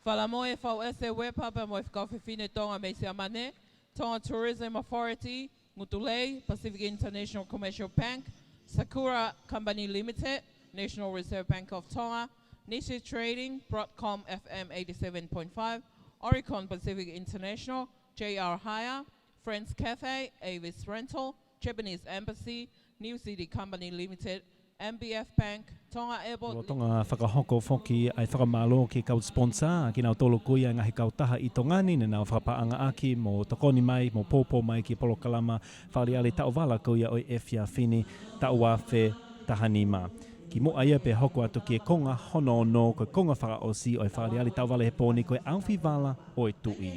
Falamoe Fauese Uepa pea mo e Fekau Fefine Tonga mei Siamane, Tonga Tourism Authority, Ngutu Lei, Pacific International Commercial Bank, Sakura Company Limited, National Reserve Bank of Tonga, Nishi Trading, Broadcom F M eighty-seven point five, Oricon Pacific International, J R Hire, Friends Cafe, Avis Rental, Japanese Embassy, New City Company Limited, M B F Bank, Tonga Airport. Lolotonga fakahoko foki ʻa e fakamālō ki he kau sponsor, ʻa kinautolu ko ia e ngaahi kautaha ʻi Tonga ni naʻa nau fakapaʻanga ʻaki mo tokoni mai mo poupou mai ki he polokalama fakaʻaliʻali taʻovala ko ia ʻo e efiafi ni, taʻu ua afe taha nima. Kimuʻa ia pea hoko atu ki he konga hono ono, ko e konga fakaʻosi ʻo e fakaʻaliʻali taʻovala he pō ni, ko e ʻaofi vala ʻo e Tuʻi.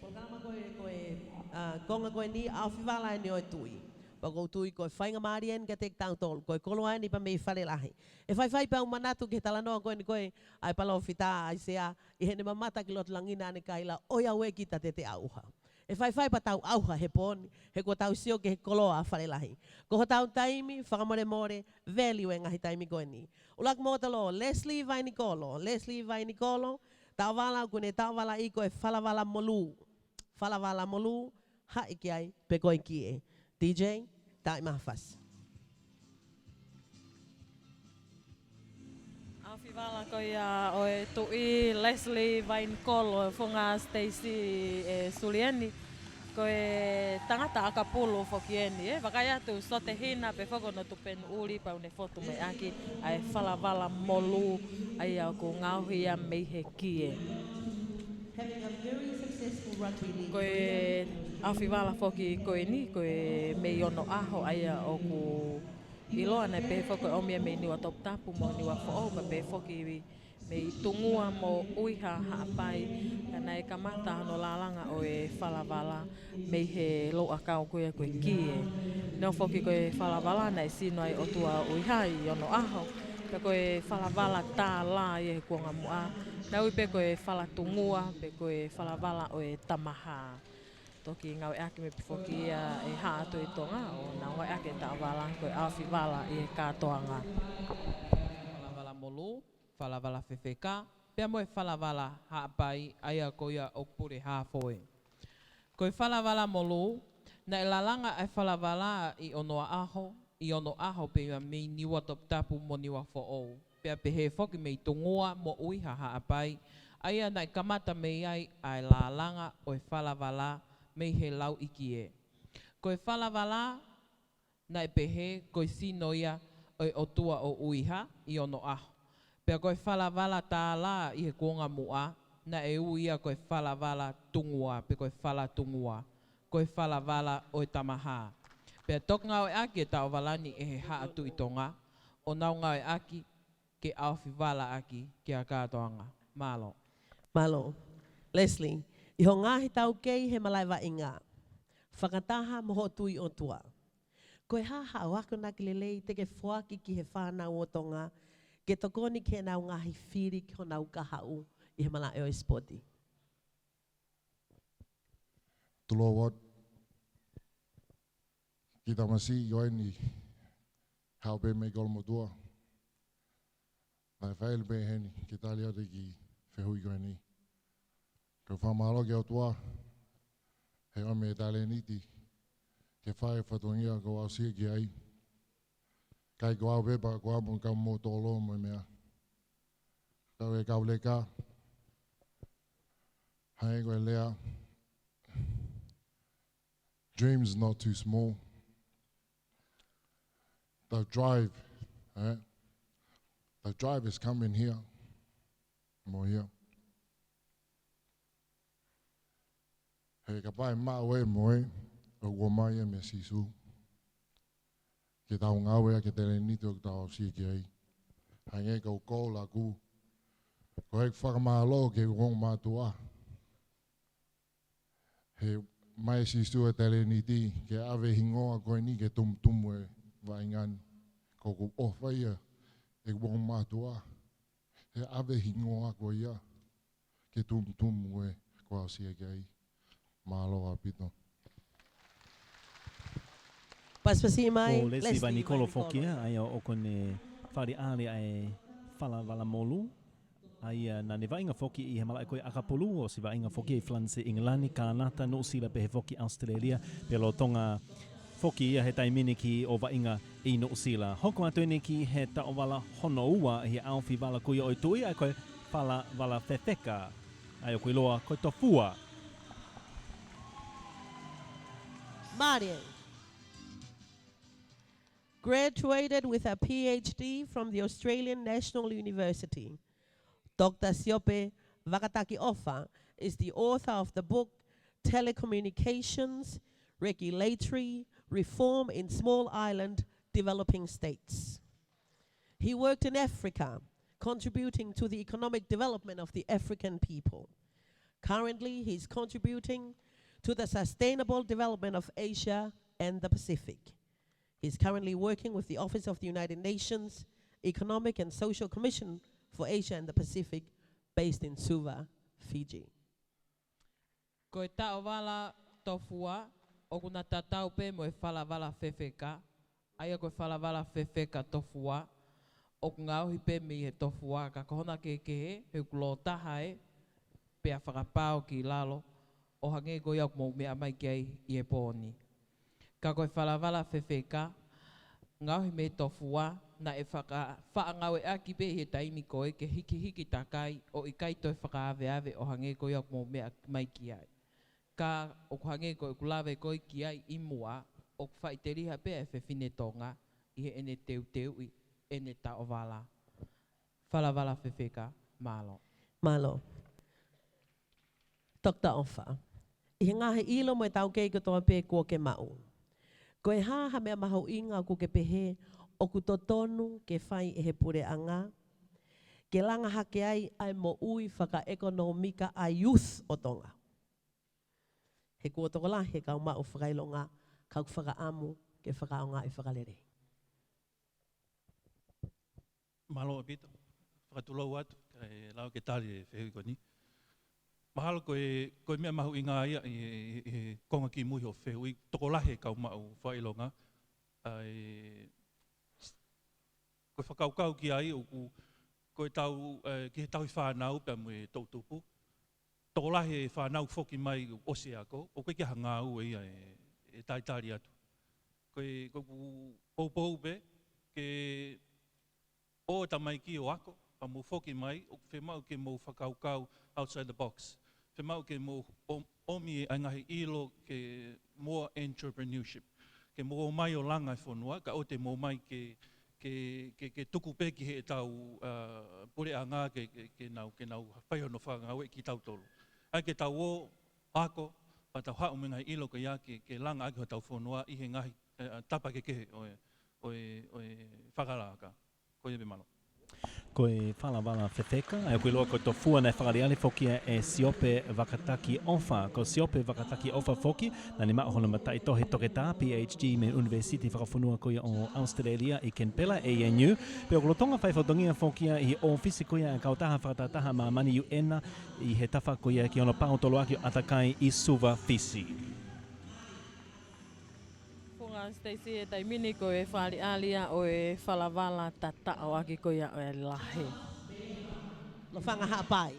Polokalama ko e, ko e, ʻa, konga ko eni ʻaofi vala eni ʻo e Tuʻi. Pea ʻoku ou tui ko e faingamālie eni kiate kitautolu, ko e koloa eni pea mei Falelahi. ʻE faifai pea u manatu ki he talanoa ko eni ko ē ʻa e palōfita ʻAisea, ʻi heʻene mamata ki loto langi naʻa ne kaila, ʻoiauē kita te te ʻauha. ʻE faifai pea tau ʻauha he pō ni, he kuo tau sio ki he koloa ʻa Falelahi. Ko hotau taimi, fakamolemole, value e ngaahi taimi ko eni. ʻUluaki mo tolo, Leslie Vainikolo, Leslie Vainikolo, taʻovala ʻoku ne taʻovalaʻi ko e falavala molū. Falavala molū, haʻi ki ai, pe ko e kie. D J, taaʻi mai ha fasi. ʻAofi vala ko ia ʻo e Tuʻi, Leslie Vainikolo, funga Stacy, ʻe Sulieni. Ko e tangata ʻakapulu foki eni, ʻe vakai atu, sote hina pea foki hono tupenu ʻuli pea ʻoku ne fotu mai ʻaki ʻa e falavala molū, ʻa ia ʻoku ngaohi ia mei he kie. Having a very successful rugby league career. Ko e ʻaofi vala foki ko eni, ko e mei Onoʻaho, ʻa ia ʻoku ʻiloa naʻe pehē foki ʻoku ʻomi ia mei Niuatoputapu mo Niuafoʻou, pea pehē foki mei Tungua mo ʻUiha, Haʻapai, ka naʻe kamata hono lālanga ʻo e falavala mei he louʻakau ko ia ko e kie. Neongo foki ko e falavala naʻe sino ai ʻOtua ʻo ʻUiha ʻi Onoʻaho, pea ko e falavala tālā ia he kuonga muʻa, naʻe ui pē ko e fala Tungua, pe ko e falavala ʻo e Tamahā. Toki ngāueʻaki mai pē foki ia ʻe he Haʻa Tuʻi Tonga ʻo nau ngāueʻaki e taʻovala ko e ʻaofi vala ʻi he kātoanga. Falavala molū, falavala fefeka, pea mo e falavala Haʻapai, ʻa ia ko ia ʻoku pule hāfoe. Ko e falavala molū, naʻe lālanga ʻa e falavala ʻi Onoʻaho, ʻi Onoʻaho pea mei Niuatoputapu mo Niuafoʻou, pea pehē foki mei Tungua mo ʻUiha, Haʻapai, ʻa ia naʻe kamata mei ai ʻa e lālanga ʻo e falavala mei he lauʻikie. Ko e falavala naʻe pehē ko e sino ia ʻo e ʻOtua ʻo ʻUiha ʻi Onoʻaho. Pea ko e falavala tālā ʻi he kuonga muʻa, naʻe ui ia ko e falavala Tungua, pe ko e fala Tungua, ko e falavala ʻo e Tamahā. Pea toki ngāueʻaki e taʻovala ni ʻe he Haʻa Tuʻi Tonga, ʻo nau ngāueʻaki ke ʻaofi vala ʻaki ki he kātoanga. Mālō. Mālō. Leslie, ʻi hoʻo ngaahi taukei he malaʻe vaʻinga, fakataha mo hoʻo tui ʻOtua, ko e hā haʻo akonaki lelei te ke foaki ki he fānau ʻo Tonga ke tokoni ki heʻenau ngaahi fili ki honau kahaʻu ʻi he malaʻe ʻo e sipoti? Tulou atu ki he tamasiʻi ko eni, haʻu pē mei Kolomotuʻa. Naʻe faʻa ʻi heni pē heni ke tali atu ki he fehuʻi ko eni. Ko e fakamālō ki he ʻOtua he ʻomi e talēniti ke fai e fatongia kuo u aʻusia ki ai. ʻIkai ko au pē pea ko au mo e kau mōtolo mo e meʻa. Kau e kau leka. Hangē ko e lea, dreams not too small. The drive, eh? The drive is coming here. Mo ia. He kapau ʻe maʻu e moʻui, ʻoku ʻomai ia meia Sīsū. Ke tau ngāueʻaki e talēniti ʻoku tau aʻusia ki ai. Hangē ko e kolo ʻaku. Ko e fakamālō ki he ongo mātuʻa. He ʻomai ʻe Sīsū e talēniti ke ʻave e hingoa ko eni ke tumutumu e vaʻinga ni. Ko ʻeku ʻofa ia ʻeku ongo mātuʻa. He ʻave e hingoa ko ia ke tumutumu e kuo u aʻusia ki ai. Mālō ʻaupito. Pasipasi mai, ko Leslie Leslie Vanikolo Vanikolo. Foki ia, ʻa ia ʻoku ne faleʻi ʻa e falavala molu. ʻA ia naʻa ne vaʻinga foki ʻi he malaʻe ko ē ʻAkapulu, ʻosi vaʻinga foki ʻi Falanisi, ʻIngilani, Kānata, Nuʻusila, pehē foki ʻAositelēlia, pea lolotonga foki ia he taimi ni ke ʻo vaʻinga ʻi Nuʻusila. Hoko atu eni ki he taʻovala hono ua ʻi he ʻaofi vala ko ia ʻo e tuʻi, ʻa ia ko e falavala fefeka, ʻa ia ʻoku ʻiloa ko e tofua. Mālie. Graduated with a P H D from the Australian National University. Doctor Siope Vakatakiofa is the author of the book Telecommunications Regulatory Reform in Small Island Developing States. He worked in Africa, contributing to the economic development of the African people. Currently, he is contributing to the sustainable development of Asia and the Pacific. He is currently working with the Office of the United Nations Economic and Social Commission for Asia and the Pacific, based in Suva, Fiji. Ko e taʻovala tofua, ʻoku na tatau pē mo e falavala fefeka, ʻa ia ko e falavala fefeka tofua, ʻoku ngaohi pē mei he tofua, ka ko hona kehekehe, he ʻoku lōtaha ē, pea fakapao ki lalo, ʻo hangē ko ia ʻoku mou meʻa mai ki ai ʻi he pō ni. Ka ko e falavala fefeka, ngaohi mei he tofua, naʻe faka-, faʻa ngāueʻaki pē ʻi he taimi ko ē ke hikihiki takai, ʻo ʻikai toe fakaaveave ʻo hangē ko ia ʻoku mou meʻa mai ki ai. Ka ʻoku hangē ko ʻeku lave ko ē ki ai ʻi muʻa, ʻoku faʻiteliha pē ʻa e fefine Tonga ʻi heʻene teuteuʻi ʻene taʻovala. Falavala fefeka, mālō. Mālō. Doctor ʻOfa, ʻi he ngaahi ʻilo mo e taukei kotoa pē kuo ke maʻu, ko e hā ha meʻa mahuʻinga ʻoku ke pehē ʻoku totonu ke fai ʻe he puleʻanga ke langa hake ai ʻa e moʻui fakaʻekonōmika ʻa e youth ʻo Tonga? He kuo tokolahi e kau maʻu fakaʻilonga, ka ʻoku fakaʻamu ke fakaʻaongaʻi fakalelei. Mālō ʻaupito. Fakatulou atu, kae lava ke tali e fehuʻi ko eni. Mahalo ko e, ko e meʻa mahuʻinga ia ʻi, ʻi, ʻi he konga kimui hoʻo fehuʻi, tokolahi e kau maʻu fakaʻilonga, ʻa e, ko e fakakaukau ki ai, ʻoku, ko e tau, ē, ki he tauhi fānau pea mo e toʻutupu. Tokolahi e fānau foki mai ʻosi ako, ʻoku ʻikai ke ʻi ai ha ngāue ia ʻe, ʻe talitali atu. Ko e, ko ʻeku poupou pē, ke ʻoua tamaiki ʻo ako, pea mou foki mai, ʻoku fiemaʻu ke mou fakakaukau outside the box. Fiemaʻu ke mou ʻo-, ʻomi ʻa e ngaahi ʻilo ke more entrepreneurship. Ke mou ō mai ʻo langa e fonua, kae ʻoua te mou ō mai ke, ke, ke, ke tuku pē ki heʻetau, ā, puleʻanga ke, ke, ke nau, ke nau fai hono fakangāueʻi kitautolu. ʻAi ke tau ō ako, pea tau haʻu mo e ngaahi ʻilo ko ia ke, ke langa ʻaki hotau fonua ʻi he ngaahi, ē, ā, tapa kehekehe ʻo e, ʻo e, ʻo e fakalaka. Ko ia pē, mālō. Ko e falavala fefeka, ʻa ia ʻoku ʻiloa ko e tofua, naʻe fakaʻaliʻali foki ia ʻe Siope Vakatakiofa. Ko Siope Vakatakiofa foki, naʻá ne maʻu hono mataʻitohi toketā, P H D, mei he ʻUnivēsiti Fakafonua ko ia ʻo ʻAositelēlia ʻi Kenipela, A N U. Pea ʻoku lolotonga fai fatongia foki ia ʻi he ʻōfisi ko ia ʻa e Kautaha Fakatahataha Māmani, U N, ʻi he tafa ko ia ki hono paotoloaki ʻo ʻAtakai ʻi Suva, Fisi. Funga Stacy, he taimi ni ko e fakaʻaliʻali ia ʻo e falavala tataʻo ʻaki ko ia ʻo e lahe. Lofanga Haʻapai.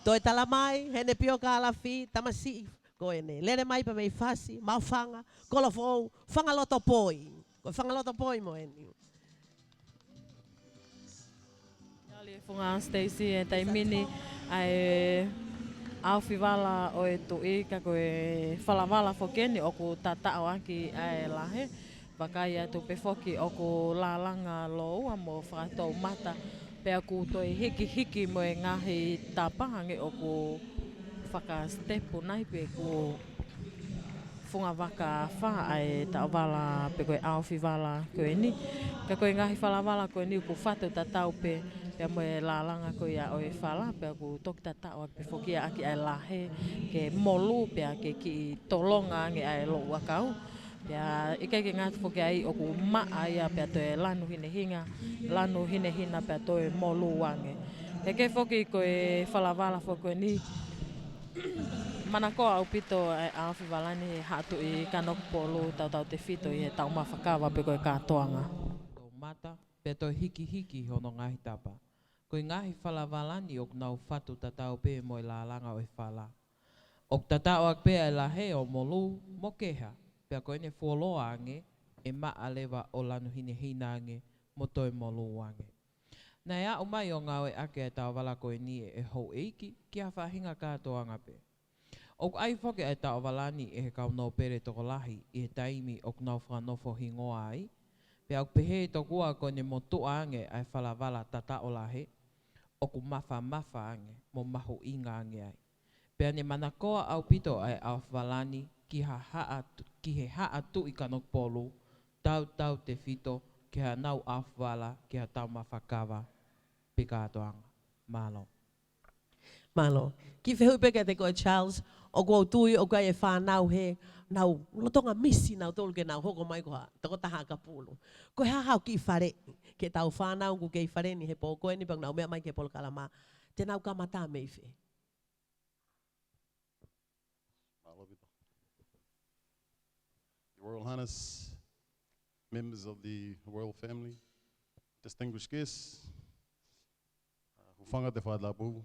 Toe tala mai, heʻene pio kalafi, tamasiʻi ko eni. Lele mai pē mei Fasi, Maʻufanga, Kolofoʻou, Fangaloto poi. Ko e Fangaloto poi mo eni. ʻAli e Funga Stacy, he taimi ni ʻa e ʻaofivala ʻo e Tuʻi, ka ko e falavala foki eni ʻoku tataʻo ʻaki ʻa e lahe. Vakai atu pē foki ʻoku lālanga lōua mo fakatoumata, pea ʻoku toe hikihiki mo e ngaahi tapa, hangē ʻoku fakasitepu nai pe ʻoku fungavaka fā ʻa e taʻovala pe ko e ʻaofivala ko eni. Ka ko e ngaahi falavala ko eni ʻoku fatu tatau pē, pea mo e lālanga ko ia ʻo e fala, pea ʻoku toki tataʻo ʻaki pē foki ia ʻaki ʻa e lahe ke molū, pea ke kiʻi tolonga ange ʻa e loʻuʻakau. Pea ʻikai ke ngata foki ai, ʻoku maʻa ia pea toe lanu hinehina, lanu hinehina pea toe molū ange. Ke ke foki ko e falavala foki ko eni, manakoa ʻaupito ʻa e ʻaofivala ni he Haʻa Tuʻi Kanokupolu, tautautefito ʻi he taumafa kava pe ko e kātoanga. Toumata, pea toe hikihiki hono ngaahi tapa. Ko e ngaahi falavala ni ʻoku nau fatu tatau pē mo e lālanga ʻo e fala. ʻOku tataʻo ʻaki pē ʻa e lahe ʻo molū mo keha, pea ko ʻene fuoloa ange, ʻe maʻa leva ʻo lanu hinehina ange mo toe molū ange. Naʻe aʻu mai ʻo ngāueʻaki ʻa e taʻovala ko eni ʻe he houʻeiki ki ha faʻahinga kātoanga pē. ʻOku ʻai foki ʻa e taʻovala ni ʻe he kau nōpele tokolahi ʻi he taimi ʻoku nau fakanofo hingoa ai, pea ʻoku pehē tokua ko ʻene motuʻa ange ʻa e falavala tataʻo lahe, ʻoku mafamafa ange mo mahuʻinga ange ai. Pea ne manakoa ʻaupito ʻa e ʻaofivala ni ki ha haʻa tu-, ki he Haʻa Tuʻi Kanokupolu, tautautefito ki haʻanau ʻaofivala ki ha taumafa kava pe kātoanga. Mālō. Mālō. Kiʻi fehuʻi pē kiate koe Charles, ʻoku ou tui ʻoku ʻi ai e fānau he nau lolotonga misi nautolu ke nau hoko mai ko ha tokotaha ʻakapulu. Ko e hā haʻo kiʻi faleʻi ki heʻetau fānau ʻoku kei fale ni he pō ko eni pea nau meʻa mai ki he polokalama, te nau kamata mei fē? Mālō ʻaupito. Your Royal Highness, members of the royal family, distinguished guests, uh, hūfanga he fakatapu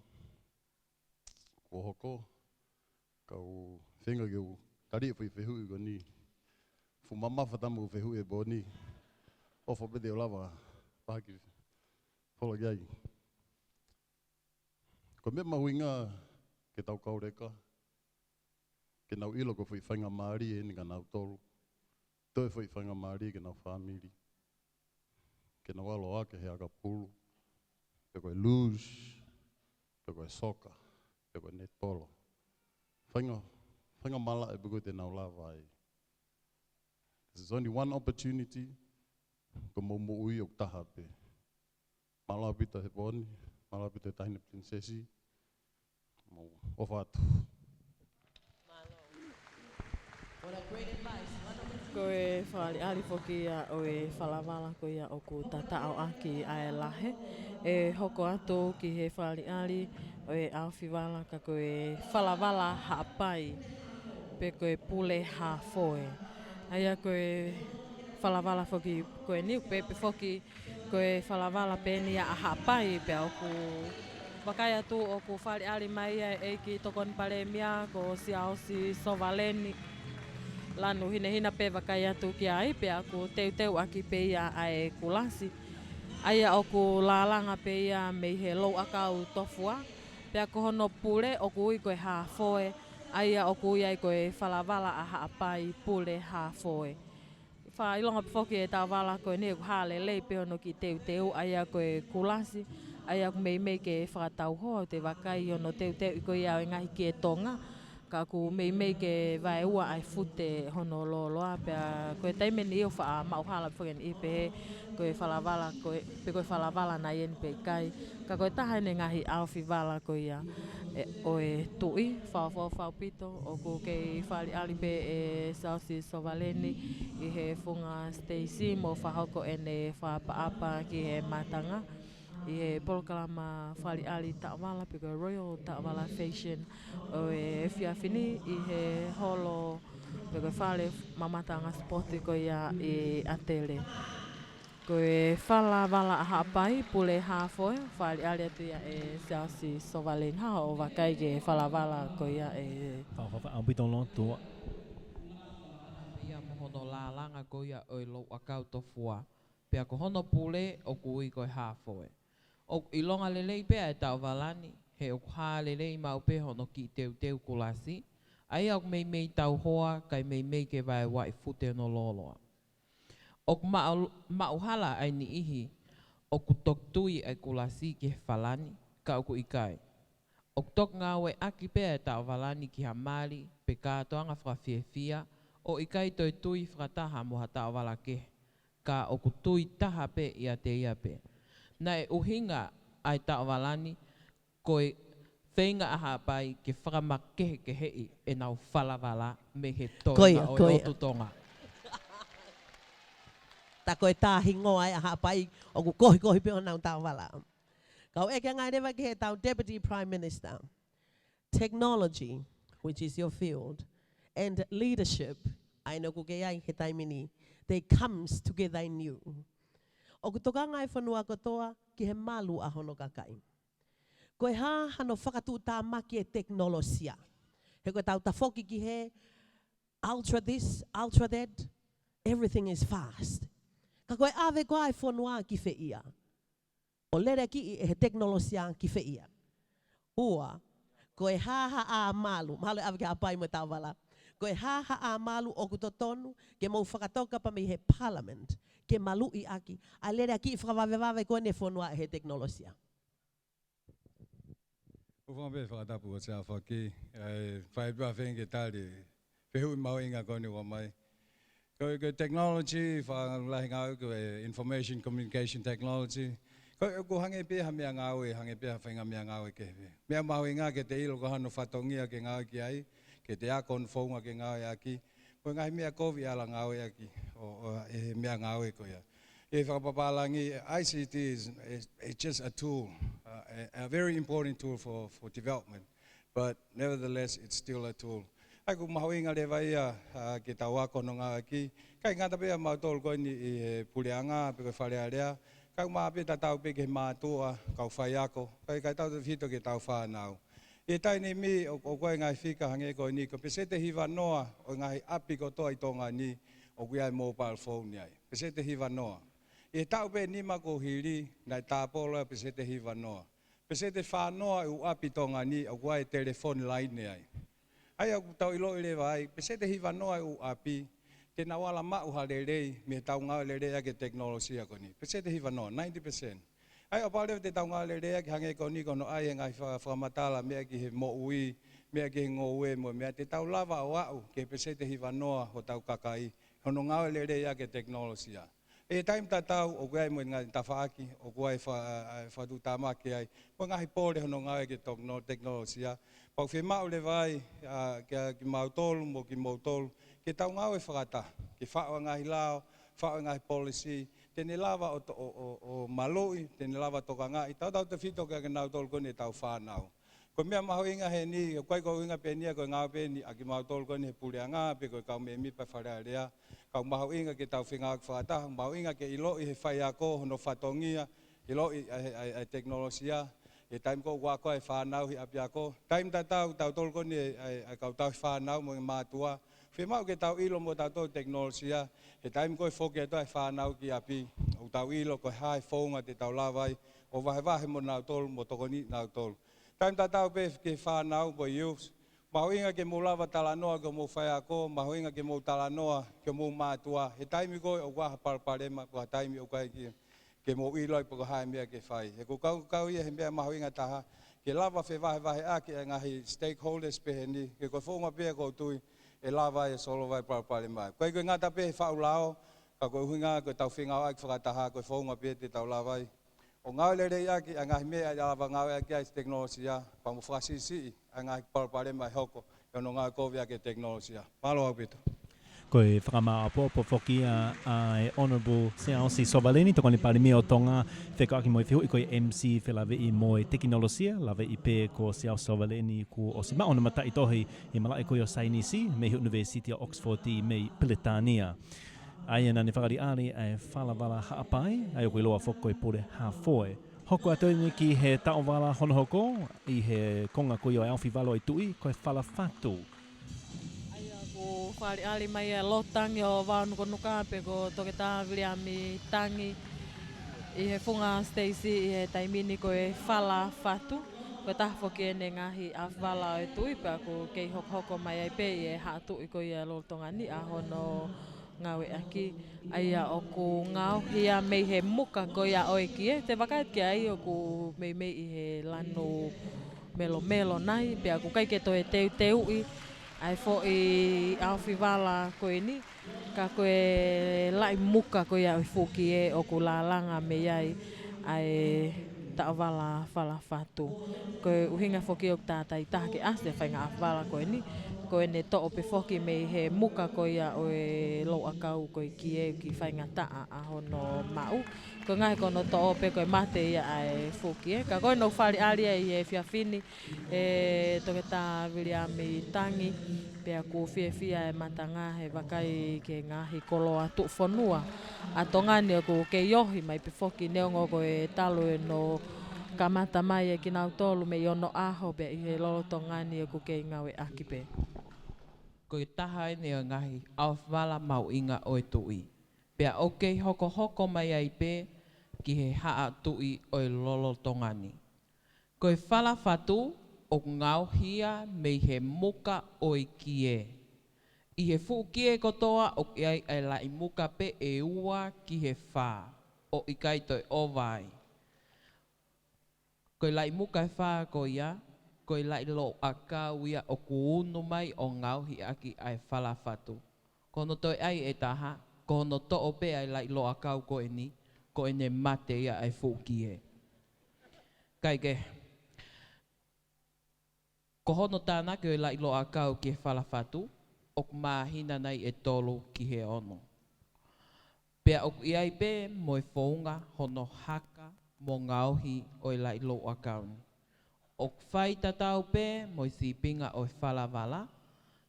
kuo hoko, kau feinga ke u tali e foʻi fehuʻi ko eni. Fuʻu mamafa ʻetau fehuʻi he pō ni. ʻOfa pē te u lava pahaki fola ki ai. Ko e meʻa mahuʻinga ke tau kau leka, ke nau ʻilo ko e foʻi faingamālie eni kia nautolu. Toe foʻi faingamālie ki heʻenau fāmili. Ke nau ʻalu ʻo ʻeke he ʻakapulu, pe ko e luge, pe ko e soka, pe ko e netipolo. Fainga, faingamālie pē ko ē te nau lava ai. There's only one opportunity, ko homou moʻui ʻoku taha pē. Mālō ʻaupito he pō ni, mālō ʻaupito Taʻahine Pilinisesi, mou ʻofa atu. Ko e fakaʻaliʻali foki ia ʻo e falavala ko ia ʻoku tataʻo ʻaki ʻa e lahe. ʻE hoko atu ki he fakaʻaliʻali ʻo e ʻaofivala ka ko e falavala Haʻapai, pe ko e pule hāfoe. ʻA ia ko e falavala foki ko eni, ʻoku pehē pē foki ko e falavala pē eni ia ʻa Haʻapai, pea ʻoku vakai atu ʻoku fakaʻaliʻali mai ia ʻe he ʻEiki Tokoni Palēmia ko Siaosi Sovaleni. Lanu hinehina pē vakai atu ki ai, pea ʻoku teuteu ʻaki pē ia ʻa e kulasi. ʻA ia ʻoku lālanga pē ia mei he loʻuʻakau tofua, pea ko hono pule ʻoku ui ko e hāfoe, ʻa ia ʻoku ui ai ko e falavala ʻa Haʻapai, pule hāfoe. Fakaʻilonga pē foki e taʻovala ko eni ʻoku hā lelei pē hono kiʻi teuteu, ʻa ia ko e kulasi, ʻa ia ʻoku meimei ke fakatauhoa, ʻoku te vakai hono teuteu ko ia ʻo e ngaahi kie Tonga. Ka ʻoku meimei ke vaeua ʻa e fute hono lōloa, pea ko e taimi ʻe niʻihi ʻoku faʻa maʻuhala foki ʻe niʻihi pe ko e falavala, ko e, pe ko e falavala nai eni pe ʻikai. Ka ko e taha eni e ngaahi ʻaofi vala ko ia ʻe, ʻo e Tuʻi, fakaʻofoʻofa ʻaupito, ʻoku kei fakaʻaliʻali pē ʻe Siaosi Sovaleni ʻi he funga Stacey mo fakahoko ʻene fakaʻapaʻapa ki he mātanga ʻi he polokalama fakaʻaliʻali taʻovala pe ko e Royal Taʻovala Fashion ʻo e efiafi ni ʻi he holo pe ko e fale mamataʻanga sipoti ko ia ʻi ʻAtele. Ko e falavala ʻa Haʻapai, Pule Hāfoe, fakaʻaliʻali atu ia ʻe Siaosi Sovaleni. Hā hoʻo vakai ki he falavala ko ia ē? Fakaʻofoʻofa ʻaupito loa. Ia mo hono lālanga ko ia ʻo e Louʻakau Tofua. Pea ko hono pule ʻoku ui ko e Hāfoe. ʻOku ʻilonga lelei pē ʻa e taʻovala ni, he ʻoku hā lelei maʻu pē hono kiʻi teuteu kulasi, ʻa ia ʻoku meimei tau hoa, kae meimei ke vaeua ʻa e fute hono lōloa. ʻOku maʻu, maʻuhala ʻa e niʻihi ʻoku toki tui ʻa e kulasi ki he fala ni, ka ʻoku ʻikai. ʻOku toki ngāueʻaki pē ʻa e taʻovala ni ki ha mali pe kātoanga fakafiefia, ʻo ʻikai toe tui fakataha mo ha taʻovala kehe, ka ʻoku tui taha pē ʻiate ia pē. Naʻe ʻuhinga ʻa e taʻovala ni ko e feinga ʻa Haʻapai ke fakamakehekeheʻi ʻenau falavala mei he Ko ia, toenga ʻo ko e ia. ʻOtu Tonga. Tā ko e tā hingoa ē ʻa Haʻapai ʻoku kohikohi pē honau taʻovala. Kau ʻeke ange leva ki heʻetau Deputy Prime Minister. Technology, which is your field, and leadership, ʻa ia ʻoku ke ʻi ai he taimi ni, they comes together in you. ʻOku tokanga e fonua kotoa ki he malu ʻa hono kakai. Ko e hā hano fakatuʻutāmaki e tekinolosia? He ko ʻetau tafoki ki he ultra this, ultra that, everything is fast. Ka ko e ʻave koā e fonua ki fē ia? ʻO leleakiʻi ʻe he tekinolosia ki fē ia? Ua, ko e hā haʻa malu, mahalo ʻe ʻave ki Haʻapai mo e taʻovala. Ko e hā haʻa malu ʻoku totonu ke mou fakatokanga mei he Parliament ke maluʻi ʻaki ʻa e leleakiʻi fakavavevave ko eni e fonua ʻe he tekinolosia? ʻOfa pē fakatapu ʻa Siaosi Faki, ʻa e fai pē ʻa fengi ke tali fehuʻi mahuʻinga ko eni ʻoku ʻomai. Ko e, ko e technology, fakalahi ngāue ko e information communication technology. Ko e, ʻoku hangē pē ha meʻangāue, hangē pē ha faʻahinga meʻangāue kehe pē. Meʻa mahuʻinga ke te ʻilo ko e hā hono fatongia ke ngāue ki ai, ke te ako hono founga ke ngāueʻaki. Ko e ngaahi meʻa kovi ʻe ala ngāueʻaki ʻo, ʻo, ʻe he meʻangāue ko ia. ʻI he fakapapālangi, I C T is, is, is just a tool, uh, a, a very important tool for, for development, but nevertheless, it's still a tool. ʻA ia ʻoku mahuʻinga leva ia, uh, ke tau ako hono ngāueʻaki, ʻikai ngata pē ʻa mautolu ko eni ʻi he puleʻanga, pe ko e Fale Alea, kae ʻumaʻā pē tatau pē ki he mātuʻa, kau faiako, kae, kae tautefito ki heʻetau fānau. ʻI he taimi ni, ʻo, ʻoku ʻi ai e ngaahi fika hangē ko eni, ko e peseti ʻe hivanoa ʻo e ngaahi ʻapi kotoa ʻi Tonga ni, ʻoku ʻi ai e mobile phone ai. Peseti ʻe hivanoa. ʻI he taʻu pē ʻe nima kuo hili, naʻe tāpolo ʻa e peseti ʻe hivanoa. Peseti ʻe fānoa ʻi he ʻū ʻapi Tonga ni, ʻoku ʻi ai e telefoni laine ai. ʻA ia ʻoku tau ʻiloʻi leva ai, peseti ʻe hivanoa ʻi he ʻū ʻapi, te nau ala maʻu ha lelei, mei heʻetau ngāue lelei ʻaki e tekinolosia ko eni. Peseti ʻe hivanoa, ninety percent. ʻA ia ʻo kapau leva te tau ngāue lelei ʻaki e hangē ko eni ko hono ʻai e ngaahi fa-, fakamatala, meʻa ki he moʻui, meʻa ki he ngoue mo e meʻa, te tau lava ʻo aʻu ki he peseti ʻe hivanoa hotau kakai, hono ngāue lelei ʻaki e tekinolosia. ʻI he taimi tatau, ʻoku ʻi ai mo e ngaahi tafaʻaki, ʻoku ʻi ai e fa-, ʻa, ʻa, fakatuʻutāmaki ai, mo e ngaahi pole hono ngāue ʻaki e tokno-, tekinolosia. Pea ʻoku fiemaʻu leva ai, ʻa, kia kimautolu, mo kimoutolu, ke tau ngāue fakataha, ke faʻu e ngaahi lao, faʻu e ngaahi policy, te ne lava ʻo to-, ʻo, ʻo, ʻo maluʻi, te ne lava ʻo tokangaʻi, tautautefito kia kinautolu ko eni ʻetau fānau. Ko e meʻa mahuʻinga heni, ʻoku ʻikai ko e ʻuhinga pē eni ia ko e ngāue pē eni ʻa kimautolu ko eni he puleʻanga, pe ko e kau mēmipa Fale Alea, ka ʻoku mahuʻinga ke tau fengāueʻaki fakataha, mahuʻinga ke ʻiloʻi ʻe he faiako hono fatongia, ʻiloʻi ʻa e, ʻa e, ʻa e tekinolosia, ʻi he taimi ko ē ʻoku ako ai e fānau he ʻapiako. Taimi tatau, tautolu ko eni ʻa e, ʻa e, ʻa e kau tauhi fānau mo e mātuʻa, fiemaʻu ke tau ʻilo mo tautolu e tekinolosia, he taimi ko ē ʻe foki atu ai e fānau ki ʻapi, ʻo tau ʻilo ko e hā e founga te tau lava ai ʻo vahevahe mo nautolu, mo tokoniʻi nautolu. Taimi tatau pē ki he fānau mo e youth, mahuʻinga ke mou lava talanoa ki homou faiako, mahuʻinga ke mou talanoa ki homou mātuʻa, he taimi ko ē ʻoku ʻi ai ha palopalema, ko ha taimi ʻoku ʻikai ke, ke mou ʻilo ai pe ko e hā e meʻa ke fai. He ʻoku kau, kau ia he meʻa mahuʻinga taha, ke lava fevahevaheʻaki e ngaahi stakeholders pehē ni, ke ko e founga pē ia ʻoku ou tui ʻe lava ai ʻo solova e palopalema. Ko e ʻikai ko e ngata pē he faʻu lao, ka ko e ʻuhinga ko ʻetau fengāueʻaki fakataha, ko e founga pē ia te tau lava ai ʻo ngāue leleiʻaki ʻa e ngaahi meʻa ʻe lava ngāueʻaki ai e tekinolosia, pea mo fakasiʻisiʻi ʻa e ngaahi palopalema ʻe hoko ʻi hono ngāue kovi ʻaki e tekinolosia. Mālō ʻaupito. Ko e fakamāʻopoʻopo foki ia ʻa e Honourable Siaosi Sovaleni, Tokoni Palēmia ʻo Tonga, fekauʻaki mo e fehuʻi ko e M C felāveʻi mo e tekinolosia, lave pē ko Siaosi Sovaleni kuo ʻosi maʻu hono mataʻitohi ʻi he malaʻe ko ia ʻo saienisi mei he ʻUnivēsiti ʻo Oxford mei Pilitānia. ʻA ia naʻa ne fakaʻaliʻali ʻa e falavala Haʻapai, ʻa ia ʻoku ʻiloa foki ko e Pule Haʻafoe. Hoko atu eni ki he taʻovala hono hoko, ʻi he konga ko ia ʻo e ʻaofi vala ʻo e Tuʻi, ko e fala fatu. ʻA ia ʻoku fakaʻaliʻali mai ʻa Lord Tangi ʻo Vavaʻu Nukunuka pe ko Toketā Viliami Tangi ʻi he funga Stacy ʻi he taimi ni ko e fala fatu. Ko e taha foki eni e ngaahi ʻaofi vala ʻo e Tuʻi pea ʻoku kei hokohoko mai ai pē ʻi he Haʻa Tuʻi ko ia ʻo Lolotonga ni ʻa hono ngāueʻaki, ʻa ia ʻoku ngaohi ia mei he muka ko ia ʻo e kie. Te u vakai ki ai ʻoku meimei ʻi he lanu melomelo nai, pea ʻoku ʻikai ke toe teuteuʻi ʻa e foʻi ʻaofi vala ko eni, ka ko e laʻi muka ko ia ʻo e fuʻu kie ʻoku lālanga mei ai ʻa e taʻovala fala fatu. Ko e ʻuhinga foki ʻoku tātātaha ke ʻasi e faʻahinga ʻaofi vala ko eni, ko ʻene toʻo pē foki mei he muka ko ia ʻo e louʻakau ko e kie, ʻoku faingataʻa ʻa hono maʻu. Ko e ʻuhinga he ko hono toʻo pē ko e mate ia ʻa e fuʻu kie. Ka ko eni ʻoku fakaʻaliʻali ai ʻi he efiafi ni ʻe Toketā Viliami Tangi, pea ʻoku fiefia e matanga he vakai ki he ngaahi koloa tuʻufonua ʻa Tonga ni ʻoku kei ohi mai pē foki, neongo ko e talu ʻenau kamata mai ʻa kinautolu mei onoʻaho pea ʻi he Lolotonga ni ʻoku kei ngāueʻaki pē. Ko e taha eni ʻo e ngaahi ʻaofi vala mahuʻinga ʻo e Tuʻi. Pea ʻoku kei hokohoko mai ai pē ki he Haʻa Tuʻi ʻo e Lolotonga ni. Ko e fala fatu ʻoku ngaohi ia mei he muka ʻo e kie. ʻI he fuʻu kie kotoa ʻoku ʻi ai ʻa e laʻi muka pē ʻe ua ki he fā, ʻo ʻikai toe ʻova ai. Ko e laʻi muka ʻe fā ko ia, ko e laʻi louʻakau ia ʻoku unu mai ʻo ngaohi ʻaki ʻa e fala fatu. Ko hono toe ʻai ʻe taha, ko hono toʻo pē ʻa e laʻi louʻakau ko eni, ko ʻene mate ia ʻa e fuʻu kie. Kae kehe, ko hono tānaki ʻo e laʻi louʻakau ki he fala fatu, ʻoku māhina nai ʻe tolu ki he ono. Pea ʻoku ʻi ai pē mo e founga hono haka mo ngaohi ʻo e laʻi louʻakau ni. ʻOku fai tatau pē mo e sīpinga ʻo e falavala,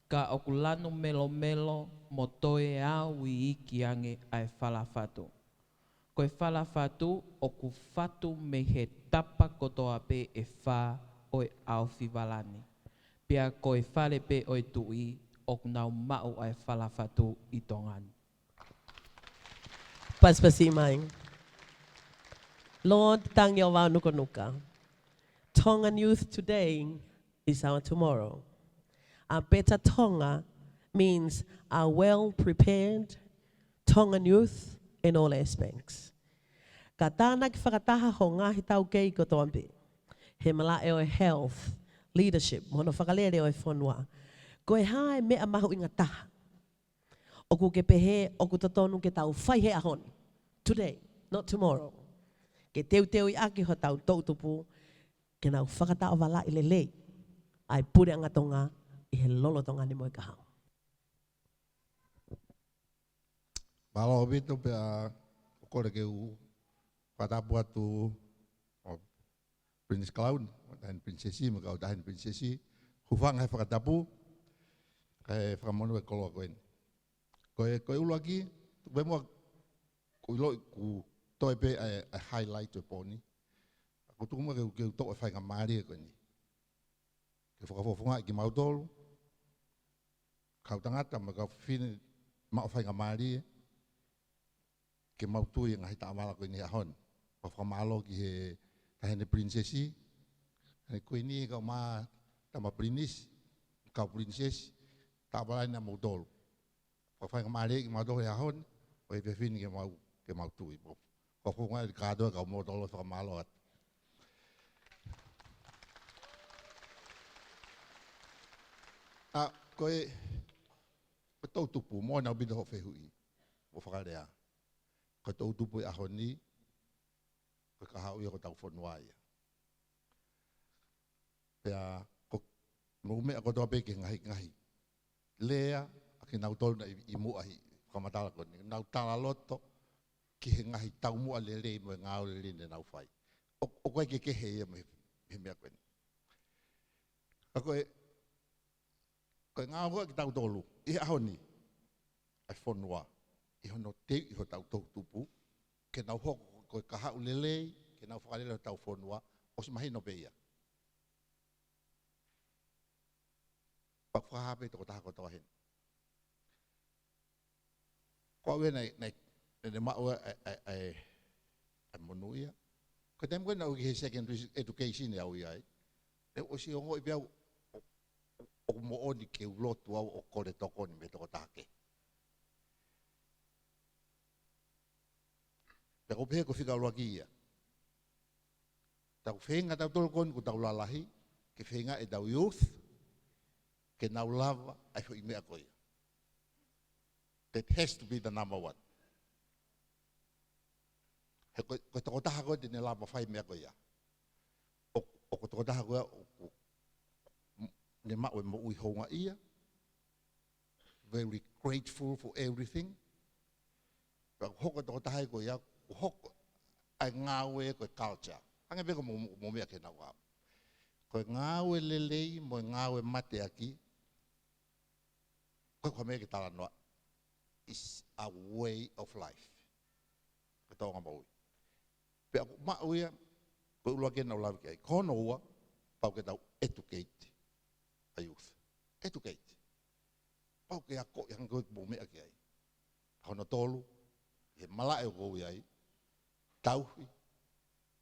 ka ʻoku lanu melomelo mo toe au iiki ange ʻa e fala fatu. Ko e fala fatu ʻoku fatu mei he tapa kotoa pē ʻe fā ʻo e ʻaofi vala ni. Pea ko e fale pē ʻo e Tuʻi ʻoku nau maʻu ʻa e fala fatu ʻi Tonga ni. Pasipasi mai. Lord Tangi ʻo Vavaʻu Nukunuka. Tongan youth today is our tomorrow. A better Tonga means a well-prepared Tongan youth in all aspects. Ka tānaki fakataha ho ngaahi taukei kotoa pē he malaʻe ʻo e health, leadership, mo hono fakalele ʻo e fonua. Ko e hā e meʻa mahuʻinga taha ʻoku ke pehē ʻoku totonu ke tau fai he ʻaho ni? Today, not tomorrow. Ke teuteuʻi ʻaki hotau toʻutupu ke nau fakataʻovalaʻi lelei ʻa e puleʻanga Tonga ʻi he lolotonga ni mo e kahaʻu. Mālō ʻaupito pea ʻoku ou kole ke u fakatapu atu ʻo Prince Cloud, ʻo taʻahine Princess, mo e kau taʻahine Princess, hūfanga he fakatapu, kae fakamonū e koloa ko eni. Ko e, ko e ʻuluaki, tuku pē muʻa, ʻoku ʻiloʻi ʻoku toe pē ʻa e, ʻa e highlight ʻo e pō ni. Ka ʻoku tuku muʻa ke, ke u toʻo e faingamālie ko eni ke fakafofongaʻi kimautolu, kau tangata mo e kau fefine maʻu faingamālie ke mau tui e ngaahi taʻovala ko eni he ʻaho ni. Pea fakamālō ki he taʻahine Princess, ʻa e Kuini, kau mā tama Princess, kau Princess, taʻovala eni ʻa moutolu. Fakafaingamālie kimautolu he ʻaho ni, ʻo e fefine ke mau, ke mau tui. Ko, ko, ko ngai kātoa kau moutolu fakamālō atu. ʻA, ko e, ko e toʻutupu, mo nau pito ho fehuʻi, mo fakalea. Ko e toʻutupu ʻi he ʻaho ni, ko e kahaʻu ia ko hotau fonua ia. Pea, ko, mo meʻa kotoa pē ki he ngaahi, ngaahi lea, ʻa kinautolu naʻe ʻi, ʻi muʻa he fakamatala ko eni. Nau tala loto, ki he ngaahi taumuʻa lelei mo e ngāue lelei ne nau fai. ʻO, ʻoku ʻikai ke kehe ia mei he, he meʻa ko eni. Ka ko e, ko e ngāue ko ē kitautolu, ʻi he ʻaho ni, ʻa e fonua, ʻi hono teuʻi hotau toʻutupu, ke nau hoko ko e kahaʻu lelei, ke nau fakalele hotau fonua, ʻosi mahino pē ia. Pea fakahā pē tokotaha kotoa heni. Ko au ia naʻe, naʻe, naʻe maʻu ʻa e, ʻa e, ʻa e, ʻa e monū ia. Ko e taimi ko ē naʻe ʻi he secondary education ʻe au ia ai. ʻE ʻosi ongoʻi pē au ʻo, ʻo, ʻo moʻoni ke u lotu au ʻo kole tokoni mei he tokotaha kehe. Pea ʻoku ou pehē ko e fika ʻuluaki ia. Tau feinga tautolu ko eni ʻoku tau lalahi, ke feinga ʻetau youth, ke nau lava ʻa e foʻi meʻa ko ia. That has to be the number one. He ko, ko e tokotaha ko ē te ne lava fai meʻa ko ia. ʻO, ʻo ko e tokotaha ko ē ʻoku, ne maʻu e moʻui houngaʻia, very grateful for everything. Pea ʻoku hoko e tokotaha ko ia, ʻoku hoko ʻa e ngāue ko e culture. Hangē pē ko mo, mo meʻa ke nau au. Ko e ngāue lelei, mo e ngāue mateaki, ko e ko e meʻa ke talanoa, is a way of life. Ko e tōʻonga moʻui. Pea ʻoku maʻu ia, ko e ʻuluaki naʻa ku lave ki ai. Ko hono ua, pau ke tau educate ʻa e youth. Educate. Pau ke akoʻi hangē ko e mo meʻa ki ai. Hono tolu, he malaʻe ʻoku ou ʻi ai, tauhi,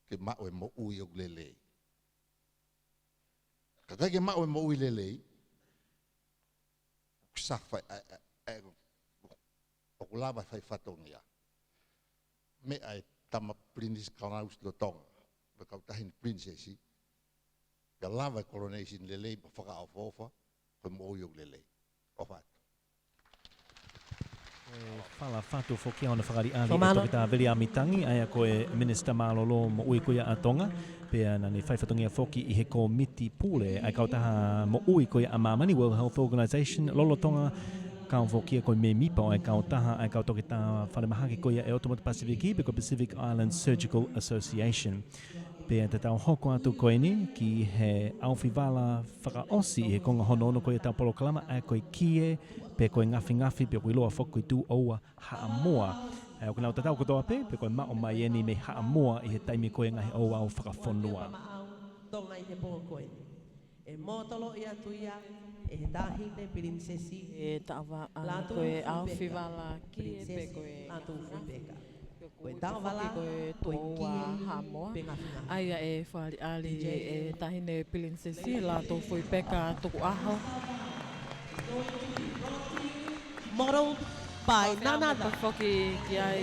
ke maʻu e moʻui ʻoku lelei. Ka ʻikai ke maʻu e moʻui lelei, ʻoku suffer, ʻa, ʻa, ʻa, ʻoku lava fai fatongia. Meʻa e tama Pilinisi Kalauni ʻo Tonga, mo e kau taʻahine Pilinisesi, pea lava e coronation lelei mo fakaʻofoʻofa, ko e moʻui ʻoku lelei. ʻOfa atu. ʻE fala fatu foki ʻa hono fakaʻaliʻali ʻe Toketā Viliami Tangi, ʻa ia ko e Minisitā Mālōlō Moʻui ko ia ʻa Tonga, pea naʻa ne fai fatongia foki ʻi he kōmiti pule ʻa e kautaha moʻui ko ia ʻa māmani, World Health Organization, lolotonga kau foki ia ko e mēmipa ʻo e kautaha ʻa e kau toketā falemahaki ko ia ʻe he ʻotu motu Pasifiki, pe ko e Pacific Island Surgical Association. Pea te tau hoko atu ko eni ki he ʻaofi vala fakaʻosi ʻi he konga hono ono ko ia ʻetau polokalama, ʻa ia ko e kie, pe ko e ngafingafi, pe ʻoku ʻiloa foki ko e tū ʻoua Haʻamoa. ʻA ia ʻoku nau tatau kotoa pē, pe ko e maʻu mai eni mei Haʻamoa ʻi he taimi ko ia e ngaahi ouau fakafonua. Tonga ʻi he pō ko eni. ʻE mōtoloʻi atu ia ʻe he taʻahine Pilinisesi ʻe taʻava, ʻa, Lātūfuipeka, ko e ʻaofi vala kie pe ko e Pilinisesi Lātūfuipeka. Ko e taʻovala, ko e tū ʻoua Haʻamoa. ʻA ia ʻe fakaʻaliʻali ʻe he taʻahine Pilinisesi Lātūfuipeka Tukuʻaho. Model by none other. Foki ki ai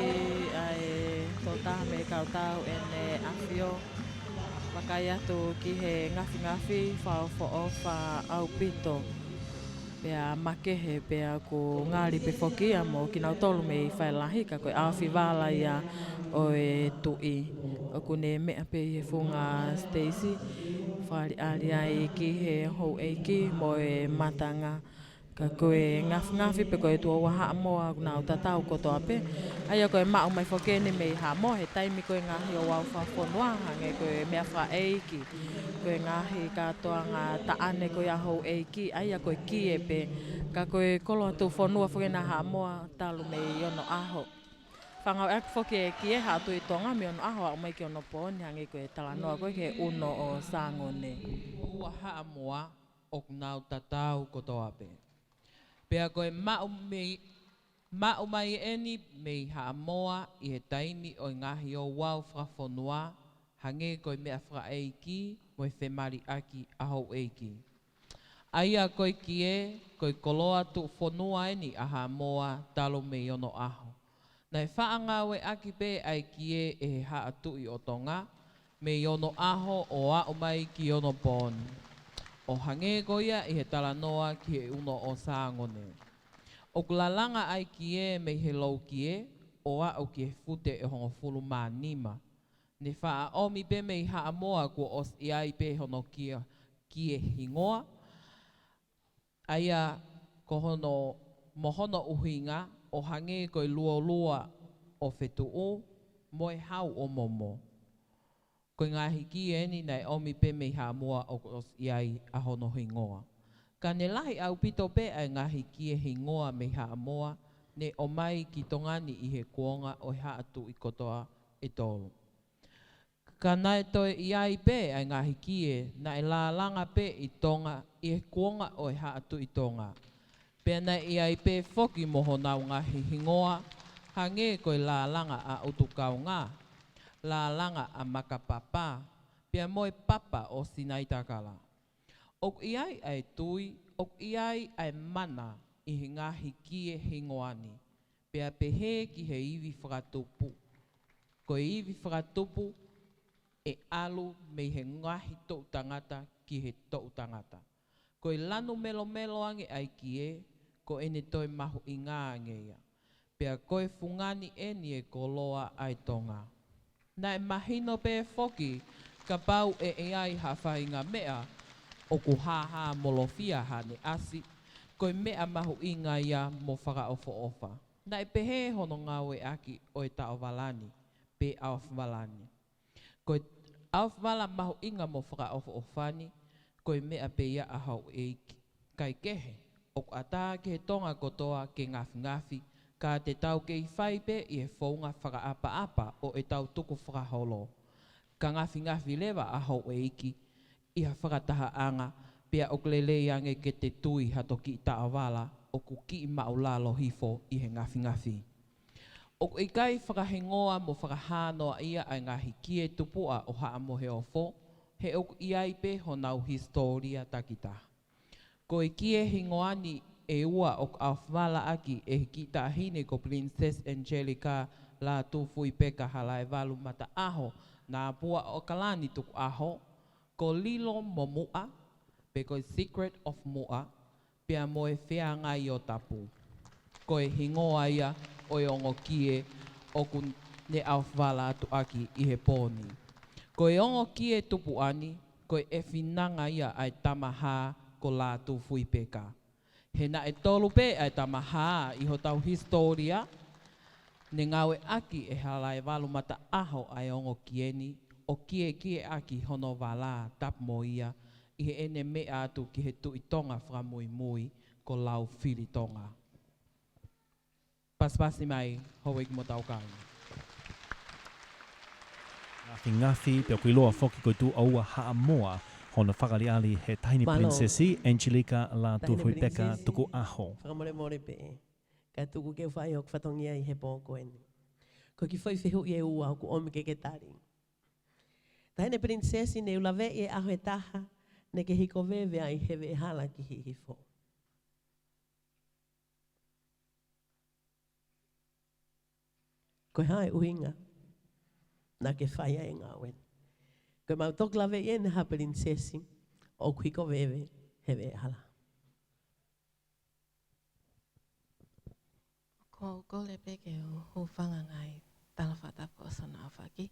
ʻa e tokotaha mei he kautau ʻEne ʻAfio. Vakai atu ki he ngafingafi, fakaʻofoʻofa ʻaupito. Pea makehe, pea ʻoku ngali pē foki ia mo kinautolu mei Falahi, ka ko e ʻaofi vala ia ʻo e tuʻi. ʻOku ne meʻa pē ʻi he funga siteisi, fakaʻaliʻali ai ki he houʻeiki mo e matanga. Ka ko e ngafingafi pe ko e tū ʻoua Haʻamoa ʻoku nau tatau kotoa pē. ʻA ia ko e maʻu mai foki eni mei Haʻamoa he taimi ko e ngaahi ouau fakafonua, hangē ko e meʻafakaʻeiki, ko e ngaahi kātoanga taʻane ko ia houʻeiki, ʻa ia ko e kie pē. Ka ko e koloa tuʻufonua foki ena Haʻamoa talu mei onoʻaho. Fakangāueʻaki foki e kie Haʻa Tuʻi Tonga mei onoʻaho aʻu mai ki onopooni, hangē ko e talanoa ko ē ki he ʻuno ʻo Sangone. ʻOua Haʻamoa ʻoku nau tatau kotoa pē. Pea ko e maʻu mei, maʻu mai eni mei Haʻamoa ʻi he taimi ʻo e ngaahi ouau fakafonua, hangē ko e meʻafakaʻeiki mo e femaliʻaki ʻa houʻeiki. ʻA ia ko e kie, ko e koloa tuʻufonua eni ʻa Haʻamoa talu mei onoʻaho. Naʻe fakangāueʻaki pē ʻa e kie ʻe he Haʻa Tuʻi ʻo Tonga, mei onoʻaho ʻo aʻu mai ki onopooni. ʻO hangē ko ia ʻi he talanoa ki he ʻuno ʻo Sāngone. ʻOku lalanga ʻa e kie mei he loukie, ʻo aʻu ki he fute ʻe hongofulu mā nima. Ne faʻa ʻomi pē mei Haʻamoa kuo ʻosi ʻi ai pē hono kie, kie hingoa. ʻA ia ko hono, mo hono ʻuhinga, ʻo hangē ko e luolua ʻo Fetuʻu, mo e hau ʻo Momo. Ko e ngaahi kie eni naʻe ʻomi pē mei Haʻamoa ʻoku ʻosi ʻi ai ʻa hono hingoa. Ka ne lahi ʻaupito pē ʻa e ngaahi kie hingoa mei Haʻamoa, ne ʻomai ki Tonga ni ʻi he kuonga ʻo e haʻa tuʻi kotoa ʻe tolu. Ka naʻe toe ʻi ai pē ʻa e ngaahi kie naʻe lalanga pē ʻi Tonga ʻi he kuonga ʻo e haʻa tuʻi Tonga. Pea naʻe ʻi ai pē foki mo honau ngaahi hingoa, hangē ko e lalanga ʻa ʻUtukaunga, lalanga ʻa Makapapa, pea mo e papa ʻo Sinaitakala. ʻOku ʻi ai ʻa e tui, ʻoku ʻi ai ʻa e mana ʻi he ngaahi kie hingoa ni, pea pehē ki he ivi fakatupu. Ko e ivi fakatupu ʻe ʻalu mei he ngaahi toʻu tangata ki he toʻu tangata. Ko e lanu melomelo ange ʻa e kie, ko ʻene toe mahuʻinga ange ia. Pea ko e fungani eni e koloa ʻa e Tonga. Naʻe mahino pē foki kapau ʻe ʻi ai ha faʻahinga meʻa ʻoku hāhāmolofia haʻane ʻasi, ko e meʻa mahuʻinga ia mo fakaʻofoʻofa. Naʻe pehē hono ngāueʻaki ʻo e taʻovala ni, pe ʻaofivala ni. Ko e ʻaofivala mahuʻinga mo fakaʻofoʻofa ni, ko e meʻa pē ia ʻa houʻeiki. Kaekehe, ʻoku ʻatā ki he Tonga kotoa ke ngafingafi, ka te tau kei fai pē ʻi he founga fakaʻapaʻapa ʻo ʻetau tukufakaholo. Ka ngafingafi leva ʻa houʻeiki ʻi ha fakatahaʻanga, pea ʻoku lelei ange ke te tui ha toki taʻovala ʻoku kiʻi māʻulalo hifo ʻi he ngafingafi. ʻOku ʻikai fakahingoa mo fakahā noa ia ʻa e ngaahi kie tupuʻa ʻo Haʻa Moheofo, he ʻoku ʻi ai pē honau hisitōlia takitaha. Ko e kie hingoa ni ʻe ua ʻoku ʻaofalaʻaki ʻe he kiʻi taʻahine ko Princess Angelica Lātūfuipeka Halaevalu Mataʻaho Nāpua ʻo ʻAokalani Tukuʻaho, ko Lilo mo Muʻa, pe ko e Secret of Muʻa, pea mo e Feangaiotapu. Ko e hingoa ia ʻo e ongo kie ʻoku ne ʻaofala atu ʻaki ʻi he pō ni. Ko e ongo kie tupuʻa ni, ko e ʻefinanga ia ʻa e Tamahā ko Lātūfuipeka. He naʻe tolu pē ʻa e Tamahā ʻi hotau hisitōlia, ne ngāueʻaki ʻe Halaevalu Mataʻaho ʻa e ongo kie ni, ʻo kiekieʻaki hono vala tapu mo ia, ʻi heʻene meʻa atu ki he Tuʻi Tonga fakamuimui ko Laufilitonga. Pasipasi mai, houʻeiki mo tau kāinga. Ngafingafi, pea ʻoku ʻiloa foki ko e tuʻu ʻa ua Haʻamoa, hono fakaʻaliʻali he Taʻahine Mālō. Pilinisesi, Angelica Lātūfuipeka Tukuʻaho. Fakamolemole pē, ka tuku ke u fai hoku fatongia ʻi he pō ko eni. Ko e kiʻi foʻi fehuʻi ʻe ua ʻoku ʻomi ke ke tali. Taʻahine Pilinisesi, ne u laveʻi e ʻaho ʻe taha, ne ke hiko veve ai he veʻehala ki Hihifo. Ko e hā e ʻuhinga naʻa ke fai ai e ngāue ni? Ko ʻemau toki laveʻi ʻe Haʻa Pilinisesi ʻoku hiko veve he veʻehala. Ko u kole pē ke u hūfanga ngaahi tala fakatapu ʻo Sona ʻAfaki,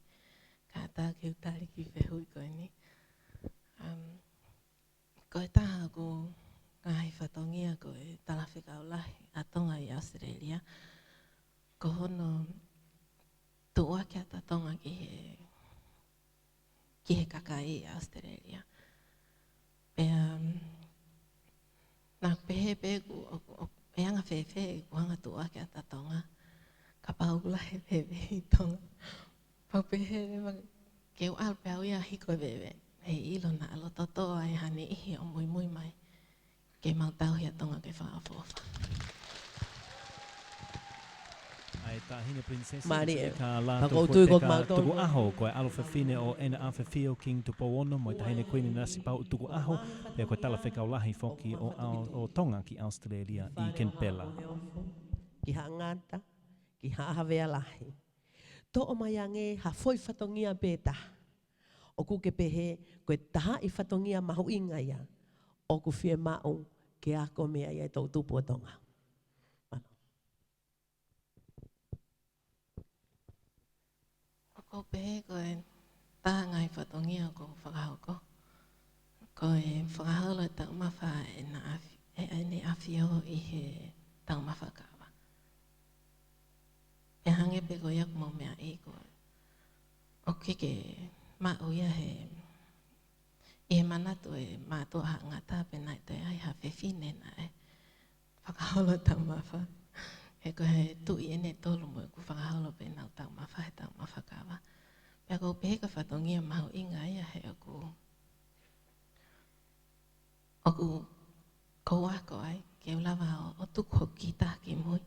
kae ʻatā ke u tali e kiʻi fehuʻi ko eni. Um, ko e taha ʻeku ngaahi fatongia ko e talafekau lahi ʻa Tonga ʻi ʻAositelēlia. Ko hono tuʻuaki ʻa Tonga ki he, ki he kakai ʻi ʻAositelēlia. Pea, um, naʻa pehē pē ʻoku, ʻoku, ʻoku, ʻe anga fēfē ʻeku hanga tuʻuaki ʻa Tonga. Kapau ʻoku lahi e veve ʻi Tonga, pau pē he leva ke u ʻalu pē au ia ʻo hiko e veve. He ʻilo naʻa loto toʻa ʻa e ha niʻihi ʻo muimui mai ke mau tauhi ʻa Tonga ke fakaʻofoʻofa. ʻA e Taʻahine Pilinisesi Mālie. Angelica Lātūfuipeka Tukuʻaho, ko e ʻalo fefine ʻo ʻEna ʻAfefio King Tupou Ono mo e Taʻahine Kuini Nanasipauʻu Tukuʻaho, pea ko e talafekau lahi foki ʻo ʻAo-, ʻo Tonga ki ʻAositelēlia ʻi Kenipela. Ki Haʻa Ngata, ki Haʻa Havea Lahi. Toʻo mai ange ha foʻi fatongia pē taha ʻoku ke pehē ko e taha e fatongia mahuʻinga ia ʻoku fiemaʻu ke ako mei ai e toʻutupu ʻo Tonga. Mālō. ʻOku ou pehē ko e taha e ngaahi fatongia ʻoku ou fakahoko, ko e fakaholo e taumafa ʻEne ʻAfi-, ʻe, ʻEne ʻAfio ʻi he taumafa kava. Pea hangē pē ko ia ʻoku mou meaʻi, ko e ʻoku ʻikai ke maʻu ia he, ʻi he manatu ʻa e mātuʻa Haʻangata pe naʻe toe ʻi ai ha fefine naʻe fakaholo taumafa. He ko e tuʻi ʻeni ʻe tolu mo ʻeku fakaholo pē ʻenau taumafa he taumafa kava. Pea ʻoku ou pehē ko e fatongia mahuʻinga ia he ʻoku, ʻoku ou ako ai ke u lava ʻo, ʻo tuku hoku kita ki mui.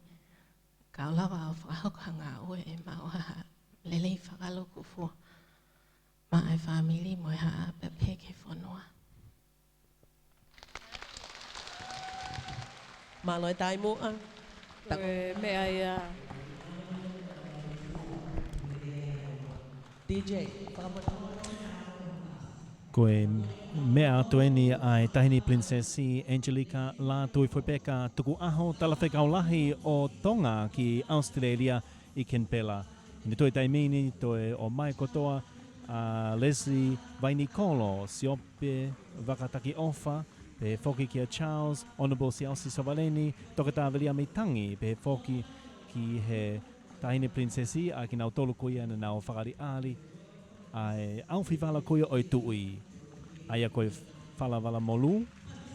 Ka u lava ʻo fakahoko ha ngāue ʻe maʻu ha lelei fakalūkufua maʻa e fāmili mo e haʻa pea pehē ki he fonua. Mālō e Taimuʻa. Ko e meʻa ia. D J, fakamolemole. Ko e meʻa atu ʻeni ʻa e Taʻahine Pilinisesi Angelika Lātūfuipeka Tukuʻaho, Talafekau Lahi ʻo Tonga ki ʻAositelēlia ʻi Kenipela. ʻI he toe taimi ni toe ʻomai kotoa ʻa Leslie Vainikolo, Siope Vakatakiofa, pehē foki kia Charles, Honourable Siaosi Sovaleni, Toketā Viliami Tangi, pehē foki ki he Taʻahine Pilinisesi, ʻa kinautolu ko ia naʻa nau fakaʻaliʻali ʻa e ʻaofivala ko ia ʻo e tuʻi. ʻA ia ko e falavala molū,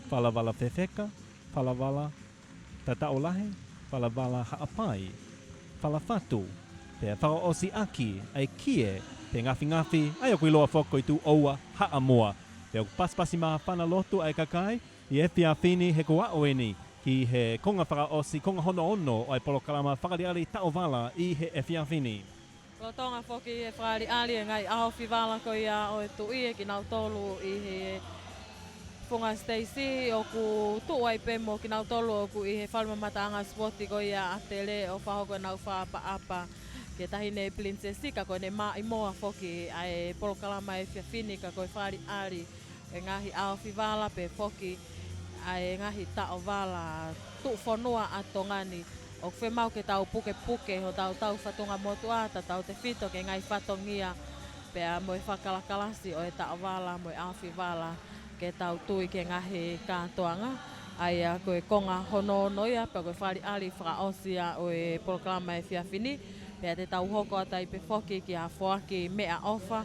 falavala fefeka, falavala tataʻo lahi, falavala haʻapai, falafatu, pea fakaʻosi ʻaki ʻa e kie, pe ngafingafi, ʻa ia ʻoku ʻiloa foki ko e tuʻi ʻoua haʻamua. Pea ʻoku pasipasi māfana lotu ʻa e kakai ʻi he efiafi ni he kuo aʻu ʻeni ki he konga fakaʻosi, konga hono ono ʻo e polokalama fakaʻaliʻali taʻovala ʻi he efiafi ni. Lolotonga foki e fakaʻaliʻali e ngaahi ʻaofivala ko ia ʻo e tuʻi ʻe kinautolu ʻi he Funga Siteisi ʻoku tuʻu ai pē mo kinautolu ʻoku ʻi he fale mamataʻanga sipoti ko ia ʻAtele ʻo fakahoko ʻenau fakaʻapaʻapa ki he Taʻahine Pilinisesi ka ko ʻene maʻimoa foki ʻa e polokalama efiafi ni ka ko e fakaʻaliʻali e ngaahi ʻaofivala pehē foki ʻa e ngaahi taʻovala tuʻufonua ʻa Tonga ni. ʻOku fiemaʻu ke tau pukepuke hotau taufatungamotuʻa, tautautefito ki he ngaahi fatongia pea mo e fakakalakalasi ʻo e taʻovala mo e ʻaofivala ke tau tui ki he ngaahi kātoanga. ʻA ia ko e konga hono ono ia, pea ko e fakaʻaliʻali fakaʻosi ia ʻo e polokalama efiafi ni. Pea te tau hoko atu ai pē foki ki ha foaki meʻaʻofa,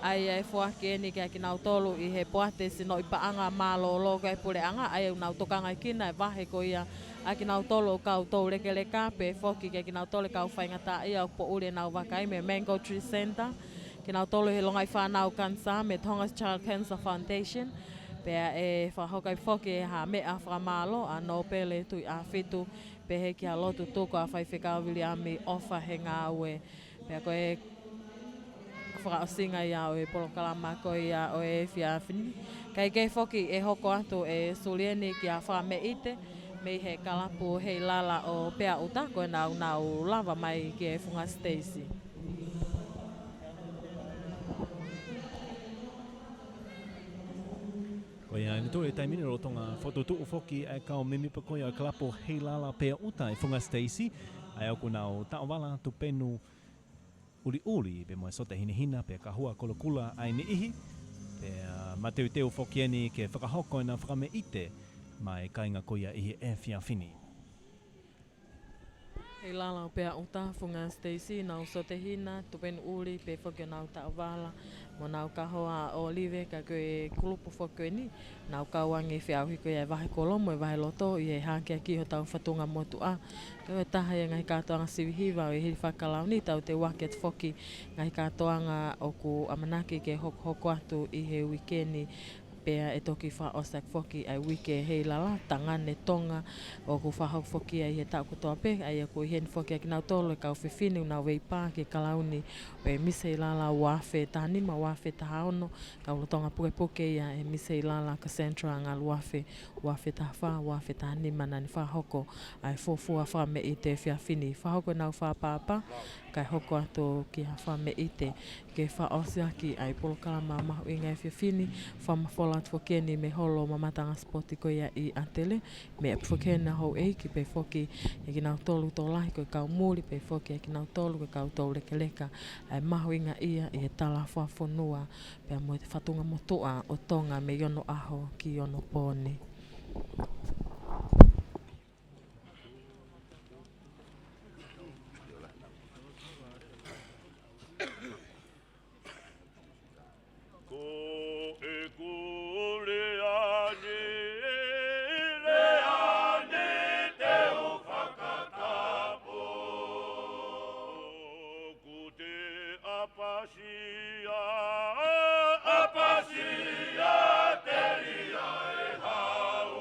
ʻa ia ʻe foaki ʻeni kia kinautolu ʻi he poate sinoʻi paʻanga mālōlō ko e puleʻanga, ʻa ia ʻoku nau tokangaekina e vahe ko ia ʻa kinautolu ʻoku kau toulekeleka, pehē foki kia kinautolu e kau faingataʻaʻia ʻoku poʻuli ʻenau vakai mei he Mango Tree Centre, kinautolu he longaʻi fānau kanisā mei he Tongass Child Cancer Foundation, pea ʻe fakahoko ai foki ha meʻa fakamālō ʻa Nōpele Tuʻiʻāfitu, pehē ki ha lotu tuku ʻa Faifekau Viliami ʻOfa he ngāue. Pea ko e fakaʻosinga ia ʻo e polokalama ko ia ʻo e efiafi ni. Kae kehe foki ʻe hoko atu e suli ʻeni ki ha fakameʻite mei he kalapu Heilala ʻo Peauta, ko ʻenau nau lava mai ki he Funga Siteisi. Ko ia ʻi he toe taimi ni lolotonga fokotuʻutuʻu foki ʻa e kau mēmipa ko ia ʻo e kalapu Heilala Peauta ʻi Funga Siteisi, ʻa ia ʻoku nau taʻovala tupenu ʻuliʻuli, pea mo e sote hinehina, pea ka hua kolokula ʻa e niʻihi, pea mateuteu foki ʻeni ke fakahoko ʻena fakameʻite maʻa e kāinga ko ia ʻi he efiafi ni. Heilala ʻo Peauta, Funga Siteisi, nau sote hina, tupenu ʻuli, pehē foki ʻenau taʻovala, mo ʻenau kahoa ʻōlive, ka ko e kulupu foki ko ʻeni, nau kau ange ʻi he feʻauhi ko ia e vahe kolo mo e vahe loto, ʻi he hakeakiʻi hotau fatungamotuʻa. Ko e taha ia e ngaahi kātoanga sivi hiva ʻo e hili fakakalauni, tautautefito foki ngaahi kātoanga ʻoku ʻamanaki ke hokohoko atu ʻi he uike ni, pea ʻe toki fakaʻosi ʻaki foki ʻa e uike Heilala Tangane Tonga ʻoku fakahoko foki ia ʻi he taʻu kotoa pē, ʻa ia ʻoku ʻi heni foki ʻa kinautolu e kau fefine ʻoku nau veipā ki he kalauni ʻo e Miss Heilala ua afe taha nima, ua afe taha ono, kau lolotonga pukepuke ia e Miss Heilala Cassandra Ngaluafe, ua afe taha fā, ua afe taha nima naʻa ne fakahoko ʻa e fuofua fakameʻite efiafi ni. Fakahoko ʻenau fakaʻapaʻapa, kae hoko atu ki ha fakameʻite ke fakaʻosi ʻaki ʻa e polokalama mahuʻinga efiafi ni, fakamafola atu foki eni mei he holo mamaʻo ʻa e sipoti ko ia ʻi ʻAtele, meʻa pē foki eni ʻa houʻeiki pea foki ʻa kinautolu tokolahi ko e kau muli pea foki ʻa kinautolu ko e kau toulekeleka, ʻa e mahuʻinga ia ʻi he talafonua pea mo e fatungamotuʻa ʻo Tonga mei onoʻaho ki onopōni. Ko ʻeku lea ni, lea ni te u fakatapu. ʻOku te ʻapasia, ʻapasia telia e hau.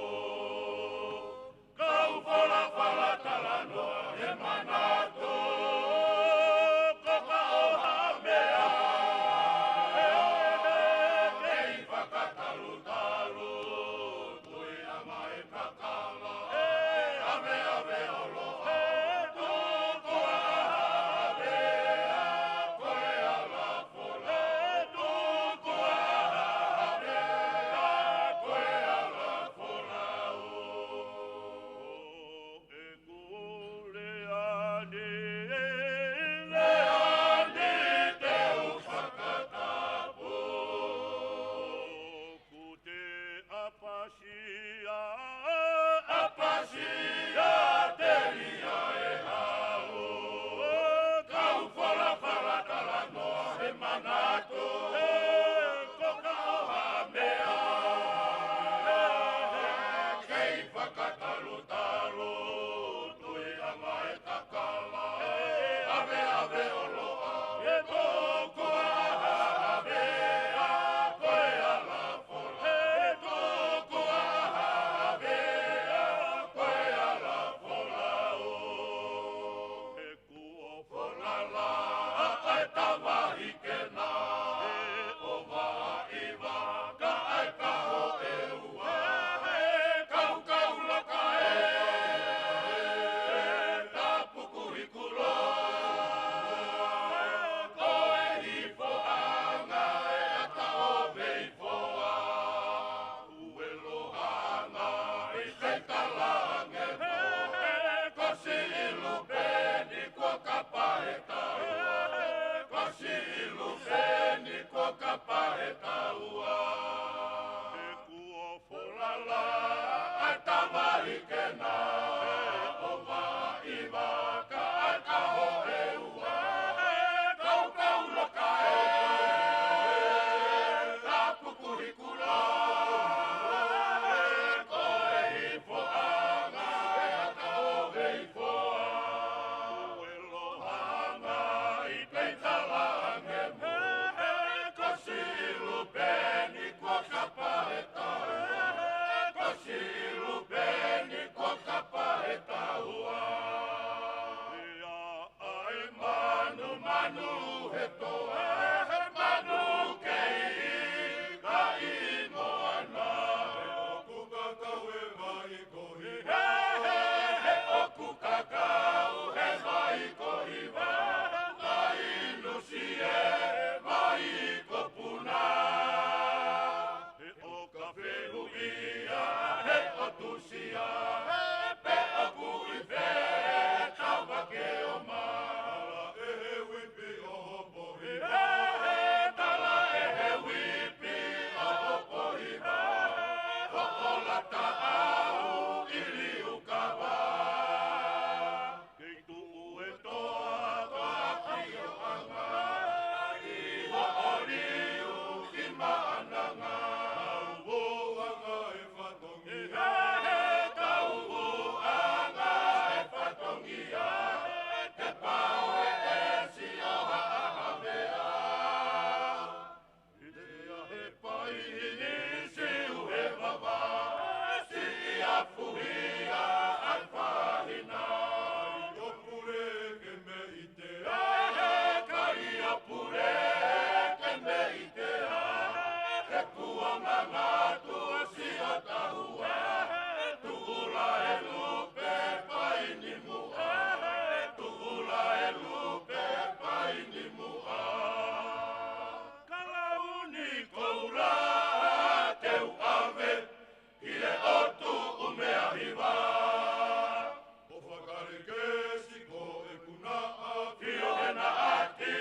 Kesi ko e kunaʻa fio he naʻati,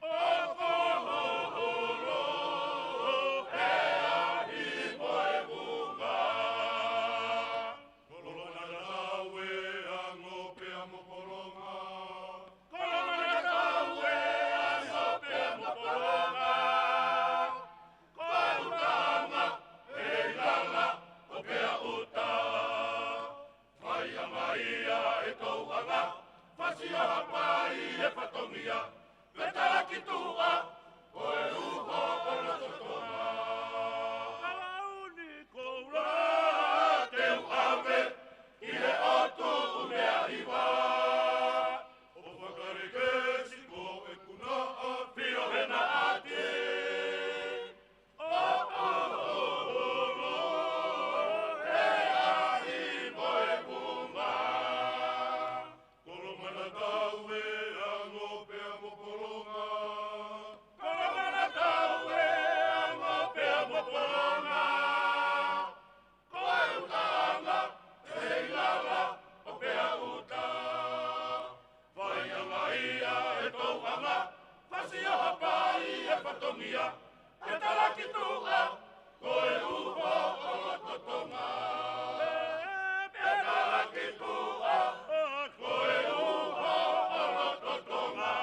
ʻo ko ho holo he ahi mo e vunga. Kolomanatau e ango pea mo Polonga. Kolomanatau e ango pea mo Polonga. Ko e ʻutaʻanga ʻe ʻi lalo ʻo Peauta. Fai ange ia ʻe Touʻanga, Fasiohapai e fatongia, pea talaki tuʻa, ko e uho ʻo loto Tonga. Kalauni koula te u ʻave ki he ʻotu ʻUmeaʻiva. ʻO fakalekesi ko e kunaʻa fio he naʻati, ʻo ko ho holo he ahi mo e vunga. Kolomanatau e ango pea mo Polonga. Kolomanatau e ango pea mo Polonga. Ko e ʻutaʻanga ʻe ʻi lalo ʻo Peauta. Fai ange ia ʻe Touʻanga, Fasiohapai e fatongia, pea talaki tuʻa, ko e uho ʻo loto Tonga. Pea talaki tuʻa, ko e uho ʻo loto Tonga.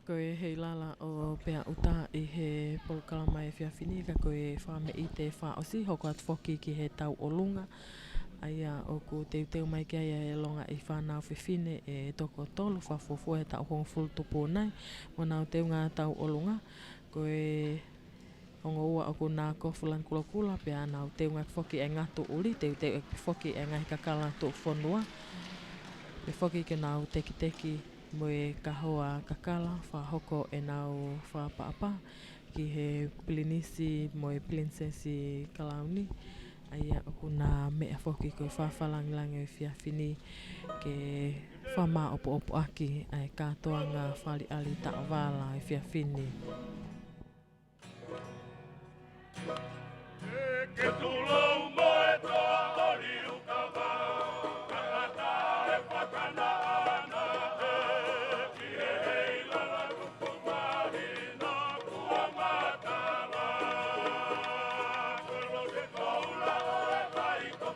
Ko e ʻi lalo ʻo Peauta ʻi he polokalama efiafi ni, ka ko e fakameʻite fakaʻosi, hoko atu foki ki he tauʻolunga. ʻA ia ʻoku teuteu mai ki ai e longaʻi fānau fefine ʻe toko tolu, fakafuofua he taʻu hongofulu tupu nai, mo ʻenau teunga tauʻolunga. Ko e ongo ua ʻoku na kofu lanu kulokula, pea nau teunga foki e ngatu ʻuli, teuteu ʻe foki e ngaahi kakala tuʻufonua. Pea foki ke nau tekiteki mo e kahoa kakala, fakahoko ʻenau fakaʻapaʻapa ki he Pilinisi mo e Pilinisesi Kalauni. ʻA ia ʻoku na meʻa foki ko e fakafakalāngilangi ʻo e efiafi ni ke fakamāʻopoʻopo ʻaki ʻa e kātoanga fakaʻaliʻali taʻovala ʻo e efiafi ni. Ke tulou mo e toa ʻo Liukava, kae ʻatā e fakanaʻanaʻa, ki he ʻi lalo tupu mahina kua matala. Kolo ke koula e vai ko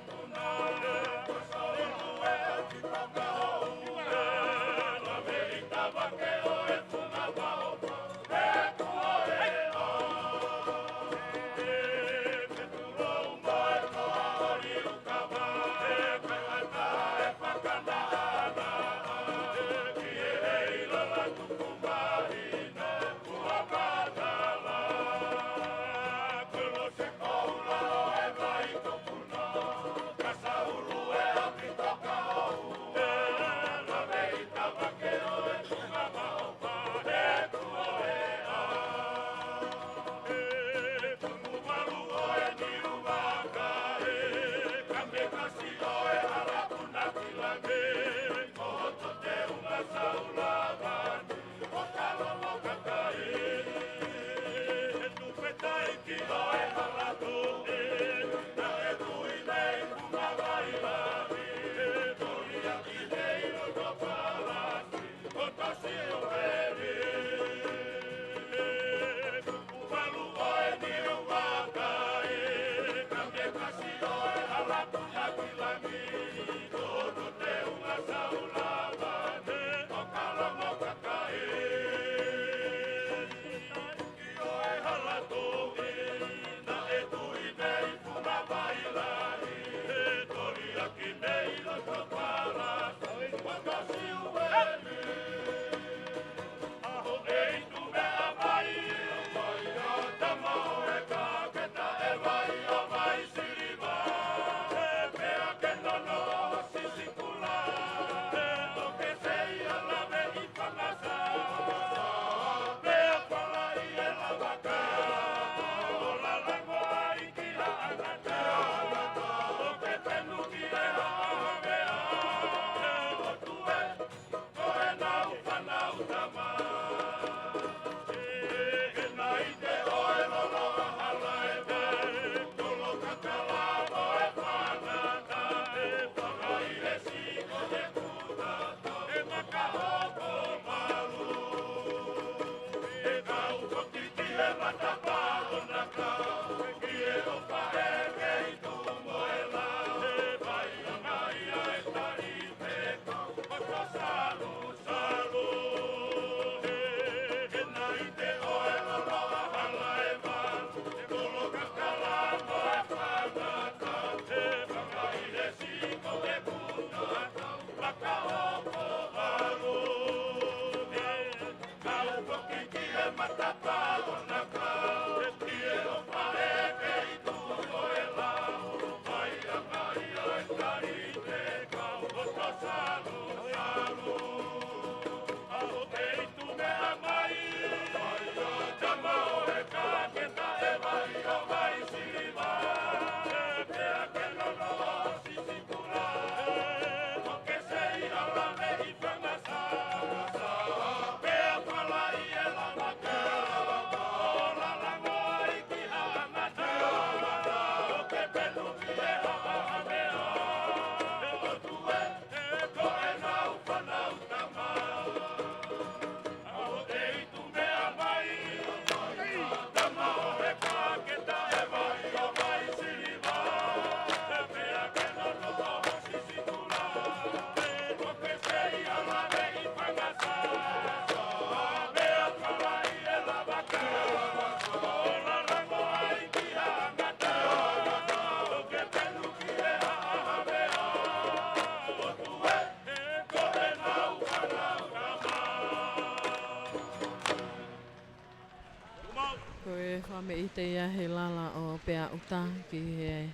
Ko e fakameʻite ia he lala ʻo Peauta ki he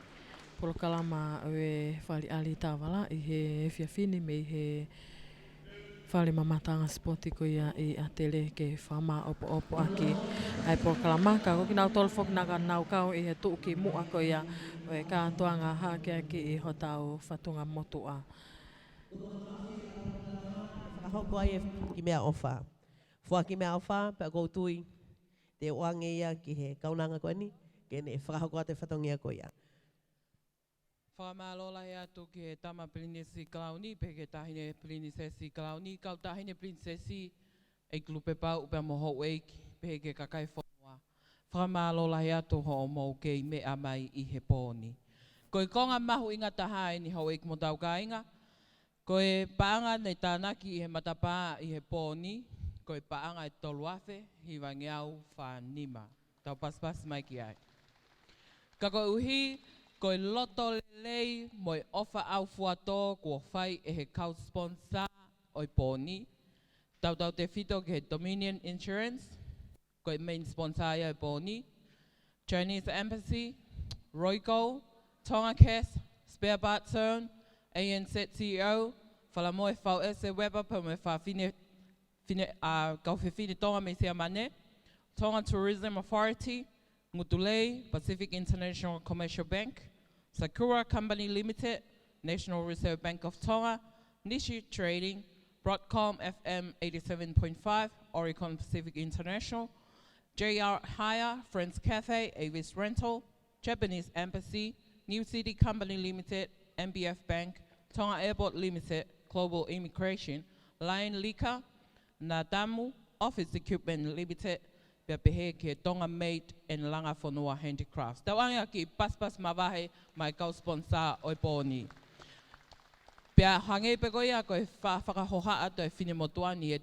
polokalama ʻo e faliʻali tāvalaʻi he efiafi ni mei he fale mamataʻanga sipoti ko ia ʻi ʻAtele ke fakamāʻopoʻopo ʻaki ʻa e polokalama. Ka ko kinautolu foki naʻa nau kau ʻi he tuʻukimuʻa ko ia ʻo e kātoanga hākeakiʻi hotau fatunga motuʻa. Fakahoko ai e foaki meʻaʻofa. Foaki meʻaʻofa, pea ʻoku ou tui te u ʻoange ia ki he kaunanga ko eni, ke ne fakahoko atu e fatongia ko ia. Fakamālō lahi atu ki he tama Pilinisi Kalauni, pehē ki he taʻahine Pilinisesi Kalauni, kau taʻahine Pilinisesi, ʻEiki Lupepauʻu pea mo houʻeiki, pehē ki he kakai fonua. Fakamālō lahi atu hoʻomou kei meʻa mai ʻi he pō ni. Ko e konga mahuʻinga taha eni houʻeiki mo hotau kāinga, ko e paʻanga naʻe tānaki ʻi he matapā ʻi he pō ni, ko e paʻanga ʻe tolu afe hivangeau fā nima. Tau pasipasi mai ki ai. Ka koeʻuhi, ko e loto lelei mo e ʻofa ʻaufuatō kuo fai ʻe he kau sponsor ʻo e pō ni, tautautefito ki he Dominion Insurance, ko e main sponsor ia ʻo e pō ni, Chinese Embassy, Royco, Tonga Cash, Spare Parts Zone, A N Z C E O, Falamoe Fauese Weber pea mo e fafine, fine, ʻa, kau fefine Tonga mei Siamane, Tonga Tourism Authority, Ngutu Lei, Pacific International Commercial Bank, Sakura Company Limited, National Reserve Bank of Tonga, Nishi Trading, Broadcom F M eighty-seven point five, Oricon Pacific International, J R Hire, Friends Cafe, Avis Rental, Japanese Embassy, New City Company Limited, M B F Bank, Tonga Airport Limited, Global Immigration, Lion Liquor, Nadamu, Office Equipment Limited, pea pehē ki he Tonga Made and Langa Fonua Handicrafts. Tau ʻoange ʻa e kiʻi pasipasi mavahe maʻa e kau sponsor ʻo e pō ni. Pea hangē pē ko ia ko e fa-, fakahohaʻa atu e finemotuʻa ni ʻe